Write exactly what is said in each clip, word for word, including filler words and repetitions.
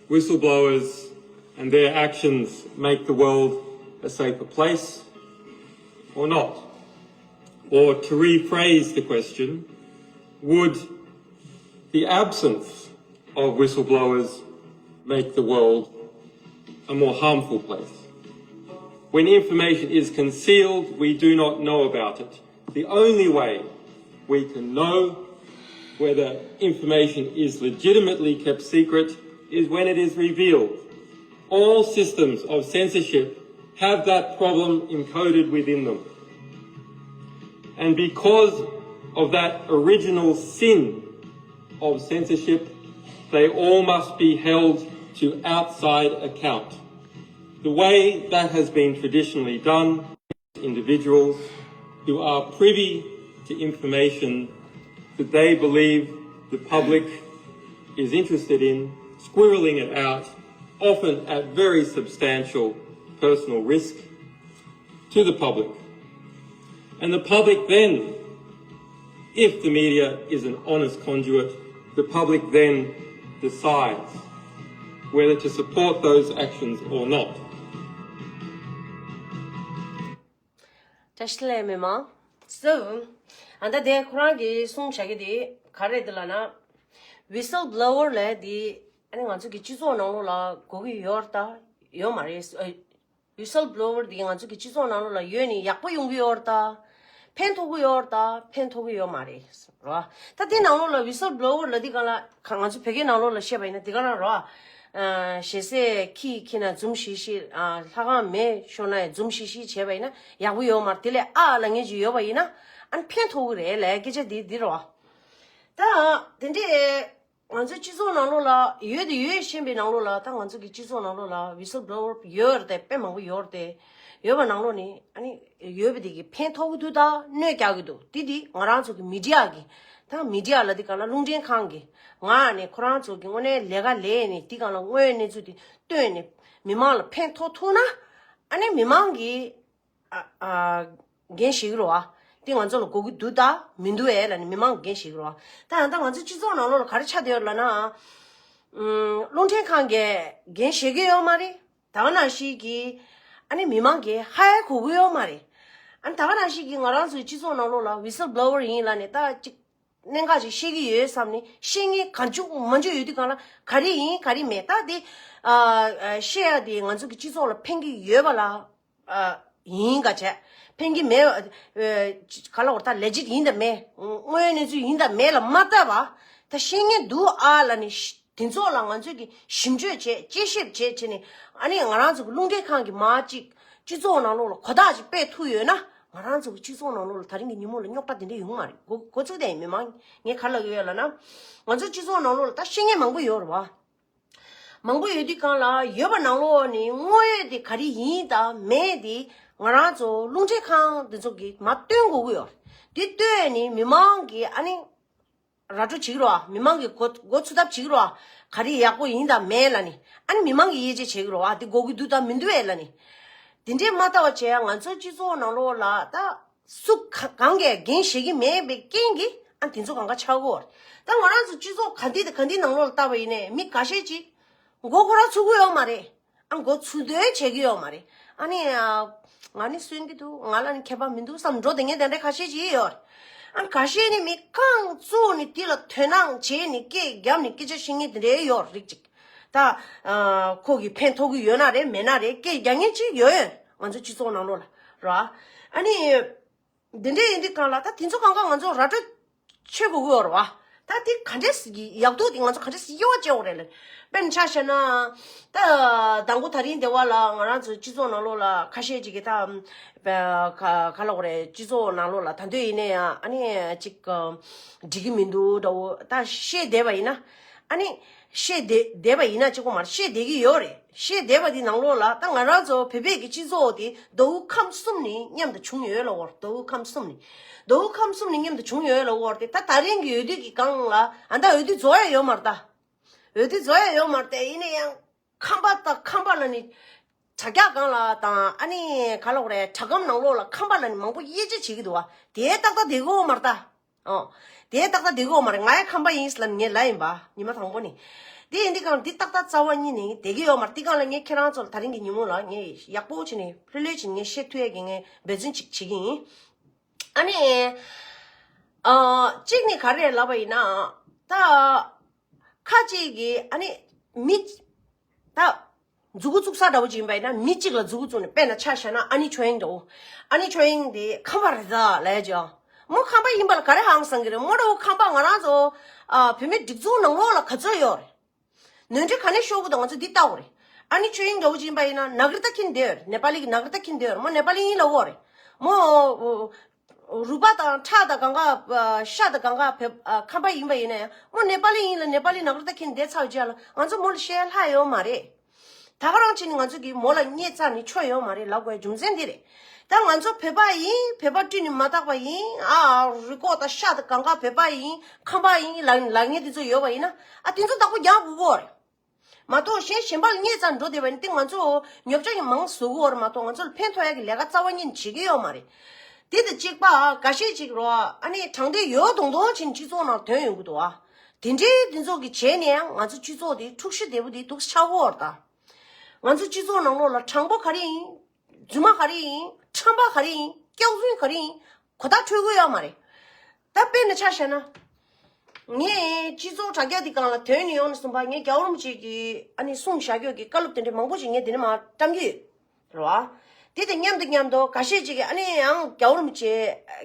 whistleblowers and their actions make the world a safer place or not? Or to rephrase the question, would the absence of whistleblowers make the world a more harmful place? When information is concealed, we do not know about it. The only way we can know whether information is legitimately kept secret is when it is revealed. All systems of censorship have that problem encoded within them. And because of that original sin of censorship, they all must be held to outside account. The way that has been traditionally done, individuals who are privy to information that they believe the public is interested in, squirreling it out, often at very substantial personal risk to the public. And the public then, if the media is an honest conduit, the public then decides whether to support those actions or not. བཀྲ་ཤིས་བདེ་ལེགས་མི་མང་། སོ། ཨ་ད་དེ་ཁོ་རང་གིས་གསུངས་བཞག་གི་དེ་ག་རེ་རེད་ལབ་ན། whistleblower ལབ་དེ་ཨ་ནི་ང་ཚོ་གི་སྤྱི་ཚོགས་ནང་ལོགས་ལ་དགོས་ཀྱི་ཡོད་རེད་ད། ཡོད་མ་རེད། whistleblower དེ་ང་ཚོ་གི་སྤྱི་ཚོགས་ནང་ལོགས་ལ་ཡོད་ནི་ཡག་པོ་ཡོང་གི་ཡོད་རེད་ད། ཕན་ཐོགས་ཀྱི་ཡོད་རེད་ད། ཕན་ཐོགས་ཀྱི་ཡོད་མ་རེད། རོ། ད་དེ་ནང་ལོགས་ལ་whistleblower ལབ་དེ་ག་ལ་ང་ཚོ་བོད་སྐད་ནང་ལོགས་ལ་བཤད་པ་ཡིན་ན་དེ་ག་ལ་རོ། ཨ། ཞལ་ཟས་ཁྱིས་ཁྱེར་ན་འཛུམ་ཤིག་ཤིག་ཨ། ལྷ་ཁང་མེ་ཤོར་ན་ཡང་འཛུམ་ཤིག་ཤིག་བྱས་པ་ཡིན་ན་ཡག་པོ་ཡོད་མ་རེད། དེ་ལས་ཨ་ལབ་མཁན་ཅིག་ཡོད་པ་ཡིན་ན་ཨ་ནི་ཕན་ཐོགས་ཀྱི་རེད་ལབ་སྐད་ཆ་དེ་འདི་རོ། ད་དེ་འདྲས་ང་ཚོའི་སྤྱི་ཚོགས་ནང་ལོགས་ལ་ཡོད་དེ་ཡོད་ཤེས་པའི་ནང་ལོགས་ལ་ད་ང་ཚོ་གི་སྤྱི་ཚོགས་ནང་ལོགས་ལ་whistleblower ཡོད་རེད་དེ་དཔེ་མང་པོ་ཡོད་རེད་དེ། ཡོད་པ་ནང་ལོགས་ནས་ཨ་ནི་ཡོད་པ་དེ་གི་ཕན་ཐོགས་ཀྱི་འདུག་ད་གནོད་རྒྱག་གི་འདུག་དེ་དེ་ང་རང་ཚོ་གི་མི་ཌི་ཡ་གི་ད་མི་ཌི་ཡ་ལབ་དེ་ག་ལ་རླུང་འཕྲིན་ཁང་གི་ང་ནས་ཁོ་རང་ཚོ་གི་དངོས་གནས་ལས་ཀ་ལས་ནས་དེ་ག་ལ་དངོས་གནས་ཚུལ་དེ་བཏོན་ནས་མི་མང་ལ་ཕན་ཐོགས་ཐུབ་ན་ཨ་ནི་མི་མང་གི་ཨ་ཨ་འགན་བཞེས་ཀྱི་རེད་བ། དེ་ང་ཚོ་ལ་དགོས་ཀྱི་འདུག་ད་མི་འདུག་ཨེ་ལབ་ནས་མི་མང་གི་འགན་བཞེས་ཀྱི་རེད་བ། ད་ཡང་ད་ང་ཚོ་སྤྱི་ཚོགས་ནང་ལོགས་ལ་ག་རེ་ཆགས་བསྡད་ཡོད་ལབ་ན། ཨུམ། རླུང་འཕྲིན་ཁང་གིས་འགན་བཞེས་ཀྱི་ཡོད་མ་རེད། ད་ག་ནང་བཞིན་གྱི་ཨ་ནི་མི་མང་གིས་ཧ་ཡ་གོ་གི་ཡོད་མ་རེད། ཨ་ནི་ད་ག་ནང་བཞིན་གྱི་ང་རང་ཚོའི་སྤྱི་ཚོགས་ནང་ལོགས་ལ་whistleblower ཡིན་ལབ་ནས་ད་ཅིག་གནད་འགག་ཅིག་བཤད་ཀྱི་ཡོད་བསམ་ནས་བཤད་མཁན་གང་བྱུང་མང་བྱུང་ཡོད་དུས་གང་ལ་ག་རེ་ཡིན་ག་རེ་མེད་ད་དེ་ཨ་ཨ་བཤད་ཡ་དེ་ང་ཚོ་གི་སྤྱི་ཚོགས་ལ་ཕན་གྱི་ཡོད་པ་ལ་ཨ་ཡིན་ག་བྱས་ཕན་གྱི་མེད་ཨ་ག་ལ་བར་ད་ལེ་ཇིཊ་ཡིན་དང་མེད་དངོས་གནས་ཚུལ་ཡིན་དང་མེད་ལ་མ་ལྟ་བ་ད་བཤད་མཁན་འདུག་ཨ་ལབ་ནས་དེ་ཚོ་ལ་ང་ཚོས་ཀྱི་ཞིབ་འཇུག་བྱས་དཔྱད་ཞིབ་བྱས་བྱས་ནས་ཨ་ནི་ང་རང་ཚོ་གི་རླུང་འཕྲིན་ཁང་གི་མ་གཅིག་སྤྱི་ཚོགས་ནང་ལོགས་ལ་གོ་བརྡ་ཅིག་སྤེལ་ཐུབ་ཡོད་ན་ང་རང་ཚོ་གི་སྤྱི་ཚོགས་ནང་ལོགས་ལ་ད་རིང་གི་ཉིན་མོ་ལ་རྙོག་དྲ་དེ་འདྲ་ཡོང་མ་རེད། འགོ་འགོ་ཚུགས་དེ་ཡིན་མི་མང་ངས་ག་ལབ་ཀྱི་ཡོད་ལབ་ན་ང་ཚོ་སྤྱི་ཚོགས་ནང་ལོགས་ལ་ད་བཤད་མཁན་མང་པོ་ཡོད་རེད་བ། མང་པོ་ཡོད་དུས་གང་ལ་ཡོད་པ་ནང་ལོགས་ནས་དངོས་ཡོད་དེ་ག་རེ་ཡིན་དང་མེད་དེ་ང་རང་ཚོ་རླུང་འཕྲིན་ཁང་དེ་ཚོ་གིས་མར་སྟོན་དགོས་ཀྱི་ཡོད་རེད། དེ་སྟོན་ནས་མི་མང་གིས་ཨ་ནི། ར་སྤྲོད་བྱེད་ཀྱི་རོགས། མི་མང་གི་མགོ་མགོ་ཚོད་ཐབས་བྱེད་ཀྱི་རོགས། ག་རེ་ཡག་པོ་ཡིན་དང་མེད་ལབ་ནི། ཨ་ནི་མི་མང་གིས་དབྱེ་འབྱེད་བྱེད་ཀྱི་རོགས། ཨ་དེ་དགོས་ཀྱི་འདུག་དང་མི་འདུག་ཨེ་ལབ་ནི། དེ་འདྲས་མ་ལྟ་བ་བྱས་ང་ཚོའི་སྤྱི་ཚོགས་ནང་ལོགས་ལ་ད་སུ་ག་གང་གིས་འགན་བཞེས་ཀྱི་མེད་པའི་རྐྱེན་གྱིས་ཨ་དེ་ཚོ་གང་ག་ཆགས་ཀྱི་ཡོད་རེད། ད་ང་རང་ཚོ་སྤྱི་ཚོགས་ག་འདི་དང་ག་འདི་ནང་ལོགས་ལ་བལྟས་པ་ཡིན་ནའི་མི་འགའ་ཤས་ཅིག་མགོ་ཁོ་རང་ཚོད་ཀྱི་ཡོད་མ་རེད། ཨ་མགོ་ཚོད་འདོད་བྱེད་ཀྱི་ཡོད་མ་རེད། ཨ་ནི་ཨ་ང་ནི་གསོན་གྱི་འདུག་ང་ལ་ནི་ཁྱད་པར་མི་འདུག་བསམ་འགྲོ་བསྡད་མཁན་དེ་འདྲ་ཁ་ཤས་ཅིག་ཡོད་རེད། ཨ་ཁ་ཤས་ནི་མི་རྐང་བཙུགས་ནས་དེ་ལ་དོ་སྣང་བྱས་ནས་སྐད་བརྒྱབ་ནས་སྐད་ཆ་བཤད་མཁན་དེ་འདྲ་ཡོད་རེད་ཅིག་ད་ཨ་ཁོ་གི་ཕན་ཐོགས་ཀྱི་ཡོད་ན་རེད་མེད་ན་རེད་སྐད་རྒྱག་མཁན་ཅིག་ཡོད་ཡོད་ང་ཚོ་སྤྱི་ཚོགས་ནང་ལོགས་ལ་ར། ཨ་ནི། འདི་འདྲས་ཡིན་དུས་གང་ལ་ད་དེ་ཚོ་གང་ག་ང་ཚོ་ར་སྤྲོད་བྱེད་དགོས་ཀྱི་ཡོད་རེད་བ། ད་དེ་ག་འདྲས་ཀྱི་ཡག་སྡུག་དེ་ང་ཚོ་ག་འདྲས་དབྱེ་བ་ཕྱེ་དགོས་རེད་ལབ། དཔེར་ན་ཆ་བཞག་ན། ད་དང་པོ་ད་རིང་དེ་བ་ལ་ང་རང་ཚོའི་སྤྱི་ཚོགས་ནང་ལོགས་ལ་ཁ་ཤས་ཅིག་གིས་ད་ག་ག་ལབ་དགོས་རེད། སྤྱི་ཚོགས་ནང་ལོགས་ལ་ད་དུང་ཡིན་ན་ཡང་ཨ་ནི་ཅིག་འགྲིག་གི་མི་འདུག་འདྲ་བོ་ད་བཤད་བསྡད་པ་ཡིན་ན། ཨ་ནི། བཤད་བསྡད་བསྡད་པ་ཡིན་ན་གཅིག་པོ་མ་རེད། བཤད་བསྡད་ཀྱི་ཡོད་རེད། བཤད་བསྡད་པ་འདི་ནང་ལོགས་ལ་ད་ང་རང་ཚོ་བོད་པའི་གི་སྤྱི་ཚོགས་དེ་ཟླ་བོ་ཁམས་གསུམ་ནས་མཉམ་དུ་བྱུང་ཡོད་ལབ་དགོས་རེད། ཟླ་བོ་ཁམས་གསུམ་ནས་ཟླ་བོ་ཁམས་གསུམ་ནས་མཉམ་དུ་བྱུང་ཡོད་ལབ་དགོས་རེད་དེ། ད་ད་རིང་གི་འོས་བསྡུ་གི་སྒང་ལ་ཨ་ད་འོས་བསྡུ་རྫོགས་ཡ་ཡོད་མ་རེད་ད། འོས་བསྡུ་རྫོགས་ཡ་ཡོད་མ་རེད་དེ། ཡིན་ན་ཡང་ཁམས་པ་དང་ཁམས་པ་ལ་ནི་དྲ་རྒྱ་སྒང་ལ་དང་ཨ་ནི་ག་ལབ་དགོས་རེད། དྲ་སྒམ་ནང་ལོགས་ལ་ཁམས་པ་ལ་ནི་མང་པོ་དབྱེ་འབྱེད་བྱེད་ཀྱི་འདུག་བ། དེ་ཏག་ཏག་བསྡད་ཀྱི་ཡོད་མ་རེད་ད། ཨོ། དེ་ཏག་ཏག་བསྡད་ཀྱི་ཡོད་མ་རེད། ང་ཡང་ཁམས་པ་ཡིན་ལབ་ངས་ལབ་ཡིན་པ། ཉི་མ་དང་པོ་ནས། དེ་ཡིན་དུས་གང་འདི་ཏག་ཏག་རྩ་བ་ཉིད་ནས་བསྡད་ཀྱི་ཡོད་མ་རེད། དེ་གང་ལ་ངས་ཁྱེད་རང་ཚོ་ལ་ད་རིང་གི་ཉིན་མོ་ལ་ངས་ཡག་པོ་བྱས་ནས་ལྷོད་ལྷོད་བྱས་ནས་ངས་བཤད་ཐུབ་ཡས་ཀྱི་ངས་འབད་བརྩོན་ཅིག་བྱེད་ཀྱི་ཡིན། ཨ་ནི། ཨ། གཅིག་ནི་ག་རེ་ལབ་པ་ཡིན་ན། ད། ཁ་ཅིག་གིས་ཨ་ནི། མི། ད། མཛུ་གུ་བཙུགས་ས་འདྲ་བོ་ཅིག་ཡིན་པ་ཡིན་ན་མི་གཅིག་ལ་མཛུ་གུ་བཙུགས་ནས། དཔེར་ན་ཆ་བཞག་ན་ཨ་ནི་ཆོས་དབྱིངས་འདྲ་བོ། ཨ་ནི་ཆོས་དབྱིངས་དེ་ཁམས་པ་རེད་ད་ལབ་ཡ་ཅིག་མོ་ཁམས་པ་ཡིན་པ་ལ་ག་རེ་ཧང་སང་གི་རེད། མོ་འདྲ་བོ་ཁམས་པ་ང་རང་ཚོ། ཨ། བོད་མི་སྒྲིག་འཛུགས་ནང་ལོགས་ལ་ག་ཚོད་ཡོད་རེད། ནོར་འཁྲུལ་ག་ནས་ཤོར་གི་འདུག་ང་ཚོ་འདི་ལྟ་དགོས་རེད། ཨ་ནི་ཆོས་དབྱིངས་འདྲ་བོ་ཅིག་ཡིན་པ་ཡིན་ན་ནཱ་ག་རི་ཏ་ཁྱེར་བསྡད་ཡོད་རེད། ནེ་པ་ལི་གི་ནཱ་ག་རི་ཏ་ཁྱེར་བསྡད་ཡོད་རེད། མོ་ནེ་པ་ལི་ཡིན་ལབ་ཡོད་རེད། མོ། རུས་པ་དང་ཁྲག་དང་གང་ག་ཤ་དང་གང་ག་བོད། ཨ། ཁམས་པ་ཡིན་པ་ཡིན་ན་ཡང་མོ་ནེ་པ་ལི་ཡིན་ལབ། ནེ་པ་ལི་ནཱ་ག་རི་ཏ་ཁྱེར་བསྡད་ཚར་རྗེས་ལ་ང་ཚོ་མོ་ལ་བཤད་ལྷག་ཡོད་མ་རེད། ད་ག་རང་བྱས་ནས་ང་ཚོ་གིས་མོ་ལ་བརྙས་བཙལ་ནས་ཆོ་ཡོད་མ་རེད་ལབ་དགོས་རྒྱུ་མཚན་འདི་རེད། ད་ང་ཚོ་བོད་པ་ཡིན། བོད་པ་སྤྲིན་ནས་མ་དག་པ་ཡིན། ཨ། རུས་ཁོག་དང་ཤ་དང་གང་ག་བོད་པ་ཡིན། ཁམས་པ་ཡིན་ལབ་ལབ་མཁན་དེ་ཚོ་ཡོད་པ་ཡིན་ན། ཨ། དེ་ཚོ་བདག་པོ་རྒྱག་དགོས་ཀྱི་ཡོད་རེད། མ་གཏོགས་གཞན་གཞན་པ་ལ་བརྙས་བཙལ་འགྲོ་བསྡད་པ་ཡིན་ན་དེ་ང་ཚོ་ཉོབ་ཆ་གི་མང་བཟོ་གི་ཡོད་རེད་མ་གཏོགས་ང་ཚོ་ལ་ཕན་ཐོགས་ཡག་གི་ལས་ཀ་རྩ་བ་ཉིད་ནས་བྱེད་ཀྱི་ཡོད་མ་རེད། དེ་དང་གཅིག་པ་འགའ་ཤས་ཅིག་རོ། ཨ་ནི་དྲང་བདེན་ཡོད་མདོག་མདོག་བྱས་ནས་སྤྱི་ཚོགས་ནང་དོན་ཡོང་གི་འདུག་ཨ། དེ་འདྲའི་དེ་ཚོ་གི་བྱས་ནས་ཡང་ང་ཚོ་སྤྱི་ཚོགས་དེ་འཁྲུག་གཞི་བདེ་པོ་དེ་འདུག་ཆགས་ཀྱི་ཡོད་རེད་ད། ང་ཚོ་སྤྱི་ཚོགས་ནང་ལོགས་ལ་དྲང་པོ་ག་རེ་ཡིན། རྫུན་མ་ག་རེ་ཡིན། ཁྲམ་པ་ག་རེ་ཡིན། སྐྱག་རྫུན་ག་རེ་ཡིན། གོ་བརྡ་འཕྲོད་ཀྱི་ཡོད་མ་རེད། ད་དཔེར་ན་ཆ་བཞག་ན། ངས་སྤྱི་ཚོགས་དྲ་རྒྱ་འདི་སྒང་ལ་དོན་ནས་ཡོང་ནས་གསུངས་པ། ངས་རྒྱལ་བ་རིན་པོ་ཆེ་གི་ཨ་ནི་གསུང་བཞག་རྒྱུ་གི་བཀའ་སློབ་དེ་འདྲ་མང་པོ་ཞིག་ངས་འདི་ནས་མར་བཀྲམ་གྱི་ཡོད་རེད་བ། དེ་དང་མཉམ་དུ་མཉམ་དུ་འགའ་ཤས་ཅིག་གིས་ཨ་ནི་ཡང་རྒྱལ་བ་རིན་པོ་ཆེ་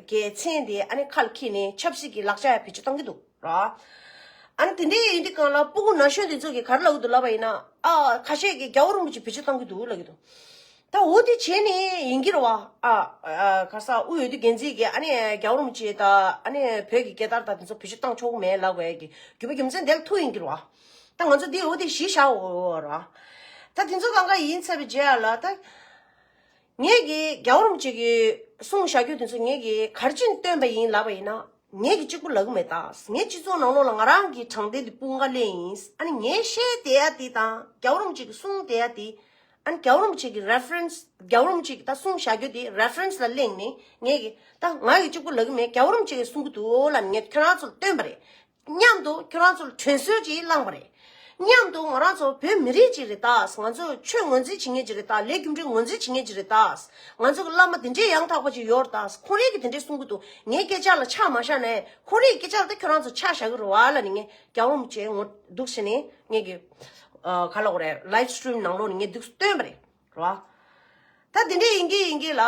གི་མཚན་དེ་ཨ་ནི་ཁ་ལ་འཁྱེར་ནས་ཆབ་སྲིད་ཀྱི་ལག་ཆ་ཡང་བེད་སྤྱོད་བཏང་གི་འདུག་རེད་བ། ཨ་ནི་དེ་འདྲའི་ཡིན་དུས་སྒང་ལ་སྤུ་གུ་ན་གཞོན་དེ་ཚོ་གིས་ག་རེ་ལབ་ཀྱི་འདུག་ལབ་པ་ཡིན་ན། ཨ། ཁ་ཤས་ཀྱིས་རྒྱལ་བ་རིན་པོ་ཆེ་བེད་སྤྱོད་བཏང་གི་འདུག་ལབ་ཀྱི་འདུག་ད་འོ་དེ་བྱས་ནས་ཡིན་གྱི་རེད་བ། ཨ། ཨ། ག་ས་དབུས་འོས་བསྡུ་འགན་འཛིན་གྱིས་ཨ་ནི་རྒྱལ་བ་རིན་པོ་ཆེ་དང་ཨ་ནི་བོད་ཀྱི་རྒྱལ་དར་དང་དེ་ཚོ་བེད་སྤྱོད་བཏང་ཆོག་གི་མེད་ལབ་དགོས་ཡ་གི་རྒྱུ་མ་རྒྱུ་མཚན་དེ་ལ་ཐུག་ཡིན་གྱི་རེད་བ། ད་ང་ཚོ་འདི་འོ་དེ་གཞི་བཞག་འོ་ར། ད་དེ་ཚོ་གང་ག་ཡིན་ཚར་བའི་རྗེས་ལ་ད། ངས་ཀྱི་རྒྱལ་བ་རིན་པོ་ཆེ་གི་གསུང་བཞག་རྒྱུ་དེ་ཚོ་ངས་ཀྱི་ག་རེ་བྱས་ནས་བཏོན་པ་ཡིན་ལབ་པ་ཡིན་ན། ངས་ཀྱི་གཅིག་པུ་ལབ་ཀྱི་མེད་ད། ངས་སྤྱི་ཚོགས་ནང་ལོགས་ལ་ང་རང་གི་དྲང་བདེན་དེ་དཔུང་ཁ་སླེབས་ཡིན། ཨ་ནི་ངས་བཤད་བསྡད་ཡ་དེ་དང་རྒྱལ་བ་རིན་པོ་ཆེ་གི་གསུང་བསྡད་ཡ་དེ། ཨ་ནི་རྒྱལ་བ་རིན་པོ་ཆེ་གི་reference། རྒྱལ་བ་རིན་པོ་ཆེ་གི་ད་གསུང་བཞག་རྒྱུ་དེ་reference་ལ་གླེང་ནས་ངས་ཀྱི་ད་ང་ཀྱི་གཅིག་པུ་ལབ་ཀྱི་མེད། རྒྱལ་བ་རིན་པོ་ཆེ་གིས་གསུང་གི་འདུག་ལབ་ནས་ངས་ཁྱོད་རང་ཚོ་ལ་བཏོན་པ་རེད། མཉམ་དུ་ཁྱོད་རང་ཚོ་ལ་དྲན་གསོ་ཅིག་བསླངས་པ་རེད། མཉམ་དུ་ང་རང་ཚོ་བོད་མི་རིགས་ཅིག་རེད་ད། ང་ཚོ་ཆོས་ངོས་འཛིན་བྱེད་མཁན་ཅིག་རེད་ད། ལས་རྒྱུ་འབྲས་ངོས་འཛིན་བྱེད་མཁན་ཅིག་རེད་ད། ང་ཚོ་གི་བླ་མ་དེ་འདྲའི་ཡང་དག་པ་ཅིག་ཡོད་རེད་ད། ཁོང་རང་གིས་དེ་འདྲའི་གསུང་གི་འདུག་ངའི་སྐད་ཆ་ལ་ཆ་མ་བཞག་ནས་ཁོང་རང་གི་སྐད་ཆ་ལ་ད་ཁྱོད་རང་ཚོ་ཆ་བཞག་གི་རེད་བ་ལབ་ནས་ངས་རྒྱལ་བ་རིན་པོ་ཆེ་ངོ་སྡུག་བྱས་ནས་ངས་ཀྱི། ཨ། ག་ལབ་དགོས་རེད། live stream་ནང་ལོགས་ནས་ངས་འདུག་སྟོན་པ་རེད། རེད་བ། ད་དེ་འདྲའི་ཡིན་གྱི་ཡིན་གྱི་ལ།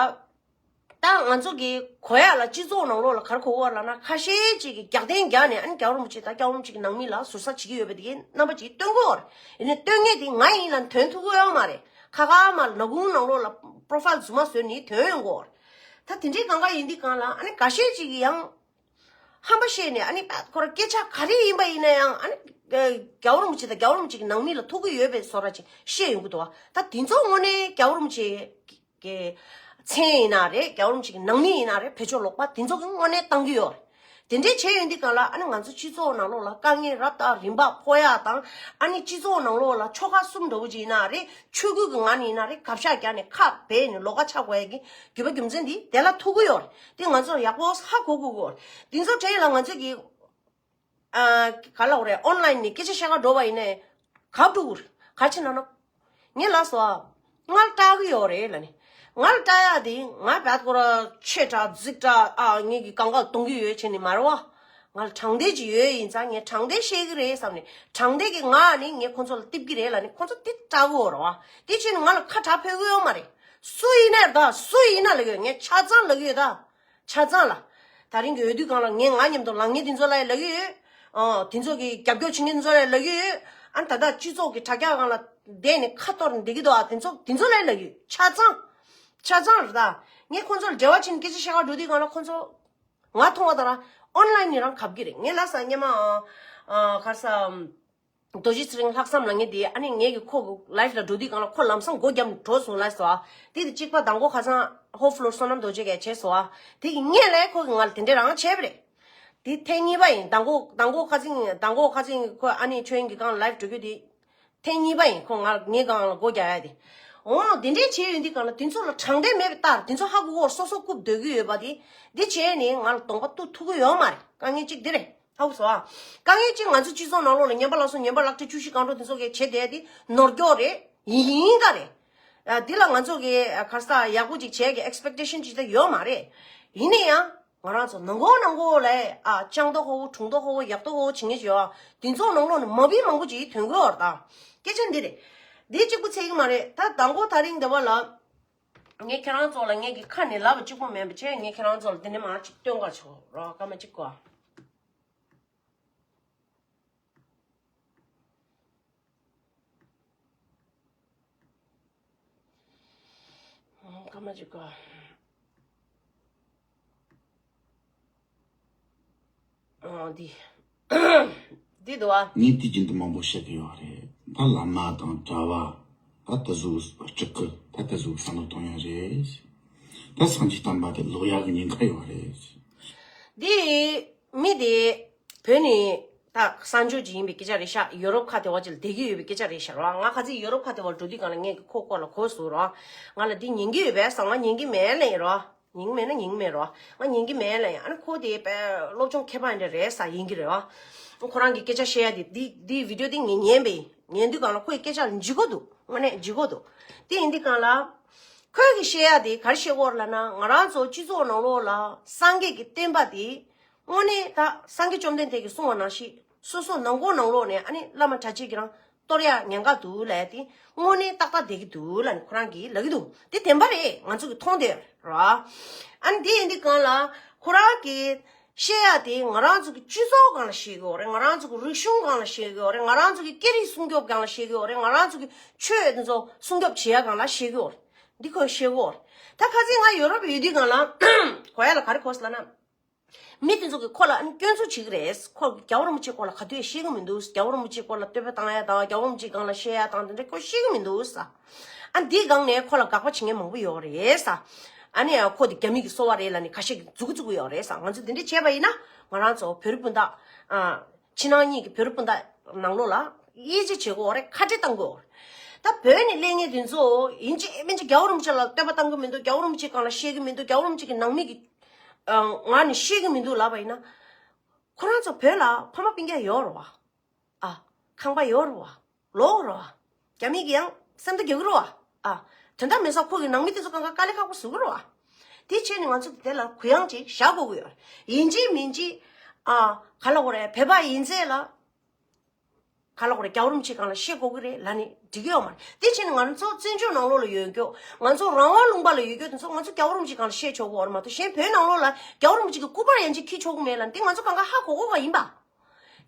ད་ང་ཚོ་གི་གོ་ཡ་ལ་སྤྱི་ཚོགས་ནང་ལོགས་ལ་ག་རེ་གོ་གི་ཡོད་ལབ་ན། ཁ་ཤས་ཅིག་གིས་རྒྱབ་རྟེན་རྒྱག་ནས་ཨ་ནི་རྒྱལ་བ་རིན་པོ་ཆེ་དང་རྒྱལ་བ་རིན་པོ་ཆེ་གི་ནང་མི་ལ་ཟུར་ཟ་བྱེད་ཀྱི་ཡོད་པ་དེ་གའི་རྣམ་པ་ཅིག་སྟོན་གྱི་ཡོད་རེད། ཡིན་ནའི་སྟོན་མཁན་དེ་ང་ཡིན་ལབ་ཐོན་ཐུབ་ཀྱི་ཡོད་མ་རེད། ཁ་ཁ་མ་ནག་ཁུང་ནང་ལོགས་ལ་profile་རྫུན་མ་བཟོས་ནས་ཐོན་ཡོང་གི་ཡོད་རེད། ད་དེ་འདྲའི་གང་ག་ཡིན་དུས་སྒང་ལ་ཨ་ནི་འགའ་ཤས་ཅིག་གིས་ཡང་ཧམ་པ་བཤད་ནས་ཨ་ནི་ཁོ་རང་སྐད་ཆ་ག་རེ་ཡིན་པ་ཡིན་ན་ཡང་ཨ་ནི་རྒྱལ་བ་རིན་པོ་ཆེ་དང་རྒྱལ་བ་རིན་པོ་ཆེ་གི་ནང་མི་ལ་ཐུག་གི་ཡོད་པའི་བཟོ་འདྲ་ཅིག་བཤད་ཡོང་གི་འདུག་བ། ད་དེ་ཚོ་དངོས་གནས་རྒྱལ་བ་རིན་པོ་ཆེ་གི་མཚན་ཡིན་ན་རེད། རྒྱལ་བ་རིན་པོ་ཆེ་གི་ནང་མི་ཡིན་ན་རེད། བེད་སྤྱོད་ལོག་པ་དེ་ཚོ་གི་དངོས་གནས་བཏང་གི་ཡོད་རེད། དེ་འདྲའི་བྱས་ཡོང་དུས་སྒང་ལ་ཨ་ནི་ང་ཚོ་སྤྱི་ཚོགས་ནང་ལོགས་ལ་དཀའ་ངལ་རབ་དང་རིམ་པ་ཕོག་ཡ་དང་། ཨ་ནི་སྤྱི་ཚོགས་ནང་ལོགས་ལ་ཆོལ་ཁ་གསུམ་འདྲ་བོ་ཅིག་ཡིན་ན་རེད། ཆོས་ཁུལ་གྱི་ངང་ནས་ཡིན་ན་རེད། གབ་ཤ་རྒྱག་ནས་ཁ་སྦས་ནས་ལོགས་ཀ་ཆག་དགོས་ཡ་གི་རྒྱུ་མ་རྒྱུ་མཚན་འདི་དེ་ལ་ཐུག་གི་ཡོད་རེད། དེ་ང་ཚོ་ཡག་པོ་ཧ་གོ་དགོས་ཀྱི་ཡོད་རེད། དེ་ཚོ་དྲན་ཡ་ལ་ང་ཚོ་གི་ཨ། ག་ལབ་དགོས་རེད། online་ནས་སྐད་ཆ་བཤད་ག་འགྲོ་བ་ཡིན་ནའི་གབ་འགྲོ་གི་རེད། ག་རེ་བྱས་ནས་ལབ་ན། ངས་ལབ་སོང་ཨ། ང་ལ་སྐྲག་གི་ཡོད་རེད་ལབ་ནས། ང་ལ་སྐྲག་ཡ་དེ་ང་བད་ཁོ་ར་ཆེ་དྲགས་རྫིག་དྲགས་ཨ། ངེད་ཀྱི་གང་ག་གཏོང་གི་ཡོད་བྱས་ནས་མ་རེད་བ། ང་ལ་དྲང་བདེན་ཅིག་ཡོད་ཡིན་ཙང་ངས་དྲང་བདེན་བཤད་ཀྱི་རེད་བསམ་ནས། དྲང་བདེན་གྱི་ངག་ནི་ངས་ཁོ་ཚོ་ལ་གཏིབ་ཀྱི་རེད་ལབ་ནས་ཁོ་ཚོ་དེ་སྐྲག་གི་ཡོད་རེད་བ། དེ་བྱས་ནས་ང་ལ་ཁ་གྲག་ཕོད་ཀྱི་ཡོད་མ་རེད། སུ་ཡིན་ན་རེད་ད། སུ་ཡིན་ན་ལབ་ཀྱི་ཡོད། ངས་ཆ་ཚང་ལབ་ཀྱི་ཡོད་ད། ཆ་ཚང་ལ། ད་རིང་གི་འོས་བསྡུ་སྒང་ལ་ངས་ང་མཉམ་དུ་ལངས་མཁན་དེ་ཚོ་ལ་ཡང་ལབ་ཀྱི་ཡོད། ཨོ། དེ་ཚོ་གི་རྒྱབ་སྐྱོར་བྱེད་མཁན་དེ་ཚོ་ལ་ཡང་ལབ་ཀྱི་ཡོད། ཨ་ནི་ད་ལྟ་སྤྱི་ཚོགས་ཀྱི་དྲ་རྒྱ་སྒང་ལ་བསྡད་ནས་ཁ་གཏོར་ནས་བསྡད་ཀྱི་འདུག་ཨ། དེ་ཚོ་དེ་ཚོ་ལ་ཡང་ལབ་ཀྱི་ཡོད། ཆ་ཚང་། ཆ་ཚང་རེད་ད། ངས་ཁོང་ཚོ་ལ་འབྲེལ་བ་བྱས་ནས་སྐད་ཆ་བཤད་ག་འགྲོ་དུས་སྒང་ལ་ཁོང་ཚོ། ང་མཐོང་བ་ལྟར་online་ནས་རང་གབ་ཀྱི་རེད། ངས་ལབ་ས་སྔོན་མ། ཨ། ག་རེ་ཟ། རྡོ་རྗེ་ཚེ་རིང་ལྷག་བསམ་ལབ་མཁན་དེ་ཨ་ནི་ངེད་ཀྱི་ཁོ་གི་live་ལ་འགྲོ་དུས་སྒང་ལ་ཁོ་ལམ་སང་སྒོ་བརྒྱབ་ནས་འགྲོ་སོང་ལབ་སོང་ཨ། དེ་དེ་གཅིག་པ་མདང་དགོང་ཁ་སང་ཧོ་ཕུ་ལོར་བསོད་ནམས་རྡོ་རྗེ་གིས་བྱས་སོང་ཨ། དེ་གི་སྔོན་ལ་ཁོ་གིས་ང་ལ་དེ་འདྲས་རང་བྱས་པ་རེད། དེ་ཐེངས་གཉིས་པ་ཡིན། མདང་དགོང་མདང་དགོང་ཁ་སང་མདང་དགོང་ཁ་སང་ཁོ་ཨ་ནི་ཆོས་དབྱིངས་ཀྱི་སྒང་live་འགྲོ་རྒྱུ་དེ་ཐེངས་གཉིས་པ་ཡིན། ཁོ་ང་ངའི་སྒང་ལ་སྒོ་རྒྱག་ཡ་དེ། འོ་དེ་འདྲའི་བྱས་ཡོད་འདི་གང་ལ་དེ་ཚོ་ལ་དྲང་བདེན་མེད་པའི་རྟགས་དེ་ཚོ་ཧ་གོ་གོ་སོ་སོ་རྐུབ་སྡོད་ཀྱི་ཡོད་པ་དེ་འདི་བྱས་ནས་ང་ལ་གདོང་པ་གཏུག་ཐུབ་ཀྱི་ཡོད་མ་རེད། དཀའ་ངལ་གཅིག་འདི་རེད། ཧ་གོ་སོང་ཨ། དཀའ་ངལ་གཅིག་ང་ཚོ་སྤྱི་ཚོགས་ནང་ལོགས་ལ་ཉམས་པ་སླར་གསོ་ཉམས་པ་གློག་ཁྲལ་བཅུ་བཞི་གང་འགྲོ་དེ་ཚོ་གས་བྱས་བསྡད་དེ་ནོར་སྐྱོག་རེད། ཡིན་ཡིན་ད་རེད། ཨ་འདི་ལ་ང་ཚོ་གི་ཨ་ག་རེ་ཟེར་ཡག་པོ་ཅིག་བྱས་གི་expectation་ཅིག་ད་ཡོད་མ་རེད། ཡིན་ན་ཡང་ང་རང་ཚོ་ནང་ཁོག་ནང་ཁོག་ལ་ཨ་སྤྱང་མདོག་ཁ་པོ་གྲུང་མདོག་ཁ་པོ་ཡག་མདོག་ཁ་པོ་བྱེད་མཁན་ཅིག་ཡོད། དེ་ཚོ་ནང་ལོགས་ནས་མ་བི་མང་པོ་ཅིག་ཐོན་གི་ཡོད་རེད་ད། སྐད་ཆ་འདི་རེད། འདི་གཅིག་པུ་ཚད་ཀྱི་མ་རེད། ད་མདང་དགོང་དེ་རིང་འདི་བ་ལ། ངས་ཁྱེད་རང་ཚོ་ལ་ངས་ཀྱི་ཁ་ནས་ལབ་པ་གཅིག་པུ་མིན་པ་བྱས། ངས་ཁྱེད་རང་ཚོ་ལ་འདི་ནས་མར་ཅིག་སྟོན་ག་ཆོག་རོགས། སྐར་མ་གཅིག་གོ། སྐར་མ་གཅིག་གོ། འདི། འདི་འདུག་ཨ། ངས་དུས་རྒྱུན་དུ་མང་པོ་བཤད་ཀྱི་ཡོད་རེད། ད་བླ་མ་དང་གྲྭ་བ། ད་དེ་ཚོ་སྤྲུལ་སྐུ། ད་དེ་ཚོ་བསམ་བློ་གཏོང་ཡ་རེད། ད་སངས་རྒྱས་བསྟན་པ་དེ་ལོག་ཡ་གི་ཉེན་ཁ་ཡོད་རེད། འདི་མི་དེ་བོད་ནས་ད་གསར་འབྱོར་ཅིག་ཡིན་པའི་སྐད་ཆ་རེད་ཤག་ཡོ་རོབ་ཁ་དེ་བ་ཅིག་ལ་བསྡད་ཀྱི་ཡོད་པའི་སྐད་ཆ་རེད་ཤག་རོ། ང་ཁ་ཚིག་ཡོ་རོབ་ཁ་དེ་བ་ལ་འགྲོ་དུས་གང་ལ་ངས་ཁོ་སྐོར་ལ་གོ་སོང་རོ། ང་ལ་འདི་ཉན་གྱི་ཡོད་པས་ཟེར། ང་ཉན་གྱི་མེད་ལབ་ཡིན་རོ། ཉན་གྱི་མེད་ན་ཉན་གྱི་མེད་རོ། ང་ཉན་གྱི་མེད་ལབ་ཡིན། ཨ་ནི་ཁོ་དེ་དཔེ་སློབ་སྦྱོང་མཁས་པ་འདྲ་རེད་ཟེར་ཡིན་གྱི་རེད་བ། ཁོ་རང་གི་སྐད་ཆ་བཤད་ཡ་དེ་འདི་འདི་བི་ཌི་ཡོ་འདི་ངས་ཉན་པས། ཉན་དུས་གང་ལ་ཁོའི་སྐད་ཆ་ལ་འཇིགས་གོ་འདུག་དངོས་གནས་འཇིགས་གོ་འདུག་དེ་ཡིན་དུས་གང་ལ། ཁོས་གི་བཤད་ཡ་དེ་ག་རེ་བཤད་གོ་ལབ་ན། ང་རང་ཚོ་སྤྱི་ཚོགས་ནང་ལོགས་ལ་སངས་རྒྱས་ཀྱི་བསྟན་པ་དེ་དངོས་གནས་ད་སངས་རྒྱས་བཅོམ་ལྡན་འདས་ཀྱིས་གསུངས་པ་ནང་བཞིན་སོ་སོ་ནང་ཁོག་ནང་ལོགས་ནས་ཨ་ནི་བླ་མ་གྲྭ་ཆས་ཀྱི་རང་གཏོར་ཡག་ཉེན་ཁ་འདུག་ལབ་ཡ་དེ་དངོས་གནས་ཏག་ཏག་བསྡད་ཀྱི་འདུག་ལབ་ནས་ཁོ་རང་གིས་ལབ་ཀྱི་འདུག་དེ་བདེན་པ་རེད། ང་ཚོ་གིས་མཐོང་བསྡད་ཡོད་རེད་བ། ཨ་ནི་དེ་ཡིན་དུས་གང་ལ་ཁོ་རང་གིས་བཤད་ཡ་དེ་ང་རང་ཚོ་གི་སྤྱི་ཚོགས་སྒང་ལ་བཤད་ཀྱི་ཡོད་རེད། ང་རང་ཚོ་གི་རིག་གཞུང་སྒང་ལ་བཤད་ཀྱི་ཡོད་རེད། ང་རང་ཚོ་གི་སྐད་རིགས་སྲུང་སྐྱོབ་སྒང་ལ་བཤད་ཀྱི་ཡོད་རེད། ང་རང་ཚོ་གི་ཆོས་དེ་ཚོ་སྲུང་སྐྱོབ་བྱེད་ཡ་སྒང་ལ་བཤད་ཀྱི་ཡོད་རེད། འདི་ཁོས་བཤད་ཀྱི་ཡོད་རེད། ད་ཁ་སང་ང་ཡོ་རོབ་ཡོད་དུས་སྒང་ལ་གོ་ཡ་ལ་ག་རེ་གོ་སོང་ལབ་ན། མི་དེ་ཚོ་གིས་ཁོ་ལ་ཨ་ནི་སྐྱོན་འཛུགས་བྱེད་ཀྱི་རེད། ཁོ་རྒྱལ་བ་རིན་པོ་ཆེ་སྐོར་ལ་ག་དུས་ཤེས་ཀྱི་མི་འདུག་རྒྱལ་བ་རིན་པོ་ཆེ་སྐོར་ལ་བསྟོད་པ་བཏང་ཡ་དང་རྒྱལ་བ་རིན་པོ་ཆེའི་སྒང་ལ་བཤད་ཡ་དང་དེ་འདྲ་ཁོ་ཤེས་ཀྱི་མི་འདུག་ས། ཨ་འདིའི་སྒང་ནས་ཁོ་ལ་དགག་པ་བྱེད་མཁན་མང་པོ་ཡོད་རེད་ས། ཨ་ནི་ཁོ་དེ་རྒྱ་མི་གི་སོ་པ་རེད་ལབ་ནས་ཁ་ཤས་ཀྱིས་མཛུབ་གུ་བཙུགས་ཀྱི་ཡོད་རེད་ས། ང་ཚོ་དེ་འདྲ་བྱས་པ་ཡིན་ན་ང་རང་ཚོ་བོད་རིགས་སྤུན་ཟླ། ཨ། ཕྱི་ནང་གཉིས་ཀྱི་བོད་རིགས་སྤུན་ཟླ་ནང་ལོགས་ལ་དབྱེ་འབྱེད་བྱེད་དགོས་རེད། ཁ་བྲལ་གཏང་དགོས་རེད། ད་བོད་ནས་སླེབས་མཁན་དེ་ཚོ་ཡིན་གཅིག་མིན་གཅིག་རྒྱལ་བ་རིན་པོ་ཆེ་ལ་བསྟོད་པ་བཏང་གི་མི་འདུག་རྒྱལ་བ་རིན་པོ་ཆེའི་སྒང་ལ་བཤད་ཀྱི་མི་འདུག་རྒྱལ་བ་རིན་པོ་ཆེ་གི་ནང་མི་གི་ཨ། ངག་ནས་བཤད་ཀྱི་མི་འདུག་ལབ་པ་ཡིན་ན། ཁོ་རང་ཚོ་བོད་ལ་ཕ་མ་སྤུན་ཀྱག་ཡོད་རེད་བ། ཨ། ཁང་པ་ཡོད་རེད་བ། ལོག་རེད་བ། རྒྱ་མི་གིས་ཡང་སེམས་ཐག་རྒྱག་གི་རེད་བ། ཨ། དོན་དག་མེད་ས་ཁོ་གི་ནང་མི་དེ་ཚོ་གང་ག་དཀའ་ལས་ཁག་པོ་བཟོ་གི་རེད་བ། དེ་བྱས་ནས་ང་ཚོ་དེ་ལ་གུ་ཡངས་ཅིག་བཞག་དགོས་ཀྱི་ཡོད་རེད། ཡིན་གཅིག་མིན་གཅིག་ཨ། ག་ལབ་དགོས་རེད། བོད་པ་ཡིན་ཚད་ལ། ག་ལབ་དགོས་རེད། རྒྱལ་བ་རིན་པོ་ཆེའི་སྒང་ལ་བཤད་དགོས་ཀྱི་རེད་ལབ་ནས་འགྲིག་གི་ཡོད་མ་རེད། དེ་བྱས་ནས་ང་རང་ཚོ་བཙན་བྱོལ་ནང་ལོགས་ལ་ཡོད་རྒྱུ། ང་ཚོ་རང་དབང་ལུང་པ་ལ་ཡོད་རྒྱུ་དེ་ཚོ་ང་ཚོ་རྒྱལ་བ་རིན་པོ་ཆེའི་སྒང་ལ་བཤད་ཆོག་གི་ཡོད་རེད་མ་གཏོགས་གཞན་བོད་ནང་ལོགས་ལ་རྒྱལ་བ་རིན་པོ་ཆེ་གི་སྐུ་པར་ཡན་ཆད་འཁྱེར་ཆོག་གི་མེད་ལབ་ནས་དེ་ང་ཚོ་གང་ག་ཧ་གོ་གོ་ག་ཡིན་པ།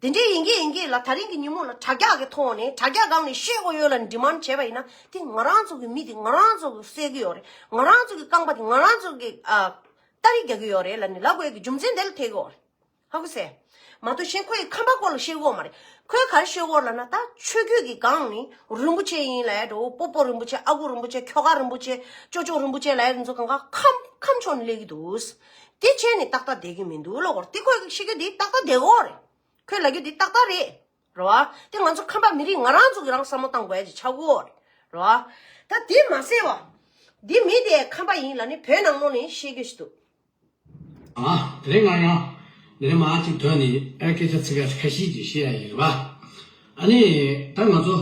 དེ་འདྲའི་ཡིན་གྱི་ཡིན་གྱི་ལ་དེ་རིང་གི་ཉིན་མོ་ལ་དྲ་རྒྱ་གི་ཐོག་ནས་དྲ་རྒྱ་སྒང་ནས་བཤད་དགོས་ཡོད་ལབ་ནས་ཌི་མཱན་ཌི་བྱས་པ་ཡིན་ན་དེ་ང་རང་ཚོ་གི་མི་དེ་ང་རང་ཚོ་གི་བསད་ཀྱི་ཡོད་རེད། ང་རང་ཚོ་གི་རྐང་པ་དེ་ང་རང་ཚོ་གི་ཨ། སྟ་རེ་རྒྱག་གི་ཡོད་རེད་ལབ་ནས་ལབ་དགོས་ཀྱི་རྒྱུ་མཚན་དེ་ལ་ཐེ་གི་ཡོད་རེད། ཧ་གོ་སོང་། མ་གཏོགས་གཞན་ཁོ་ཡི་ཁམས་པ་སྐོར་ལ་བཤད་གི་ཡོད་མ་རེད། ཁོས་ག་རེ་བཤད་གི་ཡོད་ལབ་ན་ད་ཆོས་བརྒྱུད་ཀྱི་སྒང་ནས་རིན་པོ་ཆེ་ཡིན་ལབ་ཡ་འགྲོ། སྤོ་བོ་རིན་པོ་ཆེ། ཨ་ཁུ་རིན་པོ་ཆེ། ཁྱོ་ག་རིན་པོ་ཆེ། ཅོ་ཅོ་རིན་པོ་ཆེ་ལབ་ཡ་དེ་ཚོ་གང་ག་ཁམས་ཁམས་ཕྱོགས་ནས་སླེབས་ཀྱི་འདུག་དེ་བྱས་ནས་ཏག་ཏག་བསྡད་ཀྱི་མི་འདུག་ལབ་དགོས་རེད། དེ་ཁོས་བཤད་རྒྱུ་དེ་ཏག་ཏག་བསྡད་དགོས་རེད། ཁོས་ལབ་རྒྱུ་དེ་ཏག་ཏག་རེད། རེད་བ། དེ་ང་ཚོ་ཁམས་པ་མི་རིགས་ང་རང་ཚོ་གི་རང་བསམ་བློ་བཏང་དགོས་ཡ་ཅིག་ཆགས་ཀྱི་ཡོད་རེད། རེད་བ། ད་དེ་མ་ཟད་བ། འདི་མི་དེ་ཁམས་པ་ཡིན་ལབ་ནས་བོད་ནང་ལོགས་ནས་བཤད་རྒྱུ་ཞིག་འདུག་ཨ། དེ་རིང་ང་ཡང་འདི་ནས་མར་ཅིག་ཐོན་ནས་ཨ་སྐད་ཆ་ཚིག་ཁ་ཁ་ཤས་ཅིག་བཤད་ཡ་ཡིན་རེད་བ། ཨ་ནི་ད་ང་ཚོ་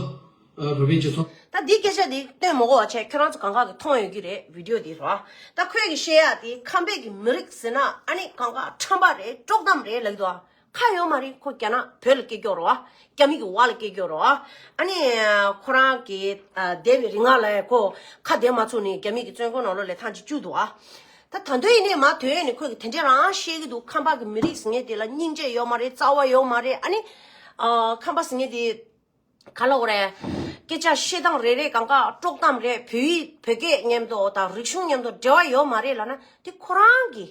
ཨ་བོད་པའི་སྤྱི་ཚོགས། ད་འདི་སྐད་ཆ་འདི་སྟོན་མི་དགོས་པ་བྱས། ཁྱོད་རང་ཚོ་གང་ག་གིས་མཐོང་ཡོད་ཀྱི་རེད། བི་ཌི་ཡོ་འདི་རེད་བ། ད་ཁོས་གི་བཤད་ཡ་དེ་ཁམས་པའི་གི་མི་རིགས་ཟེར་ན་ཨ་ནི་གང་ག་ཁྲམ་པ་རེད། དཀྲོག་གཏམ་རེད་ལབ་ཀྱི་འདུག་བ། ཁ་ཡོད་མ་རེད། ཁོ་རྒྱ་ནག་བོད་ལ་སྐྱེས་རྒྱུ་རེད་བ། རྒྱ་མི་གི་འོག་ལ་སྐྱེས་རྒྱུ་རེད་བ། ཨ་ནི་ཁོ་རང་གི་ཨ་འདས་པའི་རིང་ལ་ཁོ་ཁ་བདེ་མ་ཚུགས་ནས་རྒྱ་མི་གི་བཙོན་ཁང་ནང་ལོགས་ལ་ཐེངས་གཅིག་བཅུག་འདུག་བ། ད་ད་དུང་ཡིན་ནའི་མར་ཐོན་ནས་ཁོས་གི་དེ་འདྲས་རང་བཤད་ཀྱི་འདུག་ཁམས་པ་གི་མི་རིགས་ཟེར་མཁན་དེ་ལ་སྙིང་རྗེ་ཡོད་མ་རེད། རྩ་བ་ཡོད་མ་རེད། ཨ་ནི་ཨ་ཁམས་པ་ཟེར་མཁན་དེ་ག་ལབ་དགོས་རེད། སྐད་ཆ་བཤད་སྟངས་རེ་རེ་གང་ག་དཀྲོག་གཏམ་རེད། བོད་ཡིག་བོད་སྐད་མཉམ་དུ་དང་རིག་གཞུང་མཉམ་དུ་འབྲེལ་བ་ཡོད་མ་རེད་ལབ་ན་དེ་ཁོ་རང་གི་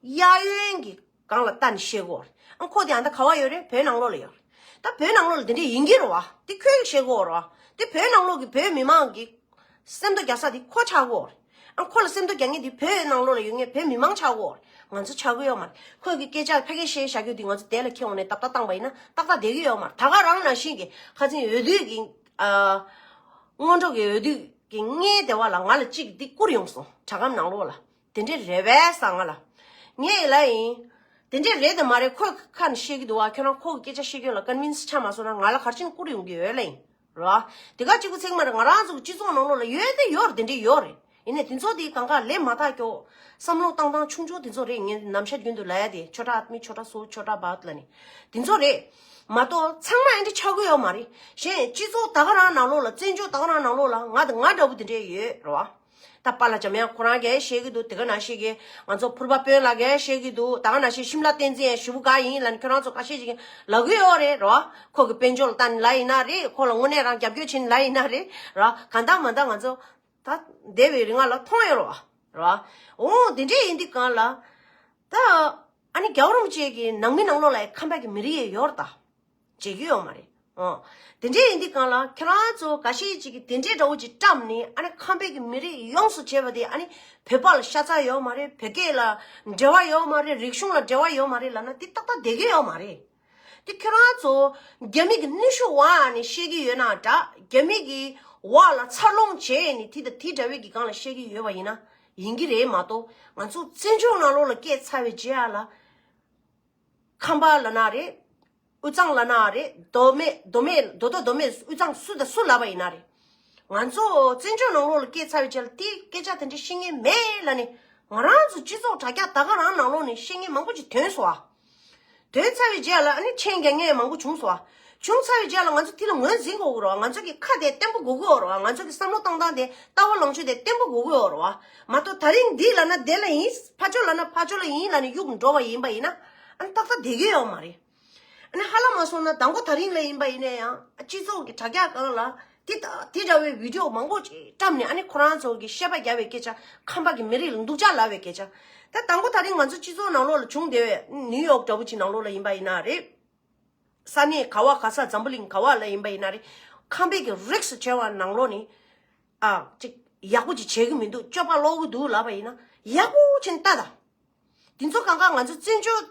གཡས་གཡོན་གྱི་སྒང་ལ་ལྟ་ནས་བཤད་དགོས་རེད། ཨ་ཁོ་དེ་ཨ་ད་ག་བ་ཡོད་རེད། བོད་ནང་ལོགས་ལ་ཡོད་རེད། ད་བོད་ནང་ལོགས་ལ་དེ་འདྲས་ཡིན་གྱི་རེད་བ། དེ་ཁོས་བཤད་དགོས་རེད་བ། དེ་བོད་ནང་ལོགས་ཀྱི་བོད་མི་མང་གི་སེམས་གཏོད་རྒྱག་ས་དེ་ཁོ་ཆགས་དགོས་རེད། ཨ་ཁོ་ལ་སེམས་གཏོད་རྒྱག་མཁན་དེ་བོད་ནང་ལོགས་ལ་ཡོད་མཁན་བོད་མི་མང་ཆགས་དགོས་རེད། ང་ཚོ་ཆགས་ཀྱི་ཡོད་མ་རེད། ཁོས་གི་སྐད་ཆ་ཕ་གི་བཤད་བཞག་རྒྱུ་དེ་ང་ཚོ་དེ་ལ་ཁྱེར་འོང་ནས་ཏག་ཏག་བཏང་པ་ཡིན་ན་ཏག་ཏག་བསྡད་ཀྱི་ཡོད་མ་རེད། ད་ག་རང་ནང་བཞིན་གྱི་ཁ་སང་འོས་བསྡུ་གི་ཨ་སྔོན་འགྲོ་གི་འོས་བསྡུ་ གི་ངའི་སྡེ་བ་ལ་ང་ལ་གཅིག་འདི་བསྐུར་ཡོང་སོང་དྲ་སྒམ་ནང་ལོགས་ལ། དེ་འདྲས་རེད་པས་ང་ལ། ངས་ལབ་ཡིན། དེ་འདྲས་རེད་དེ་མ་རེད། ཁོས་ཁ་ནས་བཤད་ཀྱི་འདུག་བ། ཁྱོད་རང་ཁོ་གི་སྐད་ཆ་བཤད་རྒྱུ་ལ་ཀོན་ཝིན་སི་ཆགས་མ་སོང་ན་ང་ལ་ག་རེ་བྱས་ནས་བསྐུར་ཡོང་གི་ཡོད་ལབ་ཡིན། རེད་བ། དེ་ག་གཅིག་པུ་ཚིག་མ་རེད། ང་རང་ཚོ་གི་སྤྱི་ཚོགས་ནང་ལོགས་ལ་ཡོད་དེ་ཡོད་རེད། དེ་འདྲས་ཡོད་རེད། ཡིན་ནའི་དེ་ཚོ་དེ་གང་ག་ལས་མ་ཐག་ཀྱོག་བསམ་བློ་བཏང་སྟངས་ཆུང་ཆུང་དེ་ཚོ་རེད། ངས་ནམ་ཞག་རྒྱུན་དུ་ལབ་ཡ་དེ་ཆོ་འཕྲུལ་མི་ཆོ་འཕྲུལ་སོ་ཆོ་འཕྲུལ་བ་ལ་ནི་དེ་ཚོ་རེད། མ་གཏོགས་ཚང་མ་ཨེ་འདྲ་ཆགས་ཀྱི་ཡོད་མ་རེད། གཞན་སྤྱི་ཚོགས་ད་ག་རང་ནང་ལོགས་ལ། བཙན་བྱོལ་ད་ག་རང་ནང་ལོགས་ལ་ང་དང་ང་འདྲ་པོ་དེ་འདྲས་ཡོད་རེད་བ། ད་པཱ་ལགས་འཇམ་དབྱངས་ཁོ་རང་གིས་བཤད་ཀྱི་འདུག་དེ་ག་ནང་བཞིན་གྱི་ང་ཚོ་ཕུར་པ་དཔོན་ལགས་ཀྱིས་བཤད་ཀྱི་འདུག་ད་ག་ནང་བཞིན་ཤིམ་ལ་བསྟན་འཛིན་ཡང་ཞེ་པོ་དགའ་ཡིན་ལབ་ནས་ཁྱོད་རང་ཚོ་ཁ་ཤས་ཅིག་ལབ་ཀྱི་ཡོད་རེད། རེད་བ། ཁོ་གི་དཔལ་འབྱོར་ལ་ལྟ་ནས་ལབ་ཡིན་ན་རེད། ཁོ་ལ་དངོས་གནས་རང་རྒྱབ་སྐྱོར་བྱས་ནས་ལབ་ཡིན་ན་རེད། རེད་བ། གང་ལྟར་མ་ལྟར་ང་ཚོ་ད་འདས་པའི་རིང་ལ་མཐོང་ཡོད་རེད་བ། རེད་བ། འོ་དེ་འདྲས་ཡིན་དུས་གང་ལ། ད་ཨ་ནི་རྒྱལ་བ་རིན་པོ་ཆེ་གི་ནང་མི་ནང་ལོགས་ལ་ཡང་ཁམས་པ་གི་མི་རིགས་ཡོད་རེད་ད། བརྗེད་རྒྱུ་ཡོད་མ་རེད། ཨོ། དེ་འདྲས་ཡིན་དུས་གང་ལ་ཁྱེད་རང་ཚོ་འགའ་ཤས་ཅིག་གིས་དེ་འདྲས་འདྲ་བོ་ཅིག་བཀྲམ་ནས། ཨ་ནི་ཁམས་པའི་གི་མི་རིགས་ཡོངས་སུ་བྱས་པ་དེ་ཨ་ནི་བོད་པ་ལ་ཤ་ཚ་ཡོད་མ་རེད། བོད་སྐད་ལ་འབྲེལ་བ་ཡོད་མ་རེད། རིག་གཞུང་ལ་འབྲེལ་བ་ཡོད་མ་རེད་ལབ་ན་དེ་ཏག་ཏག་བསྡད་ཀྱི་ཡོད་མ་རེད། དེ་ཁྱེད་རང་ཚོ་རྒྱ་མི་གི་ནུས་ཤུགས་འོག་ནས་བཤད་ཀྱི་ཡོད་ན་འདྲ། རྒྱ་མི་གི་འོག་ལ་འཚར་ལོངས་བྱས་ནས་དེ་དང་དེ་འདྲ་བའི་གི་སྒང་ལ་བཤད་ཀྱི་ཡོད་པ་ཡིན་ན་ཡིན་གྱི་རེད། མ་གཏོགས་ང་ཚོ་བཙན་བྱོལ་ནང་ལོགས་ལ་སྐྱེས་ཚར་བའི་རྗེས་ལ། ཁམས་པ་ལབ་ན་རེད། དབུས་གཙང་ལབ་ན་རེད། མདོ་སྨད། མདོ་སྨད། མདོ་སྟོད། མདོ་སྨད། དབུས་གཙང་སུ་དང་སུ་ལབ་པ་ཡིན་ན་རེད། ང་ཚོ་བཙན་བྱོལ་ནང་ལོགས་ལ་སྐྱེས་ཚར་བའི་རྗེས་ལ་དེ་སྐད་ཆ་དེ་འདྲ་བཤད་མཁན་མེད་ལབ་ནས། ང་རང་ཚོ་སྤྱི་ཚོགས་དྲ་རྒྱ་ད་ག་རང་ནང་ལོགས་ནས་བཤད་མཁན་མང་པོ་ཅིག་ཐོན་སོང་ཨ། ཐོན་ཚར་བའི་རྗེས་ལ་ཨ་ནི་མཆན་རྒྱག་མཁན་མང་པོ་བྱུང་སོང་ཨ། བྱུང་ཚར་བའི་རྗེས་ལ་ང་ཚོ་དེ་ལ་ངོས་འཛིན་དགོས་ཀྱི་རེད་བ། ང་ཚོ་གི་ཁ་དེ་བརྟན་པོ་དགོས་ཀྱི་ཡོད་རེད་བ། ང་ཚོ་གི་བསམ་བློ་བཏང་སྟངས་དེ། ལྟ་བ་ལངས་ཕྱོགས་དེ་བརྟན་པོ་དགོས་ཀྱི་ཡོད་རེད་བ། མ་གཏོགས་དེ་རིང་འདི་ལབ་ན་དེ་ལ་ཡིན། ཕར་ཕྱོགས་ལབ་ན་ཕར་ཕྱོགས་ལ་ཡིན་ལབ་ནས་གཡུག་འགྲོ་བ་ཡིན་པ་ཡིན་ན། ཨ་ནི་ཏག་ཏག་བསྡད་ཀྱི་ཡོད་མ་རེད། ཨ་ནི་ཧ་ལམ་མ་སོང་ན་མདང་དགོང་དེ་རིང་ལ་ཡིན་པ་ཡིན་ན་ཡང་སྤྱི་ཚོགས་ཀྱི་དྲ་རྒྱ་སྒང་ལ་དེ་ད་དེ་འདྲ་བའི་བི་ཌི་ཡོ་མང་པོ་ཅིག་བཀྲམ་ནས། ཨ་ནི་ཁོ་རང་ཚོ་གི་བཤད་པ་རྒྱབ་པའི་སྐད་ཆ། ཁམས་པ་གི་མི་རིགས་ལ་སྡུག་ཅག་ལབ་པའི་སྐད་ཆ། ད་མདང་དགོང་དེ་རིང་ང་ཚོ་སྤྱི་ཚོགས་ནང་ལོགས་ལ་བྱུང་བསྡད་པའི་ནིའུ་ཡོག་འདྲ་བོ་ཅིག་ནང་ལོགས་ལ་ཡིན་པ་ཡིན་ན་རེད། ས་གནས་ག་བ་ག་ས། འཛམ་བུ་གླིང་ག་བ་ལ་ཡིན་པ་ཡིན་ན་རེད། ཁམས་པའི་གི་རིགས་སུ་བྱས་པ་ནང་ལོགས་ནས། ཨ། ཅིག་ཡག་པོ་ཅིག་བྱེད་ཀྱི་མི་འདུག་སྤྱོད་པ་ལོག་གི་འདུག་ལབ་པ་ཡིན་ན་ཡག་པོ་ཅིག་ལྟ་དང་། དེ་ཚོ་གང་ག་ང་ཚོ་བཙན་བྱོལ་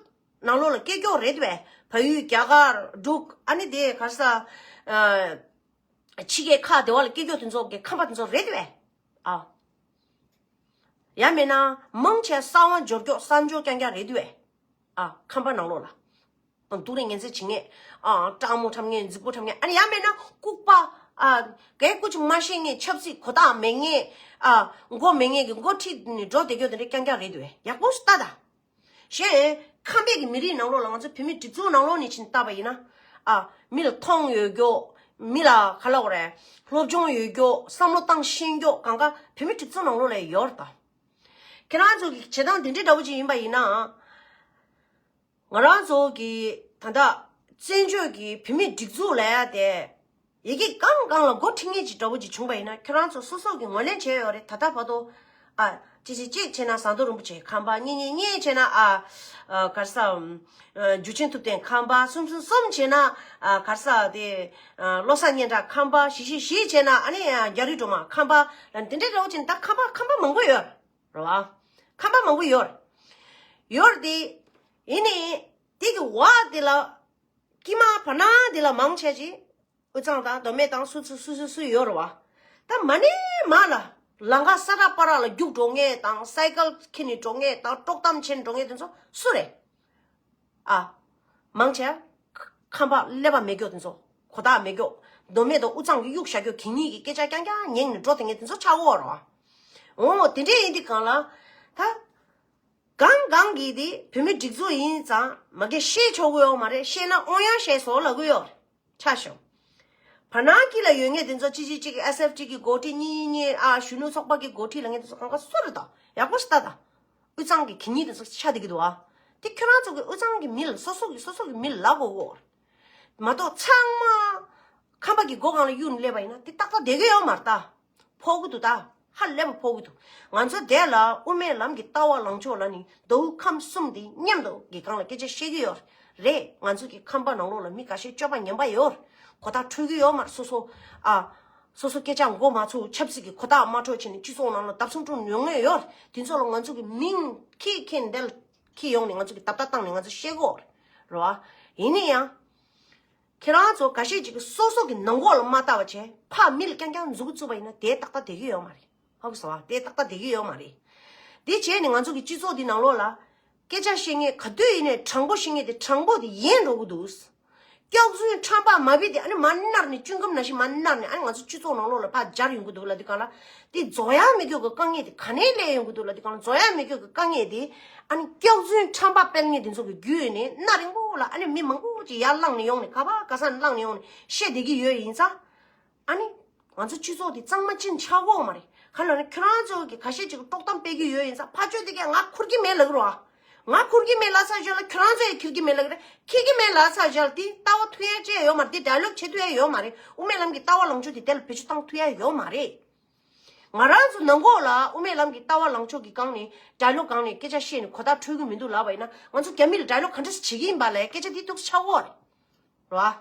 ནང་ལོགས་ལ་སྐྱེས་ཀྱོག་རེད་པས། བལ་ཡུལ། རྒྱ་གར། འབྲུག་ཨ་ནི་དེ་ག་ས། ཨ། ཕྱི་རྒྱལ་ཁག་དེ་བ་ལ་སྐྱེས་ཀྱོག་དེ་ཚོ་གི་ཁམས་པ་དེ་ཚོ་རེད་པས། ཨ། ཡང་མིན་ན་མང་ཆེ་གསང་བ་འབྱོར་ཀྱོག་གསང་སྦྱོར་རྐྱང་རྐྱང་རེད་འདུག་པས། ཨ། ཁམས་པ་ནང་ལོགས་ལ། སྡུག་རུས་ངན་ཚད་བྱེད་མཁན། ཨ། སྤྲང་མོ་འཁྲབ་མཁན། རྫིག་པོ་འཁྲབ་མཁན། ཨ་ནི་ཡང་མིན་ན་ལྐུགས་པ། ཨ། གའི་སྐད་ཆ་མ་བཤད་མཁན། ཆབ་སྲིད་གོ་རྟོགས་མེད་མཁན། ཨ། མགོ་མེད་མཁན་གྱི་མགོ་ཁྲིད་ནས་འགྲོ་བསྡད་རྒྱུ་དེ་འདྲ་རྐྱང་རྐྱང་རེད་འདུག་པས། ཡག་པོ་ལྟ་དང་། གཞན་ཁམས་པའི་གི་མི་རིགས་ནང་ལོགས་ལ་ང་ཚོ་བོད་མི་སྒྲིག་འཛུགས་ནང་ལོགས་ནས་ཕྱིན་བལྟས་པ་ཡིན་ན། ཨ། མི་ལ་མཐོང་ཡོད་རྒྱུ། མི་ལ་ག་ལབ་དགོས་རེད། སློབ་སྦྱོང་ཡོད་རྒྱུ། བསམ་བློ་བཏང་ཤེས་རྒྱུ་གང་ག་བོད་མི་སྒྲིག་འཛུགས་ནང་ལོགས་ལ་ཡོད་རེད་ད། ཁྱེད་རང་ཚོ་གི་བྱེད་སྟངས་དེ་འདྲ་འདྲ་བོ་ཅིག་ཡིན་པ་ཡིན་ན། ང་རང་ཚོ་གི་ད་ལྟ་བཙན་བྱོལ་གྱི་བོད་མིའི་སྒྲིག་འཛུགས་ལབ་ཡ་དེ། ཡ་གི་གང་གང་ལ་མགོ་ཁྲིད་མཁན་ཅིག་འདྲ་བོ་ཅིག་བྱུང་པ་ཡིན་ན། ཁྱོད་རང་ཚོ་སོ་སོ་གི་ངོས་ལེན་བྱས་ཡོད་རེད། ད་ལྟ་བར་དུ། ཨ། གཅིག་གཅིག་གཅིག་བྱས་ན་ཟམ་གདོང་རིན་པོ་ཆེ་ཁམས་པ། གཉིས་གཉིས་གཉིས་བྱས་ན། ཨ། ཨ། ག་རེ་ཟ། ཨ། འཇུ་ཆེན་ཐུབ་བསྟན་ཁམས་པ། གསུམ་གསུམ་གསུམ་བྱས་ན། ཨ། ག་རེ་ཟ་དེ། ཨ། བློ་བཟང་སྙན་གྲགས་ཁམས་པ། བཞི་བཞི་བཞི་བྱས་ན་ཨ་ནི་རྒྱ་རི་སྒྲོལ་མ་ཁམས་པ། ཨ། དེ་འདྲའི་འདྲ་བོ་བྱས་ན་ད་ཁམས་པ་ཁམས་པ་མང་པོ་ཡོད་རེད་བ། ཁམས་པ་མང་པོ་ཡོད་རེད། ཡོད་རེད་དེ། ཡིན་ནའི་དེ་གི་འོག་དེ་ལ། དཀྱིལ་མ་བར་སྣང་དེ་ལ་མང་ཆེ་ཅིག་དབུས་གཙང་དང་མདོ་སྨད་དང་སུ་སུ་སུ་སུ་སུ་ཡོད་རེད་བ། ད་མ་ནས་མ་ལ་ལམ་ཁ་ས་ཁྲ་པ་ར་ལ་རྒྱུག་འགྲོ་མཁན་དང་། སའི་ཀལ་ཁྱེར་ནས་འགྲོ་མཁན་དང་། དཀྲོག་གཏམ་བྱེད་འགྲོ་མཁན་དེ་ཚོ་སུ་རེད། ཨ། མང་ཆེ་ཁམས་པ་ཀླད་པ་མེད་རྒྱུ་དེ་ཚོ། གོ་རྟོགས་མེད་རྒྱུ། མདོ་སྨད་དང་དབུས་གཙང་གི་གཡུག་བཞག་རྒྱུ། གད་སྙིགས་ཀྱི་སྐད་ཆ་རྐྱང་རྐྱང་ཉན་ནས་འགྲོ་བསྡད་མཁན་དེ་ཚོ་ཆགས་ཀྱི་ཡོད་རེད་བ། འོ། དེ་འདྲས་ཡིན་དུས་གང་ལ། ད། གང་གང་གིས་དེ་བོད་མི་སྒྲིག་འཛུགས་ཡིན་ཙང་མ་གི་བཤད་ཆོག་གི་ཡོད་མ་རེད། བཤད་ན་དབང་ཡང་བཤད་སོང་ལབ་གི་ཡོད་རེད། ཆ་བཞག་བར་སྣང་དཀྱིལ་ལ་ཡོད་མཁན་དེ་ཚོ་གཅིག་གཅིག་གཅིག་ཨེས་ཨེཕ་ཊི་གི་འགོ་ཁྲིད། གཉིས་གཉིས་གཉིས། ཨ། གཞོན་ནུ་ཚོགས་པ་གི་འགོ་ཁྲིད་ལབ་མཁན་དེ་ཚོ་གང་ག་སུ་རེད་ད། ཡག་པོ་ཞིག་ལྟ་ད། དབུས་གཙང་གི་གད་སྙིགས་དེ་ཚོ་ཆགས་བསྡད་ཀྱི་འདུག་ཨ། དེ་ཁྱོད་རང་ཚོ་གི་དབུས་གཙང་གི་མི་ལ། སོ་སོ་གི་སོ་སོ་གི་མི་ལ་ལབ་དགོས་གོ། མ་གཏོགས་ཚང་མ་ཁམས་པ་གི་སྒོ་སྒང་ལ་གཡུག་ནས་སླེབས་པ་ཡིན་ན་དེ་ཏག་ཏག་བསྡད་ཀྱི་ཡོད་མ་རེད་ད། ཕོག་གི་འདུག་ད། ཧ་ལས་པ་ཕོག་གི་འདུག་ང་ཚོ་དེ་ལ་དབུ་མའི་ལམ་གྱི་ལྟ་བ་ལངས་ཕྱོགས་ལ་ནི་མདོ་དབུས་ཁམས་གསུམ་དེ་མཉམ་དུ་གི་སྒང་ལ་སྐད་ཆ་བཤད་ཀྱི་ཡོད་རེད། ང་ཚོ་གི་ཁམས་པ་ནང་ལོགས་ལ་མི་འགའ་ཤས་སྤྱོད་པ་ངན་པ་ཡོད་རེད། གོ་རྟོགས་འཕྲོད་ཀྱི་ཡོད་མ་རེད། སོ་སོ། ཨ། སོ་སོ་སྐད་ཆ་མགོ་མ་ཚོས། ཆབ་སྲིད་ཀྱི་གོ་རྟོགས་མ་འཕྲོད་བྱས་ནས་སྤྱི་ཚོགས་ནང་ལ་བརྡབ་གསུམ་བཀྲམ་ཡོང་མཁན་ཡོད་རེད། དེ་ཚོ་ལ་ང་ཚོ་གི་མིང་ཁྱེར་ཁྱེར་ནས་འདི་ལ་ཁྱེར་ཡོང་ནས་ང་ཚོ་གི་རྡབ་རྡབ་བཏང་ནས་ང་ཚོ་བཤད་ཀྱི་ཡོད་རེད་བ། ཡིན་ན་ཡང་། ཁྱེད་རང་ཚོ་འགའ་ཤས་ཅིག་གིས་སོ་སོ་གི་ནང་ཁོག་ལ་མ་ལྟ་བ་བྱས། ཕར་མི་ལ་རྐྱང་རྐྱང་མཛུབ་གུ་བཙུགས་པ་ཡིན་ན་དེ་ཏག་ཏག་བསྡད་ཀྱི་ཡོད་མ་རེད། ཧ་གོ་སོང་ཨ། དེ་ཏག་ཏག་བསྡད་ཀྱི་ཡོད་མ་རེད། དེ་བྱས་ནས་ང་ཚོ་གི་སྤྱི་ཚོགས་འདི་ནང་ལོགས་ལ་སྐད་ཆ་བཤད་མཁན་ག་དུས་ཡིན་ནའི་དྲང་པོ་བཤད་མཁན་དེ་དྲང་པོ་དེ་ཡལ་འགྲོ་གི་འདུག། སྐྱག་རྫུན་ཁྲམ་པ་མ་བི་དེ་ཨ་ནི་མར་མནར་ནས་ཅུན་ཀམ་ནང་བཞིན་མར་མནར་ནས་ཨ་ནི་ང་ཚོ་སྤྱི་ཚོགས་ནང་ལོགས་ལ་ཕར་འབྱར་ཡོང་གི་འདུག་ལབ་དུས་སྒང་ལ། དེ་རྫོགས་ཡ་མི་དགོས་ཀྱི་དཀའ་ངལ་དེ་ག་ནས་སླེབས་ཡོང་གི་འདུག་ལབ་དུས་སྒང་ལ། རྫོགས་ཡ་མི་དགོས་ཀྱི་དཀའ་ངལ་དེ་ཨ་ནི་སྐྱག་རྫུན་ཁྲམ་པ་སྤེལ་མཁན་དེ་ཚོ་གི་བརྒྱུད་ནས་མནར་རིང་པོ་ལ་ཨ་ནི་མི་མང་པོ་ཅིག་ཡར་ལངས་ནས་ཡོང་ནས་ག་པ་ག་ས་ནས་ལངས་ནས་ཡོང་ནས་བཤད་བསྡད་ཀྱི་ཡོད་ཡིན་ཙང་། ཨ་ནི། ང་ཚོ་སྤྱི་ཚོགས་དེ་གཙང་མ་ཅིག་ཆགས་ཀྱི་ཡོད་མ་རེད། ག་ལབ་ན་ཁྱོད་རང་ཚོ་གི་ཁ་ཤས་ཅིག་གིས་དཀྲོག་གཏམ་སྤེལ་གྱི་ཡོད་ཡིན་ཙང་ཕར་ཕྱོགས་དེ་གས་ང་འཁུར་གྱི་མེད་ལབ་ཀྱི་རེད་བ། ང་འཁུར་གྱི་མེད་ལབ་ཚར་རྗེས་ལ་ཁྱོད་རང་ཚོ་ཡང་འཁྱེར་གྱི་མེད་ལབ་ཀྱི་རེད། འཁྱེར་གྱི་མེད་ལབ་ཚར་རྗེས་ལ་དེ་ལྟ་བ་མཐུན་ཡ་ཅི་ཡང་ཡོད་མ་རེད། དེ་ཌའི་ལོག་བྱེད་ཐུབ་ཡ་ཡོད་མ་རེད། དབུ་མའི་ལམ་གྱི་ལྟ་བ་ལངས་ཕྱོགས་དེ་དེ་ལ་བེད་སྤྱོད་བཏང་ཐུབ་ཡ་ཡོད་མ་རེད། ང་རང་ཚོ་ནང་ཁོག་ལ་དབུ་མའི་ལམ་གྱི་ལྟ་བ་ལངས་ཕྱོགས་ཀྱི་སྒང་ནས་ཌའི་ལོག་སྒང་ནས་སྐད་ཆ་བཤད་ནས་གོ་བརྡ་འཕྲོད་ཀྱི་མི་འདུག་ལབ་པ་ཡིན་ན། ང་ཚོ་རྒྱ་མི་ལ་ཌའི་ལོག་ག་འདྲས་བྱེད་ཀྱི་ཡིན་པ་ལས་སྐད་ཆ་དེ་འདུག་ཆགས་ཀྱི་ཡོད་རེད་བ།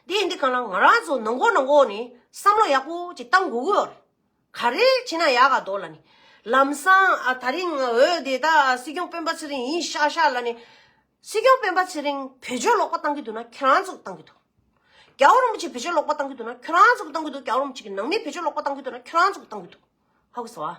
དེ་ཡིན་དུས་སྒང་ལ་ང་རང་ཚོ་ནང་ཁོག་ནང་ཁོག་ནས་བསམ་བློ་ཡག་པོ་ཅིག་བཏང་དགོས་ཀྱི་ཡོད་རེད། ག་རེ་བྱས་ན་ཡག་ག་འདུག་ལབ་ནས། ལམ་སང་ཨ་ད་རིང་འོས་དེ་ད་སྲིད་སྐྱོང་སྤེན་པ་ཚེ་རིང་ཡིན་ཤག་ཤག་ལབ་ནས། སྲིད་སྐྱོང་སྤེན་པ་ཚེ་རིང་བེད་སྤྱོད་ལོག་པ་བཏང་གི་འདུག་ན་ཁྱེད་རང་ཚོ་གིས་བཏང་གི་འདུག། རྒྱལ་བ་རིན་པོ་ཆེ་བེད་སྤྱོད་ལོག་པ་བཏང་གི་འདུག་ན་ཁྱེད་རང་ཚོ་གིས་བཏང་གི་འདུག། རྒྱལ་བ་རིན་པོ་ཆེ་གི་ནང་མི་བེད་སྤྱོད་ལོག་པ་བཏང་གི་འདུག་ན་ཁྱེད་རང་ཚོ་གིས་བཏང་གི་འདུག། ཧ་གོ་སོང་ཨ།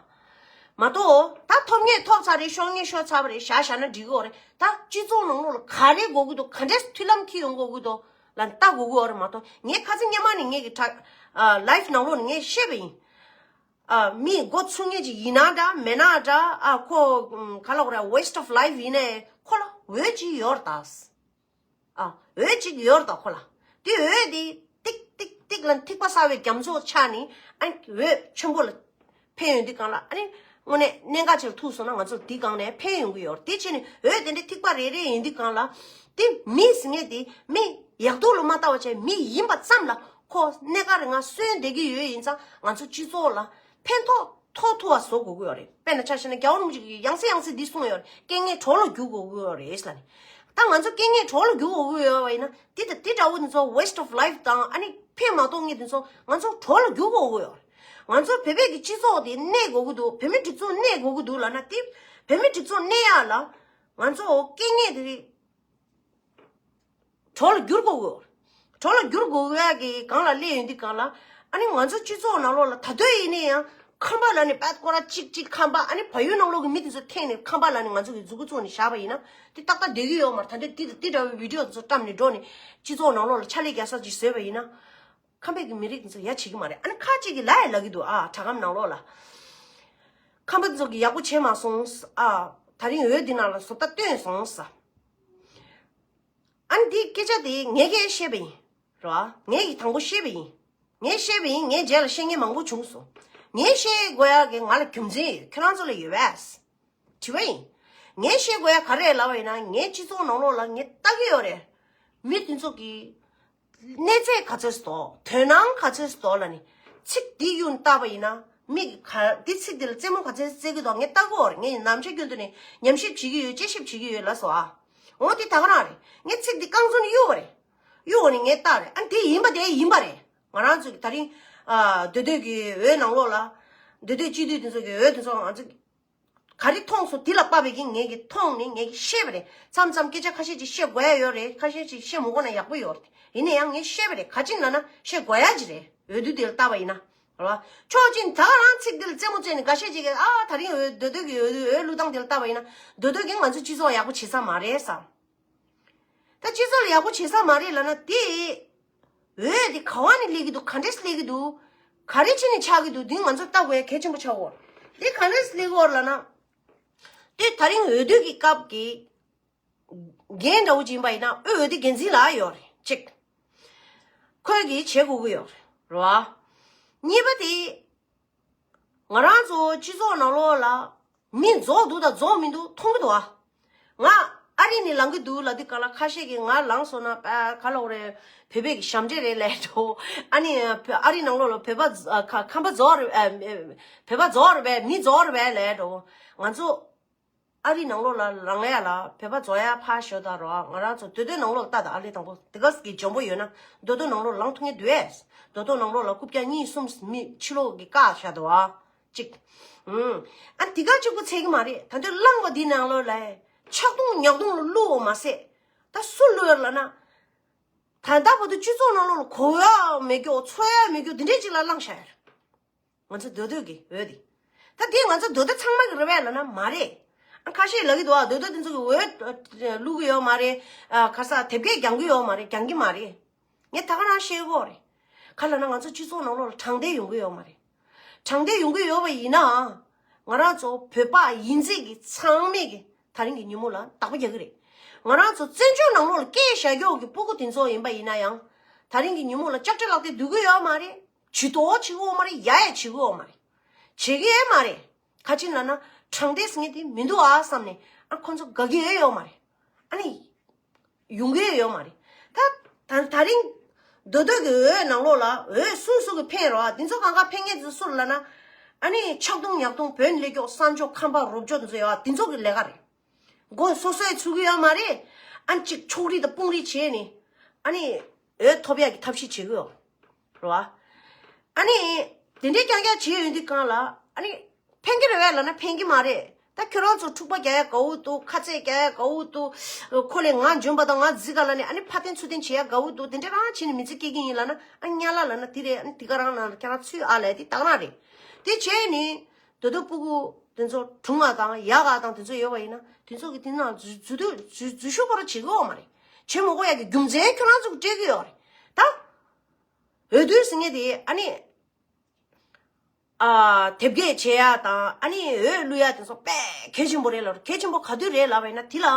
མ་གཏོགས་ད་ཐོབ་ངེས་ཐོབ་ཚར་རེད། ཤོར་ངེས་ཤོར་ཚར་བ་རེད། བཞག་བཞག་ན་འགྲིག་གི་ཡོད་རེད། ད་སྤྱི་ཚོགས་ནང་ལོགས་ལ་ག་རེ་དགོས་ཀྱི་འདུག། ག་འདྲས་མཐུན་ལམ་འཁྱེར་ཡོང་དགོས་ཀྱི་འདུག་ལ་ལྟ་དགོས་ཀྱི་ཡོད་རེད། མ་གཏོགས་ངས་ཁ་སང་སྔོན་མ་ནས་ངས་ཀྱི་ཊ་ཨ་ལའིབ་ནང་ལོགས་ནས་ངས་བཤད་པ་ཡིན། ཨ་མི་མགོ་ཚོས་མཁན་ཅིག་ཡིན་ན་འདྲ་མེད་ན་འདྲ། ཨ་ཁོ་ཨམ་ག་ལབ་དགོས་རེད། waste of life ཡིན་ནའི་ཁོ་ལ་འོས་ཅིག་ཡོད་རེད་ད། ཨ་འོས་ཅིག་ཡོད་རེད་ད་ཁོ་ལ། དེ་འོས་དེ་ཏིག་ཏིག་ཏིག་ལ་ཐིགས་པ་གསར་བའི་རྒྱ་མཚོ་ཆགས་ནས་ཨ་འོས་ཆེན་པོ་ལ་འཕེན་ཡོང་དུས་སྒང་ལ། ཨ་ནི་དངོས་གནས་གནད་འགག་ཅིག་ལ་ཐུག་སོང་ན་ང་ཚོ་དེའི་སྒང་ནས་འཕེན་ཡོང་གི་ཡོད་རེད། དེ་བྱས་ནས་འོས་དེ་འདྲའི་ཐིགས་པ་རེ་རེ་ཡིན་དུས་སྒང་ལ། དེ་མི་ཟེར་མཁན་དེ་མི་ཡག་སྡུག་ལ་མ་ལྟ་བ་བྱས་མི་ཡིན་པ་ཙམ་ལ་ཁོ་གནད་འགག་རེ་ང་སོན་བསྡད་ཀྱི་ཡོད་ཡིན་ཙང་ང་ཚོ་སྤྱི་ཚོགས་ལ་ཕན་ཐོགས་ཐོགས་ཐུབ་པ་བཟོ་དགོས་ཀྱི་ཡོད་རེད། དཔེར་ན་ཆ་བཞག་ན་རྒྱལ་བ་རིན་པོ་ཆེ་གིས་ཡང་སེ་ཡང་སེ་འདི་གསུངས་ཡོད་རེད། རྐྱེན་ངན་གྲོགས་ལ་བསྒྱུར་དགོས་ཀྱི་ཡོད་རེད་ལབ་ནས། ད་ང་ཚོ་རྐྱེན་ངན་གྲོགས་ལ་བསྒྱུར་དགོས་ཀྱི་ཡོད་པ་ཡིན་ན་དེ་ད་དེ་འདྲ་བོ་དེ་ཚོ་waste of life དང་ཨ་ནི་ཕན་མ་ཐོགས་མཁན་དེ་ཚོ་ང་ཚོ་གྲོགས་ལ་བསྒྱུར་དགོས་ཀྱི་ཡོད་རེད། ང་ཚོ་བོད་པའི་གི་སྤྱི་ཚོགས་དེ་གནས་དགོས་ཀྱི་འདུག། བོད་མི་སྒྲིག་འཛུགས་གནས་དགོས་ཀྱི་འདུག་ལབ་ན། དེ་བོད་མི་སྒྲིག་འཛུགས་གནས་ཡག་ལ་ང་ཚོ་རྐྱེན་ངན་དེ་རེད། གྲོགས་ལ་བསྒྱུར་དགོས་ཀྱི་ཡོད། གྲོགས་ལ་བསྒྱུར་དགོས་ཀྱི་ཡོད་ཀྱི་སྒང་ལ་སླེབས་ཡོང་དུས་སྒང་ལ། ཨ་ནི་ང་ཚོ་སྤྱི་ཚོགས་ནང་ལོགས་ལ་ད་དུང་ཡིན་ན་ཡང་ཁམས་པ་ལབ་ནས་པད་སྐོར་ར་གཅིག་གཅིག་ཁམས་པ། ཨ་ནི་བལ་ཡུལ་ནང་ལོགས་ཀྱི་མི་དེ་ཚོ་འཐེན་ནས་ཁམས་པ་ལབ་ནས་ང་ཚོ་གི་མཛུབ་གུ་བཙུགས་ནས་བཞག་པ་ཡིན་ན་དེ་ཏག་ཏག་བསྡད་ཀྱི་ཡོད་མ་རེད། ད་དུང་དེ་དང་དེ་འདྲ་བའི་བི་ཌི་ཡོ་དེ་ཚོ་བཀྲམ་ནས་འགྲོ་ནས་སྤྱི་ཚོགས་ནང་ལོགས་ལ་ཕྱག་ལས་རྒྱག་ས་ཅིག་བཟོས་པ་ཡིན་ན། ཁམས་པའི་གི་མི་རིགས་དེ་ཚོ་ཡ་བྱེད་ཀྱི་མ་རེད། ཨ་ནི་ཁ་ཅིག་གིས་ལབ་ཡ་ལབ་ཀྱི་འདུག། ཨ་དྲ་ཁམས་ནང་ལོགས་ལ་ཁམས་པ་དེ་ཚོ་གིས་ཡག་པོ་བྱས་མ་སོང་། ཨ་ད་རིང་འོས་འདི་ནང་ལ་བཟོ་ལྟ་བཏོན་སོང་ཟེར། ཨ་ནི་འདི་སྐད་ཆ་དེ་ངས་ཀྱིས་བཤད་པ་ཡིན། རེད་བ། ངས་ཀྱིས་དང་པོ་བཤད་པ་ཡིན། ངས་བཤད་པ་ཡིན། ངས་རྗེས་ལ་བཤད་མཁན་མང་པོ་བྱུང་སོང་། ངས་བཤད་དགོས་ཡག་གི་ང་ལ་རྒྱུ་མཚན་ཡོད། ཁྱོད་རང་ཚོ་ལ་ཡོད་པས། དྲི་བ་ཡིན། ངས་བཤད་དགོས་ཡག་ག་རེ་ལབ་པ་ཡིན་ན། ངའི་སྤྱི་ཚོགས་ནང་ལོགས་ལ་ངས་ལྟ་གི་ཡོད་རེད། མི་དེ་ཚོ་གི་གནས་ཚད་ག་ཚོད་ཙམ་འདུག། དོན་སྣང་ག་ཚོད་ཙམ་འདུག་ལབ་ནས། ཚིག་འདི་གཡུག་ནས་བལྟས་པ་ཡིན་ན། མི་གི་ག་འདི་ཚིག་འདི་ལ་རྩེད་མོ་ག་ཚོད་རྩེ་གི་འདུག། ངས་ལྟ་གི་ཡོད་རེད། ངས་ནམ་ཞག་རྒྱུན་དུ་ནས་ཉམས་ཞིབ་བྱེད་ཀྱི་ཡོད། དཔྱད་ཞིབ་བྱེད་ཀྱི་ཡོད་ལབ་སོང་ཨ། འོ་དེ་ད་ག་རང་རེད། ངས་ཚིག་འདི་རྐང་བཙུགས་ནས་གཡུག་པ་རེད། གཡུག་པ་ནས་ངས་བལྟས་རེད། ཨ་དེ་ཡིན་པ་དེ་ཡིན་པ་རེད། ང་རང་ཚོ་གི་ད་རིང་ཨ་མདོ་སྟོད་ཀྱི་འོས་ནང་ལོགས་ལ། མདོ་སྟོད་སྤྱི་འཐུས་དེ་ཚོ་གི་འོས་དེ་ཚོ་ང་ཚོ་གི་ག་རེ་མཐོང་སོང་། དེ་ལ་དཔག་པའི་གི་ངས་ཀྱིས་མཐོང་ནས་ངས་ཀྱིས་བཤད་པ་རེད། མཚམས་མཚམས་སྐད་ཆ་ཁ་ཤས་ཅིག་བཤད་དགོས་ཡ་ཡོད་རེད། ཁ་ཤས་ཅིག་བཤད་མི་དགོས་ན་ཡག་པོ་ཡོད་རེད། ཡིན་ན་ཡང་ངས་བཤད་པ་རེད། ག་ཅི་ལབ་ན་བཤད་དགོས་ཡ་ཅིག་རེད། འོས་བསྡུ་དེ་ལ་བལྟས་པ་ཡིན་ན། རེད་བ། ཕྱོགས་གཅིག་ནས་ད་ག་རང་ཚིག་འདི་ལ་རྩེད་མོ་རྩེས་ནས་འགའ་ཤས་ཅིག་གིས་ཨ་ད་རིང་འོས་མདོ་སྟོད་ཀྱི་འོས་འོས་བླུག་སྟངས་དེ་ལ་བལྟས་པ་ཡིན་ན་མདོ་སྟོད་ཀྱིས་ང་ཚོའི་སྤྱི་ཚོགས་ཡག་པོ་བྱེད་ས་མ་རེད་བསམ། ད་སྤྱི་ཚོགས་ལ་ཡག་པོ་བྱེད་ས་མ་རེད་ལབ་ན་དེ། འོས་དེ་ག་བ་ནས་སླེབས་ཀྱི་འདུག། ག་འདྲས་སླེབས་ཀྱི་འདུག། ག་རེ་བྱས་ནས་ཆགས་ཀྱི་འདུག། འདི་ང་ཚོ་ལྟ་དགོས་ཡ་གལ་ཆེན་པོ་ཆགས་ཀྱི་ཡོད་རེད། འདི་ག་འདྲས་སླེབས་ཀྱི་ཡོད་རེད་ལབ་ན། དེ་ད་རིང་འོས་བསྡུ་གི་སྐབས་ཀྱི་འགན་འདྲ་བོ་ཅིག་ཡིན་པ་ཡིན་ན་དབུས་འོས་བསྡུ་འགན་འཛིན་ལ་ཡོད་རེད་གཅིག། ཁོས་གིས་བྱེད་དགོས་ཀྱི་ཡོད་རེད། རེད་བ། གཉིས་པ་དེ། ང་རང་ཚོ་སྤྱི་ཚོགས་ནང་ལོགས་ལ་མི་རྫོགས་འདུག་དང་རྫོགས་མི་འདུག་མཐོང་གི་འདུག་ཨ། ང་ཨ་རི་ནས་ལངས་ཀྱི་འདུག་ལབ་དུས་སྒང་ལ་ཁ་ཤས་ཀྱིས་ང་ལངས་སོང་ན་པ་ག་ལབ་དགོས་རེད། བོད་པའི་གི་ཞབས་འདྲེན་རེད་ལབ་འགྲོ། ཨ་ནི་ཨ་རི་ནང་ལོགས་ལ་བོད་པ་རྫ་ཁ་ཁམས་པ་རྫོགས་རེད་པས། བོད་པ་རྫོགས་རེད་པས། མི་རྫོགས་རེད་པས་ལབ་འགྲོ། ང་ཚོ་ཨ་རི་ནང་ལོགས་ལ་ལངས་ཡ་ལ་བོད་པ་རྫོགས་ཡ་ཕར་ཞོག་ད་རོ། ང་རང་ཚོ་མདོ་སྟོད་ནང་ལོགས་ལ་ལྟ་དང་། ཨ་ལེ་དང་པོ་དེ་ག་གི་འཇོན་པོ་ཡོད་ན་མདོ་སྟོད་ནང་ལོགས་ལ་ལངས་ཐུབ་མཁན་འདུག་ཨེ། མདོ་སྟོད་ནང་ལོགས་ལ་རྐུབ་བཀྱག་གཉིས་གསུམ་མི་ཕྱི་ལོགས་ཀྱི་བཀག་བཞག་འདུག་ཨ། གཅིག། ཨུམ། ཨ་དེ་ག་གཅིག་པོ་ཚད་ཀྱི་མ་རེད། ད་དུང་ལངས་པ་འདི་ནང་ལོགས་ལ་ཆག་རྡུང་ཉག་རྡུང་ལ་བླུགས་པ་མ་ཟད། ད་སུ་བླུགས་ཡོད་ལབ་ན། ད་ལྟ་བར་དུ་སྤྱི་ཚོགས་ནང་ལོགས་ལ་གོ་ཡ་མེད་རྒྱུ་འཚོ་ཡ་མེད་རྒྱུ་འདི་འདྲས་ཅིག་ལ་བླངས་བཞག་ཡོད་རེད། ང་ཚོ་མདོ་སྟོད་ཀྱི་འོས་འདི། ད་འདི་ང་ཚོ་མདོ་སྟོད་ཚང་མ་གི་རེད་པས་ལབ་ན་མ་རེད། ཨ་ཁ་ཤས་ལབ་ཀྱི་འདུག་ཨ་མདོ་སྟོད་དེ་ཚོ་གི་འོས་བླུག་གི་ཡོད་མ་རེད། ཨ་ཁ་ས་དེབ་སྐྱེལ་རྒྱག་གི་ཡོད་མ་རེད། རྒྱག་གི་མ་རེད། ངས་ད་ག་རང་བཤད་ཀྱི་ཡོད་རེད། ག་ལབ་ན་ང་ཚོ་སྤྱི་ཚོགས་ནང་ལོགས་ལ་དྲང་བདེན་ཡོང་གི་ཡོད་མ་རེད། དྲང་བདེན་ཡོང་གི་ཡོད་པ་ཡིན་ན། ང་རང་ཚོ་བོད་པ་ཡིན་ཚད་ཀྱི་ཚང་མས་ཀྱི་ད་རིང་གི་ཉིན་མོ་ལ་བདག་པོ་རྒྱག་གི་རེད། ང་རང་ཚོ་བཙན་བྱོལ་ནང་ལོགས་ལ་སྐྱེས་བཞག་ཀྱོག་གི་སྤུ་གུ་དེ་ཚོ་ཡིན་པ་ཡིན་ན་ཡང་། ད་རིང་གི་ཉིན་མོ་ལ་ལྕགས་སྤྲེལ་ལག་དེ་སྡུག་གི་ཡོད་མ་རེད། ཇུས་གཏོགས་བྱེད་ཀྱི་ཡོད་མ་རེད། ཡ་ཡ་བྱེད་ཀྱི་ཡོད་མ་རེད། བྱེད་ཀྱི་ཡོད་མ་རེད། ག་ཅི་ལབ་ན་དྲང་བདེན་ཟེར་མཁན་དེ་མི་འདུག་ཨ་བསམ་ནས་ཨ་ཁོ་ཚོ་དགའ་གི་ཡོད་ཡོད་མ་རེད། ཨ་ནི། ཡོང་གི་ཡོད་མ་རེད། ད་ད་ད་རིང་མདོ་སྟོད་ཀྱི་འོས་ནང་ལོགས་ལ་འོས་སུ་སུ་གི་ཕན་རོ་ཨ་དེ་ཚོ་གང་ག་ཕན་མཁན་ཚོ་སུ་ལབ་ན། ཨ་ནི་ཆག་དུང་ཉག་དུང་བོན་ལས་ཀྱོག་ས་འཇོག་ཁམས་པ་རོབ་ཅོ་དེ་ཚོ་ཡོད་ཨ་དེ་ཚོ་གི་ལས་ཀ་རེད། མགོ་སོ་སོས་ཚུགས་ཀྱི་ཡོད་མ་རེད། ཨ་ནི་ཅིག་ཕྱོགས་རིས་དང་དཔུང་རིས་བྱས་ནས་ཨ་ནི་འོས་ཐོབ་ཡག་གི་ཐབས་ཤེས་བྱེད་ཀྱི་ཡོད་རེད་བ། ཨ་ནི་དེ་འདྲའི་རྐྱང་རྐྱང་བྱས་ཡོད་འདི་གང་ལ་ཨ་ནི་ཕན་གྱི་རེད་བས་ལབ་ན་ཕན་གྱི་མ་རེད། ད་ཁྱོད་རང་ཚོ་འཁྲུག་པ་རྒྱག་ཡ་དགའ་བོ་འདུག་ཁ་ཚད་རྒྱག་ཡ་དགའ་བོ་འདུག་ཁོ་ལས་ང་འཇོན་པ་དང་ང་རྫིག་ག་ལབ་ནས་ཨ་ནི་ཕ་བསྟན་ཚུལ་བསྟན་བྱེད་ཡ་དགའ་བོ་འདུག་དེ་འདྲ་རང་བྱས་ནས་མི་ཚེ་སྐྱེལ་གྱི་ཡིན་ལབ་ན་ཨ་ནི་ཉ་ལ་ལབ་ན་དེ་རེད། ཨ་ནི་དེ་ག་རང་ལབ་ན་ཁྱེད་རང་ཚུལ་ཨ་ལས་དེ་དག་ན་རེད། དེ་བྱས་ནས་དོ་དོ་སྤུ་གུ་དེ་ཚོ་གྲུང་བ་དང་ཡག་ག་དང་དེ་ཚོ་ཡོད་པ་ཡིན་ན་དེ་ཚོ་གི་དེ་ནང་འཛུལ་འཛུལ་དུས་འཛུལ་འཛུལ་ཞུགས་ཁོ་རང་བྱེད་ཀྱི་ཡོད་མ་རེད། བྱེད་མ་དགོས་ཡ་གི་རྒྱུ་མཚན་ཁྱོད་རང་ཚོ་གི་སྤྲད་ཀྱི་ཡོད་རེད་ད། འོས་བསྡུ་ཟེར་མཁན་དེ་ཨ་ནི། ཨ་དེབ་སྐྱེལ་བྱེད་ཡ་དང་ཨ་ནི་འོས་བླུག་ཡ་དེ་ཚོ་དཔེ་གལ་ཆེན་པོ་རེད་ལ། གལ་ཆེན་པོ་ག་དུས་རེད་ལབ་པ་ཡིན་ན་དེ་ལ་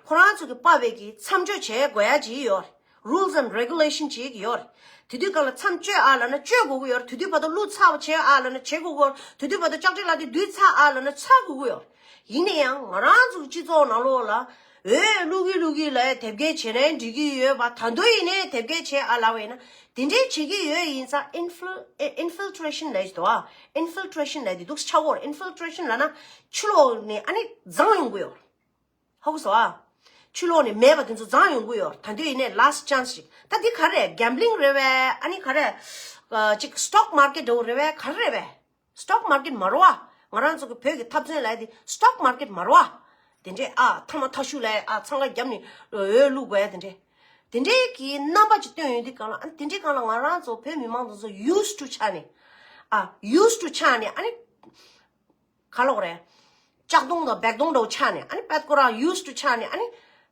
ཁོ་རང་ཚོ་གི་པ་བས་ཀྱི་མཚམས་གཅོད་བྱེད་དགོས་ཡ་ཅིག་ཡོད་རེད། Rules and Regulation ཅིག་ཡོད་རེད། དེ་དུས་སྐབས་ལ་མཚམས་གཅོད་ཨ་ལབ་ན་གཅོད་དགོས་ཀྱི་ཡོད་རེད། དེ་དུས་བར་དུ་བླུག་ཚར་བ་བྱེད་ཨ་ལབ་ན་བྱེད་དགོས་ཀྱི་ཡོད་རེད། དེ་དུས་བར་དུ་ལྕགས་སྤྲེལ་ལག་དེ་བསྡུས་ཚར་ཨ་ལབ་ན་ཚར་དགོས་ཀྱི་ཡོད་རེད། ཡིན་ན་ཡང་ང་རང་ཚོ་གི་སྤྱི་ཚོགས་ནང་ལོགས་ལ་འོས་བླུག་གི་བླུག་གི་ལ་དེབ་སྐྱེལ་བྱེད་ནའི་འགྲིག་གི་ཡོད་པ། ད་དུང་ཡིན་ནའི་དེབ་སྐྱེལ་བྱེད་ཨ་ལབ་པ་ཡིན་ན། དེ་འདྲའི་བྱེད་ཀྱི་ཡོད་ཡིན་ཙང་infil- infiltration ལབ་ཀྱི་འདུག་ཨ། Infiltration ལབ་དེ་འདུག་ཆགས་ཡོད་རེད། Infiltration ལབ་ན་ཕྱི་ལོགས་ནས་ཨ་ནི་བརྫངས་ཡོང་གི་ཡོད་རེད། ཧ་གོ་སོང་ཨ། ཕྱི་ལོགས་ནས་མེད་པ་དེ་ཚོ་བརྫངས་ཡོང་གི་ཡོད་རེད། ད་དུང་ཡིན་ནའི་last chance ཞིག་ད་འདི་ག་རེ་རེད། Gambling རེད་པས། ཨ་ནི་ག་རེ། ཨ་ཅིག་stock market འདྲ་བོ་རེད་པས། ག་རེ་རེད་པས། Stock market མ་རེད་པ། ང་རང་ཚོ་གི་བོད་ཀྱི་འཐབ་རྩོད་ལབ་ཡ་དེ་stock market མ་རེད་པ། དེ་འདྲས་ཨ་ཐ་མ་ཐ་ཤུ་ལབ་ཡ་ཨ་འཚང་ཁ་བརྒྱབ་ནས་འོས་བླུག་དགོས་ཡ་དེ་འདྲས། དེ་འདྲས་ཀྱི་རྣམ་པ་ཅིག་སྟོན་ཡོང་དུས་སྒང་ལ་ཨ་ནི་དེ་འདྲས་སྒང་ལ་ང་རང་ཚོ་བོད་མི་མང་ཚོ་used to ཆགས་ནས། ཨ་used to ཆགས་ནས་ཨ་ནི། ག་ལབ་དགོས་རེད། ལྕགས་དོང་དང་སྦལ་དོང་འདྲ་བོ་ཆགས་ནས་ཨ་ནི་པད་ཁོ་རང་used to ཆགས་ནས་ཨ་ནི།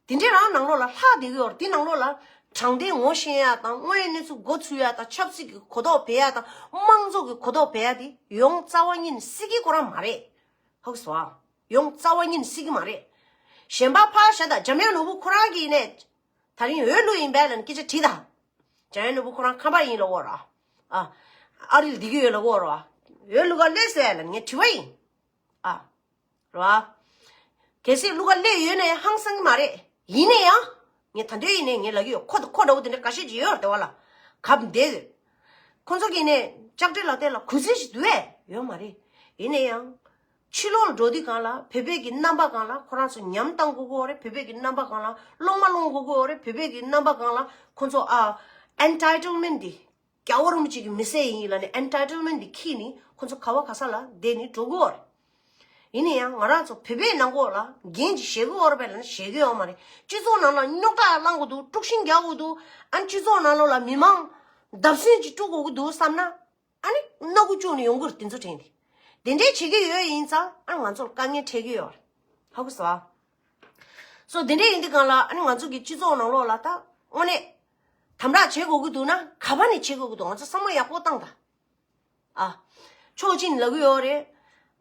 དེ་འདྲས་རང་ནང་ལོགས་ལ་ལྷག་བསྡད་ཀྱི་ཡོད་རེད། དེ་ནང་ལོགས་ལ་དྲང་བདེན་ངོ་ཤེས་ཡ་དང་དངོས་ཡོད་གནས་ཚུལ་མགོ་ཚོས་ཡ་དང་ཆབ་སྲིད་ཀྱི་གོ་རྟོགས་སྤེལ་ཡ་དང་དམངས་གཙོ་གི་གོ་རྟོགས་སྤེལ་ཡ་དེ་ཡོངས་རྩ་བ་ཉིད་ནས་སྲིད་ཀྱི་ཁོ་རང་མ་རེད། ཧ་གོ་སོང་ཨ། ཡོངས་རྩ་བ་ཉིད་ནས་སྲིད་ཀྱི་མ་རེད། གཞན་པ་ཕར་བཞག་ད་འཇམ་དབྱངས་ནོར་བུ་ཁོ་རང་གིས་ནས་ད་རིང་འོས་བླུགས་ཡིན་པས་ལབ་ནས་སྐད་ཆ་དྲིས་ད། འཇམ་དབྱངས་ནོར་བུ་ཁོ་རང་ཁམས་པ་ཡིན་ལབ་ཀྱི་ཡོད་རེད་ཨ། ཨ་རི་ལ་བསྡད་ཀྱི་ཡོད་ལབ་ཀྱི་ཡོད་རེད་ཨ། འོས་བླུག་ག་སླེབས་སོང་ལབ་ནས་ངས་དྲིས་པ་ཡིན། ཨ། རེད་བ། གལ་སྲིད་བླུག་ག་སླེབས་ཡོད་ན་ཡང་ཧང་སང་གི་མ་རེད། ཡིན་ན་ཡང་། ངས་ད་འདོད་ཡིན་ནའི་ངས་ལབ་ཀྱི་ཡོད། ཁོ་དང་ཁོ་འདྲ་བོ་དེ་འདྲ་འགའ་ཤས་ཅིག་ཡོད་རེད་དེ་བ་ལ། གབ་བསྡད་ཡོད། ཁོ་ཚོ་གིས་ནས་ལྕགས་སྤྲེལ་ལག་དེབ་ལ་གུས་བརྩི་ཞིག་འདུག་གས་ཡོད་མ་རེད། ཡིན་ན་ཡང་། ཕྱི་ལོགས་ལ་འགྲོ་དུས་སྒང་ལ་བོད་པའི་གི་རྣམ་པ་སྒང་ལ་ཁོ་རང་ཚོ་ཉམས་བཏང་དགོས་ཀྱི་ཡོད་རེད། བོད་པའི་གི་རྣམ་པ་སྒང་ལ་སློབ་མ་སློང་དགོས་ཀྱི་ཡོད་རེད། བོད་པའི་གི་རྣམ་པ་སྒང་ལ་ཁོ་ཚོ་ཨ། entitlement འདི། རྒྱལ་བ་རིན་པོ་ཆེ་གི་མི་སེར་ཡིན་ལབ་ནས་entitlement འདི་འཁྱེར་ནས་ཁོ་ཚོ་ག་བ་ག་ས་ལ་བསྡད་ནས་འགྲོ་གི་ཡོད་རེད། ཡིན་ན་ཡང་ང་རང་ཚོ་བོད་པའི་ནང་ལོགས་ལ་འགན་ཅིག་བཞེས་ཀྱི་ཡོད་རེད་པས་ལབ་ན་བཞེས་ཀྱི་ཡོད་མ་རེད། སྤྱི་ཚོགས་ནང་ལ་རྙོག་དྲ་བསླང་དགོས་འདུག་དཀྲུག་ཤིང་རྒྱག་དགོས་འདུག་ཨ་ནི་སྤྱི་ཚོགས་ནང་ལོགས་ལ་མི་མང་བརྡབ་གསིག་ཅིག་དཀྲུག་དགོས་ཀྱི་འདུག་བསམ་ན། ཨ་ནི་སྣ་ཁུག་བཅུག་ནས་ཡོང་གི་རེད། དེ་ཚོ་དྲན་ཏེ། དེ་འདྲས་བྱེད་ཀྱི་ཡོད་ཡིན་ཙང་ཨ་ནི་ང་ཚོར་དཀའ་ངལ་འཕྲད་ཀྱི་ཡོད་རེད། ཧ་གོ་སོང་ཨ། སོ་དེ་འདྲས་ཡིན་དུས་སྒང་ལ་ཨ་ནི་ང་ཚོ་གི་སྤྱི་ཚོགས་ནང་ལོགས་ལ་ད་དངོས་གནས། དམ་དྲག་བྱེད་དགོས་ཀྱི་འདུག་ན་ག་པ་ནས་བྱེད་དགོས་ཀྱི་འདུག་ང་ཚོ་བསམ་བློ་ཡག་པོ་བཏང་དང་། ཨ། ཕྱོགས་གཅིག་ནས་ལབ་ཀྱི་ཡོད་རེད།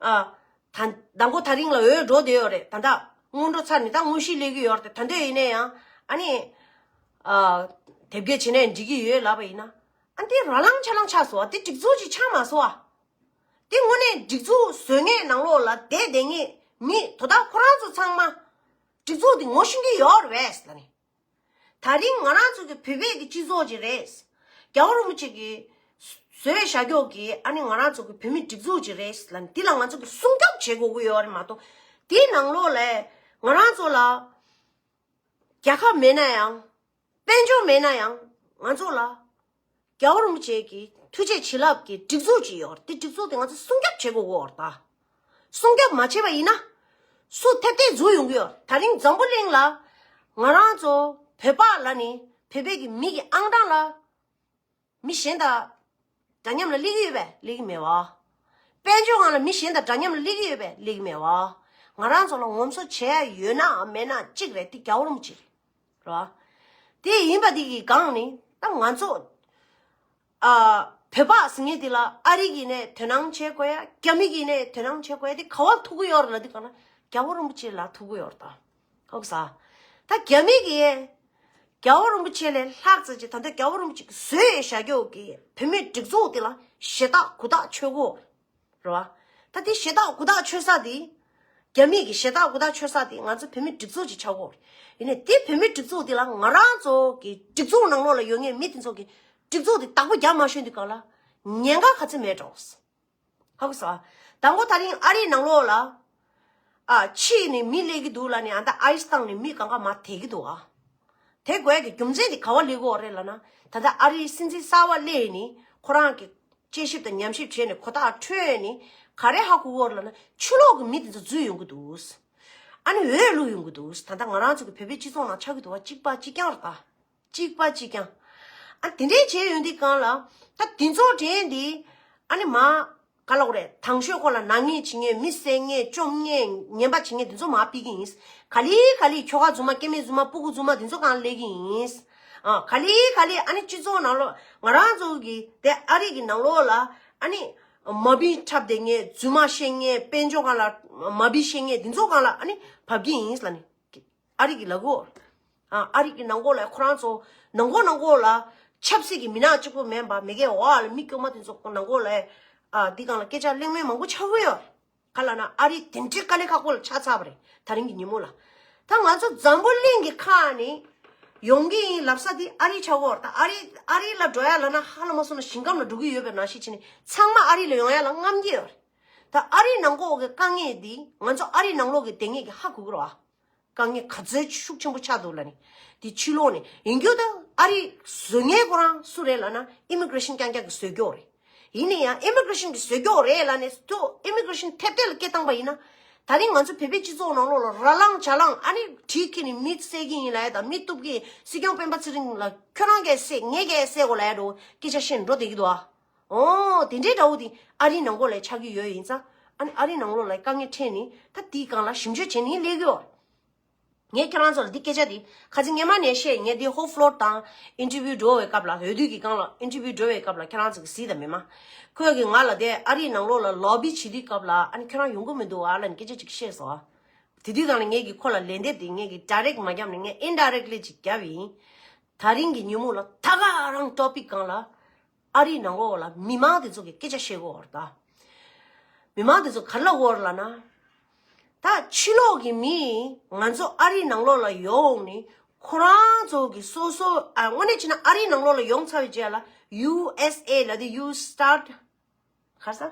ཨ། ད་མདང་དགོང་དེ་རིང་ལ་འོས་འགྲོ་བསྡད་ཡོད་རེད། ད་ལྟ་སྔོན་འགྲོ་ཚར་ནས་ད་དངོས་གཞི་སླེབས་ཀྱི་ཡོད་རེད། ད་འདོད་ཡིན་ན་ཡང་ཨ་ནི། ཨ། དེབ་སྐྱེལ་བྱེད་ནའི་འགྲིག་གི་ཡོད་ལབ་པ་ཡིན་ན། ཨ་འདི་ར་ལང་ཆ་ལང་ཆགས་སོང་བ། འདི་སྒྲིག་འཛུགས་ཅིག་ཆགས་མ་སོང་བ། འདི་དངོས་གནས་སྒྲིག་འཛུགས་བཟོ་མཁན་ནང་ལོགས་ལ་བསྡད་བསྡད་མཁན་མི་དོ་བདག་ཁོ་རང་ཚོ་ཚང་མ་སྒྲིག་འཛུགས་འདི་ངོ་ཤེས་ཀྱི་ཡོད་རེད་པས་ལབ་ནས། ད་རིང་ང་རང་ཚོ་གི་བོད་པའི་གི་སྤྱི་ཚོགས་ཅིག་རེད། རྒྱལ་བ་རིན་པོ་ཆེ་གིས་བཟོས་བཞག་ཀྱོག་གི་ཨ་ནི་ང་རང་ཚོ་གི་བོད་མི་སྒྲིག་འཛུགས་ཅིག་རེད་ལབ་ནས་འདི་ལ་ང་ཚོ་གི་སྲུང་སྐྱོབ་བྱེད་དགོས་ཀྱི་ཡོད་རེད་མ་གཏོགས། འདིའི་ནང་ལོགས་ལ་ང་རང་ཚོ་ལ་རྒྱལ་ཁབ་མེད་ན་ཡང་། དཔལ་འབྱོར་མེད་ན་ཡང་ང་ཚོ་ལ་རྒྱལ་བ་རིན་པོ་ཆེ་གི་ཐུགས་རྗེ་བྱིན་རླབས་ཀྱི་སྒྲིག་འཛུགས་ཅིག་ཡོད་རེད། དེ་སྒྲིག་འཛུགས་དེ་ང་ཚོ་སྲུང་སྐྱོབ་བྱེད་དགོས་ཀྱི་ཡོད་རེད་ད། སྲུང་སྐྱོབ་མ་བྱས་པ་ཡིན་ན། སུ་ཐེབས་ཐེབས་འཛུལ་ཡོང་གི་ཡོད་རེད། ད་རིང་འཛམ་བུ་གླིང་ལ་ང་རང་ཚོ་བོད་པ་ལ་ནི་ བོད་པའི་གི་མི་གི་ཨང་གྲངས་ལ་མི་གཞན་དང་འདྲ་མཉམ་ལ་སླེབས་ཀྱི་ཡོད་པས། སླེབས་ཀྱི་མེད་བ། དཔལ་འབྱོར་སྒང་ལ་མི་གཞན་དང་འདྲ་མཉམ་ལ་སླེབས་ཀྱི་ཡོད་པས། སླེབས་ཀྱི་མེད་བ། ང་རང་ཚོ་ལ་ངོམ་སོ་བྱས་ཡོད་ན་མེད་ན་གཅིག་རེད། དེ་རྒྱལ་བ་རིན་པོ་ཆེ་རེད། རེད་བ། དེ་ཡིན་པ་དེ་གི་སྒང་ནས་ད་ང་ཚོ་ཨ། བོད་པ་ཟེར་མཁན་དེ་ལ་ཨ་རི་གིས་ནས་དོ་སྣང་བྱེད་དགོས་ཡ། རྒྱ་མི་གིས་ནས་དོ་སྣང་བྱེད་དགོས་ཡ། དེ་ག་བ་ཐུག་གི་ཡོད་རེད་ལབ་དུས་སྒང་ལ་རྒྱལ་བ་རིན་པོ་ཆེ་ལ་ཐུག་གི་ཡོད་རེད་ད། ཧོབ་ས། ད་རྒྱ་མི་གིས་རྒྱལ་བ་རིན་པོ་ཆེ་ལས་ལྷག་ཙམ་ཅིག་ད་ལྟ་རྒྱལ་བ་རིན་པོ་ཆེ་གིས་བཟོས་བཞག་རྒྱུ་གི་བོད་མིའི་སྒྲིག་འཛུགས་དེ་ལ་ཞེ་དྲག་གུ་དག་ཆོད་གོ། རེད་བ། ད་དེ་ཞེ་དྲག་གུ་དག་ཆོད་ས་དེ། རྒྱ་མི་གི་ཞེ་དྲག་གུ་དག་ཆོད་ས་དེ་ང་ཚོ་བོད་མི་སྒྲིག་འཛུགས་ཅིག་ཆགས་གོ། ཡིན་ནའི་དེ་བོད་མི་སྒྲིག་འཛུགས་དེ་ལ་ང་རང་ཚོ་གི་སྒྲིག་འཛུགས་ནང་ལོགས་ལ་ཡོད་མཁན་མི་དེ་ཚོ་གི་སྒྲིག་འཛུགས་དེ་བདག་པོ་རྒྱབ་མ་ཤེས་དུས་སྒང་ལ་ཉེན་ཁ་ག་ཚོད་མེད་འགྲོ། ཧ་གོ་སོང་ཨ། དང་པོ་ད་རིང་ཨ་རིའི་ནང་ལོགས་ལ་ཨ། ཕྱི་ནས་མི་སླེབས་ཀྱི་འདུག་ལབ་ནས་ཨ་ད་ཨའི་སི་བཏང་ནས་མི་གང་ག་མར་དེད་ཀྱི་འདུག་ཨ། དེད་དགོས་ཀྱི་རྒྱུ་མཚན་དེ་ག་བ་སླེབས་ཀྱི་ཡོད་རེད་ལབ་ན། ད་ལྟ་ཨ་རིའི་སྲིད་འཛིན་གསར་པ་སླེབས་ནས་ཁོ་རང་གི་དཔྱད་ཞིབ་དང་ཉམས་ཞིབ་བྱས་ནས་གོ་བརྡ་འཕྲོད་ནས་ག་རེ་ཧ་གོ་གི་ཡོད་རེད་ལབ་ན། ཕྱི་ལོགས་ཀྱི་མི་དེ་ཚོ་འཛུལ་ཡོང་གི་འདུག་ཨ་ནི་འོས་བླུགས་ཡོང་གི་འདུག་ད་ལྟ་ང་རང་ཚོ་གི་བོད་པའི་སྤྱི་ཚོགས་ནང་ཆགས་ཀྱི་འདུག་བ། གཅིག་པ་གཅིག་རྐྱང་རེད་ད། གཅིག་པ་གཅིག་རྐྱང་། ཨ་དེ་འདྲས་བྱས་ཡོང་དུས་སྒང་ལ་ད་དེ་ཚོ་དྲན་དེ་ཨ་ནི་མ། ག་ལབ་དགོས་རེད། དང་ཤོས་ཁོ་ལ་ནག་ཉེས་བྱེད་མཁན། མི་བསད་མཁན། བཅོམ་མཁན། ངན་པ་བྱེད་མཁན་དེ་ཚོ་མར་ཕུད་ཀྱི་ཡིན། ག་ལེ་ག་ལེ་ཁྱོ་ག་རྫུན་མ། སྐྱེ་དམན་རྫུན་མ། སྤུ་གུ་རྫུན་མ་དེ་ཚོ་སྒང་སླེབས་ཀྱི་ཡིན། ཨ་ག་ལེ་ག་ལེ་ཨ་ནི་སྤྱི་ཚོགས་ནང་ལོགས་ང་རང་ཚོ་གི་དེ་ཨ་རི་གི་ནང་ལོགས་ལ་ཨ་ནི་མ་བི་འཁྲབ་བསྡད་མཁན། རྫུན་མ་བཤད་མཁན། དཔལ་འབྱོར་སྒང་ལ་མ་བི་བཤད་མཁན་དེ་ཚོ་སྒང་ལ་ཨ་ནི་བབས་ཀྱི་ཡིན་ལབ་ནི། ཨ་རི་གི་ལ་གོ། ཨ་ཨ་རི་གི་ནང་ལོགས་ལ་ཁོ་རང་ཚོ་ནང་ལྐོག་ནང་ལྐོག་ལ་ཆབ་སྲིད་ཀྱི་མི་སྣ་གཅིག་པོ་མིན་པ་མི་སྒེར་བ་ལ་མི་དཀྱུས་མ་དེ་ཚོ་ནང་ལྐོག་ལ་ཨ་འདི་སྒང་ལ་སྐད་ཆ་གླེང་མཁན་མང་པོ་ཆགས་ཀྱི་ཡོད། ག་ལབ་ན་ཨ་རི་དེ་འདྲའི་དཀའ་ལས་ཁག་པོ་ལ་ཆགས་ཚར་བ་རེད། ད་རིང་གི་ཉིན་མོ་ལ། ད་ང་ཚོ་འཛམ་བུ་གླིང་གི་ཁག་ནས་ཡོང་གི་ཡིན་ལབ་ས་དེ་ཨ་རི་ཆགས་ཀྱི་ཡོད་རེད། ད་ཨ་རི་ཨ་རི་ལ་འགྲོ་ཡ་ལབ་ན་ཧ་ལམ་མ་སོང་ན་ཞིང་ཁམས་ལ་འགྲོ་གི་ཡོད་པའི་ནང་བཞིན་བྱས་ནས་ཚང་མ་ཨ་རི་ལ་ཡོང་ཡ་ལ་རྔམ་གྱི་ཡོད་རེད། ད་ཨ་རིའི་ནང་ལྐོག་གི་དཀའ་ངལ་འདི་ང་ཚོ་ཨ་རིའི་ནང་ལོགས་ཀྱི་དེ་ངས་ཀྱི་ཧ་གོ་གི་རེད་བ། དཀའ་ངལ་ག་ཚོད་ཤུགས་ཆེན་པོ་ཆགས་འདུག་ལབ་ནས། དེ་ཕྱི་ལོགས་ནས་ཡིན་རྒྱུ་ད་ཨ་རི་བཟོ་མཁན་ཁོ་རང་སུ་རེད་ལབ་ན་ཨི་མི་གྷི་རེ་ཤན་རྐྱང་རྐྱང་གིས་བཟོས་ཀྱི་ཡོད་རེད། ཡིན་ན་ཡང་ཨི་མི་གྷི་རེ་ཤན་གིས་བཟོས་ཀྱི་ཡོད་རེད་ལབ་ནས་ཐོ་ཨི་མི་གྷི་རེ་ཤན་ཐེབས་ཐེབས་ལ་སྐད་བཏང་པ་ཡིན་ན། ད་རིང་ང་ཚོ་བོད་པའི་སྤྱི་ཚོགས་ནང་ལོགས་ལ་ར་ལངས་ཇ་ལངས་ཨ་ནི་གྲི་ཁྱེར་ནས་མི་བསད་ཀྱི་ཡིན་ལབ་ཡ་དང་མི་གཏུབ་ཀྱི་ཡིན། སྲིད་སྐྱོང་སྤེན་པ་ཚེ་རིང་ལ་ཁྱོད་རང་གིས་བསད་ངས་གིས་བསད་དགོས་ལབ་ཡ་འགྲོ་སྐད་ཆ་བཤད་ནས་འགྲོ་བསྡད་ཀྱི་འདུག་ཨ། ཨོ། དེ་འདྲའི་འདྲ་བོ་དེ་ཨ་རིའི་ནང་ལོགས་ལ་ཆགས་ཀྱི་ཡོད་ཡིན་ཙང་། ཨ་ནི་ཨ་རིའི་ནང་ལོགས་ལ་དཀའ་ངལ་འཕྲད་ནས་ད་དེའི་སྒང་ལ་ཞིབ་འཇུག་བྱས་ནས་སླེབས་ཀྱི་ཡོད། ངས་ཁྱེད་རང་ཚོ་ལ་འདི་སྐད་ཆ་དེ་ཁ་སང་སྔོན་མ་ནས་བཤད། ངས་འདི་ཧོབ་ལོར་དང་ཨིན་ཊར་བིའུ་འགྲོ་བའི་སྐབས་ལ། འོས་བསྡུ་གི་སྒང་ལ་ཨིན་ཊར་བིའུ་འགྲོ་བའི་སྐབས་ལ་ཁྱེད་རང་ཚོ་གིས་གཟིགས་དང་མི་མང་། ཁོས་གིས་ང་ལ་དེ་ཨ་རིའི་ནང་ལོགས་ལ་ལོ་བི་བྱེད་དུས་སྐབས་ལ་ཨ་ནི་ཁྱེད་རང་ཡོང་གི་མི་འདུག་ཨ་ལབ་ནས་སྐད་ཆ་ཅིག་བཤད་སོང་ཨ། དེ་དུས་སྒང་ལ་ངས་ཀྱིས་ཁོ་ལ་ལན་འདེབས་དེ་ངས་ཀྱིས་ཌའི་རེག་མ་བརྒྱབ་ནས་ངས་ཨིན་ཌའི་རེག་ལི་ཅིག་བརྒྱབ་ཡིན། ད་རིང་གི་ཉིན་མོ་ལ་ད་ག་རང་ཊོ་པིག་སྒང་ལ་ཨ་རིའི་ནང་ལོགས་ལ་མི་མང་དེ་ཚོ་གིས་སྐད་ཆ་བཤད་གོ་ར་ད། མི་མང་དེ་ཚོ་ག་རེ་ལབ་གོ་ར་ལབ་ན། ད་ཕྱི་ལོགས་ཀྱི་མི་ང་ཚོ་ཨ་རིའི་ནང་ལོགས་ལ་ཡོང་ནས་ཁོ་རང་ཚོ་གི་སོ་སོ་ཨ་དངོས་གནས་བྱས་ན་ཨ་རིའི་ནང་ལོགས་ལ་ཡོང་ཚར་བའི་རྗེས་ལ་ཡུ་ཨེས་ཨེ་ལབ་དེ་ཡུ་སི་ཊར་ག་རེ་ཟ།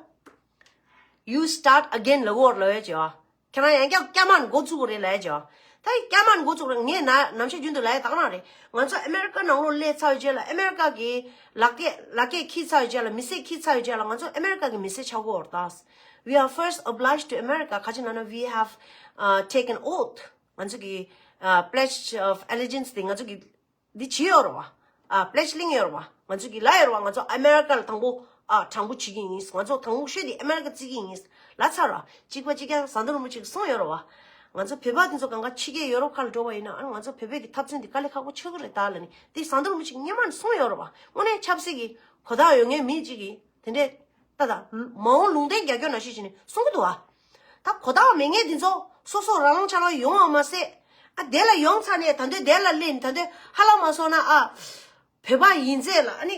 You start again ལབ་གོ་ར་ལབ་ཡ་ཅིག་ཨ། ཁྱེད་རང་ཡང་བསྐྱར་བསྐྱར་མར་འགོ་བཙུགས་དགོས་རེད་ལབ་ཡ་ཅིག་ཨ། ད་བསྐྱར་མར་འགོ་བཙུགས་རེད། ངས་ན་ནམ་ཞག་རྒྱུན་དུ་ལབ་ཡ་ད་ག་རང་རེད། ང་ཚོ་ཨ་མེ་རི་ཀ་ནང་ལོགས་སླེབས་ཚར་བའི་རྗེས་ལ་ཨ་མེ་རི་ཀ་གི་ལག་སྐྱེས་ལག་སྐྱེས་འཁྱེར་ཚར་བའི་རྗེས་ལ་མི་སེར་འཁྱེར་ཚར་བའི་རྗེས་ལ་ང་ཚོ་ཨ་མེ་རི་ཀ་གི་མི་སེར་ཆགས་གོ་ར་ད། We are first obliged to America. ག་ཅི་ན་ན། We have uh, taken oath. ང་ཚོ་གི uh, pledge of allegiance དེ་ང་ཚོ་གི་འདི་བྱས་ཡོད་རེད་བ། ཨ་པི་ལེ་ཇི་བླངས་ཡོད་རེད་བ། ང་ཚོ་གིས་ལབ་ཡོད་རེད་བ། ང་ཚོ་ཨ་མེ་རི་ཀ་ལ་དང་པོ་ཨ་དྲང་པོ་བྱེད་ཀྱི་ཡིན། ང་ཚོ་དང་པོ་ཤོས་དེ་ཨ་མེ་རི་ཀ་བརྩི་གི་ཡིན་ལབ་ཚར་ར། གཅིག་པ་གཅིག་རྐྱང་ཟམ་གདོང་རིན་པོ་ཆེ་གིས་གསུངས་ཡོད་རེད་བ། ང་ཚོ་བོད་པ་དེ་ཚོ་གང་ག་ཕྱི་རྒྱལ་ཡོ་རོབ་ཁག་ལ་འགྲོ་བ་ཡིན་ན་ཨ་ང་ཚོ་བོད་པའི་གི་འཐབ་རྩོད་འདི་དཀའ་ལས་ཁག་པོ་ཆགས་ཀྱི་རེད་ད་ལབ་ནས་དེ་ཟམ་གདོང་རིན་པོ་ཆེ་གིས་སྔོན་མ་ནས་གསུངས་ཡོད་རེད་བ། དངོས་གནས་ཆབ་སྲིད་ཀྱི་གོ་རྟོགས་ཡོད་མཁན་མི་གཅིག་གིས་དེ་འདྲས་ད་ད་མ་འོངས་ལུང་བསྟན་རྒྱག་རྒྱུ་ནང་བཞིན་བྱས་ནས་གསུང་གི་འདུག་བ། ད་གོ་རྟོགས་མེད་མཁན་འདི་ཚོ་སོ་སོ་རང་དབང་ཆ་ལོག་ཡོང་བ་མ་ཟད། ཨ་དེ་ལ་ཡོང་ཚར་ནས་ད་འདོད་དེ་ལ་སླེབས་ནས་ད་འདོད་ཧ་ལམ་མ་སོང་ན་ཨ། བོད་པ་ཡིན་ཚད་ལ་ཨ་ནི།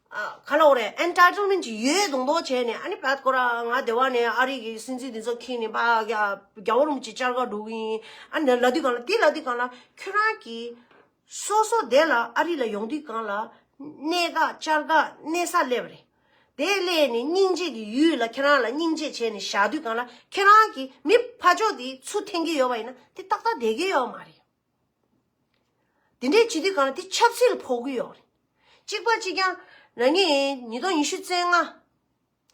ཨ་ག་ལབ་དགོས་རེད། ཨེན་ཊའི་ཊལ་མེན་ཊི་ཅིག་ཡོད་མདོག་མདོག་བྱས་ནས་ཨ་ནི་བད་ཁོ་ར་ང་དེ་བ་ནས་ཨ་རི་གི་སྲིད་འཛིན་འདི་ཚོ་ཁྱེར་ནས་ཕར་རྒྱ་རྒྱལ་བ་རིན་པོ་ཆེ་བཅར་ག་འགྲོ་གི་ཡིན། ཨ་ནི་ལབ་དུས་སྒང་ལ་དེ་ལབ་དུས་སྒང་ལ་ཁྱོད་རང་གིས། སོ་སོ་དེ་ལ་ཨ་རི་ལ་ཡོང་དུས་སྒང་ལ་གནས་ཁག་བཅར་ཁག་གནས་ས་སླེབས་པ་རེད། དེ་སླེབས་ནས་སྙིང་རྗེ་གི་ཡུལ་ལ་ཁྱེད་རང་ལ་སྙིང་རྗེ་བྱས་ནས་བཞག་དུས་སྒང་ལ་ཁྱེད་རང་གིས་མི་ཕར་ཕྱོགས་དེ་ཚུར་འཐེན་གྱི་ཡོད་པ་ཡིན་ན་དེ་ཏག་ཏག་བསྡད་ཀྱི་ཡོད་མ་རེད། དེ་འདྲས་བྱེད་དུས་སྒང་ལ་དེ་ཆབ་སྲིད་ལ་ཕོག་གི་ཡོད་རེད། གཅིག་པ་གཅིག་རྐྱང་། ན་ནིང་ཉིས་སྟོང་ཉི་ཤུ་རྩ་ལྔ།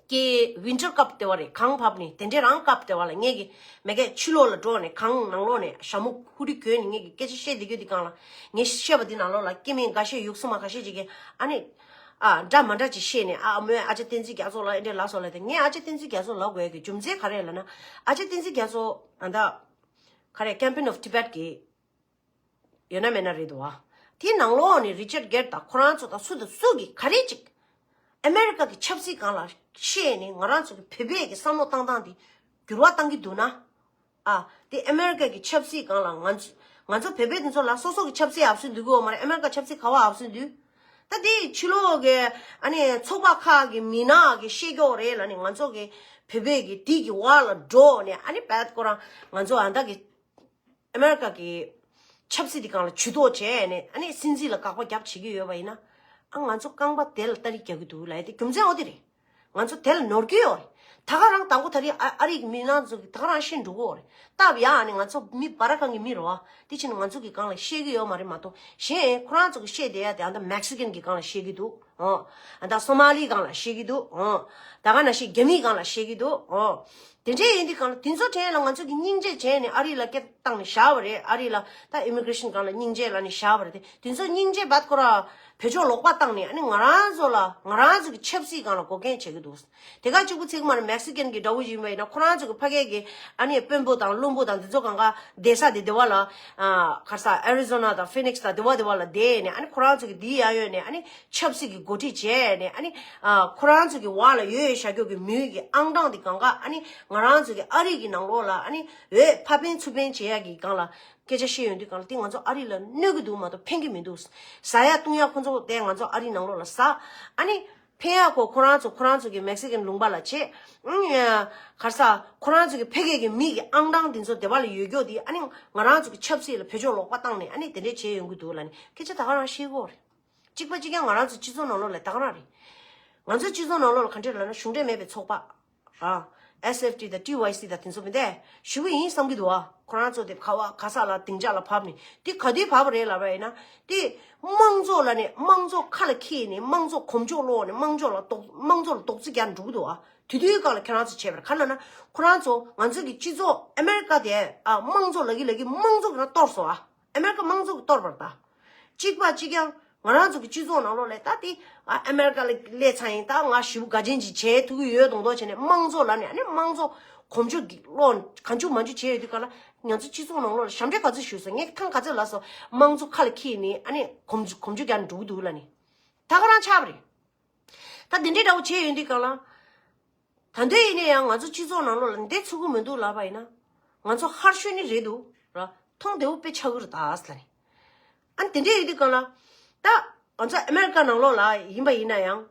ཀྱེ་ཝིན་ཊར་ཀབ་དེ་བ་རེད། གངས་བབས་ནས་དེ་འདྲའི་རང་ཀབ་དེ་བ་ལ་ངས་ཀྱི་མེ་ཀའི་ཕྱི་ལོགས་ལ་འགྲོ་ནས་གངས་ནང་ལོགས་ནས་ཞྭ་མོ་ཧུ་རི་གྱོན་ནས་ངས་ཀྱི་སྐད་ཆ་བཤད་བསྡད་རྒྱུ་དེ་གང་ལ། ངས་བཤད་པ་དེ་ནང་ལོགས་ལ་སྐྱེ་དམན་འགའ་ཤས་ཡུགས་སུ་མ་ཁ་ཤས་ཅིག་གིས་ཨ་ནི་ཨ་འདྲ་མ་འདྲ་ཅིག་བཤད་ནས། ཨ་མོས་ཨ་ཅག་བསྟན་འཛིན་རྒྱ་མཚོ་ལ་ཨེ་འདྲས་ལབ་སོང་ལབ་དེ། ངས་ཨ་ཅག་བསྟན་འཛིན་རྒྱ་མཚོ་ལབ་དགོས་ཀྱི་རྒྱུ་མཚན་ག་རེ་ལབ་ན། ཨ་ཅག་བསྟན་འཛིན་རྒྱ་མཚོ་ཨ་ད་ག་རེ་Campaign of Tibet གི་ཡོད་ན་མེད་ན་རེད་འདུག་བ། དེའི་ནང་ལོགས་ནས་རི་ཅར་གེར་དང་ཁོ་རང་ཚོ་དང་སུ་དང་སུ་གིས་ག་རེ་ཅིག་ཨ་མེ་རི་ཀ་གི་ཆབ་སྲིད་སྒང་ལ་བཤད་ནས་ང་རང་ཚོ་གི་བོད་པའི་གི་བསམ་བློ་བཏང་སྟངས་དེ་འགྱུར་བ་བཏང་གི་འདུག་ན། ཨ་དེ་ཨ་མེ་རི་ཀ་གི་ཆབ་སྲིད་སྒང་ལ་ང་ཚོ་ང་ཚོ་བོད་པའི་དེ་ཚོ་ལ་སོ་སོ་གི་ཆབ་སྲིད་ཨབ་སུ་འདུག་གི་ཡོད་མ་རེད། ཨ་མེ་རི་ཀ་ཆབ་སྲིད་ག་བ་ཨབ་སུ་འདུག་ད་དེ་ཕྱི་ལོགས་གི་ཨ་ནི་ཚོགས་པ་ཁག་གི་མི་ནག་གི་བཤད་ཀྱོག་རེད་ལབ་ནས་ང་ཚོ་གི་བོད་པའི་གི་དེ་གི་བར་ལ་འགྲོ་ནས་ཨ་ནི་བད་ཁོ་རང་ང་ཚོ་ཨ་ད་གི་ཨ་མེ་རི་ཀ་གི་ཆབ་སྲིད་དེ་སྒང་ལ་ཇུས་གཏོགས་བྱས་ནས་ཨ་ནི་སྲིད་འཛིན་ལ་དགག་པ་རྒྱབ་བྱེད་ཀྱི་ཡོད་པ་ཡིན་ན། ཨ་ང་ཚོ་རྐང་པ་དེ་ལ་སྟ་རི་རྒྱག་གི་འདུག་ལབ་ཡ་དེ་རྒྱུ་མཚན་འོ་དེ་རེད། ང་ཚོ་དེ་ལ་ནོར་གྱི་ཡོད་རེད། ད་ག་རང་དང་པོ་ད་རེས་ཨ་ཨ་རི་གི་མི་ནང་ཚོ་གི་ད་ག་རང་ཤི་འགྲོ་གི་ཡོད་རེད། སྟབས་ཡག་ནི་ང་ཚོ་མི་བར་ཁང་གི་མི་རེད་བ། དེ་ཕྱིན་ང་ཚོ་གི་སྒང་ལ་བཤད་ཀྱི་ཡོད་མ་རེད་མ་གཏོགས། གཞན་ཁོ་རང་ཚོ་གི་བཤད་བསྡད་ཡ་དེ་ཨ་ད་མེག་སི་ཀན་གི་སྒང་ལ་བཤད་ཀྱི་འདུག་ཨོ། ཨ་ད་སོ་མ་ལི་སྒང་ལ་བཤད་ཀྱི་འདུག་ཨོ། ད་ག་ནང་བཞིན་རྒྱ་མིའི་སྒང་ལ་བཤད་ཀྱི་འདུག་ཨོ། དེ་འདྲའི་ཡིན་དུས་སྒང་ལ་དེ་ཚོ་གྲས་ལ་ང་ཚོ་གི་སྙིང་རྗེ་བྱས་ནས་ཨ་རི་ལ་སྐད་བཏང་ནས་བཞག་པ་རེད། ཨ་རི་ལ་ད་ཨི་མི་གྷི་རེ་ཤན་སྒང་ལ་སྙིང་རྗེ་ལབ་ནས་བཞག་པ་རེད་དེ། དེ་ཚོ་སྙིང་རྗེ་བད་ཁོ་ར་བེད་སྤྱོད་ལོག་པ་བཏང་ནས་ཨ་ནི་ང་རང་ཚོ་ལ་ང་རང་ཚོ་གི་ཆབ་སྲིད་སྒང་ལ་འགོག་རྐྱེན་བྱེད་ཀྱི་འདུག་དེ་ག་གཅིག་པུ་ཚིག་མ་རེད། མེག་སི་ཀན་གྱི་འདྲ་བོ་ཡིན་པ་ཡིན་ན་ཁོ་རང་ཚོ་གི་ཕ་གི་གི་ཨ་ནི་དཔོན་པོ་དང་བློན་པོ་དང་དེ་ཚོ་གང་ག་བསྡད་ས་དེ་དེ་བ་ལ་ཨ་ག་རེ་ཟེར་ཨེ་རི་ཛོ་ན་དང་ཕི་ནིག་སི་དང་དེ་བ་དེ་བ་ལ་བསྡད་ནས་ཨ་ནི་ཁོ་རང་ཚོ་གི་འདི་ཡ་ཡོད་ནས་ཨ་ནི་ཆབ་སྲིད་ཀྱི་འགོ་ཁྲིད་བྱས་ནས་ཨ་ནི་ཨ་ཁོ་རང་ཚོ་གི་བ་ལ་ཡོད་ཡོད་བཞག་རྒྱུ་གི་མི་གི་ཨང་གྲངས་དེ་གང་ག་ཨ་ནི་ང་རང་ཚོ་གི་ཨ་རི་གི་ནང་ལོགས་ལ་ཨ་ནི་འོས་ཕ་འཕེན་ཚུར་འཕེན་བྱེད་ཡ་གི་སྒང་ལ་སྐད་ཆ་བཤད་ཡོང་དུས་སྒང་ལ་དེ་ང་ཚོ་ཨ་རི་ལ་གནོད་གི་འདུག་མ་གཏོགས་ཕན་གི་མི་འདུག་ཟ་ཡ་བཏུང་ཡ་ཁོ་ཚོ་དེ་ང་ཚོ་ཨ་རི་ནང་ལོགས་ལ་ཟ། ཨ་ནི་ཕན་ཡ་ཁོ་ཁོ་རང་ཚོ་ཁོ་རང་ཚོ་གི་མེག་སི་ཀན་ལུང་པ་ལ་བྱེད། ཨང་ག་རེ་ཟེར་ཁོ་རང་ཚོ་གི་ཕ་གི་གི་མི་གི་ཨང་གྲངས་དེ་ཚོ་དེ་བ་ལ་ཡོད་རྒྱུ་དེ་ཨ་ནི་ང་རང་ཚོ་གི་ཆབ་སྲིད་ལ་བེད་སྤྱོད་ལོག་པ་བཏང་ནས་ཨ་ནི་དེ་འདྲས་བྱེད་ཡོང་གི་འདུག་ལབ་ནས་སྐད་ཆ་ད་ག་རང་བཤད་ཀྱི་ཡོད་རེད། གཅིག་པ་གཅིག་རྐྱང་ང་རང་ཚོ་སྤྱི་ཚོགས་ནང་ལོགས་ལ་ད་ག་རང་རེད། ང་ཚོ་སྤྱི་ཚོགས་ནང་ལོགས་ལ་ག་འདྲས་ལབ་ན་གཞུང་འབྲེལ་མེད་པའི་ཚོགས་པ། ཨ། ཨེས་ཨེཕ་ཊི་དང་ཊི་ཝའི་སི་དང་དེ་ཚོ་མི་འདུག་ཞུ་གི་ཡིན་བསམ་གྱི་འདུག་ཨ། ཁོ་རང་ཚོ་དེ་ག་བ་ག་ས་ལ་སྡིངས་ཆ་ལ་བབས་ནས་དེ་ག་དུས་བབས་པ་རེད་ལབ་པ་ཡིན་ན། དེ་དམངས་གཙོ་ལབ་ནས་དམངས་གཙོ་ཁ་ལ་འཁྱེར་ནས་དམངས་གཙོ་གོམ་བགྲོད་སློག་ནས་དམངས་གཙོ་ལ་དོགས་དམངས་གཙོ་ལ་དོགས་རྩིས་རྒྱག་འགྲོ་གི་འདུག་ཨ། དེ་དུས་སྒང་ལ་ཁྱེད་རང་ཚོ་བྱས་པ་རེད། ག་ལབ་ན་ཁོ་རང་ཚོ་ང་ཚོ་གི་སྤྱི་ཚོགས་ཨ་མེ་རི་ཀ་དེ་ཨ་དམངས་གཙོ་ལབ་ཀྱི་ལབ་ཀྱི་དམངས་གཙོ་གི་ནང་གཏོར་སོང་ཨ། ཨ་མེ་རི་ཀ་དམངས་གཙོ་གི་གཏོར་བར་ད། གཅིག་པ་གཅིག་རྐྱང་ང་རང་ཚོ་གི་སྤྱི་ཚོགས་ནང་ལོགས་ལ་ད་དེ་ཨ་ཨ་མེ་རི་ཀ་ལ་སླེབས་ཚར་ཡིན། ད་ང་ཞེ་པོ་དགའ་ཆེན་ཅིག་བྱེད་ཐུབ་ཀྱི་ཡོད་མདོག་མདོག་བྱས་ནས་དམངས་གཙོ་ལབ་ནས་ཨ་ནི་དམངས་གཙོ་གོམ་བགྲོད་ཀྱི་བློ་གང་བྱུང་མང་བྱུང་བྱས་ཡོད་དུས་ག་ལ་ང་ཚོ་སྤྱི་ཚོགས་ནང་ལོགས་ལ་ཞབས་འདྲེན་ག་ཚོད་ཞུས་སོང་། ངས་ཐེངས་ག་ཚོད་ལབ་སོང་། དམངས་གཙོ་ཁ་ལ་འཁྱེར་ནས་ཨ་ནི་གོམ་གོམ་བགྲོད་རྒྱག་ནས་འགྲོ་གི་འདུག་ལབ་ནས་ད་ག་རང་ཆགས་པ་རེད། ད་དེ་འདྲའི་འདྲ་བོ་བྱས་ཡོང་དུས་གང་ལ། ད་འདོད་ཡིན་ན་ཡང་ང་ཚོ་སྤྱི་ཚོགས་ནང་ལོགས་ལ་འདི་ཚུགས་ཀྱི་མི་འདུག་ལབ་པ་ཡིན་ན། ང་ཚོ་ཧར་ཤོད་ནི་རེད་འདུག་ར། མཐོང་བདེ་བོ་དཔེ་ཆགས་ཀྱི་རེད་ད་ཟེར་ལ་ནི། ཨ་ནི་དེ་འདྲས་ཡོང་དུས་གང་ལ། ད་ང་ཚོ་ཨ་མེ་རི་ཀ་ནང་ལོགས་ལ་ཡིན་པ་ཡིན་ན་ཡང་།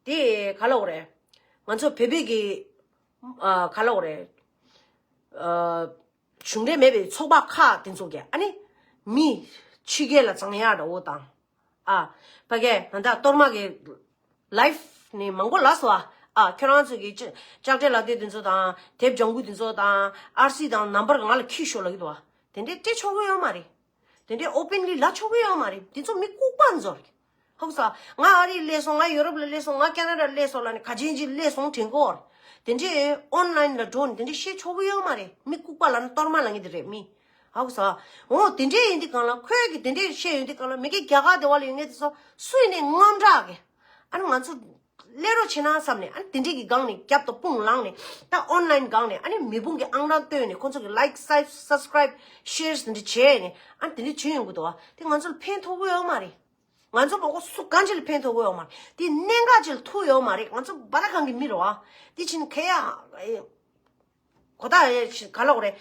དེ་ག་ལབ་དགོས་རེད། ང་ཚོ་བོད་པའི་གི་ཨ་ག་ལབ་དགོས་རེད། ཨ་གཞུང་འབྲེལ་མེད་པའི་ཚོགས་པ་ཁག་དེ་ཚོ་གི་ཨ་ནི་མི་ཕྱི་རྒྱལ་ལ་བཙོང་ཡག་འདྲ་བོ་དང་། ཨ། ཕ་གི་ང་ད་གཏོར་མ་གི་ལའིབ་ནི་མང་པོ་ལབ་སོང་ཨ། ཨ་ཁྱོད་རང་ཚོ་གི་ཅ་ལྕགས་ཁྲལ་ལག་དེབ་དེ་ཚོ་དང་དེབ་ལྗང་གུ་དེ་ཚོ་དང་ཨར་སི་དང་ནམ་བར་ང་ལ་ཁྱི་ཤོག་ལབ་ཀྱི་འདུག་ཨ། དེ་འདྲས་སྤྲད་ཆོག་གི་ཡོད་མ་རེད། དེ་འདྲས་ཨོ་པན་ལི་ལབ་ཆོག་གི་ཡོད་མ་རེད། དེ་ཚོ་མི་ལྐུགས་པ་ཚོ་རེད། ཧ་གོ་སོང་། ང་ཨ་རིར་སླེབས་སོང་། ང་ཡུ་རོབ་ལ་སླེབས་སོང་། ང་ཁེ་ན་ཌ་ལ་སླེབས་སོང་ལབ་ནས་ག་ཅན་ཅིག་སླེབས་སོང་དྲན་གོ། དེ་འདྲས་ཨོན་ལའིན་ལ་འགྲོ་ནས་དེ་འདྲས་བཤད་ཆོག་གི་ཡོད་མ་རེད། མི་ལྐུགས་པ་ལབ་ན་གཏོར་མ་ལབ་མཁན་དེ་རེད་མི། ཧ་གོ་སོང་། འོ་དེ་འདྲས་ཡིན་དུས་གང་ལ་ཁོས་ཀྱིས་དེ་འདྲས་བཤད་ཡོང་དུས་གང་ལ་མི་སྒེར་རྒྱ་གར་དེ་བ་ལ་ཡོད་མཁན་དེ་ཚོ་སུ་ཡིན་ནའི་དངངས་སྐྲག་གི། ཨ་ནི་ང་ཚོ་སླེབས་རོགས་བྱེད་ན་བསམ་ནས། ཨ་ནི་དེ་འདྲས་ཀྱི་སྒང་ནས་རྒྱབ་ཏུ་དཔུང་ལངས་ནས། ད་ཨོན་ལའིན་སྒང་ནས་ཨ་ནི་མི་དཔུང་གི་ཨང་གྲངས་བཏོན་ནས་ཁོ་ཚོ་གི་ལའིག་སབ་སི་ཀ་རའིབ་ཤེར་དེ་འདྲས་བྱས་ནས་ཨ་ནི་དེ་འདྲས་བྱེད་ཡོང་གི་འདུག་བ། དེ་ང་ཚོ་ལ་ཕན་ཐོགས་ཀྱི་ཡོད་མ་རེད། ང་ཚོ་མང་པོ་སུ་གང་ཅི་ལ་ཕན་ཐོགས་ཀྱི་ཡོད་མ་རེད། དེ་གནད་འགག་ཅི་ལ་ཐུག་ཡོད་མ་རེད། ང་ཚོ་བར་གང་གི་མི་རེད་བ། དེ་ཕྱིན་ཁེ་ཡ་གོ་ད་ག་ལ་གོ་རེད།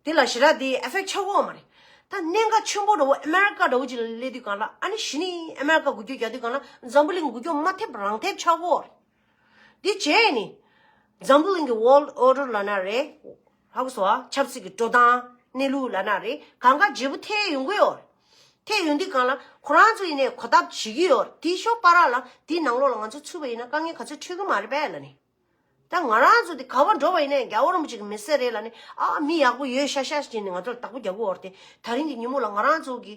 དེ་ལ་ཞེ་དྲག་དེ་ཨེ་ཕེག་ཆགས་ཀྱི་ཡོད་མ་རེད། ད་གནད་འགག་ཆེན་པོ་འདྲ་བོ་ཨ་མེ་རི་ཀ་འདྲ་བོ་ཅིག་ལ་སླེབས་དུས་གང་ལ་ཨ་ནི་གཞི་ནས་ཨ་མེ་རི་ཀ་འགུལ་སྐྱོད་རྒྱག་དུས་གང་ལ་འཛམ་བུ་གླིང་འགུལ་སྐྱོད་མ་ཐེབས་རང་ཐེབས་ཆགས་ཀྱི་ཡོད་རེད། དེ་བྱས་ནས་འཛམ་བུ་གླིང་གི་ཝོལ་ཨོར་ཌར་ལབ་ན་རེད། ཧ་གོ་སོང་ཨ། ཆབ་སྲིད་ཀྱི་འགྲོ་སྟངས་གནས་ལུགས་ལབ་ན་རེད། གང་ག་བརྗེ་པོ་ཐེབས་ཡོང་གི་ཡོད་རེད། ཐེབས་ཡོང་དུས་གང་ལ་ཁོ་རང་ཚོ་ཡིན་ནའི་གོ་སྟབས་བྱེད་ཀྱི་ཡོད་རེད། དེའི་ཤོག་བར་ལ་དེའི་ནང་ལོགས་ལ་ང་ཚོ་ཚུད་པ་ཡིན་ན་དཀའ་ངལ་ག་ཚོད་འཕྲད་ཀྱི་མ་རེད་པས་ལབ་ནས། ད་ང་རང་ཚོ་དེ་ག་བར་འགྲོ་བ་ཡིན་ནའི་རྒྱལ་བ་རིན་པོ་ཆེ་གི་མི་སེར་རེད་ལབ་ནས། ཨ་མི་ཡག་པོ་ཡོད་ཤག་ཤག་ཅིག་ནས་ང་ཚོ་ལ་བདག་པོ་རྒྱག་གི་ཡོད་རེད་དེ། ད་རིང་གི་ཉིན་མོ་ལ་ང་རང་ཚོ་གི་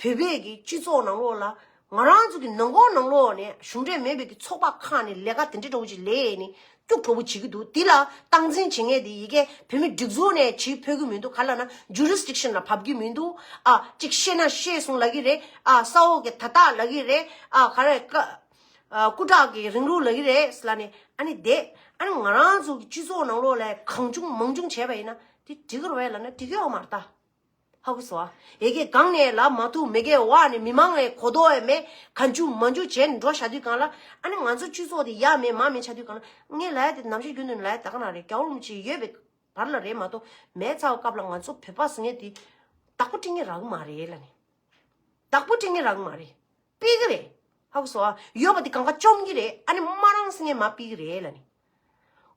བོད་པའི་གི་སྤྱི་ཚོགས་ནང་ལོགས་ལ་ ང་རང་ཚོ་གི་ནང་ཁོག་ནང་ལོགས་ནས་གཞུང་འབྲེལ་མེད་པའི་གི་ཚོགས་པ་ཁག་ནས་ལས་ཀ་དེ་འདྲ་འདྲ་བོ་ཅིག་ལས་ནས་སྐྱུག་བྲོ་བོ་བྱེད་ཀྱི་འདུག་དེ་ལ་སྟངས་འཛིན་བྱེད་མཁན་དེ་ཡི་གེ་བོད་མི་སྒྲིག་འཛུགས་ནས་བྱེད་ཕོད་ཀྱི་མི་འདུག་ག་ལ་ན་ཇུ་རིས་ཌིག་ཤན་ལ་བབས་ཀྱི་མི་འདུག་ཨ་ཅིག་བཤད་ན་བཤད་སོང་ལབ་ཀྱི་རེད། ཨ་ས་འོག་གི་ད་ལྟ་ལབ་ཀྱི་རེད། ཨ་ག་རེ་ཀ་ཨ་སྐུ་དྲག་གི་རིང་ལུགས་ལབ་ཀྱི་རེད་ལབ་ནས། ཨ་ནི་དེ་ཨ་ནི་ང་རང་ཚོ་གི་སྤྱི་ཚོགས་ནང་ལོགས་ལ་གང་བྱུང་མང་བྱུང་བྱས་པ་ཡིན་ན་དེ་འགྲིག་གི་རེད་ལབ་ན་འགྲིག་གི་ཡོད་མ་རེད་ད། ཧ་གོ་སོང་ཨ། ཡ་གི་གང་ནས་ལབ་མ་ཐུབ། མི་གི་བ་ནས་མི་མང་ལ་གོ་རྟོགས་ཡང་མེད། གང་བྱུང་མང་བྱུང་བྱས་ནས་འགྲོ་བཞག་དུས་སྒང་ལ། ཨ་ནི་ང་ཚོ་སྤྱི་ཚོགས་དེ་ཡ་མེད་མ་མེད་ཆགས་དུས་སྒང་ལ། ངས་ལབ་ཡ་དེ་ནམ་ཞིག་རྒྱུན་དུ་ལབ་ཡ་ད་ག་ན་རེད། རྒྱལ་བ་རིན་པོ་ཆེ་ཡོད་པའི་བར་ལ་རེད་མ་གཏོགས། མེད་ཚར་བའི་སྐབས་ལ་ང་ཚོ་བོད་པ་ཟེར་མཁན་དེ་བདག་པོ་སྤྲད་མཁན་རག་གི་མ་རེད་ལབ་ནས། བདག་པོ་སྤྲད་མཁན་རག་གི་མ་རེད། སྤེལ་གི་རེད། ཧ་གོ་སོང་ཨ། ཡོད་པ་དེ་གང་ག་བཅོམ་གི་རེད། ཨ་ནི་མ་རང་ཟེར་མཁན་མ་སྤེལ་གི་རེད་ལབ་ནས།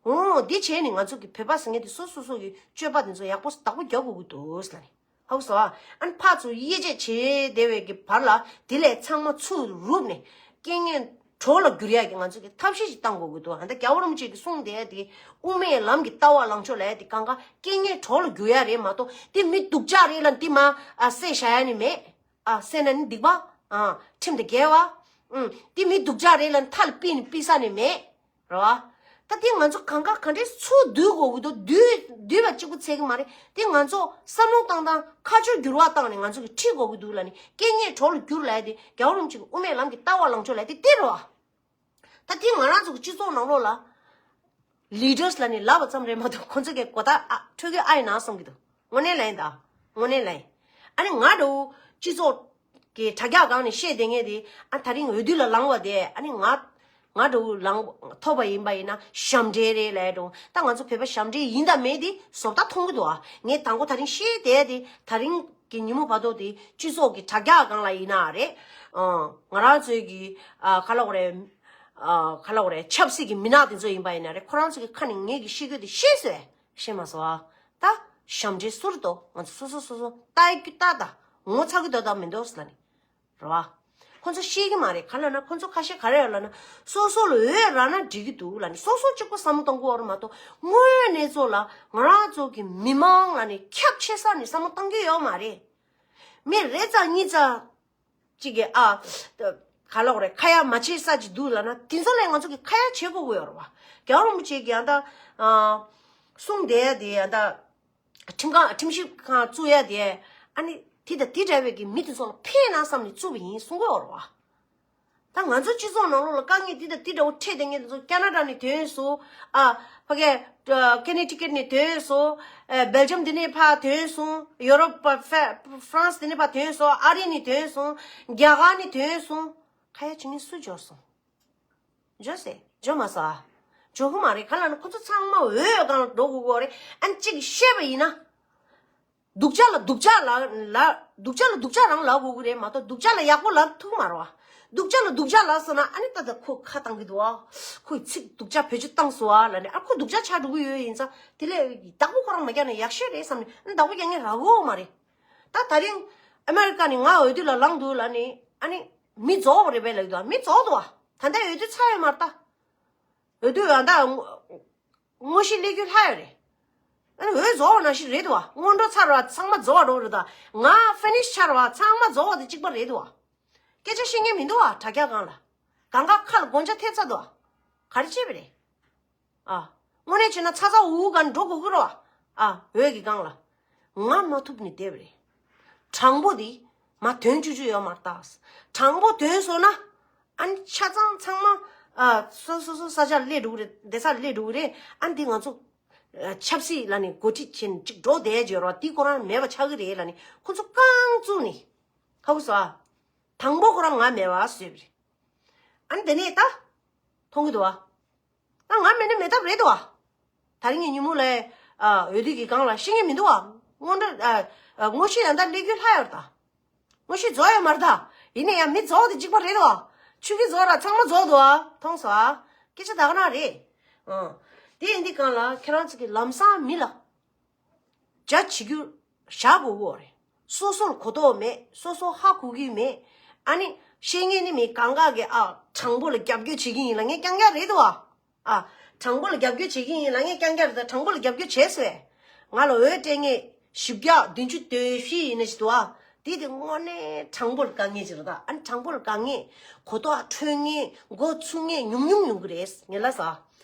འོ་འདི་བྱས་ནས་ང་ཚོ་གི་བོད་པ་ཟེར་མཁན་དེ་སོ་སོ་སོ་གི་སྤྱོད་པ་དེ་ཚོ་ཡག་པོ་བདག་པོ་རྒྱག་དགོས་ཀྱི་འདུག་ལབ་ནས། ཧ་གོ་སོང་ཨ། ཨ་ནི་ཕར་ཚུར་དབྱེ་འབྱེད་བྱེད་བསྡད་པའི་གི་བར་ལ་དེ་ལས་ཚང་མ་ཚུར་རུབ་ནས་རྐྱེན་ངན་གྲོགས་ལ་འགྱུར་ཡག་གི་ང་ཚོ་གི་ཐབས་ཤེས་ཤིག་བཏང་དགོས་ཀྱི་འདུག་ཨ་ད་རྒྱལ་བ་རིན་པོ་ཆེ་གི་གསུང་དེ་དེ་དབུ་མའི་ལམ་གྱི་ལྟ་བ་ལངས་ཕྱོགས་ལ་དེ་གང་ག་རྐྱེན་ངན་གྲོགས་ལ་འགྱུར་ཡག་རེད་མ་གཏོགས། དེ་མི་སྡུག་ཅག་རེད་ལབ་དེ་མ་ཨ་བསད་བཞག་ཡ་ནི་མེད། ཨ་བསད་ན་ནི་སྡིག་པ། ཨ་ཁྲིམས་དང་འགལ་བ། ཨུམ་དེ་མི་སྡུག་ཅག་རེད་ལབ་མཐའ་ལ་ཕུད་ནི་ཕུད་ས་ནི་མེད། རེད་བ། ད་དེ་ང་ཚོ་གང་ག་ག་འདྲས་ཚུར་བསྡུ་དགོས་ཀྱི་འདུག་བསྡུ་བསྡུ་བ་གཅིག་པུ་ཚད་ཀྱི་མ་རེད། དེ་ང་ཚོ་བསམ་བློ་བཏང་སྟངས་ཁ་ཕྱོགས་འགྱུར་བ་བཏང་ནས་ང་ཚོ་གི་ཁྲིད་དགོས་ཀྱི་འདུག་ལབ་ནས། རྐྱེན་ངན་གྲོགས་ལ་འགྱུར་ལབ་ཡ་དེ་རྒྱལ་བ་རིན་པོ་ཆེ་གི་དབུ་མའི་ལམ་གྱི་ལྟ་བ་ལངས་ཕྱོགས་ལབ་ཡ་དེ་དེ་རེད་བ། ད་དེ་ང་རང་ཚོ་གི་སྤྱི་ཚོགས་ནང་ལོགས་ལ་ལི་ཌར་སི་ལབ་ནས་ལབ་པ་ཙམ་རེད་མ་གཏོགས། ཁོ་ཚོ་གི་གོ་བརྡ་ཨ་འཕྲོད་ཀྱི་ཨ་ཡིན་ན་བསམ་གྱི་འདུག་དངོས་གནས་ལབ་ཡིན་ད། དངོས་གནས་ལབ་ཡིན། ཨ་ནི་ང་འདྲ་བོ་སྤྱི་ཚོགས་ཀྱི་དྲ་རྒྱ་སྒང་ནས་བཤད་བསྡད་མཁན་དེ། ཨ་དེ་རིང་འོས་བསྡུ་ལ་ལངས་པ་དེ། ཨ་ནི་ང་ང་འདྲ་བོ་ལངས་ཐོབ་པ་ཡིན་པ་ཡིན་ན་ཞབས་འདྲེན་རེད་ལབ་ཡ་འདྲ་བོ། ད་ང་ཚོ་བོད་པ་ཞབས་འདྲེན་ཡིན་དང་མིན་དེ་བཟོ་ལྟ་མཐོང་གི་འདུག་ཨ་ངས་དང་པོ་དེ་རིང་བཤད་བསྡད་དེ། དེ་རིང་གི་ཉིན་མོ་བར་དུ་དེ་སྤྱི་ཚོགས་ཀྱི་དྲ་རྒྱ་སྒང་ལ་ཡིན་ན་རེད། ཨ་ང་རང་ཚོའི་གི་ཨ་ག་ལབ་དགོས་རེད། ཨ་ག་ལབ་དགོས་རེད། ཆབ་སྲིད་ཀྱི་མི་སྣ་དེ་ཚོ་ཡིན་པ་ཡིན་ན་རེད། ཁོ་རང་ཚོ་གི་ཁ་ནས་ངེད་ཀྱི་ཤེས་རྒྱུ་དེ་ཤེས་སོང་། ཤེས་མ་སོང་ཨ། ད་ཞབས་འདྲེན་སུ་རེད་དོ། ང་ཚོ་སོ་སོ་སོ་སོ་ལྟ་ཡི་རྒྱུ་ལྟ་ད། ངོ་ཚ་གི་འདུག་ད་མི་འདུག་ལབ་ནས། རེད་བ། ཁོ་ཚོ་ཤེས་ཀྱི་མ་རེད། ག་ལབ་ན་ཁོ་ཚོ་ཁ་ཤས་ག་རེ་ཡོད་ལབ་ན། སོ་སོ་ལ་འོས་རག་ན་འགྲིག་གི་འདུག་ལབ་ནས། སོ་སོ་གཅིག་པོ་བསམ་བློ་གཏོང་གི་ཡོད་རེད་མ་གཏོགས། དངོས་ཡོད་གནས་ཚུལ་ལ་ང་རང་ཚོ་གི་མི་མང་ལབ་ནས་ཁྱབ་ཆེ་ས་ནས་བསམ་བློ་གཏོང་གི་ཡོད་མ་རེད། མི་རེ་ཙམ་གཉིས་ཙམ་གཅིག་གིས་ཨ་ག་ལབ་དགོས་རེད། ཁ་ཡ་མ་བྱེད་ས་ཅིག་འདུག་ལབ་ན། དེ་ཚོ་ལ་ང་ཚོ་གི་ཁ་ཡ་བྱེད་དགོས་ཀྱི་ཡོད་རེད་བ། རྒྱལ་བ་རིན་པོ་ཆེ་གིས་ཡང་ད་ཨ་གསུང་དེ་དེ་ཡང་ད་ཁྲིམས་ཁང་ཁྲིམས་ཞིབ་ཁང་བཙུགས་ཡ་དེ། ཨ་ནི་དེ་དང་དེ་འདྲ་བའི་གི་མི་དེ་ཚོ་ལ་ཕན་ན་བསམ་ནས་བཙུགས་པ་ཡིན་གསུང་གི་ཡོད་རེད་བ། ད་ང་ཚོ་སྤྱི་ཚོགས་ནང་ལོགས་ལ་དཀའ་ངལ་འདི་དང་འདི་འདྲ་བོ་འཕྲད་བསྡད་མཁན་དེ་ཚོ་ཁ་ན་ཌ་ནས་ཐོན་སོང་། ཨ་ཕ་གི་ཨ་ཀེ་ནེ་ཊི་ཀེཊ་ནས་ཐོན་སོང་། ཨ་སྦེལ་ཇམ་འདི་ནས་ཕར་ཐོན་སོང་། ཡོ་རོབ་ཕ་ཧྥ་ཧྥ་རན་སི་འདི་ནས་ཕར་ཐོན་སོང་། ཨ་རི་ནས་ཐོན་སོང་། རྒྱ་གར་ནས་ཐོན་སོང་། ཁ་ཡ་བྱེད་མཁན་སུ་འབྱོར་སོང་། འབྱོར་སེ་འབྱོར་མ་སོང་ཨ། འབྱོར་གི་མ་རེད། ག་ལབ་ན་ཁོ་ཚོ་ཚང་མ་འོས་སྒང་ལ་འགྲོ་དགོས་ཀྱི་ཡོད་རེད། ཨ་ནི་གཅིག་གིས་བཤད་པ་ཡིན་ན། སྡུག་ཅག་ལ་སྡུག་ཅག་ལབ་ལབ། སྡུག་ཅག་ལ་སྡུག་ཅག་རང་ལབ་དགོས་ཀྱི་རེད་མ་གཏོགས། སྡུག་ཅག་ལ་ཡག་པོ་ལབ་ཐུབ་ཀྱི་མ་རེད་བ། སྡུག་ཅག་ལ་སྡུག་ཅག་ལབ་སོང་ན། ཨ་ནི་ད་ལྟ་ཁོ་ཁ་བཏང་གི་འདུག་ཨ། ཁོས་ཚིག་སྡུག་ཅག་བེད་སྤྱོད་བཏང་སོང་ཨ་ལབ་ནས། ཨ་ཁོ་སྡུག་ཅག་ཆགས་འགྲོ་གི་ཡོད་ཡིན་ཙང་། དེ་ལས་བདག་པོ་ཁོ་རང་མ་རྒྱག་ན་ཡག་ཤོས་རེད་བསམ་ནས། ཨ་ནི་བདག་པོ་རྒྱག་མཁན་རག་གི་ཡོད་མ་རེད། ད་དེ་རིང་ཨ་མེ་རི་ཀ་ནས་ང་འོས་བསྡུ་ལ་ལངས་འདུག་ལབ་ནས། ཨ་ནི་མི་རྫོགས་པ་རེད་པས་ལབ་ཀྱི་འདུག་ཨ། མི་རྫོགས་འདུག་ཨ། ད་ལྟ་འོས་བསྡུ་ཚར་ཡོད་མ་རེད་ད། འོས་བསྡུ་ཡང་ད་ངོ་ཤེས་སླེབས་རྒྱུ་ལྷག་ཡོད་རེད། ཨ་ནི་འོས་རྫོགས་པ་ནང་བཞིན་རེད་འདུག་བ། སྔོན་འགྲོ་ཚར་བ་ཚང་མ་རྫོགས་པ་འགྲོ་རེད་ད། ང་ཕི་ནིཤ་ཆགས་བ་ཚང་མ་རྫོགས་པ་དེ་གཅིག་པ་རེད་འདུག་བ། སྐད་ཆ་བཤད་མཁན་མི་འདུག་བ། དྲ་རྒྱ་སྒང་ལ། གང་ག་ཁ་ལ་སྒོ་ལྕགས་ཐེབས་ཚར་འདུག་བ། ག་རེ་བྱས་པ་རེད། ཨ། དངོས་གནས་བྱས་ན་ཚ་ཚ་འུར་འུར་གང་འགྲོ་དགོས་ཀྱི་རེད་བ། ཨ། འོས་ཀྱི་སྒང་ལ། ང་མ་ཐུབ་ནས་བསྡད་པ་རེད། དྲང་པོ་འདི་མ་དོན་བཅུ་བཅུ་ཡོད་མ་རེད་ད། དྲང་པོ་དོན་སོང་ན། ཨ་ནི་ཆ་ཚང་ཚང་མ་ཨ་སོ་སོ་སོ་ས་ཆར་སླེབས་འགྲོ་གི་རེད། བསྡད་སར་སླེབས་འགྲོ་གི་རེད། ཨ་ནི་འདི་ང་ཚོ་ཨ་ཆབ་སྲིད་ལ་ནི་འགོ་ཁྲིད་བྱས་ནས་ཅིག་འགྲོ་བསྡད་ཀྱི་ཡོད་རེད་བ། འདི་ཁོ་རང་མེད་པ་ཆགས་ཀྱི་རེད་ལབ་ནས་ཁོ་ཚོ་རྐང་བཙུགས་ནས། ཧ་གོ་སོང་ཨ། དང་པོ་ཁོ་རང་ང་མེད་པ་བཟོས་པ་རེད། ཨ་ནི་དེ་ནས་ད་མཐོང་གི་འདུག་བ། ད་ང་མེད་ན་མེད་ཐབས་རེད་དོ། དེ་རིང་གི་ཉིན་མོ་ལ་ཨ་འོས་བསྡུ་གི་སྒང་ལ་ཤེས་མཁན་མི་འདུག་བ། སྔོན་འགྲོ་ཨ་ཨ་ངོ་ཤེས་ཡང་ད་སླེབས་རྒྱུ་ལྷག་ཡོད་རེད་ད། ངོ་ཤེས་རྫོགས་ཡོད་མ་རེད་ད། ཡིན་ན་ཡང་མི་རྫོགས་དེ་གཅིག་པ་རེད་དོ། ཆོས་སྐྱིད་རྫོགས་ར་ཚང་མ་རྫོགས་འདུག་བ། མཐོང་སོང་ཨ། སྐད་ཆ་ད་ག་ན་རེད། ཨང་། དེ་ཡིན་དུས་སྒང་ལ་ཁྱེད་རང་ཚོ་གི་ལམ་སང་མི་ལ་རྒྱ་བྱེད་རྒྱུ་བཞག་དགོས་ཀྱི་ཡོད་རེད། སོ་སོར་གོ་རྟོགས་མེད། སོ་སོ་ཧ་གོ་གི་མེད། ཨ་ནི་བཤད་མཁན་ནི་མི་གང་ག་གི་ཨ་དྲང་པོ་ལ་རྒྱབ་སྐྱོར་བྱེད་ཀྱི་ཡིན་ལབ་མཁན་རྐྱང་རྐྱང་རེད་དོ། ཨ་དྲང་པོ་ལ་རྒྱབ་སྐྱོར་བྱེད་ཀྱི་ཡིན་ལབ་མཁན་རྐྱང་རྐྱང་རེད། ད་དྲང་པོ་ལ་རྒྱབ་སྐྱོར་བྱས་སོང་བས། ང་ལ་འོས་སྤྲད་མཁན་བཞི་བརྒྱ་བདུན་ཅུ་དོན་བཞི་ཡིན་ན་ཞིག་འདུག་ཨ། དེ་དེ་དངོས་གནས་དྲང་པོར་དཀའ་ངལ་ཅིག་རེད་ད། ཨ་ནི་དྲང་པོར་དཀའ་ངལ། གོ་རྟོགས་འཕྲོད་ངལ། མགོ་ཚུགས་ངལ་ཉུང་ཉུང་ཡོང་གི་རེད། ངས་ལབ་ས།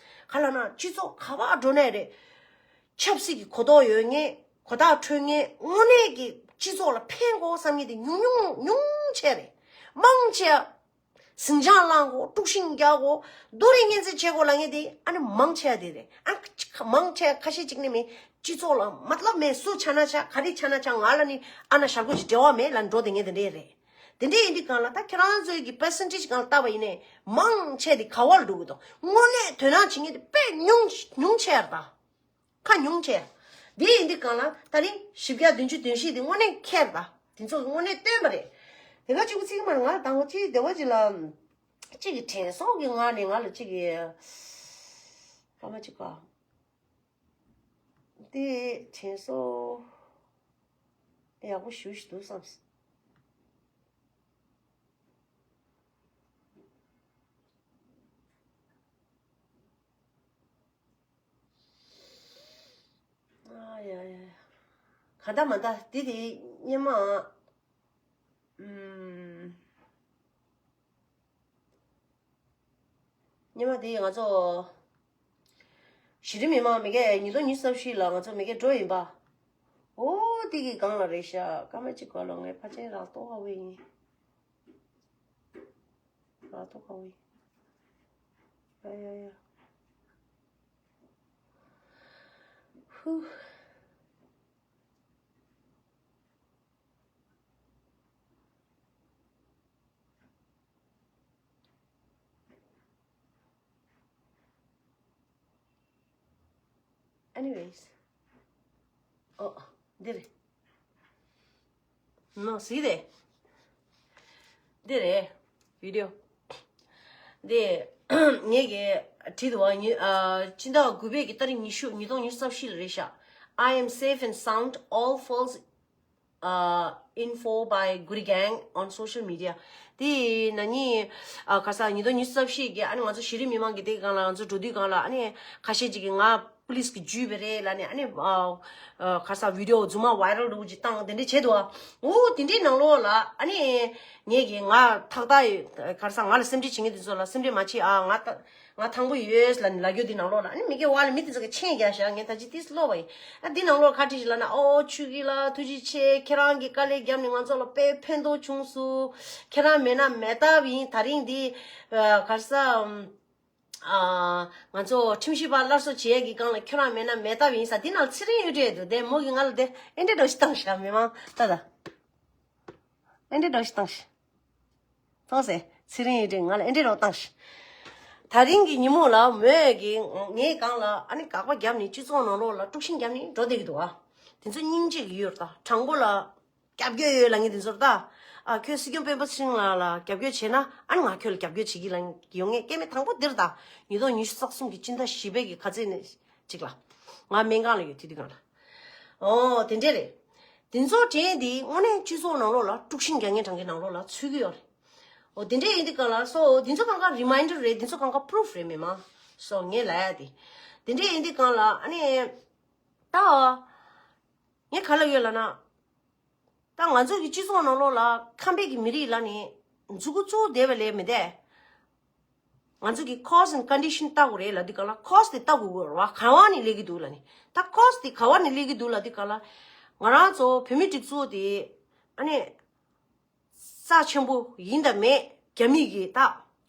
ག་ལབ་ན་སྤྱི་ཚོགས་ག་པར་འགྲོ་ནའི་རེད། ཆབ་སྲིད་ཀྱི་གོ་རྟོགས་ཡོད་ངེས། གོ་རྟོགས་འཕྲོད་ངེས། དངོས་གནས་ཀྱི་སྤྱི་ཚོགས་ལ་ཕན་དགོས་བསམ་ངེས་དེ་ཉུང་ཉུང་ཉུང་ཆེ་རེད། མང་ཆེ་ཟིང་ཆ་བླང་དགོས། དཀྲུག་ཤིང་རྒྱག་དགོས། རྡོ་རིང་གཉན་ཚད་བྱེད་དགོས་ལབ་ངེས་དེ་ཨ་ནི་མང་ཆེ་དེ་རེད། ཨ་མང་ཆེ་ཁ་ཤས་ཅིག་ནི་མི་སྤྱི་ཚོགས་ལ་མ་ལབ་མེད། སུ་ཆ་ན་ཆ་ག་རེ་ཆ་ན་ཆ་ང་ལ་ནི་ཨ་ན་ཞར་གོ་ཅིག་འབྲེལ་བ་མེད་ལབ་འགྲོ་དེ་ངེས་དེ་འདྲས་རེད། དེ་འདྲས་ཡིན་དུས་གང་ལ་ད་ཁྱེད་རང་ཚོའི་གི་པར་སེན་ཊེ་ཇི་གང་ལ་བལྟས་པ་ཡིན་ནའི་མང་ཆེ་དེ་ག་བར་འགྲོ་གི་འདུག་དངོས་གནས་དོ་སྣང་བྱེད་ངེས་དེ་དཔེ་ཉུང་ཉུང་ཆེ་རེད་ད། ཁ་ཉུང་ཆེ། འདི་ཡིན་འདི་གང་ལ་ད་རིང་བཞི་བརྒྱ་བདུན་ཅུ་དོན་བཞི་འདི་དངོས་གནས་ཁྱེར་ད། དེ་ཚོ་དངོས་གནས་སྟོན་པ་རེད། དེ་ག་གཅིག་པུ་ཚིག་མ་ང་དང་པོ་གཅིག་བདེ་བ་གཅིག་ལ་གཅིག་གི་དྲན་གསོ་གི་ངང་ནས་ང་ལ་གཅིག་གི་སྐར་མ་གཅིག་ག་དེ་དྲན་གསོ་ཡག་པོ་ཞུ་ཞིག་འདུག་བསམ། ཨ་ཡ་ཡ་ཡ། ག་འདྲ་མ་འདྲ་དེ་དེ་སྙེ་མ། ཨུམ། སྙེ་མ་དེ་ང་ཚོ་གཞི་རིམ་མི་མང་མི་སྐད་ཉིས་སྟོང་ཉི་ཤུ་རྩ་བཞི་ལ་ང་ཚོ་མི་སྐད་འགྲོ་ཡིན་པ། ཨོ་དེ་གི་སྒང་ལ་རེད་ཤག་སྐར་མ་གཅིག་གོ་ལོ་ངས་ཕལ་ཆེར་རག་ཏོག་ཧ་བོ་ཡིན། རག་ཏོག་ཧ་བོ་ཡིན། ཡ་ཡ་ཡ། ཧུ། Anyways. ཨོ། འདི་རེད། ནོ་སི་རེད། འདི་རེད། བི་ཌི་ཡོ། འདི་ངས་ཀྱི་བྲིས་འདུག་བ། ཉི་ཨ་སྤྱི་ཟླ་དགུ་པའི་གི་ཏ་རིག་ཉི་ཤུ། ཉིས་སྟོང་ཉི་ཤུ་རྩ་བཞི་ལ་རེད་ཤག I am safe and sound, all false uh, info by Guri Gang on social media. དེ་ན་ནི་ཨ་ག་ས་ཉིས་སྟོང་ཉི་ཤུ་རྩ་བཞི་གི་ཨ་ནི་ང་ཚོ་གཞི་རིམ་མི་མང་གི་དེ་གང་ལ་ང་ཚོ་འགྲོ་དུས་གང་ལ་ཨ་ནི་ཁ་ཤས་ཅིག་གིས་ང་པུ་ལིས་གི་འཇུས་པ་རེད་ལབ་ནས་ཨ་ནི་ཨ་ཨ་ག་ས་བི་ཌི་ཡོ་རྫུན་མ་བའི་རལ་འགྲོ་གི་ཅིག་བཏང་དེ་འདྲས་བྱས་འདུག་ཨ། འོ་དེ་འདྲའི་ནང་ལོགས་ལ་ཨ་ནི་ངས་ཀྱི་ང་ཐག་ཐག་ཡོད་ག་ས་ང་ལ་སེམས་ཁྲལ་བྱེད་མཁན་དེ་ཚོ་ལ་སེམས་ཁྲལ་མ་བྱེད་ཨ། ང་ད། ང་ཐང་པོ་ཡོད་ལ་ནི་ལ་རྒྱུ་འདི་ནང་ལོགས་ལ་ཨ་ནི་མི་སྐད་བ་ལ་མི་དེ་ཚོ་གི་མཆན་རྒྱག་བཞག་ངས་ད་ཅི་ཏིས་ཀློག་པ་ཡིན། ཨ་འདི་ནང་ལོགས་ཁ་བྲིས་ཤིག་ལ་ན་ཨོ་ཆུ་གི་ལ་ཐུགས་རྗེ་ཆེ། ཁྱེད་རང་གི་དཀའ་ལས་བརྒྱབ་ནས་ང་ཚོ་ལ་དཔེ་ཕན་ཐོགས་བྱུང་སོང་། ཁྱེད་རང་མེད་ན་མེད་ཐབས་ཡིན། ད་རིང་འདི་གར་ས་ང་ཚོ་ཁྲིམས་ཞིབ་པ་སླར་གསོ་བྱེད་ཡས་ཀྱི་སྒང་ལ་ཁྱེད་རང་མེད་ན་མེད་ཐབས་ཡིན་ས་འདི་ནང་ཚེ་རིང་གཡུ་སྒྲོན་འདུག་དེ་མོ་གི་ང་ལ་དེ་ཨེ་འདྲས་འདྲ་ཞིག་བཏང་ཤག་མི་མང་ལྟ་ད། ཨེ་འདྲས་འདྲ་ཞིག་བཏང་ཤག་མཐོང་སེ། ཚེ་རིང་གཡུ་སྒྲོན་ང་ལ་ཨེ་འདྲས་རོགས་བཏང་ཤག་ད་རིང་གི་ཉིན་མོ་ལ་མོས་ཀྱིས་ངའི་སྒང་ལ་ཨ་ནི་དགག་པ་བརྒྱབ་ནས་སྤྱི་ཚོགས་ནང་ལོགས་ལ་དཀྲུག་ཤིང་བརྒྱབ་ནས་འགྲོ་བསྡད་ཀྱི་འདུག་ཨ། དེ་ཚོ་སྙིང་རྗེ་གི་ཡོད་རེད་ད། དྲང་པོ་ལ་རྒྱབ་སྐྱོར་ཡོད་ལབ་མཁན་དེ་ཚོར་ད། ཨ་ཁྱོད་སྲིད་སྐྱོང་སྤེན་པ་ཚེ་རིང་ལགས་ལ་རྒྱབ་སྐྱོར་བྱས་ན་ཨ་ནི་ང་ཁྱོད་ལ་རྒྱབ་སྐྱོར་བྱེད་ཀྱི་ལབ་ཡོང་ངས་སྐལ་མེད་དང་པོ་འདིར་ད། ཉིས་སྟོང་ཉི་ཤུ་རྩ་གསུམ་གྱི་སྤྱི་ཟླ་བཞི་པའི་གི་ཁ་ཚེས་ནས་གཅིག་ལ། ང་སྨན་ཁང་ལ་ཡོད་དེ་དུས་སྒང་ལ། ཨོ་དེ་འདྲས་རེད། དེ་ཚོ་དྲན་དེ་དངོས་གནས་སྤྱི་ཚོགས་ནང་ལོགས་ལ་དཀྲུག་ཤིང་རྒྱག་མཁན་གྲངས་ཀའི་ནང་ལོགས་ལ་ཚུད་ཀྱི་ཡོད་རེད། ཨོ་དེ་འདྲས་ཡིན་དུས་སྒང་ལ་སོ་དེ་ཚོ་གང་ག་རི་མའིན་ཌར་རེད། དེ་ཚོ་གང་ག་པུ་རུབ་རེད་མི་མང་། སོ་ངས་ལབ་ཡ་དེ། དེ་འདྲས་ཡིན་དུས་སྒང་ལ་ཨ་ནི། ད། ངས་ག་ལབ་ཡོད་ལབ་ན། ད་ང་ཚོ་གི་སྤྱི་ཚོགས་ནང་ལོགས་ལ་ཁམས་པའི་གི་མི་རིགས་ལ་ནི་མཛུ་གུ་གཙོ་བོ་བསྡད་པ་ལས་མི་འདས། ང་ཚོ་གི་cause and condition ལྟ་དགོས་རེད་ལབ་དུས་སྒང་ལ་cause དེ་ལྟ་དགོས་ཀྱི་རེད་བ། ག་བ་ནས་སླེབས་ཀྱི་འདུག་ལབ་ནི། ད་cause དེ་ག་བ་ནས་སླེབས་ཀྱི་འདུག་ལབ་དུས་སྒང་ལ། ང་རང་ཚོ་བོད་མི་སྒྲིག་འཛུགས་དེ་ཨ་ནི། རྩ་ཆེན་པོ་ཡིན་དང་མེད་རྒྱ་མི་གིས་ད་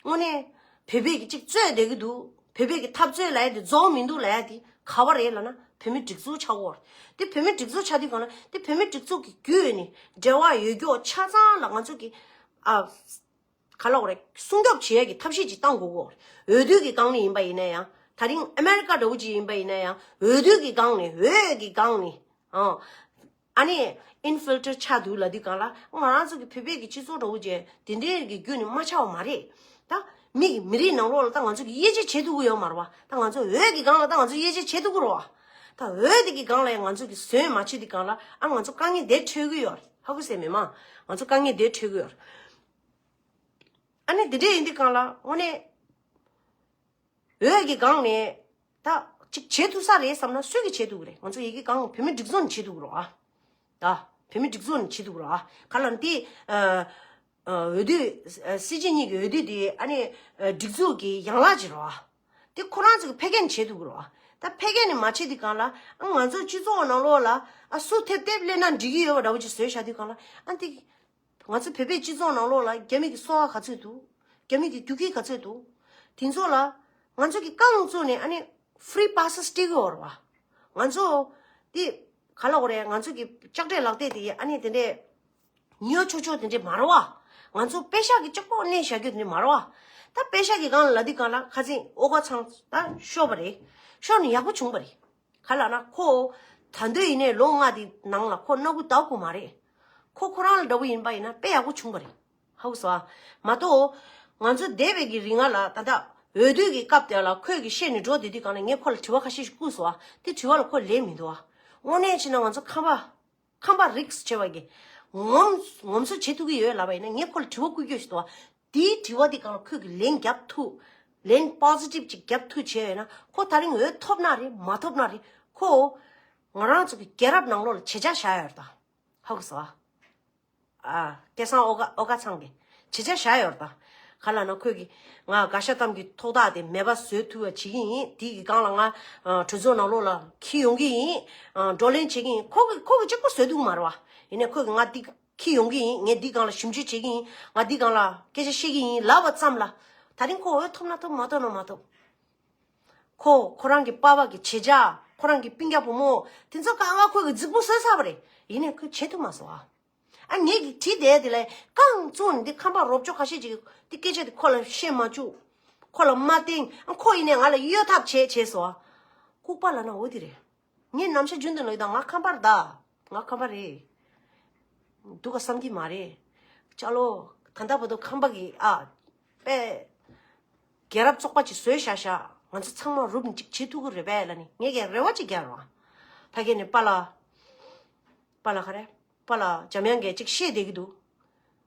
དངོས་གནས་བོད་པའི་གི་གཅིག་རྩོད་བསྡད་ཀྱི་འདུག་བོད་པའི་གི་འཐབ་རྩོད་ལབ་ཡ་དེ་རྫོགས་མི་འདུག་ལབ་ཡ་དེ་ག་བ་རེད་ལབ་ན་བོད་མི་སྒྲིག་འཛུགས་ཆགས་ཀྱི་ཡོད་རེད། དེ་བོད་མི་སྒྲིག་འཛུགས་ཆགས་དུས་སྒང་ལ་དེ་བོད་མི་སྒྲིག་འཛུགས་ཀྱི་བརྒྱུད་ནས་འབྲེལ་བ་ཡོད་རྒྱུ་ཆ་ཚང་ལ་ང་ཚོ་གི་ཨ་ག་ལབ་དགོས་རེད། སྲུང་སྐྱོབ་བྱེད་ཡ་གི་ཐབས་ཤེས་ཅིག་བཏང་དགོས་ཀྱི་ཡོད་རེད། འོས་བསྡུ་གི་སྒང་ནས་ཡིན་པ་ཡིན་ན་ཡང་། ད་རིང་ཨ་མེ་རི་ཀ་འདྲ་བོ་ཅིག་ཡིན་པ་ཡིན་ན་ཡང་། འོས་བསྡུ་གི་སྒང་ནས། འོས་ཀྱི་སྒང་ནས། ཨང་། ཨ་ནི་ཨིན་ཕིལ་ཊར་ཆགས་འདུག་ལབ་དུས་སྒང་ལ་ང་རང་ཚོ་གི་བོད་པའི་གི་སྤྱི་ཚོགས་འདྲ་བོ་ཅན་དེ་འདྲའི་གི་བརྒྱུད་ནས་མ་ཆགས་པ་མ་རེད། ད་མི་གི་མི་རིགས་ནང་ལོགས་ལ་ད་ང་ཚོ་གི་དབྱེ་འབྱེད་བྱེད་ཐུབ་ཀྱི་ཡོད་མ་རེད་བ། ད་ང་ཚོ་འོས་ཀྱི་སྒང་ལ་ད་ང་ཚོ་དབྱེ་འབྱེད་བྱེད་ཐུབ་ཀྱི་རེད་བ། ད་འོས་དེ་གི་སྒང་ལ་ཡང་ང་ཚོ་གི་ཟོན་མ་བྱེད་དུས་སྒང་ལ་ཨ་ང་ཚོ་དཀའ་ངལ་དེ་འཕྲད་ཀྱི་ཡོད་རེད། ཧ་གོ་སོང་མི་མང་། ང་ཚོ་དཀའ་ངལ་དེ་འཕྲད་ཀྱི་ཡོད་རེད། ཨ་ནི་དེ་འདྲ་ཡིན་དུས་སྒང་ལ་དངོས་གནས། འོས་ཀྱི་སྒང་ནས་ད་ཅིག་བྱེད་ཐུབ་ས་རེད་བསམ་ན་སུས་ཀྱིས་བྱེད་ཐུབ་ཀྱི་རེད། ང་ཚོ་ཡི་གེ་གང་བོད་མི་སྒྲིག་འཛུགས་ནས་བྱེད་ཐུབ་ཀྱི་རེད་བ། ད་ བོད་མི་སྒྲིག་འཛུགས་ནས་བྱེད་འདུག་ར། ག་ལ་འདི་ཨ་ཨ་འོས་བསྡུ་ཨ་སྲིད་སྤྱི་གཉིས་ཀྱི་འོས་བསྡུ་དེ་ཨ་ནི་ཨ་སྒྲིག་འཛུགས་ཀྱི་ཡན་ལག་ཅིག་ར། དེ་ཁོ་རང་ཚོ་གི་ཕེ་གན་བྱེད་འདུག་ར། ད་ཕེ་གན་ནས་མ་བྱེད་དུས་གང་ལ་ཨ་ང་ཚོ་སྤྱི་ཚོགས་ནང་ལོགས་ལ་ཨ་སུ་ཐེབས་ཐེབས་སླེབས་ན་འགྲིག་གི་ཡོད་པ་འདྲ་བོ་ཅིག་བཟོས་བཞག་དུས་གང་ལ་ཨ་འདི། ང་ཚོ་བོད་པའི་སྤྱི་ཚོགས་ནང་ལོགས་ལ་རྒྱ་མི་གི་གསོ་བ་ག་ཚོད་འདུག་རྒྱ་མི་གི་རྒྱུག་ཁྱི་ག་ཚོད་འདུག་དེ་ཚོ་ལ་ང་ཚོ་གི་རྐང་བཙུགས་ནས་ཨ་ནི་ཧྥི་རི་པ་སི་སྤྲད་གི་ཡོད་རེད་བ། ང་ཚོ་དེ་ག་ལ་འོ་རེད། ང་ཚོ་གི་ལྕགས་འབྲས་ལག་དེབ་དེ་ཨ་ནི་དེ་འདྲས་ཉོ་ཆོག་ཆོག་དེ་འདྲས་མ་རེད་བ། ང་ཚོ་པེ་ཤག་གི་ལྕགས་པོ་གནས་བཞག་རྒྱུ་དེ་འདྲས་མ་རེད་བ། ད་པེ་ཤག་གི་སྒང་ལ་དེ་སྒང་ལ་ཁ་སང་ཨོ་ག་ཚང་ད་ཤོར་བ་རེད། ཤོར་ནས་ཡག་པོ་བྱུང་བ་རེད། ག་ལ་ན་ཁོ་ད་འདོད་ཡིན་ནའི་ལོ་ལྔ་དེ་ནང་ལ་ཁོ་སྣ་ཁུག་ལྡག་དགོས་མ་རེད། ཁོ་ཁོ་རང་ལ་འདྲ་བོ་ཡིན་པ་ཡིན་ན་དཔེ་ཡག་པོ་བྱུང་བ་རེད། ཧ་གོ་སོང་ཨ། མ་གཏོགས་ང་ཚོ་འདས་པའི་གི་རིང་ང་ལ་ད་ལྟ་འོས་བསྡུ་གི་སྐབས་དེ་ལ་ཁོས་གི་བཤད་ནས་འགྲོ་བསྡད་དུས་གང་ལ་ངས་ཁོ་ལ་དྲི་བ་ཁ་ཤས་ཤིག་བསྐུར་སོང་ཨ། དེ་དྲི་བ་ལ་ཁོ་ལན་མི་འདུག་ཨ། དངོས་གནས་བྱས་ན་ང་ཚོ་ཁམས་པ་ཁམས་པ་རིགས་ཆེ་བ་གི་ངོམ་ངོམ་སོ་བྱེད་ཐུབ་ཀྱི་ཡོད་ལབ་པ་ཡིན་ན་ངས་ཁོ་ལ་དྲི་བ་བསྐུར་རྒྱུ་ཞིག་འདུག་ཨ། དེའི་དྲི་བ་དེ་སྒང་ལ་ཁོས་ཀྱི་ལན་རྒྱབ་ཐུབ། ལན་པོ་སི་ཊིབ་ཅིག་རྒྱབ་ཐུབ་བྱས་ཡོད་ན་ཁོ་ད་རིང་འོས་ཐོབ་ན་རེད་མ་ཐོབ་ན་རེད། ཁོ་ང་རང་ཚོ་གི་རྒྱལ་རབས་ནང་ལོགས་ལ་བྱེད་ཆ་བཞག་ཡོད་རེད་ད། ཧ་གོ་སོང་ཨ། ཨ་སྐལ་བཟང་ཨོ་དཀར་ཨོ་དཀར་ཚང་གི་བྱེད་ཆ་བཞག་ཡོད་རེད་ད། ག་ལ་ན་ཁོས་ཀྱི་ང་དགའ་ཤ་གཏམ་གྱི་ཐོག་ཐག་དེ་མེད་པ་བཟོ་ཐུབ་པ་བྱེད་ཀྱི་ཡིན། དེ་གི་སྒང་ལ་ང་ཨ་གྲོས་ཚོགས་ནང་ལོགས་ལ་འཁྱེར་ཡོང་གི་ཡིན། ཨ་བགྲོ་གླེང་བྱེད་ཀྱི་ཡིན། ཁོ་གི་ཁོ་གི་གཅིག་པོ་བཟོ་ཐུབ་མ་རེད་བ། ཡིན་ནའི་ཁོས་ཀྱི་ང་འདི་འཁྱེར་ཡོང་གི་ཡིན། ངས་འདི་སྒང་ལ་ཞིབ་འཇུག་བྱེད་ཀྱི་ཡིན། ང་འདི་སྒང་ལ་སྐད་ཆ་བཤད་ཀྱི་ཡིན་ལབ་པ་ཙམ་ལ། ད་རིང་ཁོ་འོས་ཐོབ་ན་ཐོབ་མ་ཐོབ་ན་མ་ཐོབ། ཁོ་ཁོ་རང་གི་པ་ཕ་གི་བྱེད་ཆ། ཁོ་རང་གི་སྤུན་ཀྱག་བུ་མོ་དེ་ཚོ་གང་ག་ཁོས་གི་རྫིག་པོ་བཟོས་ཚར་བ་རེད། ཡིན་ནའི་ཁོས་བྱེད་ཐུབ་མ་སོང་ཨ། ཨ་ངས་གི་བྲིས་བསྡད་དེ་ལས་རྐང་བཙུགས་ནས་འདི་ཁམས་པ་རོབ་ཅོ་ཁ་ཤས་ཅིག་འདི་སྐད་ཆ་འདི་ཁོ་ལ་བཤད་མ་བཅུག་ཁོ་ལ་མ་བསྟན། ཨ་ཁོ་ཡིན་ནའི་ང་ལ་གཡོལ་ཐབས་བྱས་བྱས་སོང་ཨ། ལྐུགས་པ་ལབ་ན་འོ་དེ་རེད། ངས་ནམ་ཞག་རྒྱུན་དུ་ལབ་ཡོད་ད། ང་ཁམས་པ་རེད་ད། ང་ཁམས་པ་རེད། སྡུག་ག་བསམ་གྱི་མ་རེད། ཅ་ལོ། ད་ལྟ་བར་དུ་ཁམས་པ་གི་ཨ་དཔེ་རྒྱལ་རབས་བཙོག་པ་ཅིག་བཟོས་བཞག་བཞག་ང་ཚོ་ཚང་མ་རུབ་ནས་ཅིག་བྱེད་ཐུབ་ཀྱི་རེད་པས་ལབ་ནས་ངས་ཀྱང་རེ་བ་ཅིག་རྒྱག་རོགས། ཕ་གི་ནས་པཱ་ལགས། པཱ་ལགས་ག་རེ། པཱ་ལགས་འཇམ་དབྱངས་གིས་ཅིག་བཤད་བསྡད་ཀྱི་འདུག་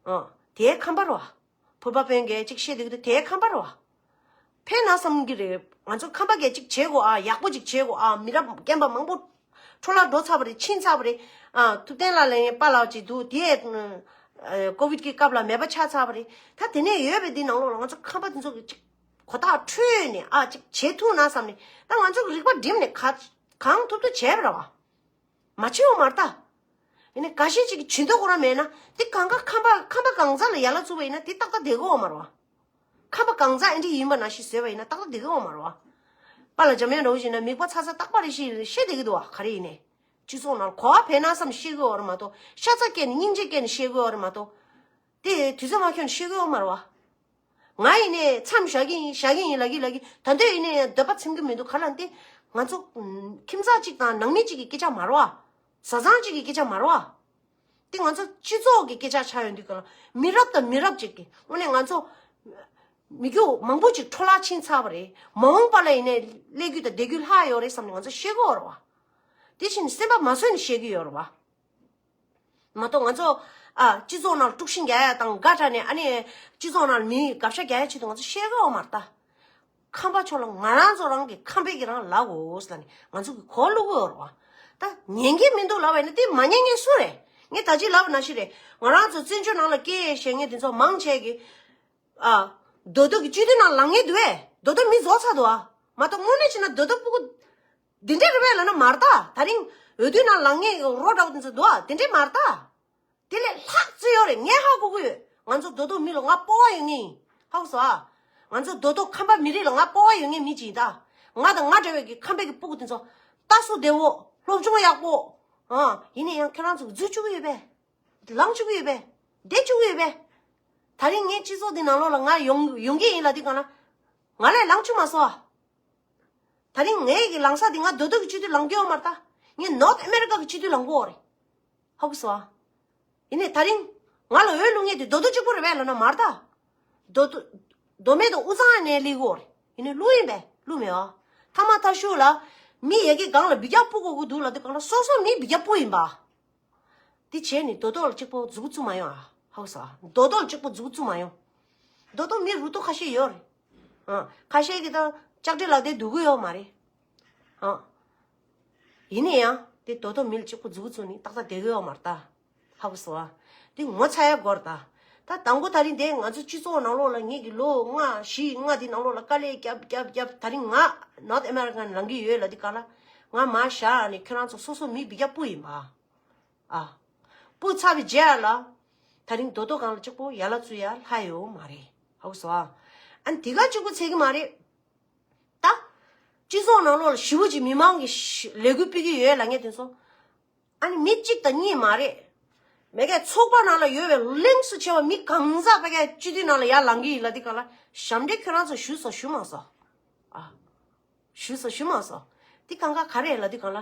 ཨ་དེ་ཁམས་པ་རེད་བ། བོད་པ་དཔོན་གྱིས་ཅིག་བཤད་བསྡད་ཀྱི་འདུག་དེ་ཁམས་པ་རེད་བ། ཕན་ན་བསམ་གྱི་རེད། ང་ཚོ་ཁམས་པ་གིས་ཅིག་བྱེད་དགོས་ཨ། ཡག་པོ་ཅིག་བྱེད་དགོས་ཨ། མི་རབས་རྒན་པ་མང་པོ་འཕྲོ་བརླག་འགྲོ་ཚར་བ་རེད། ཕྱིན་ཚར་བ་རེད། ཨ་ཐུབ་བསྟན་ལགས་ལ་ཡང་པཱ་ལགས་ཅིག་འདུག་དེ་ཨ་ཀོ་བིད་ཀྱི་སྐབས་ལ་མེད་པ་ཆགས་ཚར་བ་རེད། ད་དེ་ནས་ཡོད་པའི་འདི་ནང་ལོགས་ལ་ང་ཚོ་ཁམས་པ་དེ་ཚོ་གིས་ཅིག་གོ་ཐག་འཁྲུད་ནས་ཨ་ཅིག་བྱེད་ཐུབ་ན་བསམ་ནས། ད་ང་ཚོ་གི་རིག་པ་བསྒྲིམས་ནས་ག་གང་ཐུབ་ཐུབ་བྱས་པ་རེད་བ། མ་བྱེད་འོ་མ་རེད་ད། ཡིན་ནའི་འགའ་ཤས་ཅིག་གིས་བྱེད་འདོད་ཁོ་རང་མེད་ན་དེ་གང་ག་ཁམས་པ་ཁམས་པ་གང་ཟག་ལ་ཡ་ལ་བཙུགས་པ་ཡིན་ན་དེ་ཏག་ཏག་བསྡད་ཀྱི་ཡོད་མ་རེད་བ། ཁམས་པ་གང་ཟག་ཨེ་འདྲ་ཡིན་པ་ནང་བཞིན་བཟོས་པ་ཡིན་ན་ཏག་ཏག་བསྡད་ཀྱི་ཡོད་མ་རེད་བ། པཱ་ལགས་འཇམ་དབྱངས་འདྲ་བོ་ཞིག་ན་མིག་པ་ཚ་ཚ་རྟག་པར་རེ་ཞིག་བཤད་བསྡད་ཀྱི་འདུག་བ། ག་རེ་ཡིན་ནའི་སྤྱི་ཚོགས་ནང་གོ་བ་འཕེལ་ན་བསམ་བཤད་ཀྱི་ཡོད་རེད་མ་གཏོགས། ཤ་ཚ་སྐྱེས་ནས་སྙིང་རྗེ་སྐྱེས་ནས་བཤད་ཀྱི་ཡོད་རེད་མ་གཏོགས། དེ་དུས་ཚོད་མ་འཁྱོལ་ནས་བཤད་ཀྱི་ཡོད་མ་རེད་བ། ང་ཡིན་ནའི་མཚམས་བཞག་གི་ཡིན་བཞག་གི་ཡིན་ལབ་ཀྱི་ལབ་ཀྱི། ད་དུང་ཡིན་ནའི་འདོད་པ་ཚིམ་གྱི་མི་འདུག་ག་ལ་འདི། ང་ཚོ་ཁྱིམ་ཚང་གཅིག་དང་ནང་མི་གཅིག་གི་སྐད་ཆ་མ་རེད་བ། བཟའ་ཚང་གཅིག་གི་སྐད་ཆ་མ་རེད་བ། འདི་ང་ཚོ་སྤྱི་ཚོགས་ཀྱི་སྐད་ཆ་ཆགས་ཡོང་དུས་ག་ལ་མི་རབས་དང་མི་རབས་གཅིག་གི་དངོས་གནས་ང་ཚོ་མི་རྒྱུ་མང་པོ་ཅིག་འཕྲོ་བརླག་ཕྱིན་ཚར་བ་རེད། མ་འོངས་པ་ལ་ཡིན་ནའི་སླེབས་རྒྱུ་དང་བསྡད་རྒྱུ་ལྷག་ཡོད་རེད་བསམ་ནས་ང་ཚོ་བཤད་ཀྱི་ཡོད་རེད་བ། དེ་བཞིན་སེམས་པ་མ་བཟོད་ནས་བཤད་ཀྱི་ཡོད་རེད་བ། མ་གཏོགས་ང་ཚོ་ཨ་སྤྱི་ཚོགས་ནང་དཀྲུག་ཤིང་རྒྱག་ཡ་དང་དགའ་དྲགས་ནས་ཨ་ནི་སྤྱི་ཚོགས་ནང་མི་དགའ་ཤ་རྒྱག་ཡ་ཆེད་དུ་ང་ཚོ་བཤད་ཀྱི་ཡོད་མ་རེད་ད། ཁམས་པ་ཚོ་ལ་ང་རང་ཚོ་རང་གི་ཁམས་པའི་གི་རང་ལབ་དགོས་ཟེར་ནས་ང་ཚོ་གི་གོ་བླུག་གི་ཡོད་རེད་བ། ད་ཉན་གི་མི་འདུག་ལབ་པ་ཡིན་ན་དེ་མ་ཉན་མཁན་སུ་རེད། ངས་ད་ཅི་ལབ་པ་ནང་བཞིན་རེད། ང་རང་ཚོ་བཙན་བྱོལ་ནང་ལ་སྐད་བཤད་མཁན་དེ་ཚོ་མང་ཆེ་གི་ཨ་རྡོ་རྡོ་གི་སྤྱི་འཐུས་ནང་ལངས་མཁན་འདུག་བས། རྡོ་རྡོ་མི་རྫོགས་ཚར་འདུག་ཨ། མ་གཏོགས་དངོས་གནས་བྱས་ན་རྡོ་རྡོ་སྤུ་གུ་འདི་འདྲ་རེད་པས་ལབ་ན་མ་རེད་ད། ད་རིང་འོས་བསྡུ་ནང་ལངས་མཁན་རོ་འདྲ་བོ་དེ་ཚོ་འདུག་ཨ། དེ་འདྲས་མ་རེད་ད། དེ་ལས་ལྷག་ཙམ་ཡོད་རེད། ངས་ཧ་གོ་གི་ཡོད། ང་ཚོ་རྡོ་རྡོ་མི་ལ་ང་སྤོབས་པ་ཡོད་ངེས་ཡིན། ཧ་གོ་སོང་ཨ། ང་ཚོ་རྡོ་རྡོ་ཁམས་པ་མི་རིགས་ལ་ང་སྤོབས་པ་ཡོད་ངེས་མི་ཅིག་ཡིན་ད། ང་དང་ང་འདྲ་བའི་གི་ཁམས་པའི་གི་སྤུ་གུ་དེ་ཚོ་ལྟ་སྲོལ་བདེ་བོ་སློབ་སྦྱོང་ཡག་པོ། ཨ་ཡིན་ན་ཡང་ཁྱེད་རང་ཚོ་འཛུལ་བཅུག་གི་ཡོད་པས། ལངས་བཅུག་གི་ཡོད་པས། བསྡད་བཅུག་གི་ཡོད་པས། ད་རིང་ངའི་སྤྱི་ཚོགས་འདི་ནང་ལོགས་ལ་ང་ཡོང་ཡོང་གི་ཡིན་ལབ་དུས་གང་ལ། ང་ལས་ལངས་བཅུག་མ་སོང་ཨ། ད་རིང་ངའི་གི་ལངས་ས་འདི་ང་རྡོ་རྡོ་གི་སྤྱི་འཐུས་ལངས་གི་ཡོད་མ་རེད་ད། ངས་ནོར་ཐ་ཨ་མེ་རི་ཀ་གི་སྤྱི་འཐུས་ལངས་གི་ཡོད་རེད། ཧ་གོ་སོང་ཨ། ཡིན་ནའི་ད་རིང་ང་ལ་འོས་བླུག་མཁན་དེ་རྡོ་རྡོ་གཅིག་པོ་རེད་པས་ལབ་ན་མ་རེད་ད། རྡོ་རྡོ་རྡོ་སྨད་དང་དབུས་གཙང་ནས་སླེབས་ཡོད་རེད། ཡིན་ནའི་བླུག་ཡིན་པས་བླུག་མེད་ཨ། མཐའ་མ་མཐའ་གཞུག་ལ་མི་ཡ་གི་སྒང་ལ་འབུད་རྒྱག་སྤུ་གོ་གི་འདུག་ལབ་དུས་གང་ལ་སོ་སོ་མི་འབུད་རྒྱག་སྤུ་ཡིན་པ། དེ་བྱས་ནས་རྡོ་རྡོ་ལ་གཅིག་པོ་མཛུབ་བཙུགས་མ་ཡོང་ཨ། ཧ་གོ་སོང་ཨ། རྡོ་རྡོ་ལ་གཅིག་པོ་མཛུབ་བཙུགས་མ་ཡོང་། རྡོ་རྡོ་མི་རུ་ཏོ་ཁ་ཤས་ཡོད་རེད། ཨ་ཁ་ཤས་ཀྱིས་ད་ལྕགས་དྲི་ལག་དེ་སྡུག་གི་ཡོད་མ་རེད། ཨ་ཡིན་ན་ཡང་དེ་རྡོ་རྡོ་མི་ལ་གཅིག་པོ་མཛུབ་བཙུགས་ནས་ཏག་ཏག་བསྡད་གི་ཡོད་མ་རེད་ད། ཧ་གོ་སོང་ཨ། འདི་ངོ་ཚ་ཡ་སྐོར་ད། ད་དང་པོ་ད་རིང་དེ་ང་ཚོ་སྤྱི་ཚོགས་ནང་ལོགས་ལ་ངེད་ཀྱི་ལོ་ལྔ་བཞི་ལྔ་འདི་ནང་ལོགས་ལ་དཀའ་ལས་རྒྱབ་རྒྱབ་རྒྱབ། ད་རིང་ང་North America་ནས་ལངས་ཀྱི་ཡོད་ལབ་དུས་ག་ལ། ང་མར་བཞག་ནས་ཁྱོད་རང་ཚོ་སོ་སོ་མི་འབུད་རྒྱག་སྤུ་ཡིན་པ། ཨ། སྤུ་ཚར་བའི་རྗེས་ལ། ད་རིང་རྡོ་རྡོ་སྒང་ལ་གཅིག་པོ་ཡར་ལ་བཙུགས་ཡ་ལྷ་ཡོད་མ་རེད། ཧ་གོ་སོང་ཨ། ཨ་ནི་དེ་ག་གཅིག་པོ་ཚད་ཀྱི་མ་རེད། ད། སྤྱི་ཚོགས་ནང་ལོགས་ལ་ཞེ་པོ་ཅིག་མི་མང་གིས་ལས་འགུལ་སྤེལ་གྱི་ཡོད་ལབ་མཁན་དེ་ཚོ། ཨ་ནི་མི་གཅིག་དང་གཉིས་མ་རེད། མེ་ཀའི་ཚོགས་པ་ནང་ལ་ཡོད་པའི་གླེང་སུ་ཆེ་བ་མི་གང་ཟག་པ་ཀའི་སྤྱི་འཐུས་ནང་ལ་ཡར་ལངས་ཀྱི་ཡིན་ལབ་དུས་ག་ལ་ཞབས་འདྲེན་ཁྱོད་རང་ཚོ་ཞུས་སོ་ཞུས་མ་སོང་། ཨ། ཞུས་སོ་ཞུས་མ་སོང་། འདི་གང་ག་ག་རེ་ལབ་དུས་ག་ལ།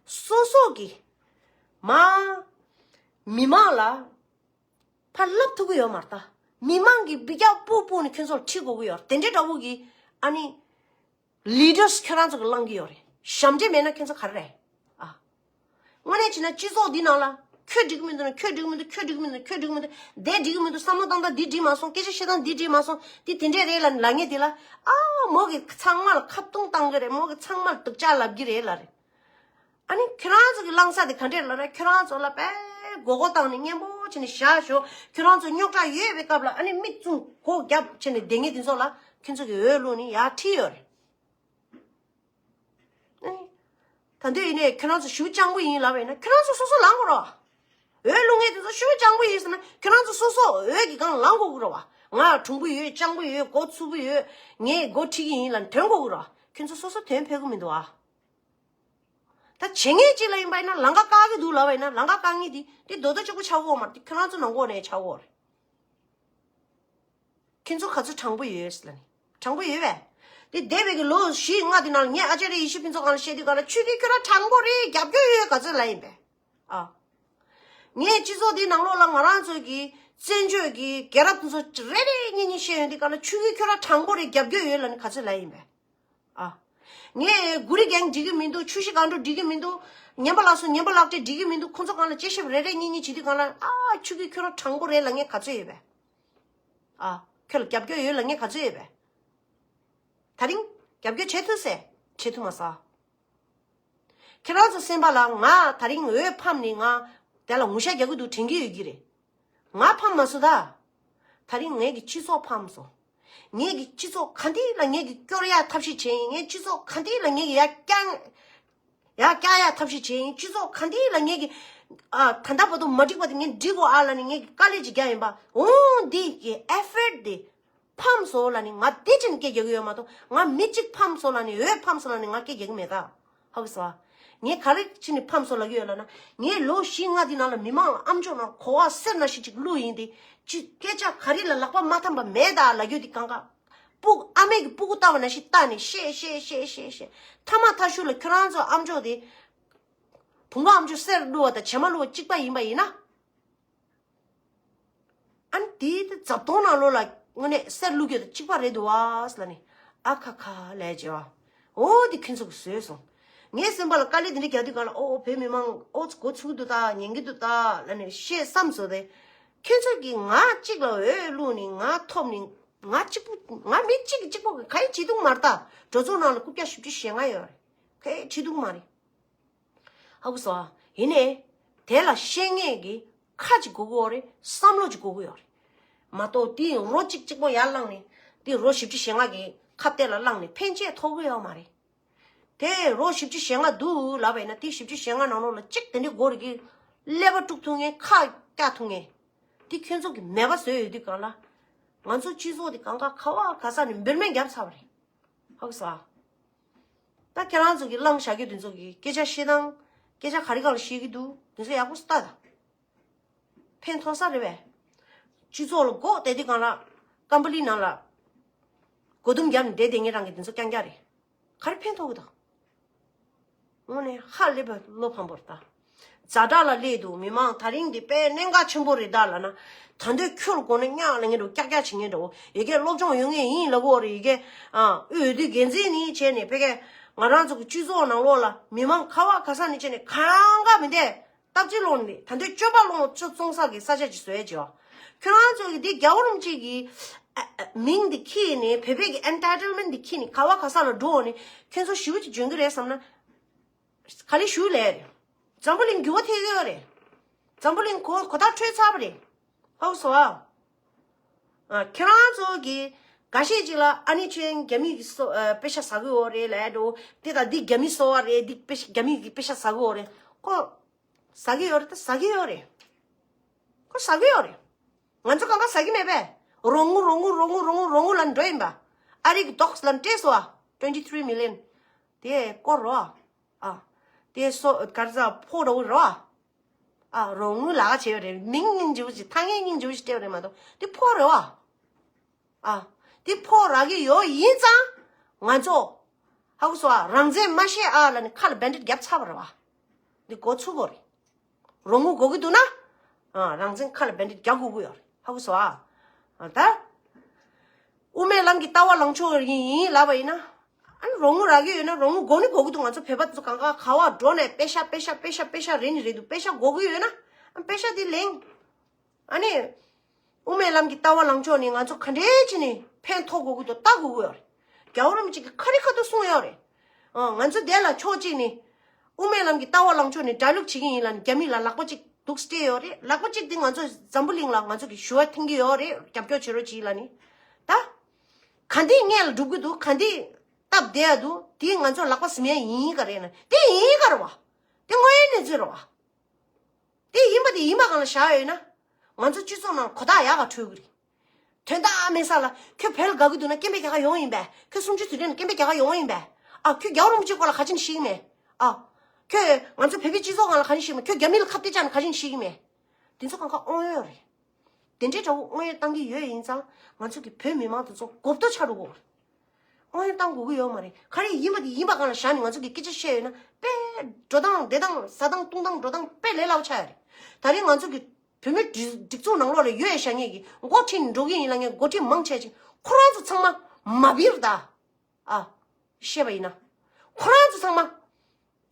སོ་སོ་གི། མ། མི་མང་ལ། ཕར་ལབ་ཐུབ་ཀྱི་ཡོད་མ་རེད་ད། མི་མང་གིས་འབུད་རྒྱག་སྤུ་སྤུ་ནས་ཁྱོད་ཚོར་ཁྲིད་དགོས་ཀྱི་ཡོད་རེད། དེ་འདྲའི་འདྲ་བོ་གི། ཨ་ནི། Leaders་ཁྱོད་རང་ཚོ་གིས་བླང་གི་ཡོད་རེད། ཞབས་འདྲེན་མེད་ན་ཁྱོད་ཚོ་ག་རེ་རེད། ཨ། དངོས་གནས་བྱས་ན་སྤྱི་ཚོགས་འདི་ནང་ལ་ཁྱོད་འགྲིག་གི་མི་འདུག་ན་ཁྱོད་འགྲིག་གི་མི་འདུག་ཁྱོད་འགྲིག་གི་མི་འདུག་ཁྱོད་འགྲིག་གི་མི་འདུག་འདི་འགྲིག་གི་མི་འདུག་བསམ་བློ་བཏང་སྟངས་འདི་འགྲིག་མ་སོང་། སྐད་ཆ་བཤད་སྟངས་འདི་འགྲིག་མ་སོང་། འདི་དེ་འདྲས་རེད་ལབ་ལབ་མཁན་དེ་ལ། ཨ། མོ་གིས་ཚང་མ་ལ་ཁ་བརྡུང་བཏང་གི་རེད། མོ་གིས་ཚང་མ་ལ་སྡུག་ཅག་ལབ་ཀྱི་རེད་ལབ་རེད། ཨ་ནི་ཁྱོད་རང་ཚོ་གི་བླང་བྱ་དེ་ག་འདྲས་ལབ་ན། ཁྱོད་རང་ཚོ་ལ་དཔེ་མགོ་སྐོར་བཏང་ནས་མཉེན་པོ་བྱས་ནས་བཞག་ཞོག་ཁྱོད་རང་ཚོ་རྙོག་དྲ་ཡོད་པའི་སྐབས་ལ་ཨ་ནི་མིག་བཙུམ་སྒོ་བརྒྱབ་བྱས་ནས་བསྡད་མཁན་དེ་ཚོ་ལ་ཁྱོད་ཚོ་གི་འོས་བླུགས་ནས་ཡར་ཁྲིད་ཡོད་རེད། ཨ་ནི། ད་འདོད་ཡིན་ནས་ཁྱོད་རང་ཚོ་ཞེ་པོ་སྤྱང་པོ་ཡིན་ལབ་པ་ཡིན་ན་ཁྱོད་རང་ཚོ་སོ་སོ་ལངས་དགོས་རེད་བ། འོས་བླུགས་མཁན་དེ་ཚོ་ཞེ་པོ་སྤྱང་པོ་ཡིན་ཟེར་ན་ཁྱོད་རང་ཚོ་སོ་སོ་འོས་ཀྱི་སྒང་ལངས་དགོས་ཀྱི་རེད་བ། ང་གྲུང་པོ་ཡོད། སྤྱང་པོ་ཡོད། མགོ་ཚུགས་པོ་ཡོད། ངས་འགོ་ཁྲིད་ཀྱི་ཡིན་ལབ་ནས་ཐོན་དགོས་ཀྱི་རེད་བ། ཁྱོད་ཚོ་སོ་སོ་ཐོན་ཕོད་ཀྱི་མི་འདུག་ཨ། ད་བྱེད་མཁན་གཅིག་ལ་ཡིན་པ་ཡིན་ན་ལམ་ཁ་བཀག་གི་འདུག་ལབ་པ་ཡིན་ན་ལམ་ཁ་བཀག་མཁན་དེ་དེ་རྡོག་རྡོག་གཅིག་པོ་ཆགས་ཀྱི་ཡོད་མ་རེད། དེ་ཁྱོད་རང་ཚོ་ནང་ཁོག་ནས་ཆགས་ཀྱི་ཡོད་རེད། ཁྱོད་ཚོ་ག་ཚོད་དྲང་པོ་ཡོད་ཟེར་ལབ་ནས། དྲང་པོ་ཡོད་པས། དེ་འདས་པའི་གི་ལོ་བཞི་ལྔ་དེ་ནང་ལ་ངས་ཨ་ཅར་ཡེ་ཤེས་ཕུན་ཚོགས་སྒང་ལ་བཤད་དུས་ག་ལ་ཆོས་སྐྱིད་ཁྱོད་རང་དྲང་པོ་རེད། རྒྱབ་སྐྱོར་ཡོད་ག་ཚོད་ལབ་ཡིན་པས། ཨ། ངས་སྤྱི་ཚོགས་འདི་ནང་ལོགས་ལ་ང་རང་ཚོ་གི་བཙན་བྱོལ་གི་རྒྱལ་རབས་དེ་ཚོ་རེ་རེ་གཉིས་གཉིས་བཤད་ཡོང་དུས་ག་ལ་ཆོས་སྐྱིད་ཁྱོད་རང་དྲང་པོ་རེད། རྒྱབ་སྐྱོར་ཡོད་ལབ་ནས་ག་ཚོད་ལབ་ཡིན་པས། ཨ། ངས་གུ་རི་གེང་འགྲིག་གི་མི་འདུག་ཆུ་བཞི་སྒང་དྲུག་འགྲིག་གི་མི་འདུག་ཉན་པ་ལགས་སོ་ཉན་པ་ལགས་བཀྲས་འགྲིག་གི་མི་འདུག་ཁོང་ཚོ་སྒང་ལ་དཔྱད་ཞིབ་རེ་རེ་གཉིས་གཉིས་བྱེད་དུས་སྒང་ལ། ཨ། ཆོས་སྐྱིད་ཁྱོད་རང་དྲང་པོ་རེད་ལབ་མཁན་ག་ཚོད་ཡོད་པས། ཨ། ཁྱོད་ལ་རྒྱབ་སྐྱོར་ཡོད་ལབ་མཁན་ག་ཚོད་ཡོད་པས། ད་རིང་རྒྱབ་སྐྱོར་བྱེད་ཐུབ་ཟེར། བྱེད་ཐུབ་མ་སོང་། ཁྱེད་རང་ཚོ་སེམས་པ་ལ་ང་ད་རིང་འོས་ཕམ་ནས་ང་དེ་ལ་ངུ་ཤ་རྒྱག་གི་འདུག་དྲན་གྱི་ཡོད་ཀྱི་རེད། ང་ཕམ་མ་སོང་ད། ད་རིང་ངེད་ཀྱི་སྤྱི་ཚོགས་ཕམ་སོང་། ངེད་ཀྱི་སྤྱི་ཚོགས་ག་འདི་ལ་ངེད་ཀྱི་སྐྱོར་ཡག་ཐབས་ཤེས་བྱས་ཡིན། ངའི་སྤྱི་ཚོགས་ག་འདི་ལ་ངེད་ཀྱི་ཡར་བསྐྱང་ཡར་བསྐྱང་ཡག་ཐབས་ཤེས་བྱས་ཡིན། སྤྱི་ཚོགས་ག་འདི་ལ་ངེད་ཀྱི་ཨ་ད་ལྟ་བར་དུ་མ་འགྲིག་པ་དེ་ངས་འགྲིག་དགོས་ཨ་ལབ་ནས་ངེད་ཀྱི་དཀའ་ལས་ཅིག་རྒྱག་ཡིན་པ། འོང་འདི་གི་effort་དེ་ཕམ་སོང་ལབ་ནས་ང་དེ་ཕྱིན་སྐད་རྒྱག་གི་ཡོད་མ་གཏོགས། ང་མི་གཅིག་ཕམ་སོང་ལབ་ནས་འོས་ཕམ་སོང་ལབ་ནས་ང་སྐད་རྒྱག་གི་མེད་ད། ཧ་གོ་སོང་ཨ། ངས་ག་རེ་བྱས་ནས་ཕམ་སོང་ལབ་ཀྱི་ཡོད་ལབ་ན། ངས་ལོ་བཞི་ལྔ་འདི་ནང་ལ་མི་མང་ལ་ཨམ་ཅོག་ནང་གོ་བ་སེར་སྣ་ཞིག་ཅིག་བླུགས་ཡིན་ཏེ། ཅི་སྐད་ཆ་ག་རེ་ལ་ལག་པ་མ་འཐམ་པ་མེད་ད་ལབ་རྒྱུ་དེ་གང་ག་ཕྲུ་གུ་ཨ་མས་ཀྱི་ཕྲུ་གུ་ལྟ་བ་ནང་བཞིན་ལྟ་ནས་བཤད་བཤད་བཤད་བཤད་བཤད། མཐའ་མ་མཐའ་གཞུག་ལ་ཁྱོད་རང་ཚོ་ཨམ་ཅོག་དེ། བུ་མོ་ཨམ་ཅོག་གསེར་བླུགས་པ་དང་བྱེ་མ་བླུགས་པ་གཅིག་པ་ཡིན་པ་ཡིན་ན། ཨ་ནི་དེའི་རྫབ་དོང་ནང་ལོགས་ལ་དངོས་གནས་གསེར་བླུགས་རྒྱུ་དང་གཅིག་པ་རེད་འདུག་བ་ལབ་ནས། ཨ་ཁ་ཁ་ལབ་བྱས་པ། འོ་དེ་ཁྱོད་ཚོ་གིས་བཟོས་སོང་། ངའི་སེམས་པ་ལ་དཀའ་ལས་དེ་འདྲ་རྒྱག་དུས་གང་ལ་ཨོ་ཨོ་བོད་མི་མང་ཨོ་ཚོ་མགོ་ཚོས་ཀྱི་འདུག་ད། ཉན་གྱི་འདུག་ད་ལབ་ནས་བཤད་བསམ་བཟོ་སྟེ། ཁྱོད་ཚོ་གིས་ང་གཅིག་ལ་འོས་བླུགས་ནས་ང་ཐོབ་ནས་ང་གཅིག་པུ་ང་མི་གཅིག་གིས་གཅིག་པོ་གིས་ག་ཡེ་བྱེད་ཐུབ་མ་རེད་ད། གྲོས་ཚོགས་ནང་ལ་རྐུབ་བཀྱག་བཞི་བཅུ་ཞེ་ལྔ་ཡོད་རེད། ག་ཡེ་བྱེད་ཐུབ་མ་རེད། ཧ་གོ་སོང་ཨ། ཡིན་ནའི། དེ་ལ་ཤེས་མཁན་གྱི་ཁ་ཅིག་དགོས་ཀྱི་ཡོད་རེད། བསམ་བློ་ཅིག་དགོས་ཀྱི་ཡོད་རེད། མ་གཏོགས་དེ་རོ་གཅིག་གཅིག་པོ་ཡར་བླངས་ནས་དེ་རོ་བཞི་བཅུ་ཞེ་ལྔ་གི་ཁ་གཏད་ལ་བླངས་ནས་ཕན་ཆད་ཐོགས་ཀྱི་ཡོད་མ་རེད། དེ་རོ་བཞི་བཅུ་ཞེ་ལྔ་འདུག་ལབ་པ་ཡིན་ན་དེ་བཞི་བཅུ་ཞེ་ལྔ་ནང་ལོགས་ལ་གཅིག་དེ་འདྲའི་མགོ་རིལ་གྱི་ཀླད་པ་དཀྲུག་ཐུབ་མཁན་ཁ་བཀྱག་ཐུབ་མཁན་དེ་ཁྱོད་ཚོ་གིས་མེད་པ་བཟོས་ཡོད་དུས་གང་ལ། ང་ཚོ་སྤྱི་ཚོགས་དེ་གང་ག་ག་བ་ག་ས་ནས་འབུར་མེད་བརྒྱབ་ཚར་བ་རེད། ཧ་གོ་སོང་ཨ། ད་ཁྱེད་རང་ཚོ་གིས་བླངས་བཞག་རྒྱུ་དེ་ཚོ་གིས་སྐད་ཆ་བཤད་སྟངས། སྐད་ཆ་ག་རེ་གང་ལ་བཤད་ཀྱི་འདུག་དེ་ཚོ་ཡག་པོ་ལྟ་དང་། ཕན་ཐོགས་ས་རེད་པས། སྤྱི་ཚོགས་ལ་སྒོ་བསྡད་དུས་གང་ལ། ཀམ་པ་ལི་ནང་ལ་སྒོ་དུམ་བརྒྱབ་ནས་བསྡད་བསྡད་མཁན་རང་གི་དེ་ཚོ་རྐྱང་རྐྱང་རེད། ག་རེ་ཕན་ཐོགས་ཀྱི་འདུག་དངོས་གནས་ཧ་ལས་པའི་བློ་ཕམ་པོ་རེད་ད། ཛ་དྲག་ལ་སླེབས་འདུག་མི་མང་ད་རིང་འདི་དཔེ་གནད་འགག་ཆེན་པོ་རེད་ད་ལབ་ན། ད་འདོད་ཁྱོད་ལ་དགོངས་ན་གཉག་ལབ་མཁན་འདྲ་བོ། ཀྱག་ཀྱག་བྱེད་མཁན་འདྲ་བོ། ཡ་གི་སློབ་སྦྱོང་ཡོད་མཁན་ཡིན་ལབ་ཀྱི་ཡོད་རེད། ཡ་གི་ཨ་འོས་བསྡུའི་འགན་འཛིན་ནི་བྱས་ནས་ཕ་གིའི་ང་རང་ཚོ་གི་སྤྱི་ཚོགས་ནང་ལོགས་ལ་མི་མང་ག་བ་ག་ས་ནས་བྱས་ནས་གང་ག་མི་འདས་སྟབས་གཅིག་ལོག་ནས་ད་འདོད་སྤྱོད་པ་ལོངས་སྤྱོད་བཙོང་ས་གི་ས་ཆ་ཅིག་བཟོས་བྱས། ཁྱོད་རང་ཚོ་གི་འདི་རྒྱལ་བ་རིན་པོ་ཆེ་གི་ཨ་ཨ་མིང་འདི་ཁྱེར་ནས་བོད་པའི་གི་ཨེན་ཊའི་ཊལ་མེན་ཊི་འདི་ཁྱེར་ནས་ག་བ་ག་ས་ལ་འགྲོ་ནས་ཁྱོད་ཚོ་ཞེ་པོ་ཅིག་འཇོན་གི་རེད་བསམ་ན། ག་ལེ་ཞུ་ལས་རེད། འཛམ་བུ་གླིང་འགྱུར་བ་ཐེབས་ཀྱི་ཡོད་རེད། འཛམ་བུ་གླིང་གོ་གོ་ཐག་ཆོད་ཚར་བ་རེད། ཧོ་སོ་ཨ། ཨ། ཁྱེད་རང་ཚོ་གི་འགའ་ཤས་ཅིག་ལ་ཨ་ནི་ཁྱོད་རྒྱ་མི་གི་སོ་ཨ་པེ་ཤ་ཟ་གི་ཡོད་རེད་ལབ་འགྲོ། དེ་དང་འདི་རྒྱ་མི་སོ་བ་རེད། འདི་པེ་ཤ་རྒྱ་མི་གི་པེ་ཤ་ཟ་གི་ཡོད་རེད། ཁོ་ཟ་གི་ཡོད་རེད། ད་ཟ་གི་ཡོད་རེད། ཁོ་ཟ་གི་ཡོད་རེད། ང་ཚོ་གང་ག་ཟ་གི་མེད་པས། རོགས་དངུལ་རོགས་དངུལ་རོགས་དངུལ་རོགས་དངུལ་རོགས་དངུལ་ལ་འགྲོ་ཡིན་པ། ཨ་རི་གི་ཏོག་ཙམ་ལ་སྤྲད་སོང་ཨ། twenty three million། དེ་སྐོར་རོ། ཨ། དེ་སོ་གར་ཟ་ཕོ་རོ་རོ། ཨ། རོགས་དངུལ་ལག་བྱས་རེད། མིང་སྙིང་རྗེ་པོ་ཞིག་ཐ་སྙད་སྙིང་རྗེ་པོ་ཞིག་སྤྲད་པ་རེད་མ་གཏོགས་དེ་ཕོ་རེད་བ། ཨ། དེ་ཕོ་རག་གི་ཡོད་ཡིན་ཙང་། ང་ཚོ། ཧ་གོ་སོང་ཨ། རང་བཙན་མ་ཤེས་ཨ་ལ་ནི་ཁ་ལ་བེན་ཌེཊ་བརྒྱབ་ཚར་བ་རེད་བ། འདི་འགོ་ཚུགས་དགོས་རེད། རོགས་དངུལ་དགོས་ཀྱི་འདུག་ན། ཨ། རང་བཙན་ཁ་ལ་བེན་ཌེཊ་རྒྱག་དགོས་ཀྱི་ཡོད་རེད། ཧ་གོ་སོང་ཨ། ཨ། ད། དབུ་མའི་ལམ་གྱི་ལྟ་བ་ལངས་ཕྱོགས་ཡིན་ཡིན་ལབ་པ་ཡིན་ན། ཨ་ནི་རོགས་དངུལ་རག་གི་ཡོད་ན་རོགས་དངུལ་དགོས་ནི་དགོས་ཀྱི་འདུག་ང་ཚོ་བོད་པ་ཚོ་གང་ག་ག་བ་འགྲོ་ནས་པེ་ཤ་པེ་ཤ་པེ་ཤ་པེ་ཤ་རེད་ནི་རེད་འདུག་པེ་ཤ་དགོས་ཀྱི་ཡོད་ན། ཨ། པེ་ཤ་དེ་ལེན། ཨ་ནི། དབུ་མའི་ལམ་གྱི་ལྟ་བ་ལངས་ཕྱོགས་ནི་ང་ཚོ་ག་འདྲས་བྱས་ནས་ཕན་ཐོགས་དགོས་ཀྱི་འདུག་ལྟ་དགོས་ཀྱི་ཡོད་རེད། རྒྱལ་བ་རིན་པོ་ཆེ་གིས་ཁ་རི་ཁ་ཐུག་གསུངས་ཡོད་རེད། ཨ། ང་ཚོ་འདི་ལ་ཕྱོགས་གཅིག་ནས། དབུ་མའི་ལམ་གྱི་ལྟ་བ་ལངས་ཕྱོགས་ནས་གྲ་ལུགས་བྱེད་ཀྱི་ཡིན་ལབ་ནས་རྒྱ་མི་ལ་ལག་པ་གཅིག་འདུག་སྤྲད་ཡོད་རེད། ལག་པ་གཅིག་དེ་ང་ཚོ་འཛམ་བུ་གླིང་ལ་ང་ཚོ་གི་ཞུ་བ་འཐེན་གྱི་ཡོད་རེད། རྒྱབ་སྐྱོར་བྱེད་རོགས་གྱིས་ལབ་ནས། ད། ག་འདི་སྔོན་ལ་འགྲུབ་ཀྱི་འདུག་ག་འདི་སྟབས་བདེ་ཡ་འདུག་དེ་ང་ཚོ་ལག་པ་ཟིན་ཡ་ཡིན་ག་རེད་ན་དེ་ཡིན་ག་རེད་བ། དེ་དངོས་ཡོད་གནས་ཚུལ་རེད་བ། དེ་ཡིན་པ་དེ་ཡིན་པ་སྒང་ལ་བཞག་ཡོད་ན། ང་ཚོ་སྤྱི་ཚོགས་ནང་གོ་བརྡ་ཡག་ག་འཕྲོད་ཀྱི་རེད། དོན་དག་མེད་ས་ལ་ཁྱོད་བོད་ལ་དགའ་གི་འདུག་ན་སྐད་འབོད་རྒྱག་ག་ཡོང་ཡིན་པས། ཁྱོད་གསུམ་བཅུ་དུས་དྲན་ལ་སྐད་འབོད་རྒྱག་ག་ཡོང་ཡིན་པས། ཨ། ཁྱོད་རྒྱལ་བ་རིན་པོ་ཆེའི་སྐོར་ལ་ག་ཅི་ནས་ཤེས་ཀྱི་མེད། ཨ། ཁྱོད་ང་ཚོ་བོད་པའི་སྤྱི་ཚོགས་སྒང་ལ་ག་ཅི་ནས་ཤེས་ཀྱི་མེད། ཁྱོད་རྒྱ་མི་ལ་ཁ་གཏད་བཅག་ནས་ག་ཅི་ནས་ཤེས་ཀྱི་མེད། དེ་ཚོ་གང་ག་དངོས་ཡོད་རེད། དེ་འདྲའི་འདྲ་བོ་དངོས་ཡོད་བཏང་གི་ཡོད་ཡིན་ཙང་ང་ཚོ་གི་བོད་མི་མང་དེ་ཚོ་མགོ་སྐོར་ཆགས་འགྲོ་གི་ཡོད་རེད། དངོས་ཡོད་བཏང་དགོས་ཀྱི་ཡོད་མ་རེད། ག་རེ་ཡིན་པ་དེ་ཡིན་པ་སྒང་ལ་བཞག་ནས་ང་ཚོ་གི་སྐད་ཆ་བཤད་ཡོད་ན་དཔེ་འགྲོ་སྟངས་བསྡད་སྟངས་ཟ་སྟངས་བཏུང་སྟངས་འགྲོ་སྟངས་དཔེ་ལས་སླ་པོ་ཆགས་ཡོད་རེད། ད་རིང་ང་ཚོ་གི་བོད་མི་སྒྲིག་སྒྲིག་འཛུགས་ནང་ལོགས་ལ་ཡོད་བཞག་མཁན་གི་འགོ་ཁྲིད་འགྲོ་གི་ཡིན་ལབ་མཁན་འགོ་ཁྲིད་མང་ཆེ་ཅིག་ཁོ་རང་ཚོ་ཚང་མ་མ་བིར་ད། ཨ། བཤད་པ་ཡིན་ན། ཁོ་རང་ཚོ་ཚང་མ།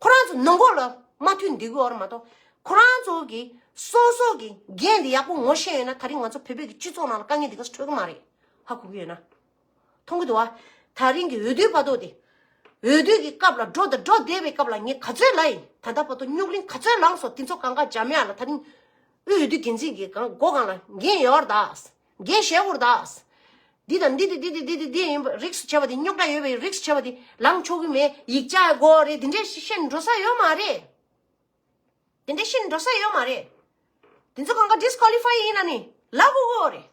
ཁོ་རང་ཚོ་ནང་ཁོག་ལ་མ་མཐུན་འདི་གོ་བར་མ་གཏོགས། ཁོ་རང་ཚོ་གི་སོ་སོ་གི་འགན་དེ་ཡག་པོ་ངོ་ཤེས་ཡོད་ན་ད་རིང་ང་ཚོ་བོད་པའི་གི་སྤྱི་ཚོགས་ནང་ལ་དཀའ་ངལ་འདི་ག་སུ་འཕྲོད་ཀྱི་མ་རེད། ཧ་གོ་གི་ཡོད་ན། མཐོང་གི་འདུག་བ། ད་རིང་གི་འོས་བསྡུའི་བར་ཐོག་དེ། འོས་བསྡུ་གི་སྐབས་ལ་འགྲོ་དང་འགྲོ་བསྡད་པའི་སྐབས་ལ་ངས་ག་ཚོད་ལབ་ཡིན། ད་ལྟ་བར་དུ་རྙོག་གླེང་ག་ཚོད་ལངས་སོང་། དེ་ཚོ་གང་ག་འཇམ་ཡག་ལ་ད་རིང་། དབུས་འོས་བསྡུ་འགན་འཛིན་གྱི་སྒང་སྒོ་སྒང་ལ་འགན་ཡོད་རེད་ད། འགན་བཞེས་དགོས་རེད་ད། འདི་དང་འདི་དེ་འདི་དེ་འདི་དེ་འདི་ཡིན་པ་རིགས་སུ་བྱས་པ་དེ་རྙོག་དྲ་ཡོད་པའི་རིགས་སུ་བྱས་པ་དེ་ལངས་ཆོག་གི་མེད། ཡིག་ཆ་དགོས་རེད། དེ་འདྲས་བཤད་འགྲོ་ས་ཡོད་མ་རེད། དེ་འདྲས་བཤད་འགྲོ་ས་ཡོད་མ་རེད། དེ་ཚོ་གང་ག་ཌིས་ཀོ་ལི་ཕའི་ཡིན་ན་ནི་ལབ་དགོས་ཀྱི་རེད།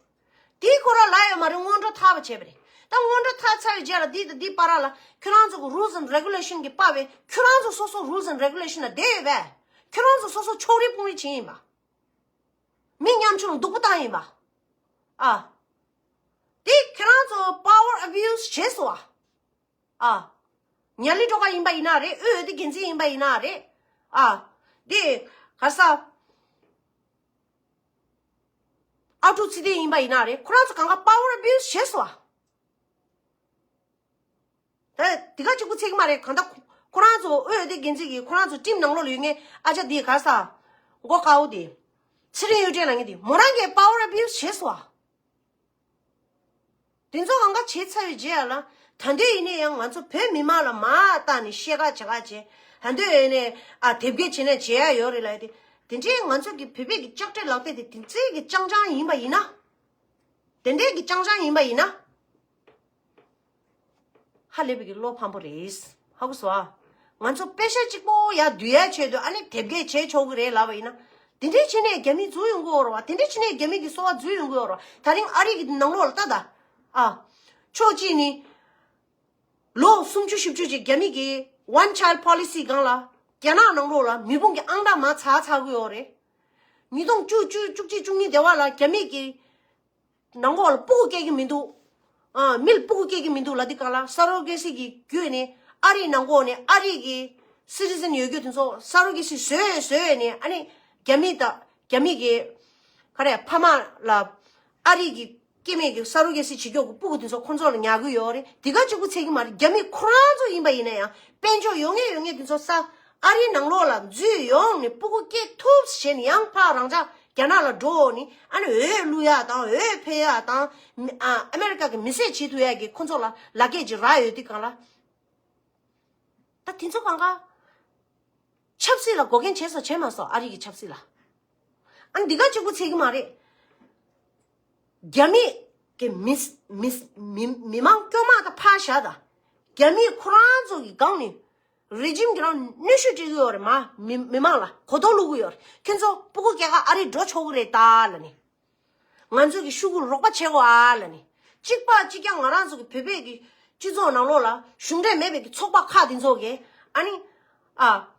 དེའི་ཁོ་རང་ལབ་ཡོད་མ་རེད། སྔོན་འགྲོ་ཐག་པ་བྱས་པ་རེད། ད་སྔོན་འགྲོ་ཐག་ཚར་བའི་རྗེས་ལ་འདི་དང་འདི་བར་ལ་ཁྱོད་རང་ཚོ་གི་rules and regulation གི་པ་བས་ཁྱོད་རང་ཚོ་སོ་སོ་rules and regulation ལ་བསྡད་ཡོད་པས། ཁྱོད་རང་ཚོ་སོ་སོ་ཕྱོགས་རིས་དཔུང་རིས་བྱེད་ཡིན་པ། མི་ཉམ་ཆུང་ལ་སྡུག་པོ་བཏང་ཡིན་པ། ཨ། དེ་ཁྱེད་རང་ཚོ་power abuse བྱས་སོང་ཨ། ཨ། ཉ་ལི་སྒྲོལ་དཀར་ཡིན་པ་ཡིན་ན་རེད། དབུས་འོས་བསྡུ་འགན་འཛིན་ཡིན་པ་ཡིན་ན་རེད། ཨ། དེ་ག་ས། ཨ་ཀྲུག་ཚེ་བརྟན་ཡིན་པ་ཡིན་ན་རེད། ཁོ་རང་ཚོ་གང་ག་power abuse བྱས་སོང་ཨ། ད་དེ་ག་གཅིག་པུ་ཚད་ཀྱི་མ་རེད། གང་ལྟར་ཁོ་རང་ཚོ་དབུས་འོས་བསྡུ་འགན་འཛིན་གྱིས་ཁོ་རང་ཚོ་ཊིམ་ནང་ལོགས་ལ་ཡོད་མཁན་ཨ་ཅག་དེ་ག་ས། མགོ་དཀར་པོ་དེ། ཚེ་རིང་གཡུ་སྒྲོན་ལབ་མཁན་དེ་མོ་རང་གིས་power abuse བྱས་སོང་ཨ། དེ་ཚོ་གང་ག་བྱས་ཚར་བའི་རྗེས་ལ་ད་འདོད་ཡིན་ན་ཡང་ང་ཚོ་བོད་མི་མང་ལ་མར་བཏང་ནས་བཤད་ག་བྱེད་ག་བྱེད། ད་འདོད་ཡིན་ན་ཨ་དེབ་སྐྱེལ་བྱེད་ན་བྱེད་ཡ་ཡོད་རེད་ལབ་དེ། དེ་འདྲའི་ང་ཚོ་གི་བོད་པའི་གི་ལྕགས་སྤྲེལ་ལག་དེབ་དེ་དེ་ཚོའི་གི་རྐྱང་རྐྱང་ཡིན་པ་ཡིན་ན། དེ་འདྲའི་གི་རྐྱང་རྐྱང་ཡིན་པ་ཡིན་ན། ཧ་ལས་པའི་གི་བློ་ཕམ་པོ་རེད། ཧ་གོ་སོང་ཨ། ང་ཚོ་པེ་ཤ་གཅིག་པོ་ཡར་བསྡུ་ཡ་ཆེད་དུ་ཨ་ནི་དེབ་སྐྱེལ་བྱེད་ཆོག་གི་རེད་ལབ་པ་ཡིན་ན། དེ་འདྲའི་བྱས་ནས་རྒྱ་མི་འཛུལ་ཡོང་གི་ཡོད་རེད་བ། དེ་འདྲའི་བྱས་ནས་རྒྱ་མི་གི་སོ་པ་འཛུལ་ཡོང་གི་ཡོད་རེད་བ། ད་རིང་ཨ་རི་གི་ནང་ལོགས་ལ་ལྟ་ད། ཨ། ཕྱོགས་གཅིག་ནི། ལོ་སུམ་ཅུ་བཞི་བཅུ་ཅིག་རྒྱ་མི་གི་one child policy སྒང་ལ་རྒྱ་ནག་ནང་ལོགས་ལ་མི་བུ་གི་ཨང་གྲངས་མར་ཚ་ཚ་གི་ཡོད་རེད། ཉིས་སྟོང་བཅུ་བཅུ་བཅུ་གཅིག་བཅུ་གཉིས་དེ་བ་ལ་རྒྱ་མི་གི་ནང་ལོགས་ལ་སྤུ་གུ་སྐྱེ་གི་མི་འདུག་ཨ། མི་ལ་སྤུ་གུ་སྐྱེ་གི་མི་འདུག་ལབ་དུས་སྒང་ལ་surrogacy གི་བརྒྱུད་ནས་ཨ་རིའི་ནང་ལོགས་ནས་ཨ་རི་གི་citizen ཡོད་རྒྱུ་དེ་ཚོ་surrogacy བཟོས་བཟོས་ནས་ཨ་ནི་རྒྱ་མི་དང་རྒྱ་མི་གི་ག་རེ་ཕ་མ་ལ་ཨ་རི་གི་སྐྱེ་དམན་གྱི་surrogacy བྱེད་རྒྱུ་གི་སྤུ་གུ་དེ་ཚོ་ཁོང་ཚོ་ལ་ཉར་གི་ཡོད་རེད། དེ་ག་གཅིག་པུ་ཚད་ཀྱི་མ་རེད། རྒྱ་མི་ཁོ་རང་ཚོ་ཡིན་པ་ཡིན་ན་ཡང་དཔལ་འབྱོར་ཡོད་མཁན་ཡོད་མཁན་དེ་ཚོ་ས་ཨ་རིའི་ནང་ལོགས་ལ་འཛུལ་ཡོང་ནས་སྤུ་གུ་སྐྱེ་ཐུབ་ཟེར་ནས་ཡང་ཕར་རང་ཅག་རྒྱ་ནག་ལ་འགྲོ་ནས་ཨ་ནི་འོས་བླུག་ཡ་དང་འོས་འཕེན་ཡ་དང་ཨ་ཨ་མེ་རི་ཀ་གི་མི་སེར་བྱེད་ཐུབ་ཡ་གི་ཁོང་ཚོ་ལ་ལག་འཁྱེར་ཅིག་རག་ཡོད་དུས་སྒང་ལ། ད་དེ་ཚོ་གང་ག་ཆབ་སྲིད་ལ་འགོག་རྐྱེན་བྱས་སོ་བྱས་མ་སོ་ཨ་རི་གི་ཆབ་སྲིད་ལ། ཨ་འདི་ག་གཅིག་པུ་ཚད་ཀྱི་མ་རེད། རྒྱ་མི་གི་མི་མི་མི་མི་མང་སྐྱོ་མ་ད་ཕར་བཞག་ད། རྒྱ་མི་ཁོ་རང་ཚོ་གི་སྒང་ནས་རེ་ཇིམ་གྱི་རང་གནོན་ཤུགས་སྤྲད་ཀྱི་ཡོད་རེད་མ། མི་མི་མང་ལ་གོ་རྟོགས་བླུག་གི་ཡོད་རེད། ཁྱེད་ཚོ་སྤུ་གུ་སྐྱེ་ག་ཨ་རི་འགྲོ་ཆོག་གི་རེད་ད་ལབ་ནས། ང་ཚོ་གི་ཤུ་གུ་རོགས་པ་བྱེད་དགོས་ཨ་ལབ་ནས། གཅིག་པ་གཅིག་རྐྱང་ང་རང་ཚོ་གི་བོད་པའི་གི་སྤྱི་ཚོགས་ནང་ལོགས་ལ་གཞུང་འབྲེལ་མེད་པའི་གི་ཚོགས་པ་ཁག་འདི་ཚོ་གི་ཨ་ནི་ཨ།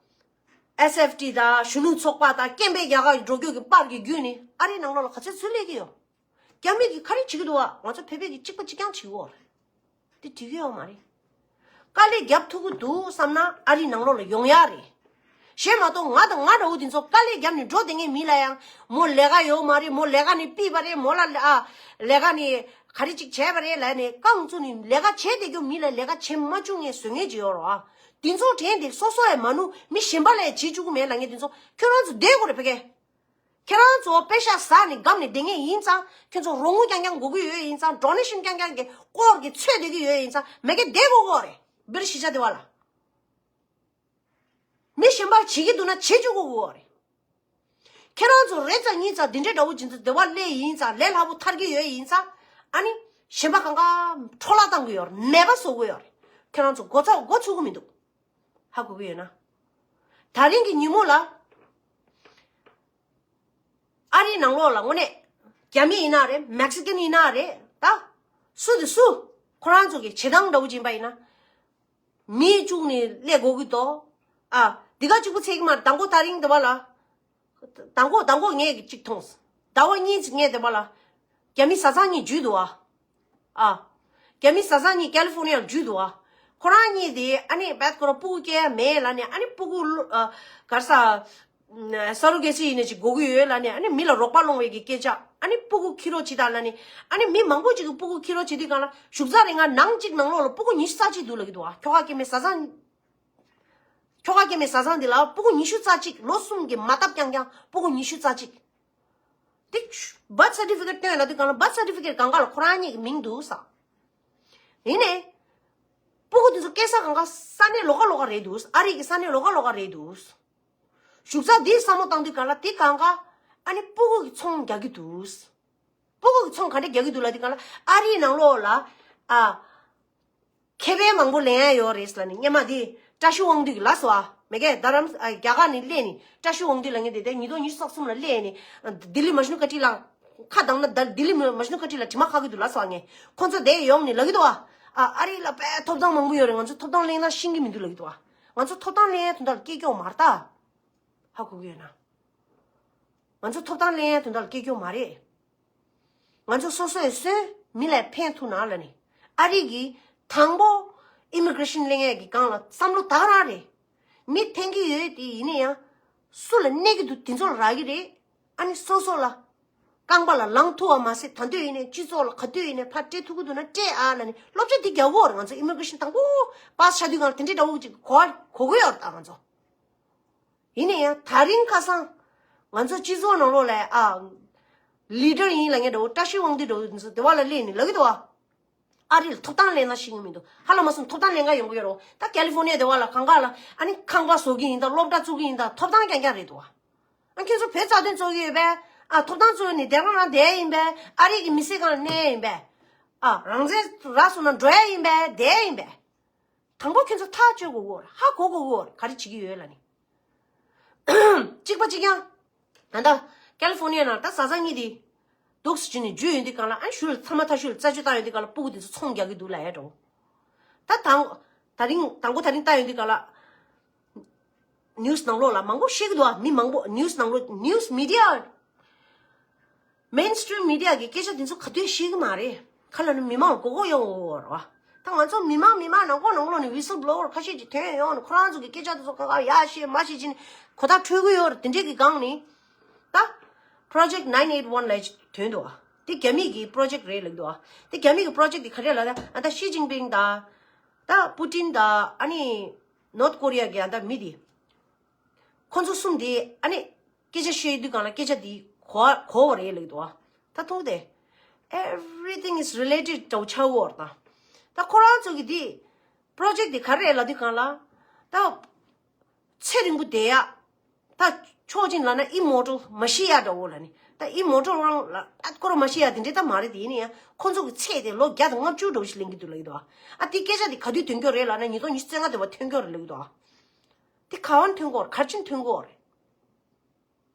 ཨེས་ཨེཕ་ཊི་དང་གཞོན་ནུ་ཚོགས་པ་དང་སྐད་འབོད་རྒྱག་ག་འགྲོ་རྒྱུ་གི་པར་གི་བརྒྱུད་ནས་ཨ་རིའི་ནང་ལོགས་ལ་ག་ཚོད་ཚུར་སླེབས་ཀྱི་ཡོད། རྒྱ་མི་གིས་ག་རེ་བྱེད་ཀྱི་འདུག་བ། ང་ཚོ་བོད་པས་ཀྱི་གཅིག་པ་གཅིག་རྐྱང་བྱེད་ཀྱི་ཡོད་རེད། དེ་འགྲིག་གི་ཡོད་མ་རེད། དཀའ་ལས་རྒྱབ་ཐུབ་ཀྱི་འདུག་བསམ་ན་ཨ་རིའི་ནང་ལོགས་ལ་ཡོང་ཡག་རེད། གཞན་མ་གཏོགས་ང་དང་ང་འདྲ་བོ་དེ་ཚོ་དཀའ་ལས་རྒྱབ་ནས་འགྲོ་བསྡད་མཁན་མི་ལ་ཡང་མོ་ལས་ཀ་ཡོད་མ་རེད། མོ་ལས་ཀ་ནས་ཕུད་པ་རེད། མོ་ལ་ཨ་ལས་ཀ་ནས་ག་རེ་ཅིག་བྱས་པ་རེད་ལབ་ནས་རྐང་བཙུགས་ནས་ལས་ཀ་བྱས་བསྡད་རྒྱུ་མི་ལ་ལས་ཀ་བྱེད་མ་བཅུག་མཁན་བཟོ་མཁན་ཅིག་ཡོད་རེད་བ། དེ་ཚོ་དྲན་ཏེ་སོ་སོ་ཡང་མ་ནུ་མི་གཞན་པ་ལ་ཡང་བྱེད་བཅུག་གི་མེད་ལབ་མཁན་དེ་ཚོ་ཁྱོད་རང་ཚོ་བསྡད་དགོས་རེད་ཕ་གི། ཁྱེད་རང་ཚོ་པེ་ཤ་ཟ་ནས་སྒམ་ནས་བསྡད་མཁན་ཡིན་ཙང་ཁྱེད་ཚོ་རོགས་དངུལ་རྐྱང་རྐྱང་དགོས་ཀྱི་ཡོད་ཡིན་ཙང་ཌོ་ནེ་ཤན་རྐྱང་རྐྱང་གི་སྐོར་གྱི་ཚོད་བསྡད་ཀྱི་ཡོད་ཡིན་ཙང་མེ་གེ་བསྡད་དགོས་ཀྱི་རེད། བེར་ཤི་ཆ་དེ་བ་ལ། མི་གཞན་པར་བྱེད་ཀྱི་འདུག་ན་བྱེད་བཅུག་དགོས་ཀྱི་རེད། ཁྱེད་རང་ཚོ་རེ་ཙམ་གཉིས་ཙམ་འདི་འདྲའི་འདྲ་བོ་ཅིག་ཚོ་བདེ་བ་སླེབས་ཡིན་ཙང་ལས་སླ་པོ་ཐར་གྱི་ཡོད་ཡིན་ཙང་ཨ་ནི་གཞན་པ་གང་ག་འཕྲོ་བརླག་བཏང་གི་ཡོད་རེད། མེད་པ་བཟོ་གི་ཡོད་རེད། ཁྱེད་རང་ཚོ་མགོ་ཚ་མགོ་ཚོད་ཀྱི་མི་འདུག་ཧ་གོ་གི་ཡོད་ན། ད་རིང་གི་ཉིན་མོ་ལ་ཨ་རིའི་ནང་ལོགས་ལ་དངོས་གནས་རྒྱ་མི་ཡིན་ན་རེད། མེག་སི་ཀན་ཡིན་ན་རེད། ད་སུ་དེ་སུ་ཁོ་རང་ཚོ་གི་བྱེད་སྟངས་འདྲ་བོ་ཅིག་ཡིན་པ་ཡིན་ན། མི་བཅུག་ནས་སླེབས་དགོས་ཀྱི་འདུག་ཨ་འདི་ག་གཅིག་པུ་ཚད་ཀྱི་མ་རེད། དང་པོ་ད་རིང་དེ་བ་ལ། དང་པོ་དང་པོ་ངས་གཅིག་མཐོང་། ཟླ་བ་གཉིས་ཙམ་ངས་དེ་བ་ལ། རྒྱ་མི་བཟའ་ཚང་གཉིས་འཇུས་འདུག་ཨ། ཨ། རྒྱ་མི་བཟའ་ཚང་གཉིས་ཀ་ལི་ཧྥོ་ནི་ཡར་འཇུས་འདུག་ཨ། ཁོ་རང་གཉིས་དེ་ཨ་ནི་བད་ཁོ་རང་སྤུ་གུ་སྐྱེ་ཡ་མེད་ལབ་ནས་ཨ་ནི་སྤུ་གུ་ལོ་ཨ། ག་རེ་ཟ། ས་རུ་གེ་སི་ཡིན་ནས་ཅིག་དགོས་ཀྱི་ཡོད་ལབ་ནས་ཨ་ནི་མི་ལ་རོགས་པ་སློང་བའི་གི་སྐད་ཆ། ཨ་ནི་སྤུ་གུ་ཁྱེར་རོགས་བྱེད་དང་ལབ་ནས་ཨ་ནི་མི་མང་པོ་ཅིག་གི་སྤུ་གུ་ཁྱེར་རོགས་བྱེད་དུས་སྒང་ལ་བཞུགས་ས་རེ་ང་ནང་གཅིག་ནང་ལོགས་ལ་སྤུ་གུ་ཉི་ཤུ་རྩ་གཅིག་འདུག་ལབ་ཀྱི་འདུག་ཨ། ཁྱོ་ག་སྐྱེ་དམན་བཟའ་ཚང་། ཁྱོ་ག་སྐྱེ་དམན་བཟའ་ཚང་འདི་ལ་སྤུ་གུ་ཉི་ཤུ་རྩ་གཅིག་ལོ་གསུམ་གྱི་མ་བཏབ་རྐྱང་རྐྱང་སྤུ་གུ་ཉི་ཤུ་རྩ་གཅིག་དེ་བར་ཐི་སར་ཊི་ཕི་ཀེཊ་སྟོན་ལབ་དུས་སྒང་ལ་བར་ཐི་སར་ཊི་ཕི་ཀེཊ་སྒང་ག་ལ་ཁོ་རང་གཉིས་ཀྱི་མིང་འདུག་ས། ཡིན་ནའི། སྤུ་གུ་དེ་ཚོ་སྐྱེ་ས་སྒང་ག་ས་གནས་ལོགས་ཀ་ལོགས་ཀ་རེད་འདུག་ཨ་རི་གི་ས་གནས་ལོགས་ཀ་ལོགས་ཀ་རེད་འདུག་བཞུགས་ས་འདིའི་བསམ་བློ་བཏང་དུས་སྒང་ལ་དེ་སྒང་ག་ཨ་ནི་སྤུ་གུ་གི་ཚོང་རྒྱག་གི་འདུག་སྤུ་གུ་གི་ཚོང་ག་འདྲ་རྒྱག་གི་འདུག་ལབ་དུས་སྒང་ལ་ཨ་རིའི་ནང་ལོགས་ལ་ཨ། ཁེ་ཕན་མང་པོ་ལེན་ཡ་ཡོད་རེད་ལབ་ནས་སྔོན་མ་དེ་བཀྲ་ཤིས་དབང་འདུས་ཀྱི་ལབ་སོང་ཨ། མེ་གེ་རྡ་རམ་ཨ་རྒྱ་གར་ནས་སླེབས་ནས་བཀྲ་ཤིས་དབང་འདུས་ལབ་མཁན་དེ་དེ་ཉིས་སྟོང་ཉི་ཤུ་རྩ་གསུམ་ལ་སླེབས་ནས་ལྡི་ལི་མ་ཇུ་ནུ་ཀ་ཊི་ལ་ཁ་གདངས་ན་ད་ལྡི་ལི་མ་ཇུ་ནུ་ཀ་ཊི་ལ་དྲི་མ་ཁ་གི་འདུག་ལབ་སོང་ཨ། ངས་ཁོང་ཚོ་དེ་ཡོང་ནས་ལབ་ཀྱི་འདུག་ཨ། ཨ་ཨ་རི་ལ་དཔེ་ཐོབ་ཐང་མང་པོ་ཡོད་རེད། ང་ཚོ་ཐོབ་ཐང་གླེང་ན་ཤེས་ཀྱི་མི་འདུག་ལབ་ཀྱི་འདུག་ཨ། ང་ཚོ་ཐོབ་ཐང་གླེང་ཡ་དོན་དག་ལ་སྐྱེ་སྐྱོ་མ་རེད་ད། ཧ་གོ་གི་ཡོད་ན། ང་ཚོ་ཐོབ་ཐང་གླེང་ཡ་དོན་དག་ལ་སྐྱེ་སྐྱོ་མ་རེད། ང་ཚོ་སོ་སོས་སོན་མི་ལ་ཕན་ཐོགས་ན་ལབ་ནས། ཨ་རི་གི་དང་པོ་ཨི་མི་གྷི་རེ་ཤན་གླེང་ཡས་ཀྱི་སྒང་ལ་བསམ་བློ་ད་ག་རང་རེད། མི་འཐེན་གྱི་ཡོད་དེ་ཡིན་ན་ཡང་། སུ་ལ་གནོད་ཀྱི་འདུག་དེ་ཚོ་ལ་རག་གི་རེད། ཨ་ནི་སོ་སོ་ལ་རྐང་པ་ལ་ལངས་ཐུབ་པ་མ་ཟད་ད་འདོད་ཡིན་ནའི་སྤྱི་ཚོགས་ལ་ག་འདོད་ཡིན་ནའི་ཕར་སྤྲད་ཐུབ་ཀྱི་འདུག་ན་སྤྲད་ཨ་ལབ་ནས་སློབ་གྲྭ་འདི་རྒྱག་གི་ཡོད་རེད། ང་ཚོ་ཨི་མི་གྷི་རེ་ཤན་དང་པོ་པཱ་སི་ཆགས་དུས་སྒང་ལ་དེ་འདྲའི་འདྲ་བོ་ཅིག་གོ་གོ་གི་ཡོད་རེད་ད་ང་ཚོ། ཡིན་ན་ཡང་ད་རིང་ཁ་སང་ང་ཚོ་སྤྱི་ཚོགས་ནང་ལོགས་ལ་ཨ། ལི་ཌར་ཡིན་ལབ་མཁན་འདྲ་བོ་བཀྲ་ཤིས་དབང་འདུས་འདྲ་བོ་འདི་ཚོ་སྡེ་བ་ལ་སླེབས་ནས་ལབ་ཀྱི་འདུག་བ། ཨ་རི་ལ་ཐོབ་ཐང་ལེན་ན་ཤེས་ཀྱི་མི་འདུག་ཧ་ལམ་མ་སོང་ཐོབ་ཐང་ལེན་ག་ཡོང་གི་ཡོད་རེད། ད་ཀ་ལི་ཧྥོ་ནི་ཡ་སྡེ་བ་ལ་གང་ག་ལ་ཨ་ནི་ཁང་པ་བཟོ་གི་ཡིན་ད་སློབ་གྲྭ་བཙུགས་ཀྱི་ཡིན་ད་ཐོབ་ཐང་རྐྱང་རྐྱང་རེད་འདུག་བ། ཨ་ཁྱོད་ཚོ་བོད་རྩ་དོན་རྩོད་ཀྱི་ཡོད་པས། ཨ་ཐོབ་ཐང་རྩོད་ནས་སྡེ་རང་རང་བསྡད་ཡིན་པས། ཨ་རི་གི་མི་སེར་སྒང་ལ་གནས་ཡིན་པས། ཨ་རང་བཙན་རག་སོང་ན་འགྲོ་ཡ་ཡིན་པས་བསྡད་ཡིན་པས། དང་པོ་ཁྱོད་ཚོ་ཐག་གཅོད་དགོས་གོ། ཧ་གོ་དགོས་གོ། ག་རེ་བྱེད་ཀྱི་ཡོད་ལབ་ནི། གཅིག་པ་གཅིག་རྐྱང་། ད་ལྟ་ཀ་ལི་ཧྥོ་ནི་ཡ་ནང་ད་བཟའ་ཚང་གཉིས་དེ་འདུག་སེ་བྱས་ནས་འཇུས་ཡོང་དུས་སྒང་ལ་ཨ་ནི་ཞུ་ལ་ཚང་མ་ཐག་ཞུ་ལ་རྩད་གཅོད་བཏང་ཡོང་དུས་སྒང་ལ་སྤུ་གུ་དེ་ཚོ་ཚོང་རྒྱག་གི་འདུག་ལབ་ཡ་འགྲོ། ད་དང་ད་རིང་དང་པོ་ད་རིང་བཏང་ཡོང་དུས་སྒང་ལ་ནིའུ་སི་ནང་ལོགས་ལ་མང་པོ་བཤད་ཀྱི་འདུག་ཨ། མི་མང་པོ་ནིའུ་སི་ནང་ལོགས་ནིའུ་སི་མི་ཌི་ཡ། མེན་སི་ཊི་རིམ་མི་ཌི་ཡ་གི་སྐད་ཆ་དེ་ཚོ་ག་དུས་ཤེས་ཀྱི་མ་རེད། ག་ལ་ནི་མི་མང་མགོ་སྐོར་ཡོང་འོ་ར་བ། ད་ང་ཚོ་མི་མང་མི་མང་ནང་ཁོག་ནང་ལོགས་ནས་ཝི་སིལ་བྷི་ལོ་ཝར་ཁ་ཤས་ཅིག་ཐོན་ཡོང་ནས་ཁོ་རང་ཚོ་གི་སྐད་ཆ་དེ་ཚོ་ག་ག་ཡ་ཤེས་མ་ཤེས་ཅི་ནས་གོ་བརྡ་འཕྲོད་ཀྱི་ཡོད་རེད། དེ་འདྲས་ཀྱི་སྒང་ནས་ད་Project nine eight one ལབ་ཅིག་ཐོན་འདུག་ཨ། དེ་རྒྱ་མི་གི་པོ་རོ་ཇེག་རེད་ལབ་འདུག་ཨ། དེ་རྒྱ་མི་གི་པོ་རོ་ཇེག་དེ་ག་རེ་ལབ་ན་ཨ་ད་ཞི་ཅིན་ཕིང་དང་ད་པུ་ཏིན་དང་ཨ་ནི་ནོར་ཐ་ཀོ་རི་ཡ་གི་ཨ་ད་མི་དེ། ཁོ་ཚོ་གསུམ་དེ་ཨ་ནི་སྐད་ཆ་བཤད་དུས་སྒང་ལ་སྐད་ཆ་དེ་གོ་གོ་བ་རེད་ལབ་འདུག་ཨ། ད་མཐོང་སྟེ། Everything is related འདྲ་བོ་ཆགས་ཡོད་རེད་ད། ད་ཁོ་རང་ཚོ་གི་དེ་པོ་རོ་ཇེག་དེ་ག་རེ་རེད་ལབ་དུས་སྒང་ལ་ད་ཚེ་རིང་པོ་བསྡད་ཡ། ད་ ཕྱོགས་གཅིག་ལབ་ན་ཨི་མོ་ཊལ་མ་ཤི་ཡ་འདྲ་བོ་ལབ་ནི། ད་ཨི་མོ་ཊལ་རང་ལ་ཨ་ཁོ་རང་མ་ཤི་ཡ་དེ་འདྲའི་ད་མ་རེད་དེ། ཡིན་ན་ཡང་ཁོ་ཚོ་གི་ཚད་དེ་ལོ་བརྒྱ་དང་ལྔ་བཅུ་འདྲ་བོ་ཞིག་ལེན་གྱི་འདུག་ལབ་ཀྱི་འདུག་ཨ་དེ་སྐད་ཆ་དེ་ག་དུས་ཐོན་གྱི་རེད་ལབ་ན་ཉིས་སྟོང་ཉི་ཤུ་རྩ་ལྔ་དེ་བ་ཐོན་གྱི་རེད་ལབ་ཀྱི་འདུག་ཨ་དེ་ག་བ་ཐོན་གྱི་རེད། ག་རེ་བྱས་ནས་ཐོན་གྱི་རེད།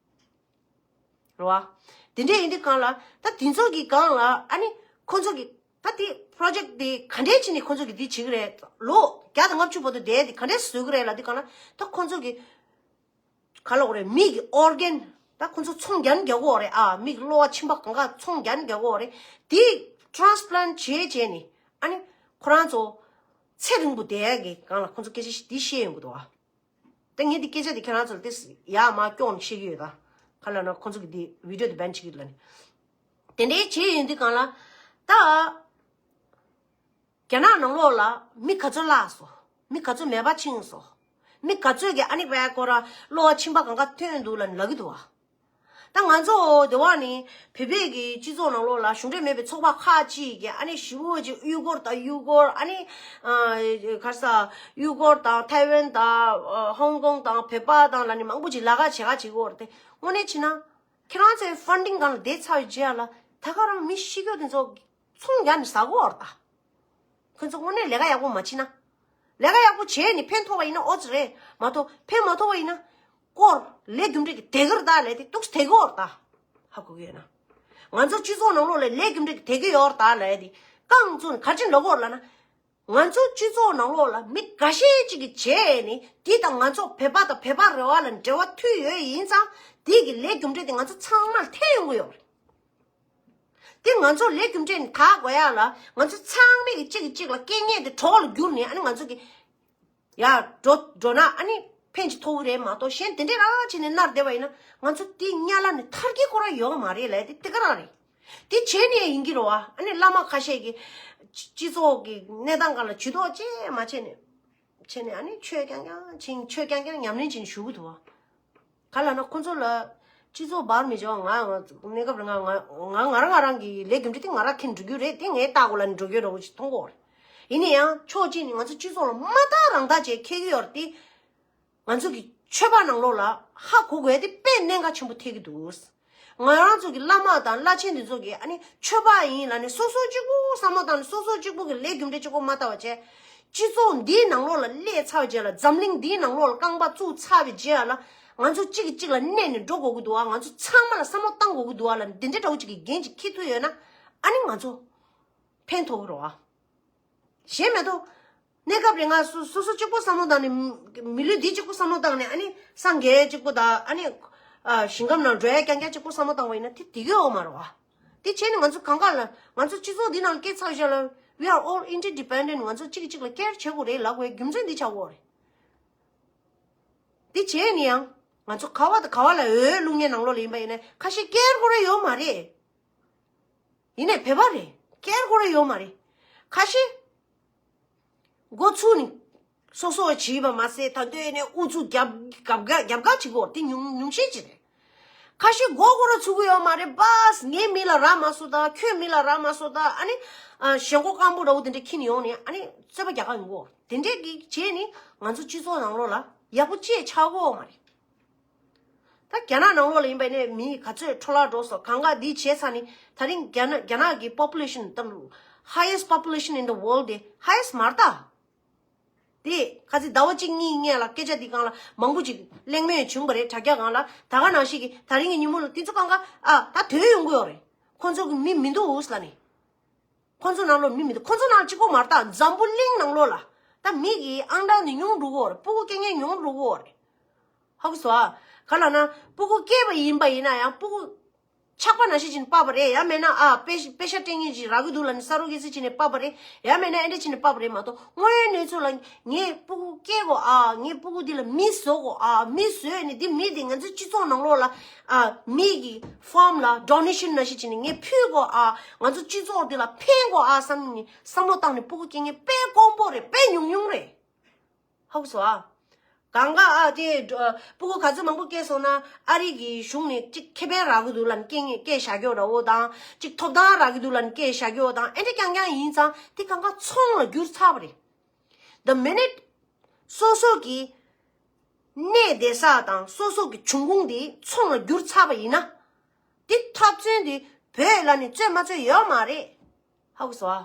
རེད་བ། དེ་འདྲས་ཡིན་དུས་སྒང་ལ་ད་དེ་ཚོ་གི་སྒང་ལ་ཨ་ནི་ཁོ་ཚོ་གི་ད་དེ་པྲོ་ཇེཀ་དེ་ག་འདྲས་བྱས་ནས་ཁོ་ཚོ་གི་དེ་བྱེད་ཀྱི་རེད། ལོ་བརྒྱ་དང་ལྔ་བཅུ་བར་དུ་བསྡད་དེ་ག་འདྲས་བཟོ་གི་རེད་ལབ་དུས་སྒང་ལ་ད་ཁོ་ཚོ་གི་ག་ལབ་དགོས་རེད། མིག་གི་ཨོར་གན་ད་ཁོ་ཚོ་ཚོང་རྒྱག་ནི་རྒྱག་གི་ཡོད་རེད། ཨ་མིག་གློ་བ་མཆིན་པ་གང་ག་ཚོང་རྒྱག་ནི་རྒྱག་གི་ཡོད་རེད། དེ་ཊ་རན་སི་པི་ལན་ཊི་བྱས་བྱས་ནས་ཨ་ནི་ཁོ་རང་ཚོ་ཚེ་རིང་པོ་བསྡད་ཡག་གི་སྒང་ལ་ཁོ་ཚོ་སྐད་ཆ་ཞིག་འདི་བཤད་ཡོང་གི་འདུག་ཨ། ད་ངས་འདི་སྐད་ཆ་འདི་ཁྱེད་རང་ཚོ་ལ་ཏོག་ཙམ་ཡར་མར་སྐྱོང་ནས་བཤད་ཀྱི་ཡོད་ད། ག་ལབ་ན་ཁོ་ཚོ་གི་འདི་བི་ཌི་ཡོ་འདི་བེན་བྱེད་ཀྱི་ཡོད་ལབ་ནས། དེ་འདྲའི་བྱས་ཡོང་དུས་སྒང་ལ་ད། རྒྱ་ནག་ནང་ལོགས་ལ་མི་ག་ཚོད་བརླགས་སོང་། མི་ག་ཚོད་མེད་པ་ཕྱིན་སོང་། མི་ག་ཚོད་ཀྱི་ཨ་ནི་བས་ཁོ་ར་གློ་བ་མཆིན་པ་གང་ག་ཐོན་འདུག་ལབ་ནས་ལབ་ཀྱི་འདུག་བ། ད་ང་ཚོ་དེ་བ་ནི་བོད་པའི་གི་སྤྱི་ཚོགས་ནང་ལོགས་ལ་གཞུང་འབྲེལ་མེད་པའི་ཚོགས་པ་ཁག་ཅིག་གིས་ཨ་ནི་ཞི་བོ་ཅིག་གཡུ་སྒོར་དང་གཡུ་སྒོར་ཨ་ནི་ག་རེ་ཟ་གཡུ་སྒོར་དང་ཐའེ་ཝན་དང་ཧོང་ཀོང་དང་བོད་པ་དང་ལབ་ནི་མང་པོ་ཅིག་ལ་ཁ་བྱེད་ཁ་བྱེད་ཀྱི་ཡོད་རེད་དེ། དངོས་གནས་བྱས་ན་ཁྱེད་རང་ཚོའི་ཕན་ཌིང་སྒང་ལ་བསྡད་ཚར་བའི་རྗེས་ལ་ད་ག་རང་མི་ཤི་རྒྱུ་དེ་ཚོ་ཚོང་རྒྱག་ནས་ཟ་གི་ཡོད་རེད་ད། ཁོ་ཚོ་དངོས་གནས་ལས་ཀ་ཡག་པོ་མ་བྱེད་ན། ལས་ཀ་ཡག་པོ་བྱས་ནས་ཕན་ཐོགས་པ་ཡིན་ན་ཨོ་ཙི་རེད་མ་གཏོགས་ཕན་མ་ཐོགས་པ་ཡིན་ན། སྐོར་ལས་རྒྱུ་འབྲས་ཀྱི་དེ་གར་ད་ལས་དེ་ཏོག་ཙམ་དེ་གི་ཡོད་རེད་ད། ཧ་གོ་གི་ཡོད་ན། ང་ཚོ་སྤྱི་ཚོགས་ནང་ལོགས་ལ་ལས་རྒྱུ་འབྲས་ཀྱི་དེ་གི་ཡོད་རེད་ད་ལས་དེ་རྐང་བཙུགས་ནས་ག་རེ་བྱས་ནས་ལབ་ཀྱི་ཡོད་རེད་ལབ་ན། ང་ཚོ་སྤྱི་ཚོགས་ནང་ལོགས་ལ་མི་འགའ་ཤས་ཅིག་གིས་བྱས་ནས་དེ་དང་ང་ཚོ་བོད་པ་དང་བོད་པ་རེ་བ་ལ་འབྲེལ་བ་མཐུད་ཡོད་ཡིན་ཙང་དེ་གི་ལས་རྒྱུ་འབྲས་དེ་ང་ཚོ་ཚང་མར་ཐེ་ཡོང་གི་ཡོད་རེད། དེ་ང་ཚོ་ལས་རྒྱུ་འབྲས་ནི་དག་དགོས་ཡག་ལ་ང་ཚོ་ཚང་མས་གི་གཅིག་གིས་གཅིག་ལ་རྐྱེན་ངན་དེ་གྲོགས་ལ་བསྒྱུར་ནས་ཨ་ནི་ང་ཚོ་གི་ཡར་འགྲོ་འགྲོ་ན་ཨ་ནི་ཕན་ཅིག་ཐོགས་ཀྱི་རེད་མ་གཏོགས་གཞན་དེ་འདྲས་རང་བྱས་ནས་མནར་བསྡད་པ་ཡིན་ན་ང་ཚོ་དེ་གཉའ་ལ་ནས་ཐར་གྱི་ཁོ་རང་ཡོད་མ་རེད་ལབ་དེ་དེ་ག་རང་རེད། དེ་བྱས་ནས་ཡིན་གྱི་རེད་བ། ཨ་ནི་བླ་མ་ཁ་ཤས་ཀྱིས་སྤྱི་སྤྱི་ཚོགས་ཀྱི་གནས་སྟངས་སྒང་ལ་ཇུས་གཏོགས་ཅིག་མ་བྱས་ནས། བྱས་ནས་ཨ་ནི་ཆོས་རྐྱང་རྐྱང་བྱིན་ཆོས་རྐྱང་རྐྱང་ཉམས་ལེན་བྱེད་ནས་བཞུགས་ཀྱི་འདུག་བ། ག་ལབ་ན་ཁོ་ཚོ་ལ་སྤྱི་ཚོགས་འབར་མི་བྱེད་པ་ང་ང་གནས་སྐབས་རིང་ང་ང་ང་རང་ང་རང་གི་ལས་རྒྱུ་འབྲས་དེ་ང་རང་འཐེན་འགྲོ་རྒྱུ་རེད་དེ་ངའི་ལྟ་གོ་ལ་ནི་འགྲོ་རྒྱུ་འདྲ་བོ་ཞིག་མཐོང་གི་ཡོད་རེད། ཡིན་ན་ཡང་ཕྱོགས་གཅིག་ནས་ང་ཚོ་སྤྱི་ཚོགས་ལ་མ་བརྟག་རང་བརྟག་བྱས་འཁྱེར་གྱི་ཡོད་རེད་དེ། ང་ཚོ་གི་ཆོས་པ་ནང་ལོགས་ལ་ཧ་གོ་དགོས་དེ་དཔེ་གནད་འགག་ཆེན་པོ་ཐེབས་ཀྱི་འདུག་ང་རང་ཚོ་གི་བླ་མ་དང་བླ་ཆེན་འདི་ཚོ་གི་ཨ་ནི་ཆོས་པ་ཡིན་ལབ་ནས་སོ་སོ་གཅིག་པུ་བསམ་བློ་བཏང་ནས་སོ་སོ་གཅིག་པུ་གི་ལས་རྒྱུ་འབྲས་གཅིག་པུ་མ་བལྟ་བ་བྱས། སྤྱི་ཚོགས་འདིའི་ནང་ལོགས་ལ་སླེབས་ཚར་བའི་རྗེས་ལ་འཛམ་གླིང་འདིའི་ནང་ལོགས་ལ་རྐང་པ་བཙུགས་ཚར་བའི་རྗེས་ལ་ང་ཚོ་གཅིག་གིས་གཅིག་ལ་གནས་ནས་འགྲོ་དགོས་ཀྱི་འདུག་ཨ། ང་ཚོ་ཚང་མ་ལ་བསམ་བློ་བཏང་དགོས་ཀྱི་འདུག་ཨ་ལབ་ནས་འདི་འདྲའི་འདྲ་བོ་གཅིག་གི་འགན་ཅིག་འཁྱེར་ཐུབ་ཡོད་ན་ཨ་ནི་ང་ཚོ་ཕན་ཐོགས་ཀྱི་རེད་ཨ། གཞན་མེད་དོ། གནས་སྐབས་རེ་ང་སོ་སོ་སོ་གཅིག་པུ་བསམ་བློ་བཏང་ནས་མི་ལུས་འདི་གཅིག་པུ་བསམ་བློ་བཏང་ནས་ཨ་ནི་སངས་རྒྱས་གཅིག་པུ་དང་ཨ་ནི་ཞིང་ཁམས་ནང་འགྲོ་ཡ་རྐྱང་རྐྱང་གཅིག་པུ་བསམ་བློ་བཏང་བ་ཡིན་ན་དེ་དེ་གའི་འོག་མ་རེད་བ། དེ་བྱས་ནས་ང་ཚོ་གང་ག་ལ་ང་ཚོ་སྤྱི་ཚོགས་འདི་ནང་སྐྱེས་ཚར་བཞག་ལ་we are all interdependent ང་ཚོ་གཅིག་གིས་གཅིག་ལ་ཀེར་བྱེད་དགོས་རེད་ལབ་དགོས་རྒྱུ་མཚན་འདི་ཆགས་ཡོད་རེད། དེ་བྱས་ནས་ཡང་ང་ཚོ་ག་བ་དང་ག་བ་ལ་འོས་བླུག་མཁན་ནང་ལོགས་ལ་ཡིན་པ་ཡིན་ན་ཁ་ཤས་ཀེར་དགོས་རེད་ཡོད་མ་རེད། ཡིན་ནའི་བོད་པ་རེད། ཀེར་དགོས་རེད་ཡོད་མ་རེད། ཁ་ཤས་འགོ་ཚུགས་ནས་སོ་སོ་བྱིས་པ་མ་ཟད་ད་འདོད་ནས་ཨུ་ཚུགས་རྒྱབ་རྒྱབ་རྒྱབ་ཁ་བྱེད་དགོས་དེ་ཉུང་ཉུང་ཤས་ཅིག་རེད། ཁ་ཤས་མགོ་སྐོར་ར་ཚུགས་ཀྱི་ཡོད་མ་རེད། པཱས་ངས་མི་ལ་ར་མ་སོ་ད་ཁྱོད་མི་ལ་ར་མ་སོ་ད་ཨ་ནི་ཞེན་ཁོག་སྐམ་པོ་འདྲ་བོ་དེ་འདྲ་ཁྱེར་ནས་ཡོང་ནས་ཨ་ནི་རྩོད་པ་རྒྱག་ག་ཡོང་གོ་དེ་འདྲས་ཀྱི་བྱས་ནས་ང་ཚོ་སྤྱི་ཚོགས་ནང་ལོགས་ལ་ཡག་པོ་ཅིག་ཆགས་ཀྱི་ཡོད་མ་རེད། ད་རྒྱ་ནག་ནང་ལོགས་ལ་ཡིན་པ་ནས་མི་ག་ཚོད་འཕྲོ་བརླག་འགྲོ་སོང་གང་ག་འདི་བྱས་ཚར་ནས་ད་རིང་རྒྱ་ནག་རྒྱ་ནག་གི་པོ་པུ་ལེ་ཤན་ད་highest population in the world དེ་highest མ་རེད་ད། དེ་ཁ་ཚིག་ཟླ་བ་གཅིག་གཉིས་སྔོན་ལ་སྐད་ཆ་འདི་སྒང་ལ་མང་པོ་ཅིག་གླེང་མོལ་བྱུང་བ་རེད་དྲ་རྒྱ་སྒང་ལ་ད་ག་ནང་བཞིན་གྱི་ད་རིང་གི་ཉིན་མོ་ལ་དེ་ཚོ་གང་ག་ཨ་ད་དོན་ཡོང་གི་ཡོད་རེད། ཁོང་ཚོ་གི་མི་མི་འདུག་ལབ་ནས། ཁོང་ཚོ་ནང་ལོགས་མི་མི་འདུག་ཁོང་ཚོ་ནང་གཅིག་པོ་མ་རེད་ད། འཛམ་བུ་གླིང་ནང་ལོགས་ལ་ད་མི་གི་ཨང་གྲངས་འདི་ཉུང་འགྲོ་གི་ཡོད་རེད། སྤུ་གུ་སྐྱེ་མཁན་ཉུང་འགྲོ་གི་ཡོད་རེད། ཧ་གོ་སོང་ཨ། ག་ལབ་ན་སྤུ་གུ་སྐྱེས་པ་ཡིན་པ་ཡིན་ན་ཡང་སྤུ་གུ་ཆགས་པ་ནང་བཞིན་ཅིག་ནས་སྤར་བ་རེད། ཡང་མེད་ན་ཨ་པེ་པེ་ཤ་སྤྲད་མཁན་ཅིག་རག་གི་འདུག་ལབ་ནས་ས་རོ་གི་སི་ཅིག་ནས་སྤར་བ་རེད། ཡང་མེད་ན་ཨེ་འདྲ་ཅིག་ནས་སྤར་བ་རེད་མ་གཏོགས་དངོས་ཡོད་གནས་ཚུལ་ལ་ངས་སྤུ་གུ་སྐྱེ་དགོས་ཨ། ངས་སྤུ་གུ་འདི་ལ་མི་བཟོ་དགོས་ཨ། མི་བཟོས་ནས་འདི་མི་འདི་ང་ཚོའི་སྤྱི་ཚོགས་ནང་ལོགས་ལ་ཨ་མི་གི་ཕོམ་ལ་ཌོ་ནེ་ཤན་ནང་བཞིན་བྱས་ནས་ངས་ཕུལ་དགོས་ཨ། ང་ཚོ་སྤྱི་ཚོགས་འདི་ལ་ཕན་དགོས་ཨ་བསམ་ནས་བསམ་བློ་བཏང་ནས་སྤུ་གུ་སྐྱེ་མཁན་དཔེ་དཀོན་པོ་རེད། དཔེ་ཉུང་ཉུང་རེད། ཧ་གོ་སོང་ཨ། གང་ག་ཨ་དེ་སྤུ་གུ་ག་ཚོད་མང་པོ་སྐྱེས་སོང་ན་ཨ་རི་གི་གཞུང་ནས་གཅིག་ཁེ་ཕན་རག་གི་འདུག་ལབ་ནས་སྐྱེ་སྐྱེ་བཞག་རྒྱུ་འདྲ་བོ་དང་གཅིག་ཐོབ་ཐང་རག་གི་འདུག་ལབ་ནས་སྐྱེ་བཞག་རྒྱུ་དང་ཨེ་འདྲ་རྐྱང་རྐྱང་ཡིན་ཙང་དེ་གང་ག་ཚོང་ལ་འགྱུར་ཚར་བ་རེད། The minute སོ་སོ་གི་ གནས་བསྡད་ས་དང་སོ་སོ་གི་འབྱུང་ཁུངས་དེ་ཚོང་ལ་བསྒྱུར་ཚར་བ་ཡིན་ན། དེ་འཐབ་བརྩོན་དེ་བོད་ལ་ནི་རྩོད་མ་རྩོད་ཡོད་མ་རེད། ཧ་གོ་སོང་ཨ།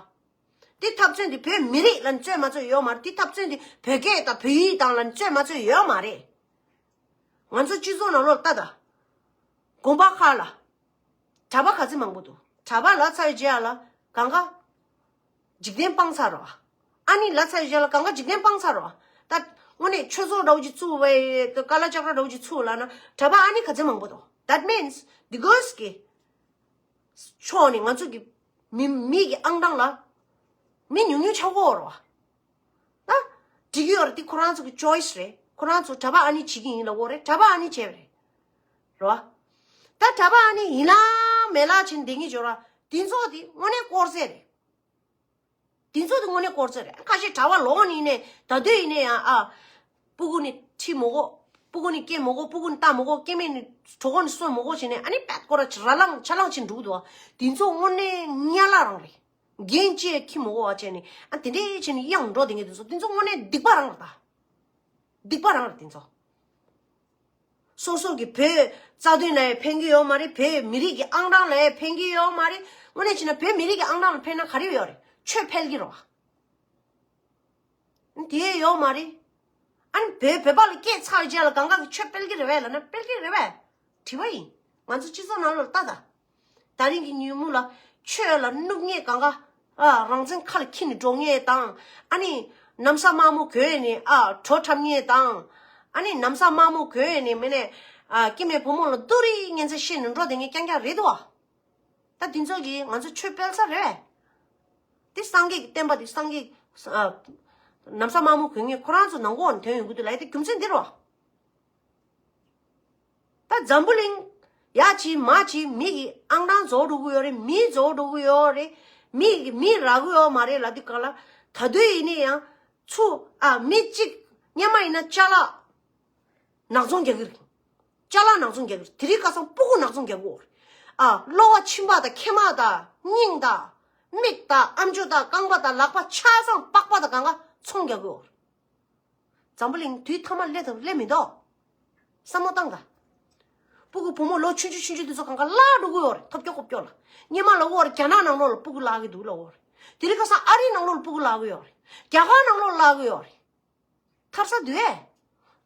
དེ་འཐབ་བརྩོན་དེ་བོད་མི་རིགས་ལ་ནི་རྩོད་མ་རྩོད་ཡོད་མ་རེད། དེ་འཐབ་བརྩོན་དེ་བོད་སྐད་དང་བོད་ཡིག་དང་ལ་ནི་རྩོད་མ་རྩོད་ཡོད་མ་རེད། ང་ཚོ་སྤྱི་ཚོགས་ནང་ལོགས་ལྟ་དང་། དགོན་པ་ཁག་ལ། གྲྭ་པ་ག་ཚོད་མང་པོ་འདུག་གྲྭ་པ་ལ་ཚ་ཡོད་རྗེས་ལ་གང་ག་འཇིག་རྟེན་སྤང་ཚར་རོ། ཨ་ནི་ལ་ཚ་ཡོད་རྗེས་ལ་གང་ག་འཇིག་རྟེན་སྤང་ཚར་རོ། ད་དངོས་གནས་ཆོས་ཚོགས་འདྲ་བོ་ཅིག་བཙུགས་བས་ཀ་ལ་ཅག་ར་འདྲ་བོ་ཅིག་བཙུགས་ལ་ན་གྲྭ་པ་ཨ་ནི་ག་ཚོད་མང་པོ་འདུག That means འདི་གོས་ཀྱི་ཕྱོགས་ནས་ང་ཚོ་གི་མི་མི་གི་ཨང་གྲངས་ལ་མི་ཉུང་ཉུང་ཆགས་ཀྱི་ཡོད་རེད་བ། ད་འགྲིག་གི་ཡོད་རེད། འདི་ཁོ་རང་ཚོ་གི་choice རེད། ཁོ་རང་ཚོ་གྲྭ་པ་ཨ་ནི་བྱེད་ཀྱི་ཡིན་ལབ་ཀྱི་ཡོད་རེད། གྲྭ་པ་ཨ་ནི་བྱས་པ་རེད། རེད་བ། ད་གྲྭ་པ་ཨ་ནི་ཡིན་ལ་མེད་ལ་བྱེད་བསྡད་ཀྱི་ཡོད་ར། འདི་ཚོ་འདི་དངོས་གནས་དཀོར་ཟས་རེད། དེ་ཚོ་དེ་དངོས་གནས་དཀོར་ཟས་རེད། ཁ་ཤས་གྲྭ་པ་ལོག་ནས་ནས་ད་དུས་ཡིན་ནས་ཡང་ཨ། སྤུ་གུ་ནི་ཁྲིད་མི་དགོས། སྤུ་གུ་ནི་སྐྱེ་མི་དགོས། སྤུ་གུ་ནི་ལྟ་མི་དགོས། སྐྱེ་དམན་ནི་གྲོད་ཁོག་ནི་གསོ་མི་དགོས་བྱས་ནས་ཨ་ནི་པད་ཀོ་ར་ཅིག་ར་ལངས་ཆ་ལངས་ཅིག་འགྲོ་གི་འདུག་བ། དེ་ཚོ་དངོས་གནས་ཉ་ལ་རང་རེད། འགན་ཅི་ཡང་འཁྱེར་མི་དགོས་བ་བྱས་ནས་ཨ་དེ་འདྲས་བྱས་ནས་གཡང་འགྲོ་བསྡད་མཁན་དེ་ཚོ་དེ་ཚོ་དངོས་གནས་སྡིག་པ་རང་རེད་ད། སྡིག་པ་རང་རེད་དེ་ཚོ། སོ་སོ་གི་བོད་རྩ་དོན་ལ་ཡང་ཕན་གྱི་ཡོད་མ་རེད། བོད་མི་རིགས་ཀྱི་ཨང་གྲངས་ལ་ཡང་ཕན་གྱི་ཡོད་མ་རེད། དངོས་གནས་བྱས་ན་བོད་མི་རིགས་ཀྱི་ཨང་གྲངས་ལ་ཕན་ན་ག་རེ་ཡོད་རེད། ཆོས་འཕེལ་གྱི་རེད་བ། དེ་ཡོད་མ་རེད། ཨ་ནི་བོད་བོད་པ་ལ་སྐད་ཚར་རྗེས་ལ་གང་ག་གི་ཆོས་སྤེལ་གྱི་རེད་བས་ལབ་ན་སྤེལ་གྱི་རེད་བས། དྲི་བ་ཡིན། ང་ཚོ་སྤྱི་ཚོགས་ནང་ལོགས་ལ་ལྟ་ད། ད་རིང་གི་ཉིན་མོ་ལ་ཆོས་ལ་བསྣུབ་མཁན་གང་ག་ཨ་རང་བཙན་ཁ་ལ་འཁྱེར་ནས་འགྲོ་མཁན་དང་། ཨ་ནི་ན་བཟའ་དམར་མོ་གོན་ནས་ཨ་བྲོ་འཁྲབ་མཁན་དང་། ཨ་ནི་ན་བཟའ་དམར་མོ་གོན་ནས་མི་ནས་ཨ་སྐྱེ་དམན་བུ་མོ་ལ་ཏུ་རིའི་ངན་ཚད་བཤད་ནས་འགྲོ་བསྡད་མཁན་རྐྱང་རྐྱང་རེད་དོ། ད་འདི་ཚོ་གིས་ང་ཚོ་ཆོས་སྤེལ་ས་རེད། དེ་སངས་རྒྱས་ཀྱི་བསྟན་པ་དེ་སངས་རྒྱས་ཨ་ན་བཟའ་དམར་མོ་གོན་མཁན་ཁོ་རང་ཚོ་ནང་ཁོག་ནས་ཐོན་ཡོང་གི་འདུག་ལབ་ཡ་དེ་རྒྱུ་མཚན་འདི་རེད་བ། ད་འཛམ་བུ་གླིང་ཡ་ཅི་མ་ཅི་མི་གི་ཨང་གྲངས་རྫོགས་འགྲོ་གི་ཡོད་རེད། མི་རྫོགས་འགྲོ་གི་ཡོད་རེད། མི་གི་མི་རག་གི་ཡོད་མ་རེད་ལབ་དུས་གང་ལ་ད་དུས་ཡིན་ནའི་ཡང་ཚུ་ཨ་མི་གཅིག་སྔོན་མ་ཡིན་ན་ཅ་ལག་ནག་ཚོང་རྒྱག་གི་རེད། ཅ་ལག་ནག་ཚོང་རྒྱག་གི་རེད། དེ་རིང་ཁ་སང་སྤུ་གུ་ནག་ཚོང་རྒྱག་གི་ཡོད་རེད། ཨ་གློ་བ་མཆིན་པ་དང་མཁལ་མ་དང་སྙིང་དང་མིག་དང་ཨམ་ཅོག་དང་རྐང་པ་དང་ལག་པ་ཆ་ཚང་པགས་པ་དང་གང་ག་ཚོང་རྒྱག་གི་ཡོད་རེད། འཛམ་བུ་གླིང་དུས་ཐ་མ་སླེབས་དང་སླེབས་མི་འདུག་བསམ་བློ་བཏང་དང་། སྤུ་གུ་བུ་མོ་ལོ་ཆུང་ཆུང་ཆུང་ཆུང་དེ་ཚོ་གང་ག་བརླག་འགྲོ་གི་ཡོད་རེད། ཐོབ་སྐྱོ་ཀོབ་སྐྱོ་ལ། སྔོན་མ་ལབ་ཀྱི་ཡོད་རེད། རྒྱ་ནག་ནང་ལོགས་ལ་སྤུ་གུ་བརླག་གི་འདུག་ལབ་ཀྱི་ཡོད་རེད། དེ་རིང་ཁ་སང་ཨ་རིའི་ནང་ལོགས་ལ་སྤུ་གུ་བརླག་གི་ཡོད་རེད། རྒྱ་གར་ནང་ལོགས་ལ་བརླག་གི་ཡོད་རེད། ཐར་ས་འདུག་གས།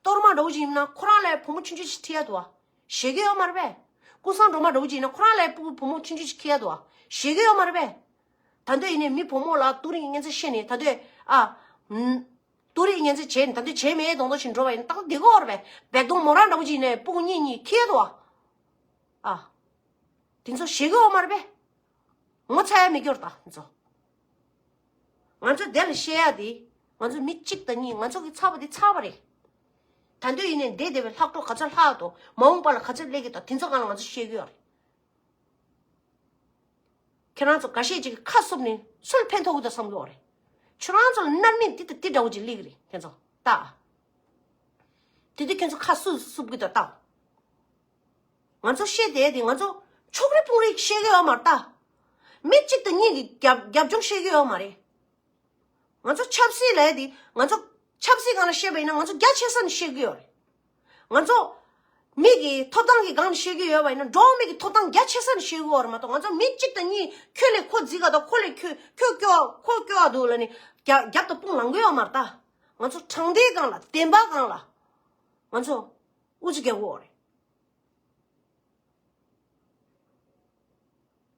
གཏོར་མ་འདྲ་བོ་ཅིག་ཡིན་ན་ཁོ་རང་ལ་བུ་མོ་ཆུང་ཆུང་ཞིག་ཁྲིད་ཡ་འདུག་ག་བཞེས་ཀྱི་ཡོད་མ་རེད་པས། ཀུན་བཟང་སྒྲོལ་མ་འདྲ་བོ་ཅིག་ཡིན་ན་ཁོ་རང་ལ་སྤུ་གུ་བུ་མོ་ཆུང་ཆུང་ཞིག་ཁྲིད་ཡ་འདུག་ག་བཞེས་ཀྱི་ཡོད་མ་རེད་པས། ད་འདོད་ཡིན་ནའི་མི་བུ་མོ་ལ་ཏུ་རིང་གི་ངན་ཚད་བཤད་ནས་ད་འདོད་ཨ། ཏུ་རིང་ངན་ཚད་བྱས་ནས་ད་འདོད་བྱས་མེད་མདོག་མདོག་ཞིག་འགྲོ་བ་ཡིན་ན་ཏག་ཏག་བསྡད་ཀྱི་ཡོད་རེད་པས། བེག་དོང་མོ་རང་འདྲ་བོ་ཅིག་ཡིན་ནའི་སྤུ་གུ་གཉིས་གཉིས་ཁྲིད་ཡ་འདུག་ག་ཨ། དེ་ཚོ་བཞེས་ཀྱི་ཡོད་མ་རེད་པས། ངོ་ཚ་ཡ་མེད་ཀྱི་ཡོད་རེད་ད་དེ་ཚོ། ང་ཚོ་དེ་ལ་བཤད་ཡ་དེ། ང་ཚོ་མི་གཅིག་དང་གཉིས་ང་ཚོ་གི་ཚར་བ་དེ་ཚར་བ་རེད། ད་འདོད་ཡིན་ནའི་འདས་འདས་པའི་ལྷག་འཕྲོ་ག་ཚོད་ལྷག་འདུག་མ་འོངས་པ་ལ་ག་ཚོད་སླེབས་ཀྱི་འདུག་དེ་ཚོ་སྒང་ལ་ང་ཚོ་བཤད་ཀྱི་ཡོད་རེད། ཁྱེད་རང་ཚོ་འགའ་ཤས་ཅིག་གིས་ཁ་བསུབས་ནས་སུ་ལ་ཕན་ཐོགས་ཀྱི་འདུག་བསམ་གྱི་ཡོད་རེད། ཁྱོད་རང་ཚོ་ལ་རྣམ་སྨིན་འདི་དང་འདི་འདྲ་བོ་ཅིག་སླེབས་ཀྱི་རེད་ཁྱེད་ཚོ་ལྟ། དེ་དུས་ཁྱེད་ཚོ་ཁ་སུ་བསུབ་ཀྱི་འདུག་ལྟ། ང་ཚོ་བཤད་བསྡད་དེ་ང་ཚོ་ཕྱུག་རེ་སྤུན་རེ་བཤད་ཀྱི་ཡོད་མ་རེད་ད། མི་གཅིག་དང་གཉིས་ཀྱིས་རྒྱབ་རྒྱབ་ལྗོངས་བཤད་ཀྱི་ཡོད་མ་རེད། ང་ཚོ་ཆབ་སྲིད་ལབ་ཡ་དེ་ང་ཚོ་ཆབ་སྲིད་སྒང་ལ་བཤད་པ་ཡིན་ན་ང་ཚོ་རྒྱ་ཆེ་ས་ནས་བཤད་ཀྱི་ཡོད་རེད། ང་ཚོ་མི་གི་ཐོབ་ཐང་གི་སྒང་ལ་བཤད་ཀྱི་ཡོད་པ་ཡིན་ན་འགྲོ་བ་མི་གི་ཐོབ་ཐང་རྒྱ་ཆེ་ས་ནས་བཤད་ཀྱི་ཡོད་རེད་མ་གཏོགས་ང་ཚོ་མི་གཅིག་དང་གཉིས་ཁྱོད་ལས་ཁོ་རྫིག་ག་དང་ཁོ་ལས་ཁྱོད་ཁྱོད་སྐྱོ་ཁོ་སྐྱོ་བ་འདུག་ལབ་ནས་རྒྱ་རྒྱབ་ཏུ་དཔུང་ལངས་ཀྱི་ཡོད་མ་རེད་ད། ང་ཚོ་དྲང་བདེན་སྒང་ལ་བདེན་པ་སྒང་ལ་ང་ཚོ་ཨུ་ཚུགས་རྒྱག་གི་ཡོད་རེད།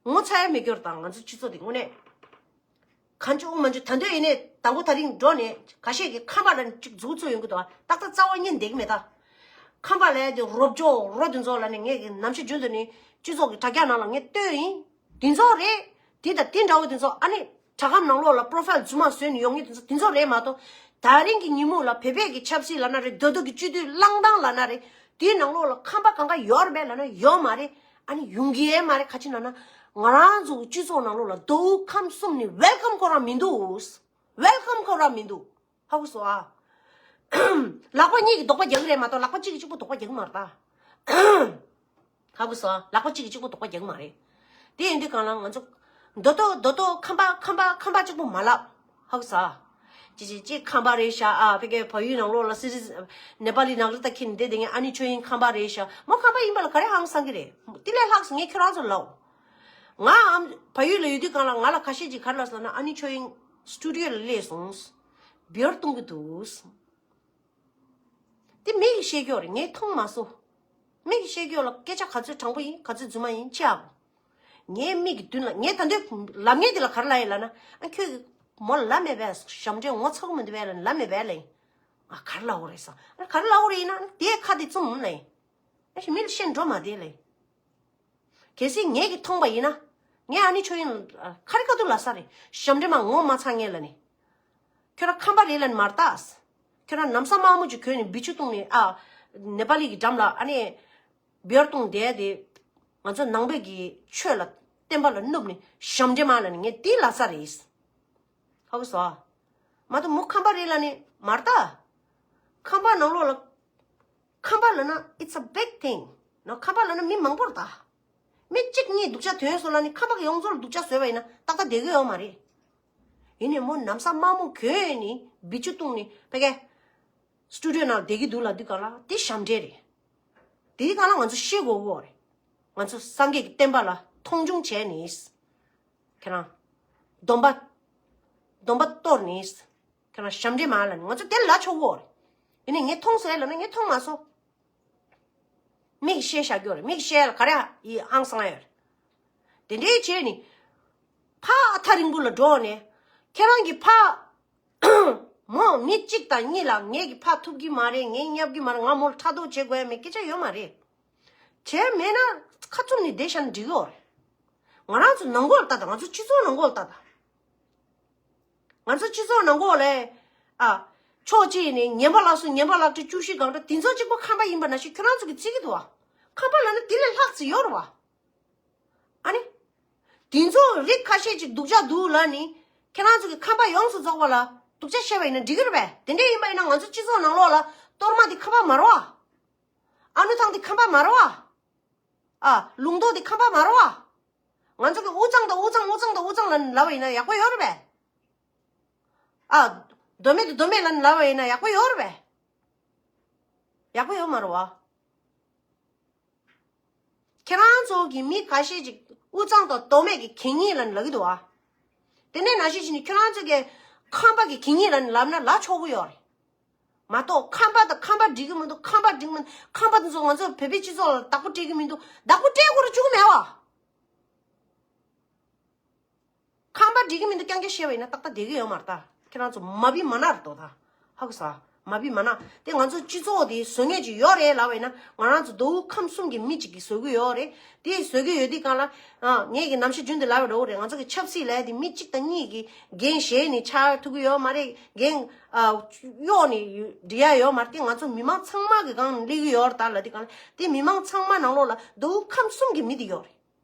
ངོ་ཚ་ཡ་མེད་རྒྱུར་དང་ང་ཚོ་སྤྱི་ཚོགས་འདི་དངོས་གནས། གང་བྱུང་མང་བྱུང་ད་འདོད་ཡིན་ནས་དང་པོ་ད་རིང་འགྲོ་ནས་ཁ་ཤས་ཀྱིས་ཁམས་པ་ལ་ཅིག་མཛུབ་བཙུགས་ཡོང་གི་འདུག་ཏག་ཏག་རྩ་བ་ཉིད་བསྡད་ཀྱི་མེད་ད། ཁམས་པ་ལ་དེ་རོབ་ཅོ་རོ་དེ་ཚོ་ལ་ནི་ངས་ཀྱི་ནམ་ཞིག་རྒྱུན་དུ་ནི་སྤྱི་ཚོགས་ཀྱི་དྲ་རྒྱ་ནང་ལ་ངས་བཏོན་ཡིན། དེ་ཚོ་རེད། དེ་དང་དེ་འདྲ་བོ་དེ་ཚོ་ཨ་ནི། དྲ་ཁམས་ནང་ལོགས་ལ་པོ་རོ་ཕའིལ་རྫུན་མ་བཟོས་ནས་ཡོང་མཁན་དེ་ཚོ་དེ་ཚོ་རེད་མ་གཏོགས། ད་རིང་གི་ཉིན་མོ་ལ་བོད་པའི་གི་ཆབ་སྲིད་ལབ་ན་རེད། རྡོ་རྡོ་གི་སྤྱི་འཐུས་བླངས་སྟངས་ལབ་ན་རེད། དེའི་ནང་ལོགས་ལ་ཁམས་པ་གང་ག་ཡོད་རེད་པས་ལབ་ན་ཡོད་མ་རེད། ཨ་ནི་ཡོང་གི་ཡས་མ་རེད། ག་ཅི་ལབ་ན་ང་རང་ཚོ་གི་སྤྱི་ཚོགས་ནང་ལོགས་ལ་མདོ་དབུས་ཁམས་གསུམ་ནས་ཝེལ་ཀམ་ཁོ་རང་མི་འདུག་ཝེལ་ཀམ་ཁོ་རང་མི་འདུག་ཧ་གོ་སོང་ཨ། ལག་པ་གཉིས་ཀྱིས་རྡོག་པ་རྒྱག་གི་རེད་མ་གཏོགས་ལག་པ་གཅིག་གིས་གཅིག་པོ་རྡོག་པ་རྒྱག་གི་མ་རེད་ད། ཧ་གོ་སོང་ཨ། ལག་པ་གཅིག་གིས་གཅིག་པོ་རྡོག་པ་རྒྱག་གི་མ་རེད། དེ་ཡིན་དུས་གང་ལ་ང་ཚོ་རྡོ་རྡོ་རྡོ་རྡོ་ཁམས་པ་ཁམས་པ་ཁམས་པ་གཅིག་པོ་མ་ལབ། ཧ་གོ་སོང་ཨ། ཅི་ཅི་ཅི་ཁམས་པ་རེད་ཤག་ཨ་ཕ་གིའི་བལ་ཡུལ་ནང་ལོགས་ལ་སི་རི་ནེ་པ་ལི་ནག་རི་ད་ཁྱེར་ནས་བསྡད་དེ་ངས་ཨ་ནི་ཆོས་དབྱིངས་ཁམས་པ་རེད་ཤག་མོ་ཁམས་པ་ཡིན་པ་ལ་ག་རེ་ཧང་སང་གི་རེད། དེ་ལས་ལྷག་ངས་ཁྱོད་རང་ཚོ་ལབ། ང་ཨམ་བལ་ཡུལ་ལ་ཡོད་དུས་གང་ལ་ང་ལ་ཁ་ཤས་ཅིག་ག་རེ་ལབ་སོང་ན་ཨ་ནི་ཆོས་དབྱིངས་སི་ཊུ་ཌི་ཡོ་ལ་སླེབས་སོང་། བི་ཡར་བཏུང་གི་འདུག་དེ་མི་གིས་བཤད་ཀྱི་ཡོད་རེད། ངས་མཐོང་མ་སོང་། མི་གིས་བཤད་ཀྱི་ཡོད་ལ་སྐད་ཆ་ག་ཚོད་དྲང་པོ་ཡིན་ག་ཚོད་རྫུན་མ་ཡིན་ཅི་ཨ་གོ། ངའི་མིག་གི་མདུན་ལ་ངས་ད་འདོད་ལབ་ངེས་དེ་ལ་ག་རེ་ལབ་ཡིན་ལབ་ན་ཨ་ཁྱོད་ཀྱི་མོ་ལ་ལབ་མེད་པས་ཞབས་འདྲེན་ངོ་ཚ་གི་མི་འདུག་པས་ལབ་ལབ་མེད་པས་ལབ་ཡིན། ཨ་ག་རེ་ལབ་དགོས་རེད་ཟེར་ཨ་ག་རེ་ལབ་དགོས་རེད་ཡིན་ན་དེའི་ཁ་དེ་བཙུམ་ལབ་ཡིན། ཨ་ཞེ་མི་ལ་བཤད་འགྲོ་མ་བསྡད་ལབ་ཡིན། གལ་སྲིད་ངེད་ཀྱིས་མཐོང་པ་ཡིན་ན། ངས་ཨ་ནི་ཆོས་དབྱིངས་ཁ་རི་ཁ་ཐུག་ལབ་ས་རེད། ཞབས་འདྲེན་མ་ངོ་མ་ཚ་ངེས་ལབ་ནི། ཁྱོད་རང་ཁམས་པ་རེད་ལབ་ནི་མ་རེད་ད། ཁྱོད་རང་ན་བཟའ་དམར་མོ་ཅིག་གོན་ནས་བི་ཅུ་བཏུང་ནས་ཨ། ནེ་པ་ལི་གི་འགྲམ་ལ་ཨ་ནི། བི་ཡར་བཏུང་བསྡད་དེ། ང་ཚོ་ནང་པའི་གི་ཆོས་ལ་བསྟན་པ་ལ་བསྣུབས་ནས་ཞབས་འདྲེན་མ་ལབ་ནི་ངས་དེ་ལབ་ས་རེད། ཧ་གོ་སོང་། མ་གཏོགས་མོ་ཁམས་པ་རེད་ལབ་ནི་མ་རེད་ད། ཁམས་པ་ནང་ལོགས་ལ། ཁམས་པ་ལབ་ན་it's a big thing ནོ། ཁམས་པ་ལབ་ན་མི་མང་པོ་རེད་ད། མི་གཅིག་གཉིས་སྡུག་ཅག་ཐོན་སོང་ལབ་ནི་ཁམས་པ་གི་ཡོངས་རྫོགས་ལ་སྡུག་ཅག་བཟོས་པ་ཡིན་ན་ཏག་ཏག་བསྡད་ཀྱི་ཡོད་མ་རེད། ཡིན་ནའི་མོ་ན་བཟའ་དམར་མོ་གྱོན་ནི་བི་ཅུ་བཏུང་ནི་ཕ་གི་སི་ཊུ་ཌི་ཡོ་ནང་བསྡད་ཀྱི་འདུག་ལབ་དུས་གང་ལ་དེ་ཞབས་འདྲེན་རེད། དེའི་གང་ལ་ང་ཚོ་ཤེས་དགོས་གོ་རེད། ང་ཚོ་སངས་རྒྱས་ཀྱི་བསྟན་པ་ལ་མཐོང་ཆུང་བྱས་ནི། ཁྱེད་རང་། སྡོམ་པ། སྡོམ་པ་གཏོར་ནི། ཁྱེད་རང་ཞབས་འདྲེན་མ་ལབ་ནི་ང་ཚོ་དེ་ལ་ཆོག་གོ་རེད། ཡིན་ནའི་ངས་མཐོང་སོང་ལབ་ན་ངས་མཐོང་མ་སོང་། མིག་གིས་བཤད་བཞག་རྒྱུ་རེད། མིག་གིས་བཤད་ལ་ག་རེ་ཡི་ཨང་སང་ཡོད་རེད། དེ་འདྲའི་བྱས་ནི། ཕ་ཐག་རིང་པོ་ལ་འགྲོ་ནས། ཁྱེད་རང་གི་ཕ། མོ་མི་གཅིག་དང་གཉིས་ལ་ངེད་ཀྱི་ཕ་ཐུབ་ཀྱི་མ་རེད། ངས་བསྙབ་ཀྱི་མ་རེད། ང་མོ་ལ་ཕྲག་དོག་བྱེད་དགོས་ཡ་མེད་སྐད་ཆ་ཡོད་མ་རེད། བྱས་མེད་ན་ཁ་བཙུམ་ནས་བསྡད་བཞག་ན་འགྲིག་གི་ཡོད་རེད། ང་རང་ཚོ་ནང་ཁུལ་ལ་ལྟ་དང་ང་ཚོ་སྤྱི་ཚོགས་ནང་ཁུལ་ལ་ལྟ་དང་། ང་ཚོ་སྤྱི་ཚོགས་ནང་ཁོག་ལ། ཨ། ཕྱོགས་གཅིག་ནས་ངན་པ་ལག་སུ་ངན་པ་ལག་ཁྲི་བཅུ་བཞི་གང་འདྲ་དེ་ཚོ་གཅིག་པོ་ཁམས་པ་ཡིན་པ་ནང་བཞིན་ཁྱོད་རང་ཚོ་གིས་བརྩི་གི་འདུག་བ། ཁམས་པ་ལབ་ན་དེ་ལས་ལྷག་ཙམ་ཡོད་རེད་བ། ཨ་ནི། དེ་ཚོ་རིགས་ཁ་ཤས་ཅིག་སྡུག་ཅག་འདུག་ལབ་ནི། ཁྱེད་རང་ཚོ་གིས་ཁམས་པ་ཡོངས་སུ་རྫོགས་པ་ལ་སྡུག་ཅག་བཤད་པ་ཡིན་ན་འགྲིག་གི་རེད་པས། དེ་འདྲ་ཡིན་པ་ཡིན་ན་ང་ཚོ་སྤྱི་ཚོགས་ནང་ལོགས་ལ་གཏོར་མ་དེ་ཁམས་པ་མ་རེད་བ། ཨ་ནུ་ཐང་དེ་ཁམས་པ་མ་རེད་བ། ཨ། ལུང་རྟོགས་དེ་ཁམས་པ་མ་རེད་བ། ང་ཚོ་གིས་དབུས་གཙང་དང་དབུས་གཙང་དབུས་གཙང་དང་དབུས་གཙང་ལབ་ལབ་པ་ཡིན་ན་ཡག་པོ་ཡོད་རེད་པས། ཨ། མདོ་སྨད་དང་མདོ་སྨད་ལབ་ལབ་པ་ཡིན་ན་ཡག་པོ་ཡོད་རེད་པས། ཡག་པོ་ཡོད་མ་རེད་བ། ཁྱེད་རང་ཚོ་གི་མི་ཁ་ཤས་ཅིག་དབུས་གཙང་དང་མདོ་སྨད་ཀྱི་གད་སྙིགས་ལབ་ལབ་ཀྱི་འདུག་བ། དེ་ནས་ནང་བཞིན་བྱས་ནས་ཁྱེད་རང་ཚོ་གིས་ཁམས་པ་གི་གད་སྙིགས་ལབ་ལབ་ན་ལབ་ཆོག་གི་ཡོད་རེད། མ་གཏོགས་ཁམས་པ་དང་ཁམས་པ་འགྲིག་གི་མི་འདུག་ཁམས་པ་འགྲིག་མི་འདུག་ཁམས་པ་དེ་ཚོ་ང་ཚོ་བོད་པའི་སྤྱི་ཚོགས་ལ་བདག་པོ་སྤྲད་ཀྱི་མི་འདུག་བདག་པོ་སྤྲད་དགོས་རུ་བཅུག་གི་མེད་བ། ཁམས་པ་འགྲིག་གི་མི་འདུག་རྐྱང་རྐྱང་བཤད་པ་ཡིན་ན་ཏག་ཏག་བསྡད་ཀྱི་ཡོད་མ་རེད་ད། ཁྱེད་རང་ཚོ་མ་བི་མ་ན་རེད་དོ་ད། ཧ་གོ་སོང་། མ་བི་མ་ན་དེ་ང་ཚོ་སྤྱི་ཚོགས་དེ་བཟོ་མཁན་ཅིག་ཡོད་རེད་ལབ་པ་ཡིན་ན་ང་རང་ཚོ་མདོ་དབུས་ཁམས་གསུམ་གྱི་མི་གཅིག་གིས་བཟོ་གི་ཡོད་རེད། དེ་བཟོ་གི་ཡོད་དུས་གང་ལ། ཨ། ངས་ཀྱི་ནམ་ཞག་རྒྱུན་དུ་ལབ་པ་འདྲ་བོ་རེད། ང་ཚོ་གི་ཆབ་སྲིད་ལབ་ཡ་དེ་མི་གཅིག་དང་གཉིས་ཀྱིས་འགན་བཞེས་ནས་ཆགས་ཐུབ་ཀྱི་ཡོད་མ་རེད། འགན། ཨ། གཡོགས་ནས་འགྲིག་ཡ་ཡོད་མ་རེད། དེ་ང་ཚོ་མི་མང་ཚང་མ་གི་སྒང་ནས་སླེབས་ཀྱི་ཡོད་རེད་ད་ལབ་དུས་གང་ལ་དེ་མི་མང་ཚང་མ་ནང་ལོགས་ལ་མདོ་དབུས་ཁམས་གསུམ་གྱི་མི་དེ་ཡོད་རེད།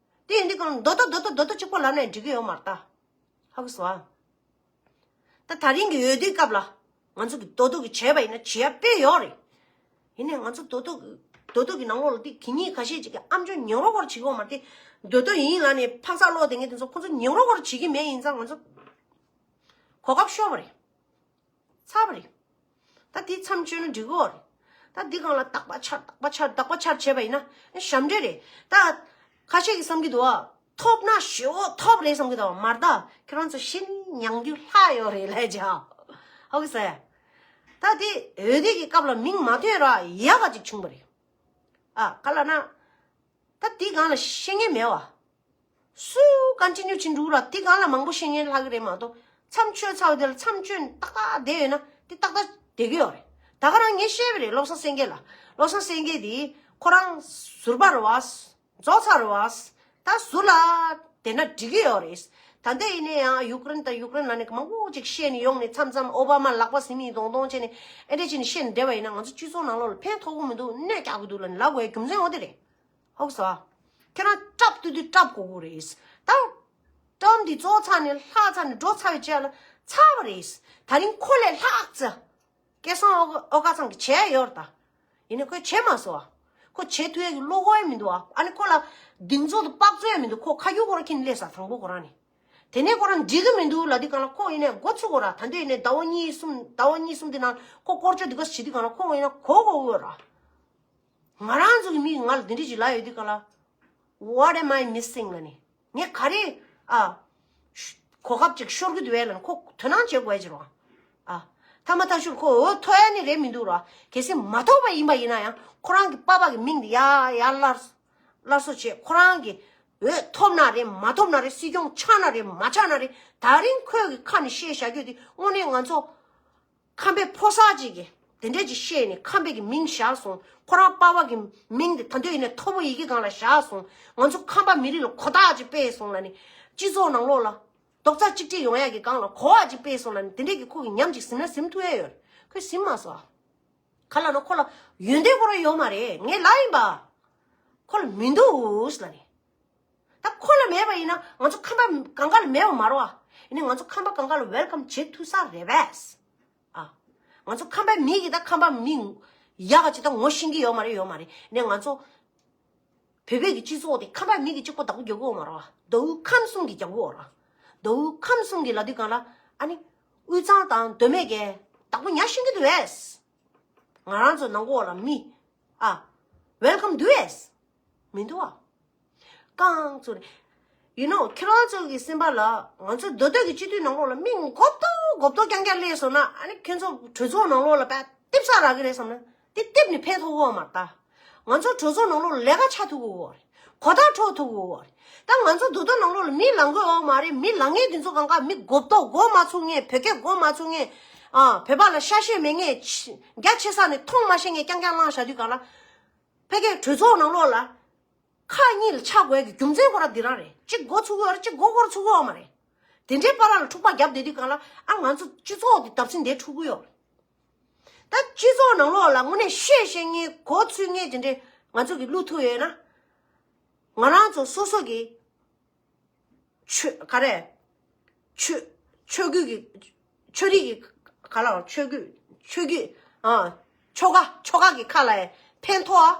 དེ་ཡིན་དུས་གང་ལ་མདོ་སྟོད་མདོ་སྟོད་མདོ་སྟོད་གཅིག་པོ་ལབ་ནས་འགྲིག་གི་ཡོད་མ་རེད་ད། ཧ་གོ་སོང་ཨ། ད་ད་རིང་གི་འོས་བསྡུའི་སྐབས་ལ་ང་ཚོ་གི་མདོ་སྟོད་ཀྱི་བྱས་པ་ཡིན་ན་བྱེད་ཡ་དཔེ་ཡོད་རེད། ཡིན་ནའི་ང་ཚོ་མདོ་སྟོད་ཀྱི་མདོ་སྟོད་ཀྱི་ནང་ལོགས་ལ་དེ་གད་སྙིགས་ཁ་ཤས་ཅིག་གི་ཨམ་ཅོག་ཉན་རོགས་སྐོར་བྱེད་ཀྱི་ཡོད་མ་རེད་དེ། མདོ་སྟོད་ཡིན་ལབ་ནས་ཕག་ཚག་ལོག་དེ་ངས་དེ་ཚོ་ཁོ་ཚོ་ཉན་རོགས་སྐོར་བྱེད་ཀྱི་མེད། ཡིན་ཙང་ང་ཚོ་གོ་སྐབས་ཤོར་བ་རེད། ཚར་བ་རེད། ད་འདི་མཚམས་གཅོད་ན་འགྲིག་གོ་རེད། ད་འདི་སྒང་ལ་རྟག་པ་ཆར་རྟག་པ་ཆར་རྟག་པ་ཆར་བྱས་པ་ཡིན་ན་ཞབས་འདྲེན་རེད། ད་ཁ་ཤས་ཀྱིས་བསམ་གྱི་འདུག་ཨ། ཐོབ་ན་ཞེ་པོ་ཐོབ་རེད་བསམ་གྱི་འདུག་མ་རེད་ད། ཁྱེད་རང་ཚོ་ཤི་ནས་མྱང་རྒྱུ་ལྷག་ཡོད་རེད་ལབ་ཅིག་ཨ། ཧ་གོ་སོང་ཡ། ད་འདི་འོས་བསྡུ་གི་སྐབས་ལ་མིང་མ་ཐོན་ར་ཡག་ག་ཅིག་བྱུང་བ་རེད། ཨ་ག་ལབ་ན། ད་འདི་སྒང་ལ་བཤད་མཁན་མེད་བ། སུ་ཀོན་ཊི་ནིའུ་བྱེད་འགྲོ་ར་དེ་སྒང་ལ་མང་པོ་བཤད་མཁན་ལྷག་གི་རེད་མ་གཏོགས་མཚམས་གཅོད་ཚར་བ་དེ་ལ་མཚམས་གཅོད་ཏག་ཏག་བསྡད་ཡོད་ན་དེ་ཏག་ཏག་བསྡད་ཀྱི་ཡོད་རེད། ད་ག་རང་ངས་བཤད་པ་རེད། བློ་བཟང་སེང་གེ་ལ། བློ་བཟང་སེང་གེ་དེ་ཁོ་རང་ཟུར་པ་རེད་བ། རྫོགས་ཚར་རེད་བ། ད་ཟུར་ལ་བསྡད་ན་འགྲིག་གི་ཡོད་རེད། ད་ལྟ་ཡིན་ནའི་ཡང་ཡུཀ་རེན་དང་ཡུཀ་རེན་ལབ་ནས་མང་པོ་ཅིག་བཤད་ནས་ཡོང་ནས་མཚམས་མཚམས་ཨོ་བྷ་མ་ལག་པ་ཟིན་མི་གདོང་གདོང་བྱས་ནས་ཨེ་འདྲ་བྱས་ནས་བཤད་ནས་བསྡད་པ་ཡིན་ན་ང་ཚོ་སྤྱི་ཚོགས་ནང་ལོགས་ལ་ཕན་ཐོགས་ཀྱི་མི་འདུག་གནོད་རྒྱག་གི་འདུག་ལབ་ནས་ལབ་དགོས་རྒྱུ་མཚན་འོ་དེ་རེད། ཧ་གོ་སོང་ཨ། ཁྱེད་རང་སྐྲག་ཏུ་དུ་སྐྲག་དགོས་ཀྱི་རེད། ད་ཊརམ་འདི་རྫོགས་ཚར་ནས་ལྷག་ཚར་ནས་འགྲོ་ཚར་བའི་རྗེས་ལ་ཚར་བ་རེད། ད་རིང་ཁོ་ལས་ལྷག་ཙམ་སྐལ་བཟང་ཨོ་ཨོ་དཀར་ཚང་གིས་བྱས་ཡོད་རེད་ད། ཡིན་ནའི་ཁོས་བྱས་མ་སོང་ཨ། ཁོ་བྱེད་ཐུབ་ཡས་ཀྱི་བློ་ཁོག་ཡང་མི་འདུག་ཨ། ཨ་ནི་ཁོ་ལ་གདེང་ཚོད་དང་དཔག་ཚོད་ཡང་མི་འདུག་ཁོ་ཁ་རྒྱུག་ཁོ་རང་ཁྱེར་ནས་སླེབས་ས་དང་པོ་ཁོ་རང་ནས། དེ་ནས་ཁོ་རང་འགྲིག་གི་མི་འདུག་ལབ་དུས་སྒང་ལ་ཁོ་ཡིན་ནའི་འགོ་ཚུགས་དགོས་ར། ད་འདོད་ཡིན་ནའི་ཟླ་བ་གཉིས་གསུམ་ཟླ་བ་གཉིས་གསུམ་དེ་ནང་ཁོ་སྐོར་སྐྱོད་འདི་ག་བྱེད་དུས་སྒང་ལ་ཁོ་ཡིན་ན་གོ་གོ་འོས་ར། ང་རང་ཚོ་གི་མི་གིས་ང་ལ་འདི་འདྲ་ཅིག་ལབ་ཡོད་དུས་སྒང་ལ། What am I missing ལབ་ནས། ངས་ག་རེ། ཨ། ཤ་གོ་སྐབས་ཅིག་ཤོར་གི་འདུག་བས་ལབ་ནས་ཁོ་དོ་སྣང་བྱེད་དགོས་ཀྱི་རེད་བ། ཨ། ཐ་མ་ཐག་ཤུར་ཁོ་འོས་ཐོབ་ཡ་ནི་རེད་མི་འདུག་ར། གལ་སྲིད་མ་ཐོབ་པ་ཡིན་པ་ཡིན་ན་ཡང་ཁོ་རང་གི་པ་ཕ་གི་མིང་དེ་ཡར་ཡར་སླར་སླར་གསོ་བྱེད། ཁོ་རང་གི་འོས་ཐོབ་ན་རེད་མ་ཐོབ་ན་རེད། སྲིད་སྐྱོང་ཆགས་ན་རེད་མ་ཆགས་ན་རེད། ད་རིང་ཁོས་གི་ཁ་ནས་བཤད་བཞག་རྒྱུ་དེ་དངོས་གནས་ང་ཚོ་ཁམས་པའི་ཕོ་གསར་ཅིག་གིས་དེ་འདྲས་ཅིག་བཤད་ནས་ཁམས་པའི་གི་མིང་བཞག་སོང་། ཁོ་རང་པ་ཕ་གི་མིང་དེ་ད་འདོད་ཡིན་ན་མཐོ་པོ་ཡི་གེ་སྒང་ལ་བཞག་སོང་། ང་ཚོ་ཁམས་པ་མི་རིགས་ལ་གོ་རྟོགས་ཅིག་སྤེལ་སོང་ལབ་ནས། སྤྱི་ཚོགས་ནང་ལོགས་ལ་རྡོག་རྩ་གཅིག་སྒྲིལ་ཡོང་ཡ་གི་སྒང་ལ་གོ་བ་ཅིག་སྤེལ་སོང་ལབ་ནས་དེ་འདྲས་ཀྱི་ཁོ་གི་ཉམས་ཅིག་ཟིན་ན་ཟིན་ཐུབ་ཡ་ཡོད། ཁོས་ཟིན་མ་སོང་། ག་ལ་ན་ཁོ་ལ་ཡོན་ཏན་ཁོ་རང་ཡོད་མ་རེད། ངས་ལབ་ཡིན་པ། ཁོ་ལ་མི་འདུག་ལབ་ནས། ད་ཁོ་ལ་མེད་པ་ཡིན་ན་ང་ཚོ་ཁམས་པ་གང་ག་ལ་མེད་པ་མ་རེད་བ། ཡིན་ནའི་ང་ཚོ་ཁམས་པ་གང་ག་ལ་ཝེལ་ཀམ་བྱེད་ཐུབ་ས་རེད་པས། ཨ། ང་ཚོ་ཁམས་པའི་མི་གིས་ད་ཁམས་པ་མི་ཡག་ག་ཅིག་ད་ངོ་ཤེས་ཀྱི་ཡོད་མ་རེད། ཡོད་མ་རེད། ནས་ང་ཚོ་བོད་པའི་གི་སྤྱི་ཚོགས་དེ་ཁམས་པའི་མི་གིས་གཅིག་པོ་བདག་པོ་རྒྱག་གི་ཡོད་མ་རེད་བ། མདོ་དབུས་ཁམས་གསུམ་གྱིས་རྒྱག་གི་ཡོད་རེད། མདོ་དབུས་ཁམས་གསུམ་གྱིས་ལབ་དུས་སྒང་ལ་ཨ་ནི་དབུས་གཙང་དང་མདོ་སྨད་ཀྱིས་བདག་པོ་ཉར་ཤེས་ཀྱི་འདུག་པས། ང་རང་ཚོ་ནང་ལོགས་ལ་མི། ཨ། ཝེལ་ཀམ་འདུག་པས། མི་འདུག་ཨ། རྐང་བཙུགས་ནས། You know ཁྱེད་རང་ཚོ་གི་སེམས་པ་ལ་ང་ཚོ་མདོ་སྟོད་ཀྱི་སྤྱི་འཐུས་ནང་ལོགས་ལ་མི་མགོ་ཏོ་མགོ་ཏོ་རྐྱང་རྐྱང་སླེབས་སོང་ན་ཨ་ནི་ཁྱོད་ཚོ་གྲོས་ཚོགས་ནང་ལོགས་ལ་དཔེ་ལྟེབ་ས་རག་གི་རེད་བསམ་ན་དེ་ལྟེབ་ནས་ཕེབས་ཐུབ་ཀྱི་ཡོད་མ་རེད་ད། ང་ཚོ་གྲོས་ཚོགས་ནང་ལོགས་ལ་ལས་ཀ་བྱ་ཐུབ་ཀྱི་ཡོད་རེད། གོ་བརྡ་འཕྲོད་ཐུབ་ཀྱི་ཡོད་རེད། ད་ང་ཚོ་མདོ་སྟོད་ནང་ལོགས་ལ་མི་ལང་གི་ཡོད་མ་རེད། མི་ལང་མཁན་དེ་ཚོ་གང་ག་མི་མགོ་ཏོ་མགོ་མ་ཚོས་མཁན། བོད་སྐད་མགོ་མ་ཚོས་མཁན། ཨ། བོད་པ་ལ་ཤ་ཤེད་མེད་མཁན། ཆ་རྒྱ་ཆེ་ས་ནས་མཐོང་མ་ཤེས་མཁན་རྐྱང་རྐྱང་བླངས་བཞག་དུས་སྒང་ལ། ཕ་གིའི་གྲོས་ཚོགས་ནང་ལོགས་ལ་ཁག་གཉིས་ལ་ཆགས་དགོས་ཀྱི་རྒྱུ་མཚན་ཁོ་རང་འདི་རང་རེད། གཅིག་མགོ་ཚོས་ཀྱི་ཡོད་རེད། གཅིག་མགོ་སྐོར་ཚོས་ཀྱི་ཡོད་མ་རེད། དེ་འདྲའི་བར་ལ་འཁྲུག་པ་བརྒྱབ་བསྡད་དུས་སྒང་ལ་ཨ་ང་ཚོ་སྤྱི་ཚོགས་འདི་བརྡབ་གསིག་འདི་འཁྲུག་གི་ཡོད་རེད། ད་སྤྱི་ཚོགས་ནང་ལོགས་ལ་དངོས་གནས་བཤད་ཤེས་མཁན་མགོ་ཚོས་མཁན་དེ་འདྲའི་ང་ཚོ་གི་བླུག་ཐུབ་ཡོད་ན། ང་རང་ཚོ་སོ་སོ་གི་ཆོས་ག་རེ། ཆོས་ཆོས་བརྒྱུད་ཀྱི་ཆོས་རིག་གི་ག་ལ་བ་ཆོས་བརྒྱུད་ཆོས་བརྒྱུད་ཨ་ཆོ་ག་ཆོ་ག་གི་ཁ་ལ་ཕན་ཐོགས་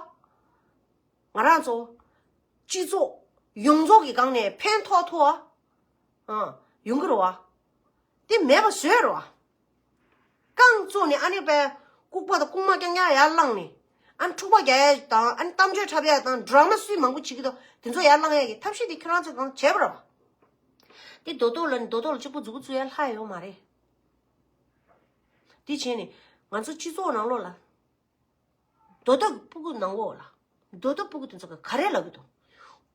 ཨ། ང་རང་ཚོ་སྤྱི་ཚོགས་ཡོངས་རྫོགས་ཀྱི་སྒང་ནས་ཕན་ཐོགས་ཐུབ་ཨ། ཨ་ཡོང་གི་རེད་བ། དེ་མེད་པ་བཟོས་རེད་བ། རྐང་བཙུགས་ནས་ཨ་ནི་པའི་ལྐུགས་པ་དང་ལྐུགས་མ་རྐྱང་རྐྱང་ཡར་བླངས་ནས་ཨ་ནི་འཁྲུག་པ་རྒྱག་ཡ་དང་ཨ་ནི་གཏམ་བརྗོད་འཁྲབ་ཡ་དང་ཌ་ར་མ་སུས་མང་པོ་བྱེད་ཀྱི་འདུག་དེ་ཚོ་ཡར་བླངས་ཡ་གི་ཐབས་ཤེས་དེ་ཁྱེད་རང་ཚོ་གང་བྱས་པ་རེད་བ། དེ་རྡོ་ཐོག་ལ་ནི་རྡོ་ཐོག་ལ་གཅིག་པུ་མཛུབ་གུ་བཙུགས་ཡ་ལྷག་ཡོད་མ་རེད། དེ་བྱས་ནས་ང་ཚོ་སྤྱི་ཚོགས་ནང་ལོགས་ལ། རྡོ་ཐོག་གི་སྤུ་གུ་ནང་ལོགས་ལ། རྡོ་ཐོག་སྤུ་གུ་དེ་ཚོ་ག་ག་རེ་ལབ་ཀྱི་འདུག་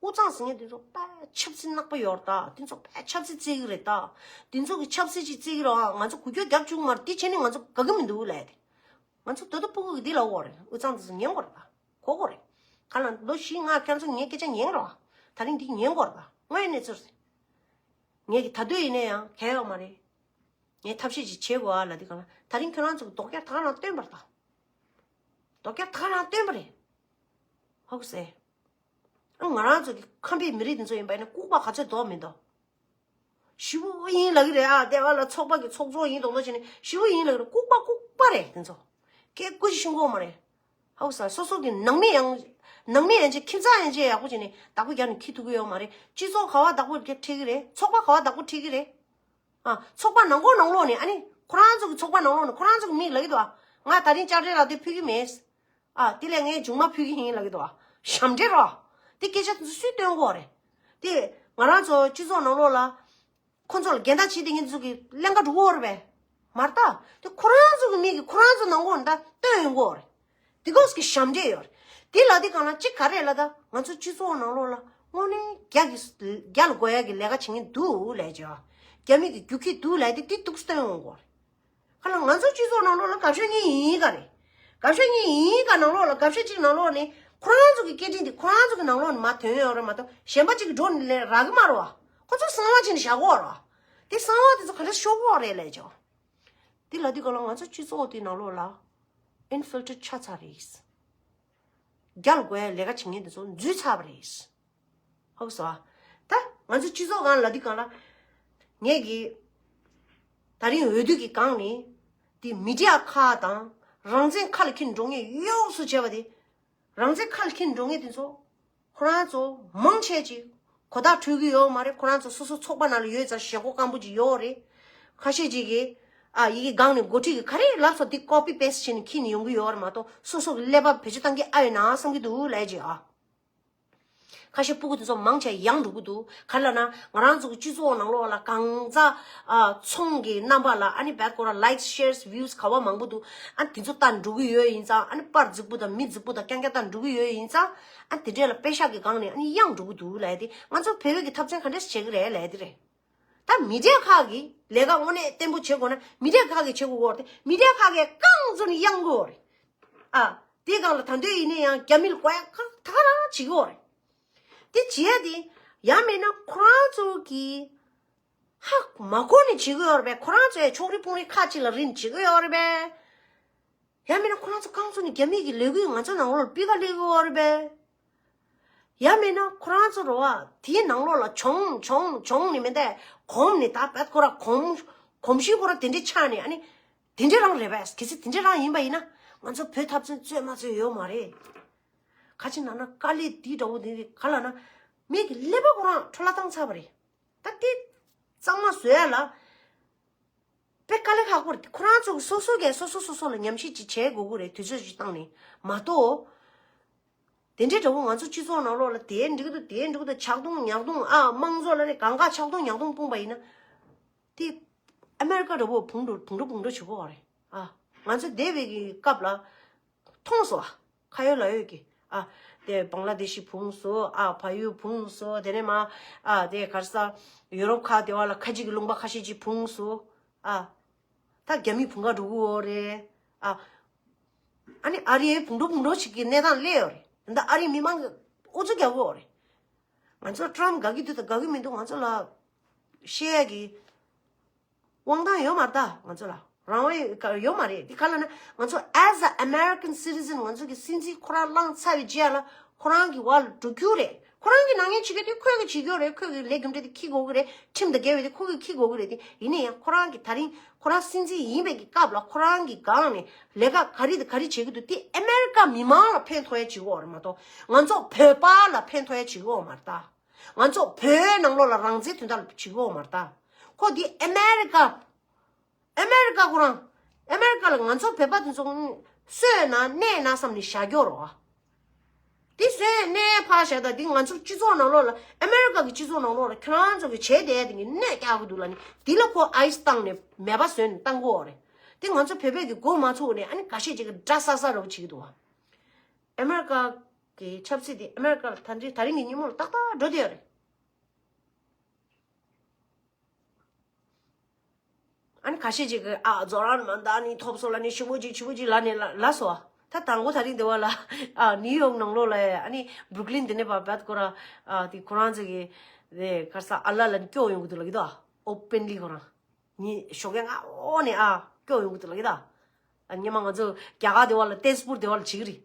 དབུས་གཙང་ཟེར་མཁན་དེ་ཚོ་དཔེ་ཆབ་སྲིད་ནག་པོ་ཡོད་རེད་ད། དེ་ཚོ་དཔེ་ཆབ་སྲིད་རྩེད་ཀྱི་རེད་ད། དེ་ཚོ་གི་ཆབ་སྲིད་ཅིག་རྩེད་ཀྱི་རེད་ཨ། ང་ཚོ་འགུལ་སྐྱོད་རྒྱབ་བཅུག་མ་རེད། དེ་བྱས་ནས་ང་ཚོ་དགའ་གི་མི་འདུག་ལབ་ཡ་དེ། ང་ཚོ་རྡོ་ཐོག་སྤུ་གུ་གི་འདི་ལབ་དགོས་རེད། དབུས་གཙང་དེ་ཚོ་ཉན་དགོས་རེད་ད། གོ་དགོས་རེད། ག་ལ་ལོ་བཞི་ལྔ་ཁྱེད་ཚོ་ངའི་སྐད་ཆ་ཉན་རོགས་ཨ། ད་རིང་འདི་ཉན་དགོས་རེད་ད། དངོས་ཡོད་གནས་ཚུལ་རེད། ངས་ཀྱི་ད་དུང་ཡིན་ན་ཡང་གལ་ཡོད་མ་རེད། ངས་ཐབས་ཤེས་ཅིག་བྱེད་དགོས་ཨ་ལབ་དུས་སྒང་ལ་ད་རིང་ཁྱོད་རང་ཚོ་གི་རྡོག་རྒྱག་ད་ག་རང་བཏོན་པ་རེད་ད། རྡོག་རྒྱག་ད་ག་རང་བཏོན་པ་རེད། ཧོག་སེ། ཨ་ང་རང་ཚོ་གི་ཁམས་པའི་མི་རིགས་འདི་ཚོ་ཡིན་པ་ཡིན་ན་ལྐུགས་པ་ག་ཚོད་རྡོག་མི་འདུག་ཞི་བོ་ཡིན་ལབ་ཀྱི་རེད་ཨ། སྡེ་བ་ལ་ཚོགས་པ་གི་ཚོགས་གཙོ་ཡིན་མདོག་མདོག་བྱས་ནས་ཞི་བོ་ཡིན་ལབ་ཀྱི་རེད། ལྐུགས་པ་ལྐུགས་པ་རེད་དེ་ཚོ། སྐད་ཀུ་ཅིག་ཤོང་གི་ཡོད་མ་རེད། ཧོག་ས་སོ་སོ་གི་ནང་མི་ཡང་། ནང་མི་ཡན་ཆད་ཁྱིམ་ཚང་ཡན་ཆད་ཡག་པོ་བྱས་ནས་བདག་པོ་རྒྱག་ནས་འཁྱེར་ཐུབ་ཀྱི་ཡོད་མ་རེད། སྤྱི་ཚོགས་ག་བ་བདག་པོ་རྒྱག་ཁྲིད་ཀྱི་རེད། ཚོགས་པ་ག་བ་བདག་པོ་ཁྲིད་ཀྱི་རེད། ཨ། ཚོགས་པ་ནང་ཁོག་ནང་ལོགས་ནས་ཨ་ནི་ཁོ་རང་ཚོ་གི་ཚོགས་པ་ནང་ལོགས་ནས་ཁོ་རང་ཚོ་གི་མིས་ལབ་ཀྱི་འདུག་ཨ། ང་ད་རིང་ཅར་འདྲེ་ལ་དེ་ཕུལ་གྱི་མེད། ཨ། དེ་ལས་ངས་མཇུག་མ་ཕུལ་གྱི་ཡིན་ལབ་ཀྱི་འདུག་ཨ། ཞབས་འདྲེན་རོ། དེ་སྐད་ཆ་དེ་ཚོ་སུས་སྟོན་དགོས་རེད། དེ་ང་རང་ཚོ་སྤྱི་ཚོགས་ནང་ལོགས་ལ། ཁོ་ཚོ་ལ་འགལ་ཟླ་བྱེད་བསྡད་མཁན་ཚོ་གི་ཀླན་ཀ་འགྲོ་གི་ཡོད་རེད་པས། མ་རེད་ད། དེ་ཁོ་རང་ཚོ་གི་མི་གིས་ཁོ་རང་ཚོ་ནང་ཁོག་ནས་ད་སྟོན་ཡོང་གི་ཡོད་རེད། དེ་གོས་ཀྱི་ཞབས་འདྲེན་ཡོད་རེད། དེ་ལ་དེ་གང་ལ་གཅིག་ག་རེ་ལ་ད་ང་ཚོ་སྤྱི་ཚོགས་ནང་ལོགས་ལ་དངོས་གནས་རྒྱ་གི་རྒྱ་ལ་དགོས་ཡ་གི་ལས་ཀ་བྱེད་མཁན་འདུག་ལས་བྱ། རྒྱ་མི་གི་རྒྱུག་ཁྱི་འདུག་ལས་དེ་དེ་འདུག་སྟོན་ཡོང་གི་ཡོད་རེད། ཁ་ལ་ང་ཚོ་སྤྱི་ཚོགས་ནང་ལོགས་ལ་དགའ་ཤོས་གཉིས་ཡིན་ག་རེད། དགའ་ཤོས་གཉིས་ཡིན་ག་ནང་ལོགས་ལ་དགའ་ཤོས་གཅིག་ནང་ལོགས་ནི་ཁོ་རང་ཚོ་གི་སྐད་འཕྲིན་དེ་ཁོ་རང་ཚོ་གི་ནང་ལོགས་ནས་མར་ཐོན་ཡོང་རེད་མ་གཏོགས་གཞན་པ་གཅིག་གི་འགྲོ་ནས་ལས་རག་གི་མ་རེད་བ། ཁོ་ཚོ་གསང་བ་བྱས་ནས་བཞག་གི་ཡོད་རེད་བ། དེ་གསང་བ་དེ་ཚོ་ག་འདྲ་ཤོར་གི་ཡོད་རེད་ལས་ཀྱང་། དེ་ལ་དེ་ག་ལ་ང་ཚོ་སྤྱི་ཚོགས་དེ་ནང་ལོགས་ལ་ཨིན་ཕིལ་ཊི་རེཊ་ཆགས་ཚར་རེད། རྒྱ་ལ་དགོས་ཡ་ལས་ཀ་བྱེད་མཁན་དེ་ཚོ་འཛུལ་ཚར་བ་རེད། ཧོབ་སོ། ད་ང་ཚོ་སྤྱི་ཚོགས་སྒང་ལ་འདི་སྒང་ལ། ངས་ཀྱི། ད་རིང་འོས་བསྡུ་གི་སྒང་ནས། དེ་མི་ཌི་ཡ་ཁག་དང་། རང་བཙན་ཁ་ལ་འཁྱེར་འགྲོ་མཁན་གཡོག་སུ་བྱས་པ་དེ། རང་བཙན་ཁ་ལ་འཁྱེར་འགྲོ་མཁན་དེ་ཚོ། ཁོ་རང་ཚོ་མང་ཆེ་ཅིག་གོ་བརྡ་འཕྲོད་ཀྱི་ཡོད་མ་རེད། ཁོ་རང་ཚོ་སོ་སོ་ཚོགས་པ་ནང་ལ་ཡོད་ཙང་ཞེ་ཁོག་སྐམ་པོ་ཅིག་ཡོད་རེད། ཁ་ཤས་ཅིག་གིས་ཨ་ཡི་གེ་སྒང་ནས་འགོ་ཁྲིད་ཀྱིས་ག་རེ་ལབ་སོང་དེ་ཀོ་པི་པེ་སི་བྱས་ནས་ཁྱེར་ནས་ཡོང་གི་ཡོད་རེད་མ་གཏོགས་སོ་སོ་གི་ཀླད་པ་བེད་སྤྱོད་བཏང་གི་ཨ་ཡོད་ན་བསམ་གྱི་འདུག་ལབ་ཡ་ཅིག་ཨ། ཁ་ཤས་སྤུ་གུ་དེ་ཚོ་མང་ཆེ་ཡང་འགྲོ་གི་འདུག་ག་རེ་ལབ་ན་ང་རང་ཚོ་གི་སྤྱི་ཚོགས་ནང་ལོགས་ལ་གང་ཙམ་ཨ་ཚོང་གི་རྣམ་པ་ལ་ཨ་ནི་བད་ཁོ་ར་likes shares views་ག་བ་མང་པོ་འདུག་ཨ་དེ་ཚོ་ལྟ་འགྲོ་གི་ཡོད་ཡིན་ཙང་ཨ་ནི་པར་རྫིག་པོ་དང་མི་རྫིག་པོ་དང་རྐྱང་རྐྱང་ལྟ་འགྲོ་གི་ཡོད་ཡིན་ཙང་ཨ་དེ་འདྲས་ལ་པེ་ཤག་གི་སྒང་ནས་ཨ་ནི་ཡང་འགྲོ་གི་འདུག་ལབ་ཡ་དེ་ང་ཚོ་བོད་པའི་གི་འཐབ་རྩོད་ག་འདྲས་བྱེད་གི་རེད་ལབ་ཡ་དེ་རེད། ད་མི་ཌི་ཡ་ཁག་གིས་ལས་ཀ་དངོས་གནས་བརྟན་པོ་བྱེད་དགོས་ན་མི་ཌི་ཡ་ཁག་གིས་བྱེད་དགོས་ཀྱི་ཡོད་རེད། མི་ཌི་ཡ་ཁག་གིས་རྐང་བཙུགས་ནས་གཡང་དགོས་ཀྱི་ཡོད་རེད། ཨ། དེའི་སྒང་ལ་ད་འདོད་ཡིན་ན་ཡང་རྒྱ་མི་ལ་གོ་ཡ་ཁག་ད་ག་རང་བྱེད་ཀྱི་ཡོད་རེད། དེ་བྱེད་ཡ་དེ་ཡང་མིན་ན་ཁོ་རང་ཚོ་གིས་ཧ་མ་གོ་ནས་བྱེད་ཀྱི་ཡོད་རེད་པས། ཁོ་རང་ཚོ་ཡ་ཕྱོགས་རིས་ཕུང་རིས་ཁག་ཅིག་ལ་རིན་བྱེད་ཀྱི་ཡོད་རེད་པས། ཡང་མིན་ན་ཁོ་རང་ཚོ་རྐང་བཙུགས་ནས་རྒྱ་མི་གི་ལས་འགུལ་ང་ཚོ་ནང་ལོགས་ལ་སྤུས་ཀ་སླེབས་ཀྱི་ཡོད་རེད་པས། ཡང་མིན་ན་ཁོ་རང་ཚོ་རོ་བ་དེའི་ནང་ལོགས་ལ་གྱོང་གྱོང་གྱོང་ནི་མི་འདས་གོམས་ནི་ད་བད་ཁོ་ར་གོམས་གོམས་གཤིས་ཁོ་ར་དེ་འདྲའི་ཆགས་ནི་ཨ་ནི་དེ་འདྲའི་རང་རེད་པས། གལ་སྲིད་དེ་འདྲའི་རང་ཡིན་པ་ཡིན་ན་ང་ཚོ་བོད་འཐབ་རྩོད་རྩོད་མ་རྩོད་ཡོད་མ་རེད། ཁ་ཅིག་ནང་ན་དཀའ་ལས་འདི་འདྲ་བོ་འདི་ག་ལ་ན་མི་གི་ཀླད་པ་ཁོ་རང་འཕྲོ་བརླག་བཏང་ཚར་བ་རེད། ད་དེ་གཙང་མ་བཟོ་ཡ་ལ། དཔེ་དཀའ་ལས་ཁག་པོ་རེད། ཁོ་རང་ཚོ་གི་སོ་སོ་གས་སོ་སོ་སོ་སོ་ལ་ཉམས་ཞིབ་ཅིག་བྱེད་དགོས་ཀྱི་རེད། དུས་ཚོད་ཅིག་བཏང་ནས་མ་གཏོགས། དེ་འདྲའི་འདྲ་བོ་ང་ཚོ་སྤྱི་ཚོགས་ནང་ལོགས་ལ་དེ་འགྲིག་འདུག་དེ་འགྲིག་འདུག་ཆག་རྡུང་ཉག་རྡུང་ཨ་དམངས་གཙོ་ལ་ནི་གང་ག་ཆག་རྡུང་ཉག་རྡུང་སྤུངས་པ་ཡིན་ན། དེ་ཨ་མེ་རི་ཀ་འདྲ་བོ་བུང་འགྲོ་བུང་འགྲོ་བུང་འགྲོ་བྱེད་དགོས་པ་རེད་ཨ། ང་ཚོ་འདས་པའི་གི་སྐབས་ལ། མཐོང་སོང་ཨ། ཁ་ཡོད་ལག་ཡོད་ཀྱི། ཨ། དེ་བང་ལ་དེ་ཤི་བུང་སོ། ཨ། ཕ་ཡུལ་བུང་སོ། དེ་ནས་མ། ཨ། དེ་ག་རེ་ཟ། ཡུ་རོབ་ཁག་དེ་བ་ལ་ཁ་ཅིག་གི་ལུང་པ་ཁ་ཤས་ཅིག་བུང་སོ། ཨ། ད་རྒྱ་མི་བུང་ག་འགྲོ་གི་ཡོད་རེད། ཨ། ཨ་ནི་ཨ་རིའི་བུང་འགྲོ་བུང་འགྲོ་ཞིག་གི་གནས་སྟངས་སླེབས་ཡོད་རེད། ད་ཨ་རིའི་མི་མང་གི་ཨུ་ཚུགས་རྒྱག་གི་ཡོད་རེད། ང་ཚོ་ཊམ་དགའ་གི་འདུག་ད་དགའ་གི་མི་འདུག་ང་ཚོ་ལ་བཤད་ཡ་གི་དབང་ཐང་ཡོད་མ་རེད་ད་ང་ཚོ་ལ། རང་དབང་ཡོད་མ་རེད། དེ་ག་ལ་ན་ང་ཚོ་as a American citizen ང་ཚོ་གི་སྲིད་འཛིན་ཁོ་རང་བླངས་ཚར་བའི་རྗེས་ལ་ཁོ་རང་གི་བར་ལ་འགྲོ་རྒྱུ་རེད། ཁོ་རང་གི་ནང་ཉན་བྱེད་རྒྱུ་དེ་ཁོས་གི་བྱེད་རྒྱུ་རེད། ཁོས་གི་ལས་རྒྱུ་འབྲས་དེ་འཁྱེར་དགོས་གི་རེད། ཁྲིམས་དང་འགལ་བའི་དེ་ཁོ་གི་འཁྱེར་དགོས་གི་རེད། དེ་ཡིན་ན་ཡང་ཁོ་རང་གི་ད་རིང་ཁོ་རང་སྲིད་འཛིན་ཡིན་པའི་གི་སྐབས་ལ་ཁོ་རང་གི་སྒང་ནས་ལས་ཀ་ག་རེ་དང་ག་རེ་བྱེད་གི་འདུག་དེ་ཨ་མེ་རི་ཀ་མི་མང་ལ་ཕན་ཐོགས་ཡ་བྱེད་གི་ཡོད་རེད་མ་གཏོགས་ང་ཚོ་བོད་པ་ལ་ཕན་ཐོགས་ཡ་བྱེད་གི་ཡོད་མ་རེད་ད། ང་ཚོ་བོད་ནང་ལོགས་ལ་རང་བཙན་དོན་དག་ལ་བྱེད་གི་ཡོད་མ་རེད་ད། ཁོ་དེ་ཨ་མེ་རི་ཀ་ཨ་མེ་རི་ཀ་ཁོ་རང་། ཨ་མེ་རི་ཀ་ལ་ང་ཚོ་བོད་པ་དེ་ཚོ་གསོས་ན་གནས་ན་བསམ་ནས་བཞག་རྒྱུ་རོ། དེ་གསོས་གནས་ཕར་བཞག་ད་དེ་ང་ཚོ་སྤྱི་ཚོགས་ནང་ལོགས་ལ་ཨ་མེ་རི་ཀ་གི་སྤྱི་ཚོགས་ནང་ལོགས་ལ་ཁྱོད་རང་ཚོ་གི་བྱས་བསྡད་དེ་གི་གནས་རྒྱག་གི་འདུག་ལ་ནི་དེ་ལ་ཁོ་ཨའི་སི་བཏང་ནས་མེད་པ་བཟོས་ནས་བཏང་གི་ཡོད་རེད། དེ་ང་ཚོ་བོད་པས་གི་མགོ་མ་ཚོས་ནས་ཨ་ནི་འགའ་ཤས་ཅིག་གི་འདྲ་ས་ས་རོགས་བྱེད་ཀྱི་འདུག་བ། ཨ་མེ་རི་ཀ་གི་ཆབ་སྲིད་དེ་ཨ་མེ་རི་ཀ་ལ་ད་རིང་ད་རིང་གི་ཉིན་མོ་ལ་ཏག་ཏག་འགྲོ་བསྡད་ཡོད་རེད། ཨ་ནི་ཁ་ཤས་ཅིག་གིས་ཨ་རྫོགས་རང་མ་འདའ་ནི་ཐོབ་སོང་ལ་ནི་ཞུ་བོ་ཅིག་ཞུ་བོ་ཅིག་ལ་ནི་ལ་ལ་སོ། ད་དང་པོ་ད་རིང་འདི་བ་ལ་ཨ་ནིའུ་ཡོག་ནང་ལོགས་ལ་ཨ་ནི་བུ་རུག་ལིན་འདི་ནས་བ་བད་ཁོ་ར་ཨ་དེ་ཁོ་རང་ཚོ་གི་དེ་ག་རེ་ཟ་ཨ་ལ་ལ་ནི་སྐྱོ་ཡོང་གི་འདུག་ལ་གི་དོ་ཨོ་པན་ལི་ཁོ་རང་ཉི་ཞོགས་ཀས་ང་ཨོ་ནི་ཨ་སྐྱོ་ཡོང་གི་འདུག་ལ་གི་དོ། ཨ་ཉི་མ་ང་ཚོ་རྒྱ་གར་འདི་བ་ལ་ཏེས་པུར་འདི་བ་ལ་བྱེད་གི་རེད།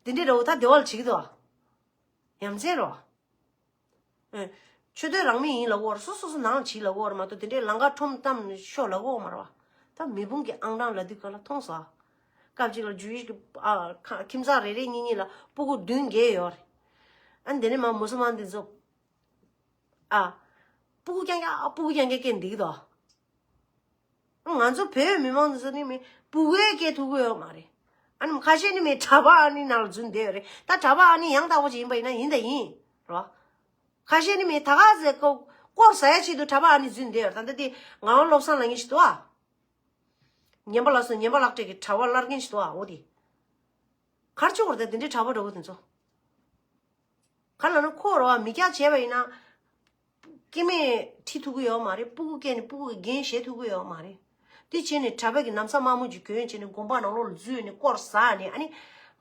དེ་འདྲས་ར་འོ་ད་འདི་བ་ལ་བྱེད་གི་འདུག་ཨ། ཡ་མཚན་རོ། ཨེ། ཆོས་དད་རང་མོས་ཡིན་ལབ་ཀྱི་ཡོད་རེད། སོ་སོ་སོ་ནང་བྱེད་ལབ་ཀྱི་ཡོད་རེད་མ་གཏོགས་དེ་འདྲའི་ལམ་ཁ་ཁྲོམ་གཏམ་ནས་ཤོག་ལབ་ཀྱི་ཡོད་མ་རེད་བ། ད་མེ་དཔུང་གི་ཨང་གྲངས་ལབ་དུས་ག་ལ་མཐོང་སོང་ཨ། སྐབས་གཅིག་ལ་ཇུ་ཡིས་ཀྱི་ཨ་ཁ་ཁྱིམ་ཚང་རེ་རེ་གཉིས་གཉིས་ལ་སྤུ་གུ་བདུན་བརྒྱད་ཡོད་རེད། ཨ་ནི་དེ་ནས་མ་མུ་སུལ་མན་དེ་ཚོ་ཨ། སྤུ་གུ་རྐྱང་རྐྱང་ཨ་སྤུ་གུ་རྐྱང་རྐྱང་སྐྱེས་འདི་གི་དོ། ང་ཚོ་བོད་མི་མང་ཚོ་ནི་མི་སྤུ་གུའི་སྐད་ཐུག་གི་ཡོད་མ་རེད། ཨ་ནི་ཁ་ཤས་ནི་མི་གྲྭ་པ་ཨ་ནི་ནང་ལ་འཛུལ་བསྡད་ཡོད་རེད། ད་གྲྭ་པ་ཨ་ནི་ཡང་དག་པོ་ཅིག་ཡིན་པ་ཡིན་ན་ཡིན་ད་ཡིན་རོ། ཁ་ཤས་ནི་མི་ད་ག་ཟེ་ཀོ་སྐོར་ཟ་ཡ་ཆེད་དུ་གྲྭ་པ་ཨ་ནི་འཛུལ་བསྡད་ཡོད་རེད། ད་ལྟ་དེ་ངག་དབང་བློ་བཟང་ལབ་མཁན་ཞིག་འདུག་ཨ། ངན་པ་ལགས་སོ་ངན་པ་ལགས་སྤྲད་ཀྱི་གྲྭ་པ་གླར་མཁན་ཞིག་འདུག་ཨ། འོ་དེ་གར་ཆོག་རེད། ད་དེ་འདྲའི་གྲྭ་པ་འདྲ་བོ་དེ་ཚོ། ག་ལ་ན་ཁོ་རོ་བ་མི་སྐྱ་བྱས་པ་ཡིན་ན། སྐྱེ་དམན་ཁྲིད་ཐུབ་ཀྱི་ཡོད་མ་རེད། སྤུ་གུ་སྐྱེས་ནས་སྤུ་གུ་གི་འགན་བཞེས་ཐུབ་ཀྱི་ཡོད་མ་རེད། དེ་བྱས་ནས་གྲྭ་པ་གི་ན་བཟའ་དམར་མོ་ཅིག་གྱོན་བྱས་ནས་དགོན་པ་ནང་ལོགས་ལ་འཛུལ་ནས་སྐོར་ཟ་ནས་ཨ་ནི་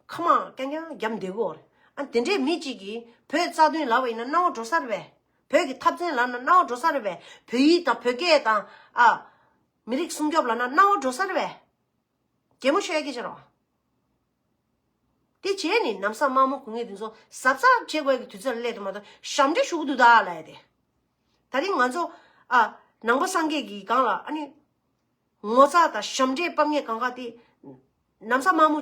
ཁ་མང་རྐྱང་རྐྱང་བརྒྱབ་བསྡད་ཀྱི་ཡོད་རེད། ཨ་དེ་འདྲའི་མི་གཅིག་གིས་བོད་རྩ་དོན་ལབ་པ་ཡིན་ན་སྣང་བ་འགྲོ་ས་རེད་པས། བོད་ཀྱི་འཐབ་རྩོད་ལབ་ན་སྣང་བ་འགྲོ་ས་རེད་པས། བོད་ཡིག་དང་བོད་སྐད་དང་ཨ། མི་རིགས་སྲུང་སྐྱོབ་ལབ་ན་སྣང་བ་འགྲོ་ས་རེད་པས། གད་མོ་ཤོར་ཡ་སྐད་ཆ་རེད་བ། དེ་བྱས་ནས་ན་བཟའ་དམར་མོ་གོན་མཁན་དེ་ཚོ་གཟབ་གཟབ་བྱེད་དགོས་ཀྱི་དུས་ཚོད་ལ་སླེབས་འདུག་མ་གཏོགས་ཞབས་འདྲེན་ཞུ་གི་འདུག་ད་ལབ་ཡ་དེ། ད་རིང་ང་ཚོ་ཨ་ནང་པ་སངས་རྒྱས་ཀྱི་སྒང་ལ་ཨ་ནི་ངོ་ཚ་དང་ཞབས་འདྲེན་སྤབ་མཁན་གང་ག་དེ་ན་བཟའ་དམར་མོ་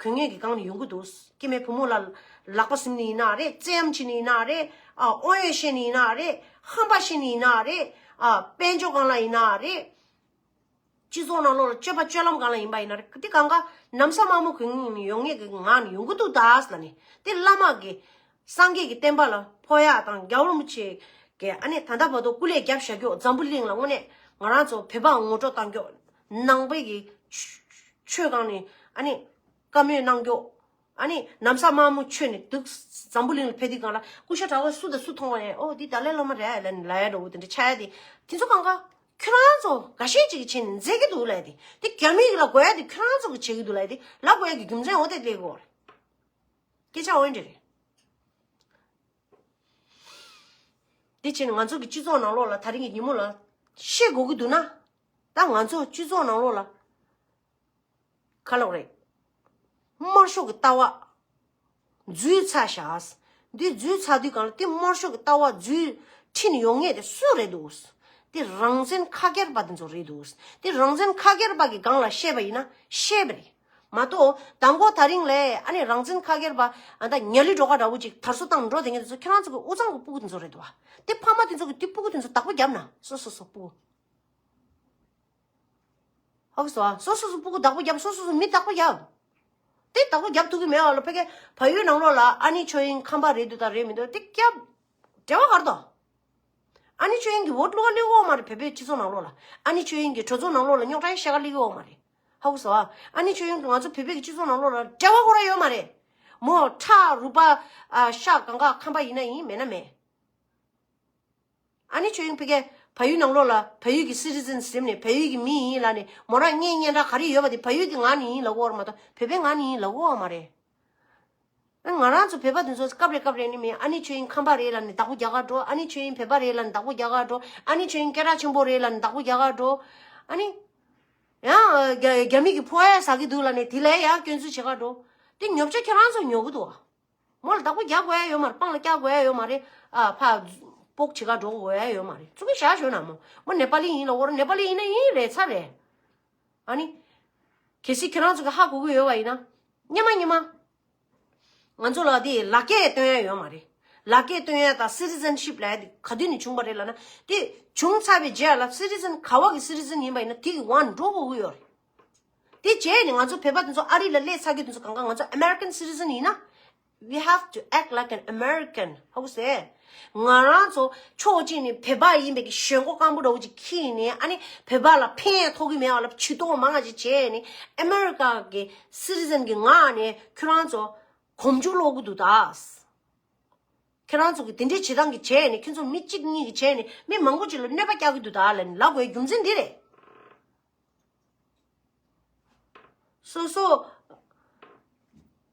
གོན་མཁན་གྱི་སྒང་ནས་ཡོང་གི་འདུག་སྐྱེ་དམན་བུ་མོ་ལ་ ལག་པ་ཟིན་ནི་ཡིན་ན་རེད། བཙན་གཡེམ་བྱེད་ནི་ཡིན་ན་རེད། ཨ་ཨོ་ཡོད་བཤད་ནི་ཡིན་ན་རེད། ཧམ་པ་བཤད་ནི་ཡིན་ན་རེད། ཨ་དཔལ་འབྱོར་སྒང་ལ་ཡིན་ན་རེད། སྤྱི་ཚོགས་ནང་ལོགས་ལ་སྤྱོད་པ་སྤྱོད་ལམ་སྒང་ལ་ཡིན་པ་ཡིན་ན་རེད། དེ་གང་ག་ན་བཟའ་དམར་མོ་གོན་ནས་ཡོང་མཁན་གྱི་ངག་ནས་ཡོང་གི་འདུག་ད་ཟེར་ལབ་ནས། དེ་བླ་མ་གི་སངས་རྒྱས་ཀྱི་བསྟན་པ་ལ་ཕོག་ཡག་དང་རྒྱལ་བ་རིན་པོ་ཆེ་གི་ཨ་ནི་ད་ལྟ་བར་དུ་སྐུ་ལས་བརྒྱབ་བཞག་རྒྱུ། འཛམ་བུ་གླིང་ལ་དངོས་གནས་ང་རང་ཚོ་བོད་པ་ངོ་སྤྲོད་གཏང་རྒྱུ། ནང་པའི་གི་ཆོས་སྒང་ནས་ཨ་ནི་བཀའ་མོལ་གནང་རྒྱུ། ཨ་ནི་ན་བཟའ་དམར་མོ་མཆོད་ནས་འདུག་འཛམ་བུ་གླིང་ལ་ཕེབས་དུས་སྒང་ལ་སྐུ་ཤ་བྲག་པ་སུ་དང་སུ་མཐོང་བ་ཡིན། ཨོ་འདི་ཏཱ་ལའི་བླ་མ་རེད་ལབ་ནས་ལབ་ཡ་འདྲ་བོ་དེ་འདྲ་ཆགས་ཡ་དེ། དེ་ཚོ་གང་ག་ཁྱོད་རང་ཚོ་འགའ་ཤས་ཅིག་གིས་བྱས་ནས་མཛད་ཀྱི་འདུག་ལབ་ཡ་དེ། དེ་རྒྱ་མི་གི་ལ་དགོས་ཡ་དེ་ཁྱོད་རང་ཚོ་གིས་བྱེད་ཀྱི་འདུག་ལབ་ཡ་དེ། ལ་དགོས་ཡ་གི་རྒྱུ་མཚན་འོ་དེ་སླེབས་ཀྱི་ཡོད་རེད། སྐད་ཆ་འོ་འདྲ་རེད། དེ་བྱས་ནས་ང་ཚོ་གི་སྤྱི་ཚོགས་ནང་ལོགས་ལ་ད་རིང་གི་ཉིན་མོ་ལ་ཤེས་དགོས་ཀྱི་འདུག་ན། ད་ང་ཚོ་སྤྱི་ཚོགས་ནང་ལོགས་ལ་ག་ལབ་རེད། དམར་ཤོག་གི་ལྟ་བ་འཛུལ་ཚར་ཤག་འདི་འཛུལ་ཚར་དུས་སྒང་ལ་དེ་དམར་ཤོག་གི་ལྟ་བ་འཛུལ་ཁྲིད་ནས་ཡོང་མཁན་དེ་སུ་རེད་འདུག་དེ་རང་བཙན་ཁ་སྒེར་པ་དེ་ཚོ་རེད་འདུག་དེ་རང་བཙན་ཁ་སྒེར་པ་གི་སྒང་ལ་བཤད་པ་ཡིན་ན་བཤད་པ་རེད། མ་གཏོགས་མདང་དགོང་དེ་རིང་ལ་ཨ་ནི་རང་བཙན་ཁ་སྒེར་པ་ཨ་ད་ཉ་ལི་སྒྲོ་ག་འདྲ་བོ་ཅིག་དར་སྲོལ་བཏང་འགྲོ་བསྡད་མཁན་དེ་ཚོ་ཁྱེད་རང་ཚོ་གི་དབུ་གཙང་གི་སྤུ་གུ་དེ་ཚོ་རེད་འདུག་བ། དེ་ཕ་མ་དེ་ཚོ་གི་དེ་སྤུ་གུ་དེ་ཚོ་བདག་པོ་བརྒྱབ་ན། སོ་སོ་སོ་སྤུ་གུ། ཧ་གོ་སོང་ཨ། སོ་སོ་སོ་སྤུ་གུ་བདག་པོ་བརྒྱབ། སོ་སོ་སོ་མི་བདག་པོ་བརྒྱབ། དེ་བདག་པོ་བརྒྱབ་ཐུབ་ཀྱི་མེད་པ་ལ། ཕ་གི་བལ་ཡུལ་ནང་ལོགས་ལ་ཨ་ནི་ཆོས་དབྱིངས་ཁམས་པ་རེད་འདུག་དང་རེད་མི་འདུག་དེ་བརྒྱབ། འབྲེལ་བ་ག་རེ་འདུག་ཨ་ནི་ཆོས་དབྱིངས་ཀྱི་འོ་བླུག་ག་སླེབས་ཀྱི་ཡོད་མ་རེད། བོད་པའི་སྤྱི་ཚོགས་ནང་ལོགས་ལ། ཨ་ནི་ཆོས་དབྱིངས་ཀྱི་གྲོས་ཚོགས་ནང་ལོགས་ལ་རྙོག་དྲ་བཤད་ག་སླེབས་ཀྱི་ཡོད་མ་རེད། ཧ་གོ་སོང་ཨ། ཨ་ནི་ཆོས་དབྱིངས་ཀྱི་ང་ཚོ་བོད་པའི་སྤྱི་ཚོགས་ནང་ལོགས་ལ་འབྲེལ་བ་ཁོ་རང་ཡོད་མ་རེད། མོ་ཁྲ་རུ་པ་ཨ་ཤ་གང་ག་ཁམས་པ་ཡིན་ན་ཡིན། མེད་ན་མེད། ཨ་ནི་ཆོས་དབྱིངས་ཕ་གིའི་བལ་ཡུལ་ནང་ལོགས་ལ་བལ་ཡུལ་གྱི་སི་ཊི་ཛན་ཟེར་ནས་བལ་ཡུལ་གྱི་མི་ཡིན་ལབ་ནས། མོ་རང་ངའི་སྙན་གྲགས་ག་རེ་ཡོད་པ་དེ་བལ་ཡུལ་གྱི་ངག་ནས་ཡིན་ལབ་ཀྱི་ཡོད་རེད་མ་གཏོགས་བོད་པའི་ངག་ནས་ཡིན་ལབ་ཀྱི་ཡོད་མ་རེད། ཨ་ང་རང་ཚོ་བོད་པ་དེ་ཚོ་སྐབས་རེ་སྐབས་རེ་ནི་མི་ཨ་ནི་ཆོས་དབྱིངས་ཁམས་པ་རེད་ལབ་ནས་བདག་པོ་རྒྱག་ག་འགྲོ། ཨ་ནི་ཆོས་དབྱིངས་བོད་པ་རེད་ལབ་ནས་བདག་པོ་རྒྱག་ག་འགྲོ། ཨ་ནི་ཆོས་དབྱིངས་སྐད་གྲགས་ཆེན་པོ་རེད་ལབ་ནས་བདག་པོ་རྒྱག་ག་འགྲོ། ཨ་ནི་ཡང་རྒྱ་རྒྱ་མི་གི་ཕོ་ཡ་ཟ་གི་འདུག་ལབ་ནས་དེ་ལ་ཡང་སྐྱོན་འཛུགས་བྱེད་ག་འགྲོ། དེ་ཉོབ་ཆ་ཁྱེད་རང་ཚོ་ཉོ་གི་འདུག་ཨ། མོ་ལ་བདག་པོ་རྒྱག་དགོས་ཡ་ཡོད་མ་རེད། སྤང་ལ་བཀྱག་དགོས་ཡ་ཡོད་མ་རེད། ཨ་ཕ་སྤོག་བྱེད་ག་འགྲོ་དགོས་ཡ་ཡོད་མ་རེད། ཚུགས་ཀྱི་བཞག་ཞོན་ན་མོ། མོ་ནེ་པ་ལི་ཡིན་ལབ་ཀྱི་ཡོད་རེད། ནེ་པ་ལི་ཡིན་ན་ཡིན་རེད་ཚར་རེད། ཨ་ནི། གལ་སྲིད་ཁྱེད་རང་ཚོ་གི་ཧ་གོ་གི་ཡོད་པ་ཡིན་ན། སྙན་མ་སྙན་མ། ང་ཚོ་ལ་དེ་ལག་སྐྱེས་སྟོན་ཡ་ཡོད་མ་རེད། ལག་སྐྱེས་སྟོན་ཡ་དང་སི་ཊི་ཛན་ཤིབ་ལབ་ཡ་དེ་ག་དུས་ནས་བྱུང་བ་རེད་ལབ་ན། དེ་བྱུང་ཚར་བའི་རྗེས་ལ་སི་ཊི་ཛན་ག་བ་གི་སི་ཊི་ཛན་ཡིན་པ་ཡིན་ན་དེ་གི་དབང་འགྲོ་དགོས་ཀྱི་ཡོད་རེད། དེ་རྗེས་ནས་ང་ཚོ་བོད་པ་དེ་ཚོ་ཨ་རི་ལ་སླེབས་ཚར་རྒྱུ་དེ་ཚོ་གང་ག་ང་ཚོ་American citizen ཡིན་ན། We have to act like an American. ཧ་གོ་སོང་ཨ། ང་རང་ཚོ་ཕྱོགས་གཅིག་ནས་བོད་པ་ཡིན་པའི་གི་ཞེན་ཁོག་སྐམ་པོ་འདྲ་བོ་ཅིག་འཁྱེར་ནས། ཨ་ནི་བོད་པ་ལ་ཕན་ཐོགས་ཀྱི་མེད་པ་ལ་ཇུས་གཏོགས་མང་ང་ཅིག་བྱས་ནས་ཨ་མེ་རི་ཀ་གི་སི་ཊི་ཛན་གི་ངག་ནས་ཁྱོད་རང་ཚོ་གོམ་བཅུ་སློག་གི་འདུག་ད། ཁྱེད་རང་ཚོ་གི་དེ་འདྲའི་བྱེད་སྟངས་ཀྱི་བྱས་ནས་ཁྱེད་ཚོ་མི་གཅིག་གཉིས་ཀྱི་བྱས་ནས་མི་མང་པོ་ཅིག་ལ་གནོད་པ་བསྐྱལ་གི་འདུག་ད་ལབ་ནས་ལབ་དགོས་རྒྱུ་མཚན་འདི་རེད། སོ་སོ་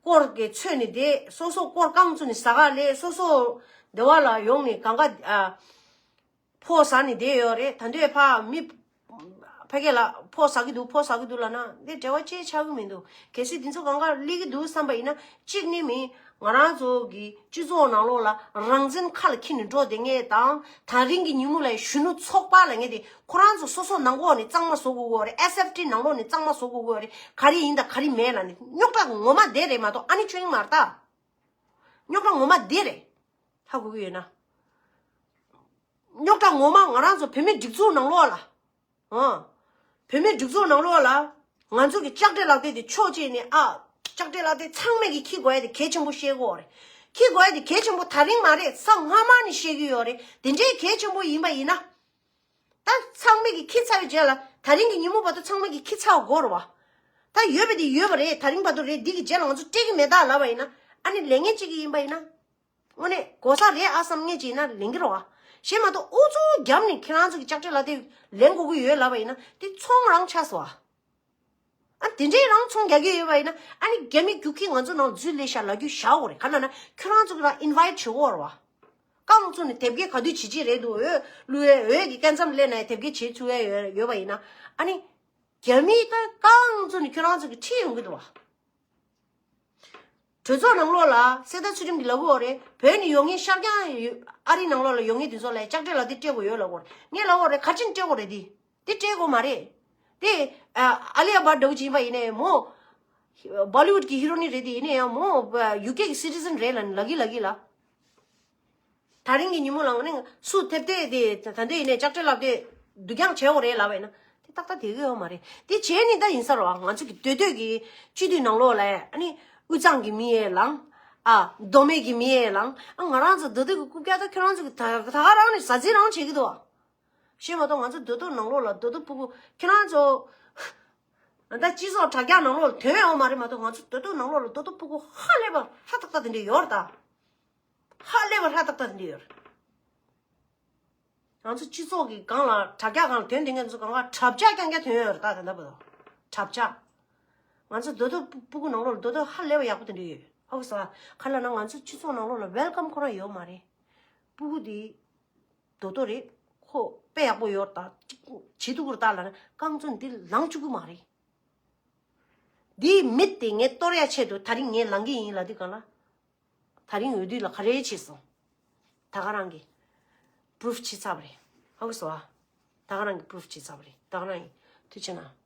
སྐོར་གྱི་ཚོད་ནི་དེ། སོ་སོ་སྐོར་རྐང་བཙུགས་ནས་ཟ་ག་ལས། སོ་སོ་སྡེ་བ་ལ་ཡོང་ནས་གང་ག་ཨ་ཕོ་ཟ་ནས་བསྡད་ཡོད་རེད། ད་འདོད་ཕ་མི་ཕ་གི་ལ་ཕོ་ཟ་གི་འདུག་ཕོ་ཟ་གི་འདུག་ལབ་ན་འདི་འབྲེལ་བ་ཅི་ཆགས་གི་མི་འདུག་གལ་སྲིད་འདི་ཚོ་གང་ག་སླེབས་ཀྱི་འདུག་བསམ་པ་ཡིན་ན། གཅིག་ནི་མི་ང་རང་ཚོ་གི་སྤྱི་ཚོགས་ནང་ལོགས་ལ་རང་བཙན་ཁ་ལ་འཁྱེར་ནས་འགྲོ་བསྡད་མཁན་དང་། དེ་རིང་གི་ཉིན་མོ་ལ་གཞོན་ནུ་ཚོགས་པ་ལབ་མཁན་དེ་ཁོ་རང་ཚོ་སོ་སོ་ནང་ལོགས་ནས་གཙང་མ་བཟོ་དགོས་ཀྱི་ཡོད་རེད། ཨེས་ཨེཕ་ཊི་ནང་ལོགས་ནས་གཙང་མ་བཟོ་དགོས་ཀྱི་ཡོད་རེད། ག་རེ་ཡིན་དང་ག་རེ་མེད་ལབ་ནས། རྙོག་དྲ་ངོ་མ་དེ་རེད་མ་གཏོགས་ཨ་ནི་ཆོས་དབྱིངས་མ་རེད་ད། རྙོག་དྲ་ངོ་མ་དེ་རེད། ཧ་གོ་གི་ཡོད་ན། རྙོག་དྲ་ངོ་མ་ང་རང་ཚོ་བོད་མི་སྒྲིག་འཛུགས་ནང་ལོགས་ལ། ཨ། བོད་མི་སྒྲིག་འཛུགས་ནང་ལོགས་ལ་ང་ཚོ་གི་ལྕགས་སྤྲེལ་ལག་དེབ་དེ་ཕྱོགས་གཅིག་ནས། ཨ། ལྕགས་སྤྲེལ་ལག་དེབ་ཚང་མས་ཀྱིས་འཁྱེར་དགོས་ཡ་དེ་གལ་ཆེན་པོ་ཤེས་དགོས་རེད། འཁྱེར་དགོས་ཡ་དེ་གལ་ཆེན་པོ་དེ་རིང་མ་རེད། གཟའ་སྔ་མ་ནས་ཤེས་ཀྱི་ཡོད་རེད། དེ་འདྲའི་གལ་ཆེན་པོ་ཡིན་པ་ཡིན་ན། ད་ཚང་མས་ཀྱིས་འཁྱེར་ཚར་བའི་རྗེས་ལ་དེ་རིང་གི་ཉིན་མོ་བར་དུ་ཚང་མས་ཀྱིས་འཁྱེར་ཚར་དགོས་རེད་བ། ད་ཡོད་པ་དེ་ཡོད་པ་རེད། དེ་རིང་བར་དུ་རེད། འདི་གི་རྗེས་ལ་ང་ཚོ་སྤྲད་ཀྱི་མེད་ད་ལབ་པ་ཡིན་ན། ཨ་ནི་ལས་ངན་གཅིག་གི་ཡིན་པ་ཡིན་ན། དངོས་གནས་གོ་ས་རེད་ཨ་བསམ་ངེས་ཅིག་ཡིན་ན་ལེན་གྱི་རེད་བ། གཞན་མ་གཏོགས་ཨུ་ཚུགས་བརྒྱབ་ནས་ཁྱེད་རང་ཚོ་གི་ལྕགས་སྤྲེལ་ལག་དེབ་ལེན་དགོས་ཀྱི་ཡོད་ལབ་པ་ཡིན་ན་དེ་ཚོང་རང་ཆགས་སོང་བ། ཨ་དེ་འདྲའི་རང་ཚོང་རྒྱག་གི་ཡོད་པ་ཡིན་ན་ཨ་ནི་རྒྱ་མི་རྒྱུག་ཁྱི་ང་ཚོ་ནང་འཛུལ་ལས་ཤག་ལབ་རྒྱུ་བཞག་དགོས་རེད། ག་ན་ན་ཁྱོད་རང་ཚོ་གི་རང་ཨིན་ཝའིཊ་བྱེད་དགོས་རེད་བ། རྐང་བཙུགས་ནས་དེབ་སྐྱེལ་ག་དུས་བྱེད་ཀྱི་རེད་འདུག་འོས་བླུག་ཡས། འོས་ཀྱི་སྐད་མཚམས་སླེབས་ནས་དེབ་སྐྱེལ་བྱེད་ཚུགས་ཡས་ཡོད་ཡོད་པ་ཡིན་ན། ཨ་ནི་རྒྱ་མིས་ད་རྐང་བཙུགས་ནས་ཁྱོད་རང་ཚོ་གི་ཁྲིད་ཡོང་གི་འདུག་བ། གྲོས་ཚོགས་ནང་ལོགས་ལ་གསེར་རྟ་ཚུལ་ཁྲིམས་ཀྱིས་ལབ་ཀྱི་ཡོད་རེད། བོད་ནས་ཡོང་མཁན་ཤར་རྒྱང་ཨ་རི་ནང་ལོགས་ལ་ཡོང་མཁན་དེ་ཚོ་ལ་ལྕགས་སྤྲེལ་ལག་དེབ་སྤྲད་དགོས་ཡོད་ལབ་ཀྱི་ཡོད་རེད། ངས་ལབ་ཀྱི་ཡོད་རེད། ག་ཅིན་སྤྲད་དགོས་རེད། དེ་དེ་སྤྲད་དགོས་མ་རེད། དེ་ཨ་ཨ་ལི་ཨ་བ་འདྲ་བོ་ཅིག་ཡིན་པ་ཡིན་ནའི་མོ། བོ་ལི་ཝུཌ་གི་ཧི་རོ་ནི་རེད་དེ། ཡིན་ན་ཡང་མོ་ཡུ་ཀེ་གི་སི་ཊི་ཟན་རེད་ལ་ལ་གི་ལ་གི་ལ། ད་རིང་གི་ཉིན་མོ་ལ་ང་ནི་སུ་ཐེབས་ཏེ་དེ་ད་ལྟ་ཡིན་ནའི་ལྕགས་སྤྲེལ་ལབ་སྟེ་སྡུག་ཀྱང་བྱེད་འོ་རེད་ལབ་པས་ན། དེ་ཏག་ཏག་དེ་གི་ཡོད་མ་རེད། དེ་བྱས་ནི་ད་ཡིན་ས་རོ། ང་ཚོ་གི་སྡོད་སྡོད་ཀྱི་སྤྱི་འཐུས་ནང་ལོགས་ལ་ཨ་ནི་དབུས་གཙང་གི་མི་ཡས་ལངས། ཨ་མདོ་སྨད་ཀྱི་མི་ཡས་ལངས། ཨ་ང་རང་ཚོ་སྡོད་སྡོད་ཀྱི་རྐུབ་བཀྱག་ད་ཁྱོད་རང་ཚོ་གི་ད་ད་ག་རང་ནས་ཟ་རྫིས་རང་བྱེད་ཀྱི་འདུག་ཨ། ཤེས་མ་གཏོགས་ང་ཚོ་སྡོད་སྡོད་ནང་ལོགས་ལ་སྡོད་སྡོད་ཕྲུ་གུ་ཁྱེད་རང་ཚོ་ད་སྤྱི་ཚོགས་དྲ་རྒྱ་ནང་ལོགས་ལ་ཐོན་ཡོད་མ་རེད་མ་གཏོགས། ང་ཚོ་སྡོད་སྡོད་ནང་ལོགས་ལ་སྡོད་སྡོད་ཕྲུ་གུ་ཧ་ལས་པ་ཧྲ་ཏག་ཏག་དེ་འདྲ་ཡོད་རེད་ད། ཧ་ལས་པ་ཧྲ་ཏག་ཏག་དེ་འདྲ་ཡོད་རེད། ང་ཚོ་སྤྱི་ཚོགས་ཀྱི་སྒང་ལ་དྲ་རྒྱ་སྒང་ལ་ཐོན་བསྡད་མཁན་ཚོ་སྒང་ལ་དྲ་ཕྱག་རྐྱང་རྐྱང་ཐོན་ཡོད་རེད་ད། ད་ལྟ་བར་དུ་དྲ་ཕྱག་ང་ཚོ་སྡོད་སྡོད་ཕྲུ་གུ་ནང་ལོགས་ལ་སྡོད་སྡོད་ཧ་ལས་པ་ཡག་པོ་དེ་འདྲ་ཡོད། ཧ་གོ་སོང་ཨ། ག་རེ་ལབ་ན་ང་ཚོ་སྤྱི་ཚོགས་ནང་ལོགས་ལ་ཝེལ་ཀམ་ཁོ་རང་ཡོད་མ་རེད། ཕྲུ་གུ་དེ་རྡོ་རྡོ་རེད། ཁོ་དཔེ་ཡག་པོ་ཡོད་ད། གཅིག་བྱེད་ཐུབ་ཀྱི་རེད་ད་ལབ་ན་རྐང་བཙུགས་འདི་ལངས་བཅུག་གི་མ་རེད། འདིའི་མི་དེ་ངས་གཏོར་ཡ་ཆེད་དུ་ད་རིང་ངས་ལངས་ཀྱི་ཡིན་ལབ་དུས་གང་ལ། ད་རིང་འོས་བསྡུ་ལ་ག་རེ་བྱས་སོང་། ད་ག་རང་གིས་པུ་རུབ་བྱས་ཚར་བ་རེད། ཧ་གོ་སོང་ཨ། ད་ག་རང་གིས་པུ་རུབ་བྱས་ཚར་བ་རེད། ད་ག་རང་གིས་ཐུགས་རྗེ་གནང་།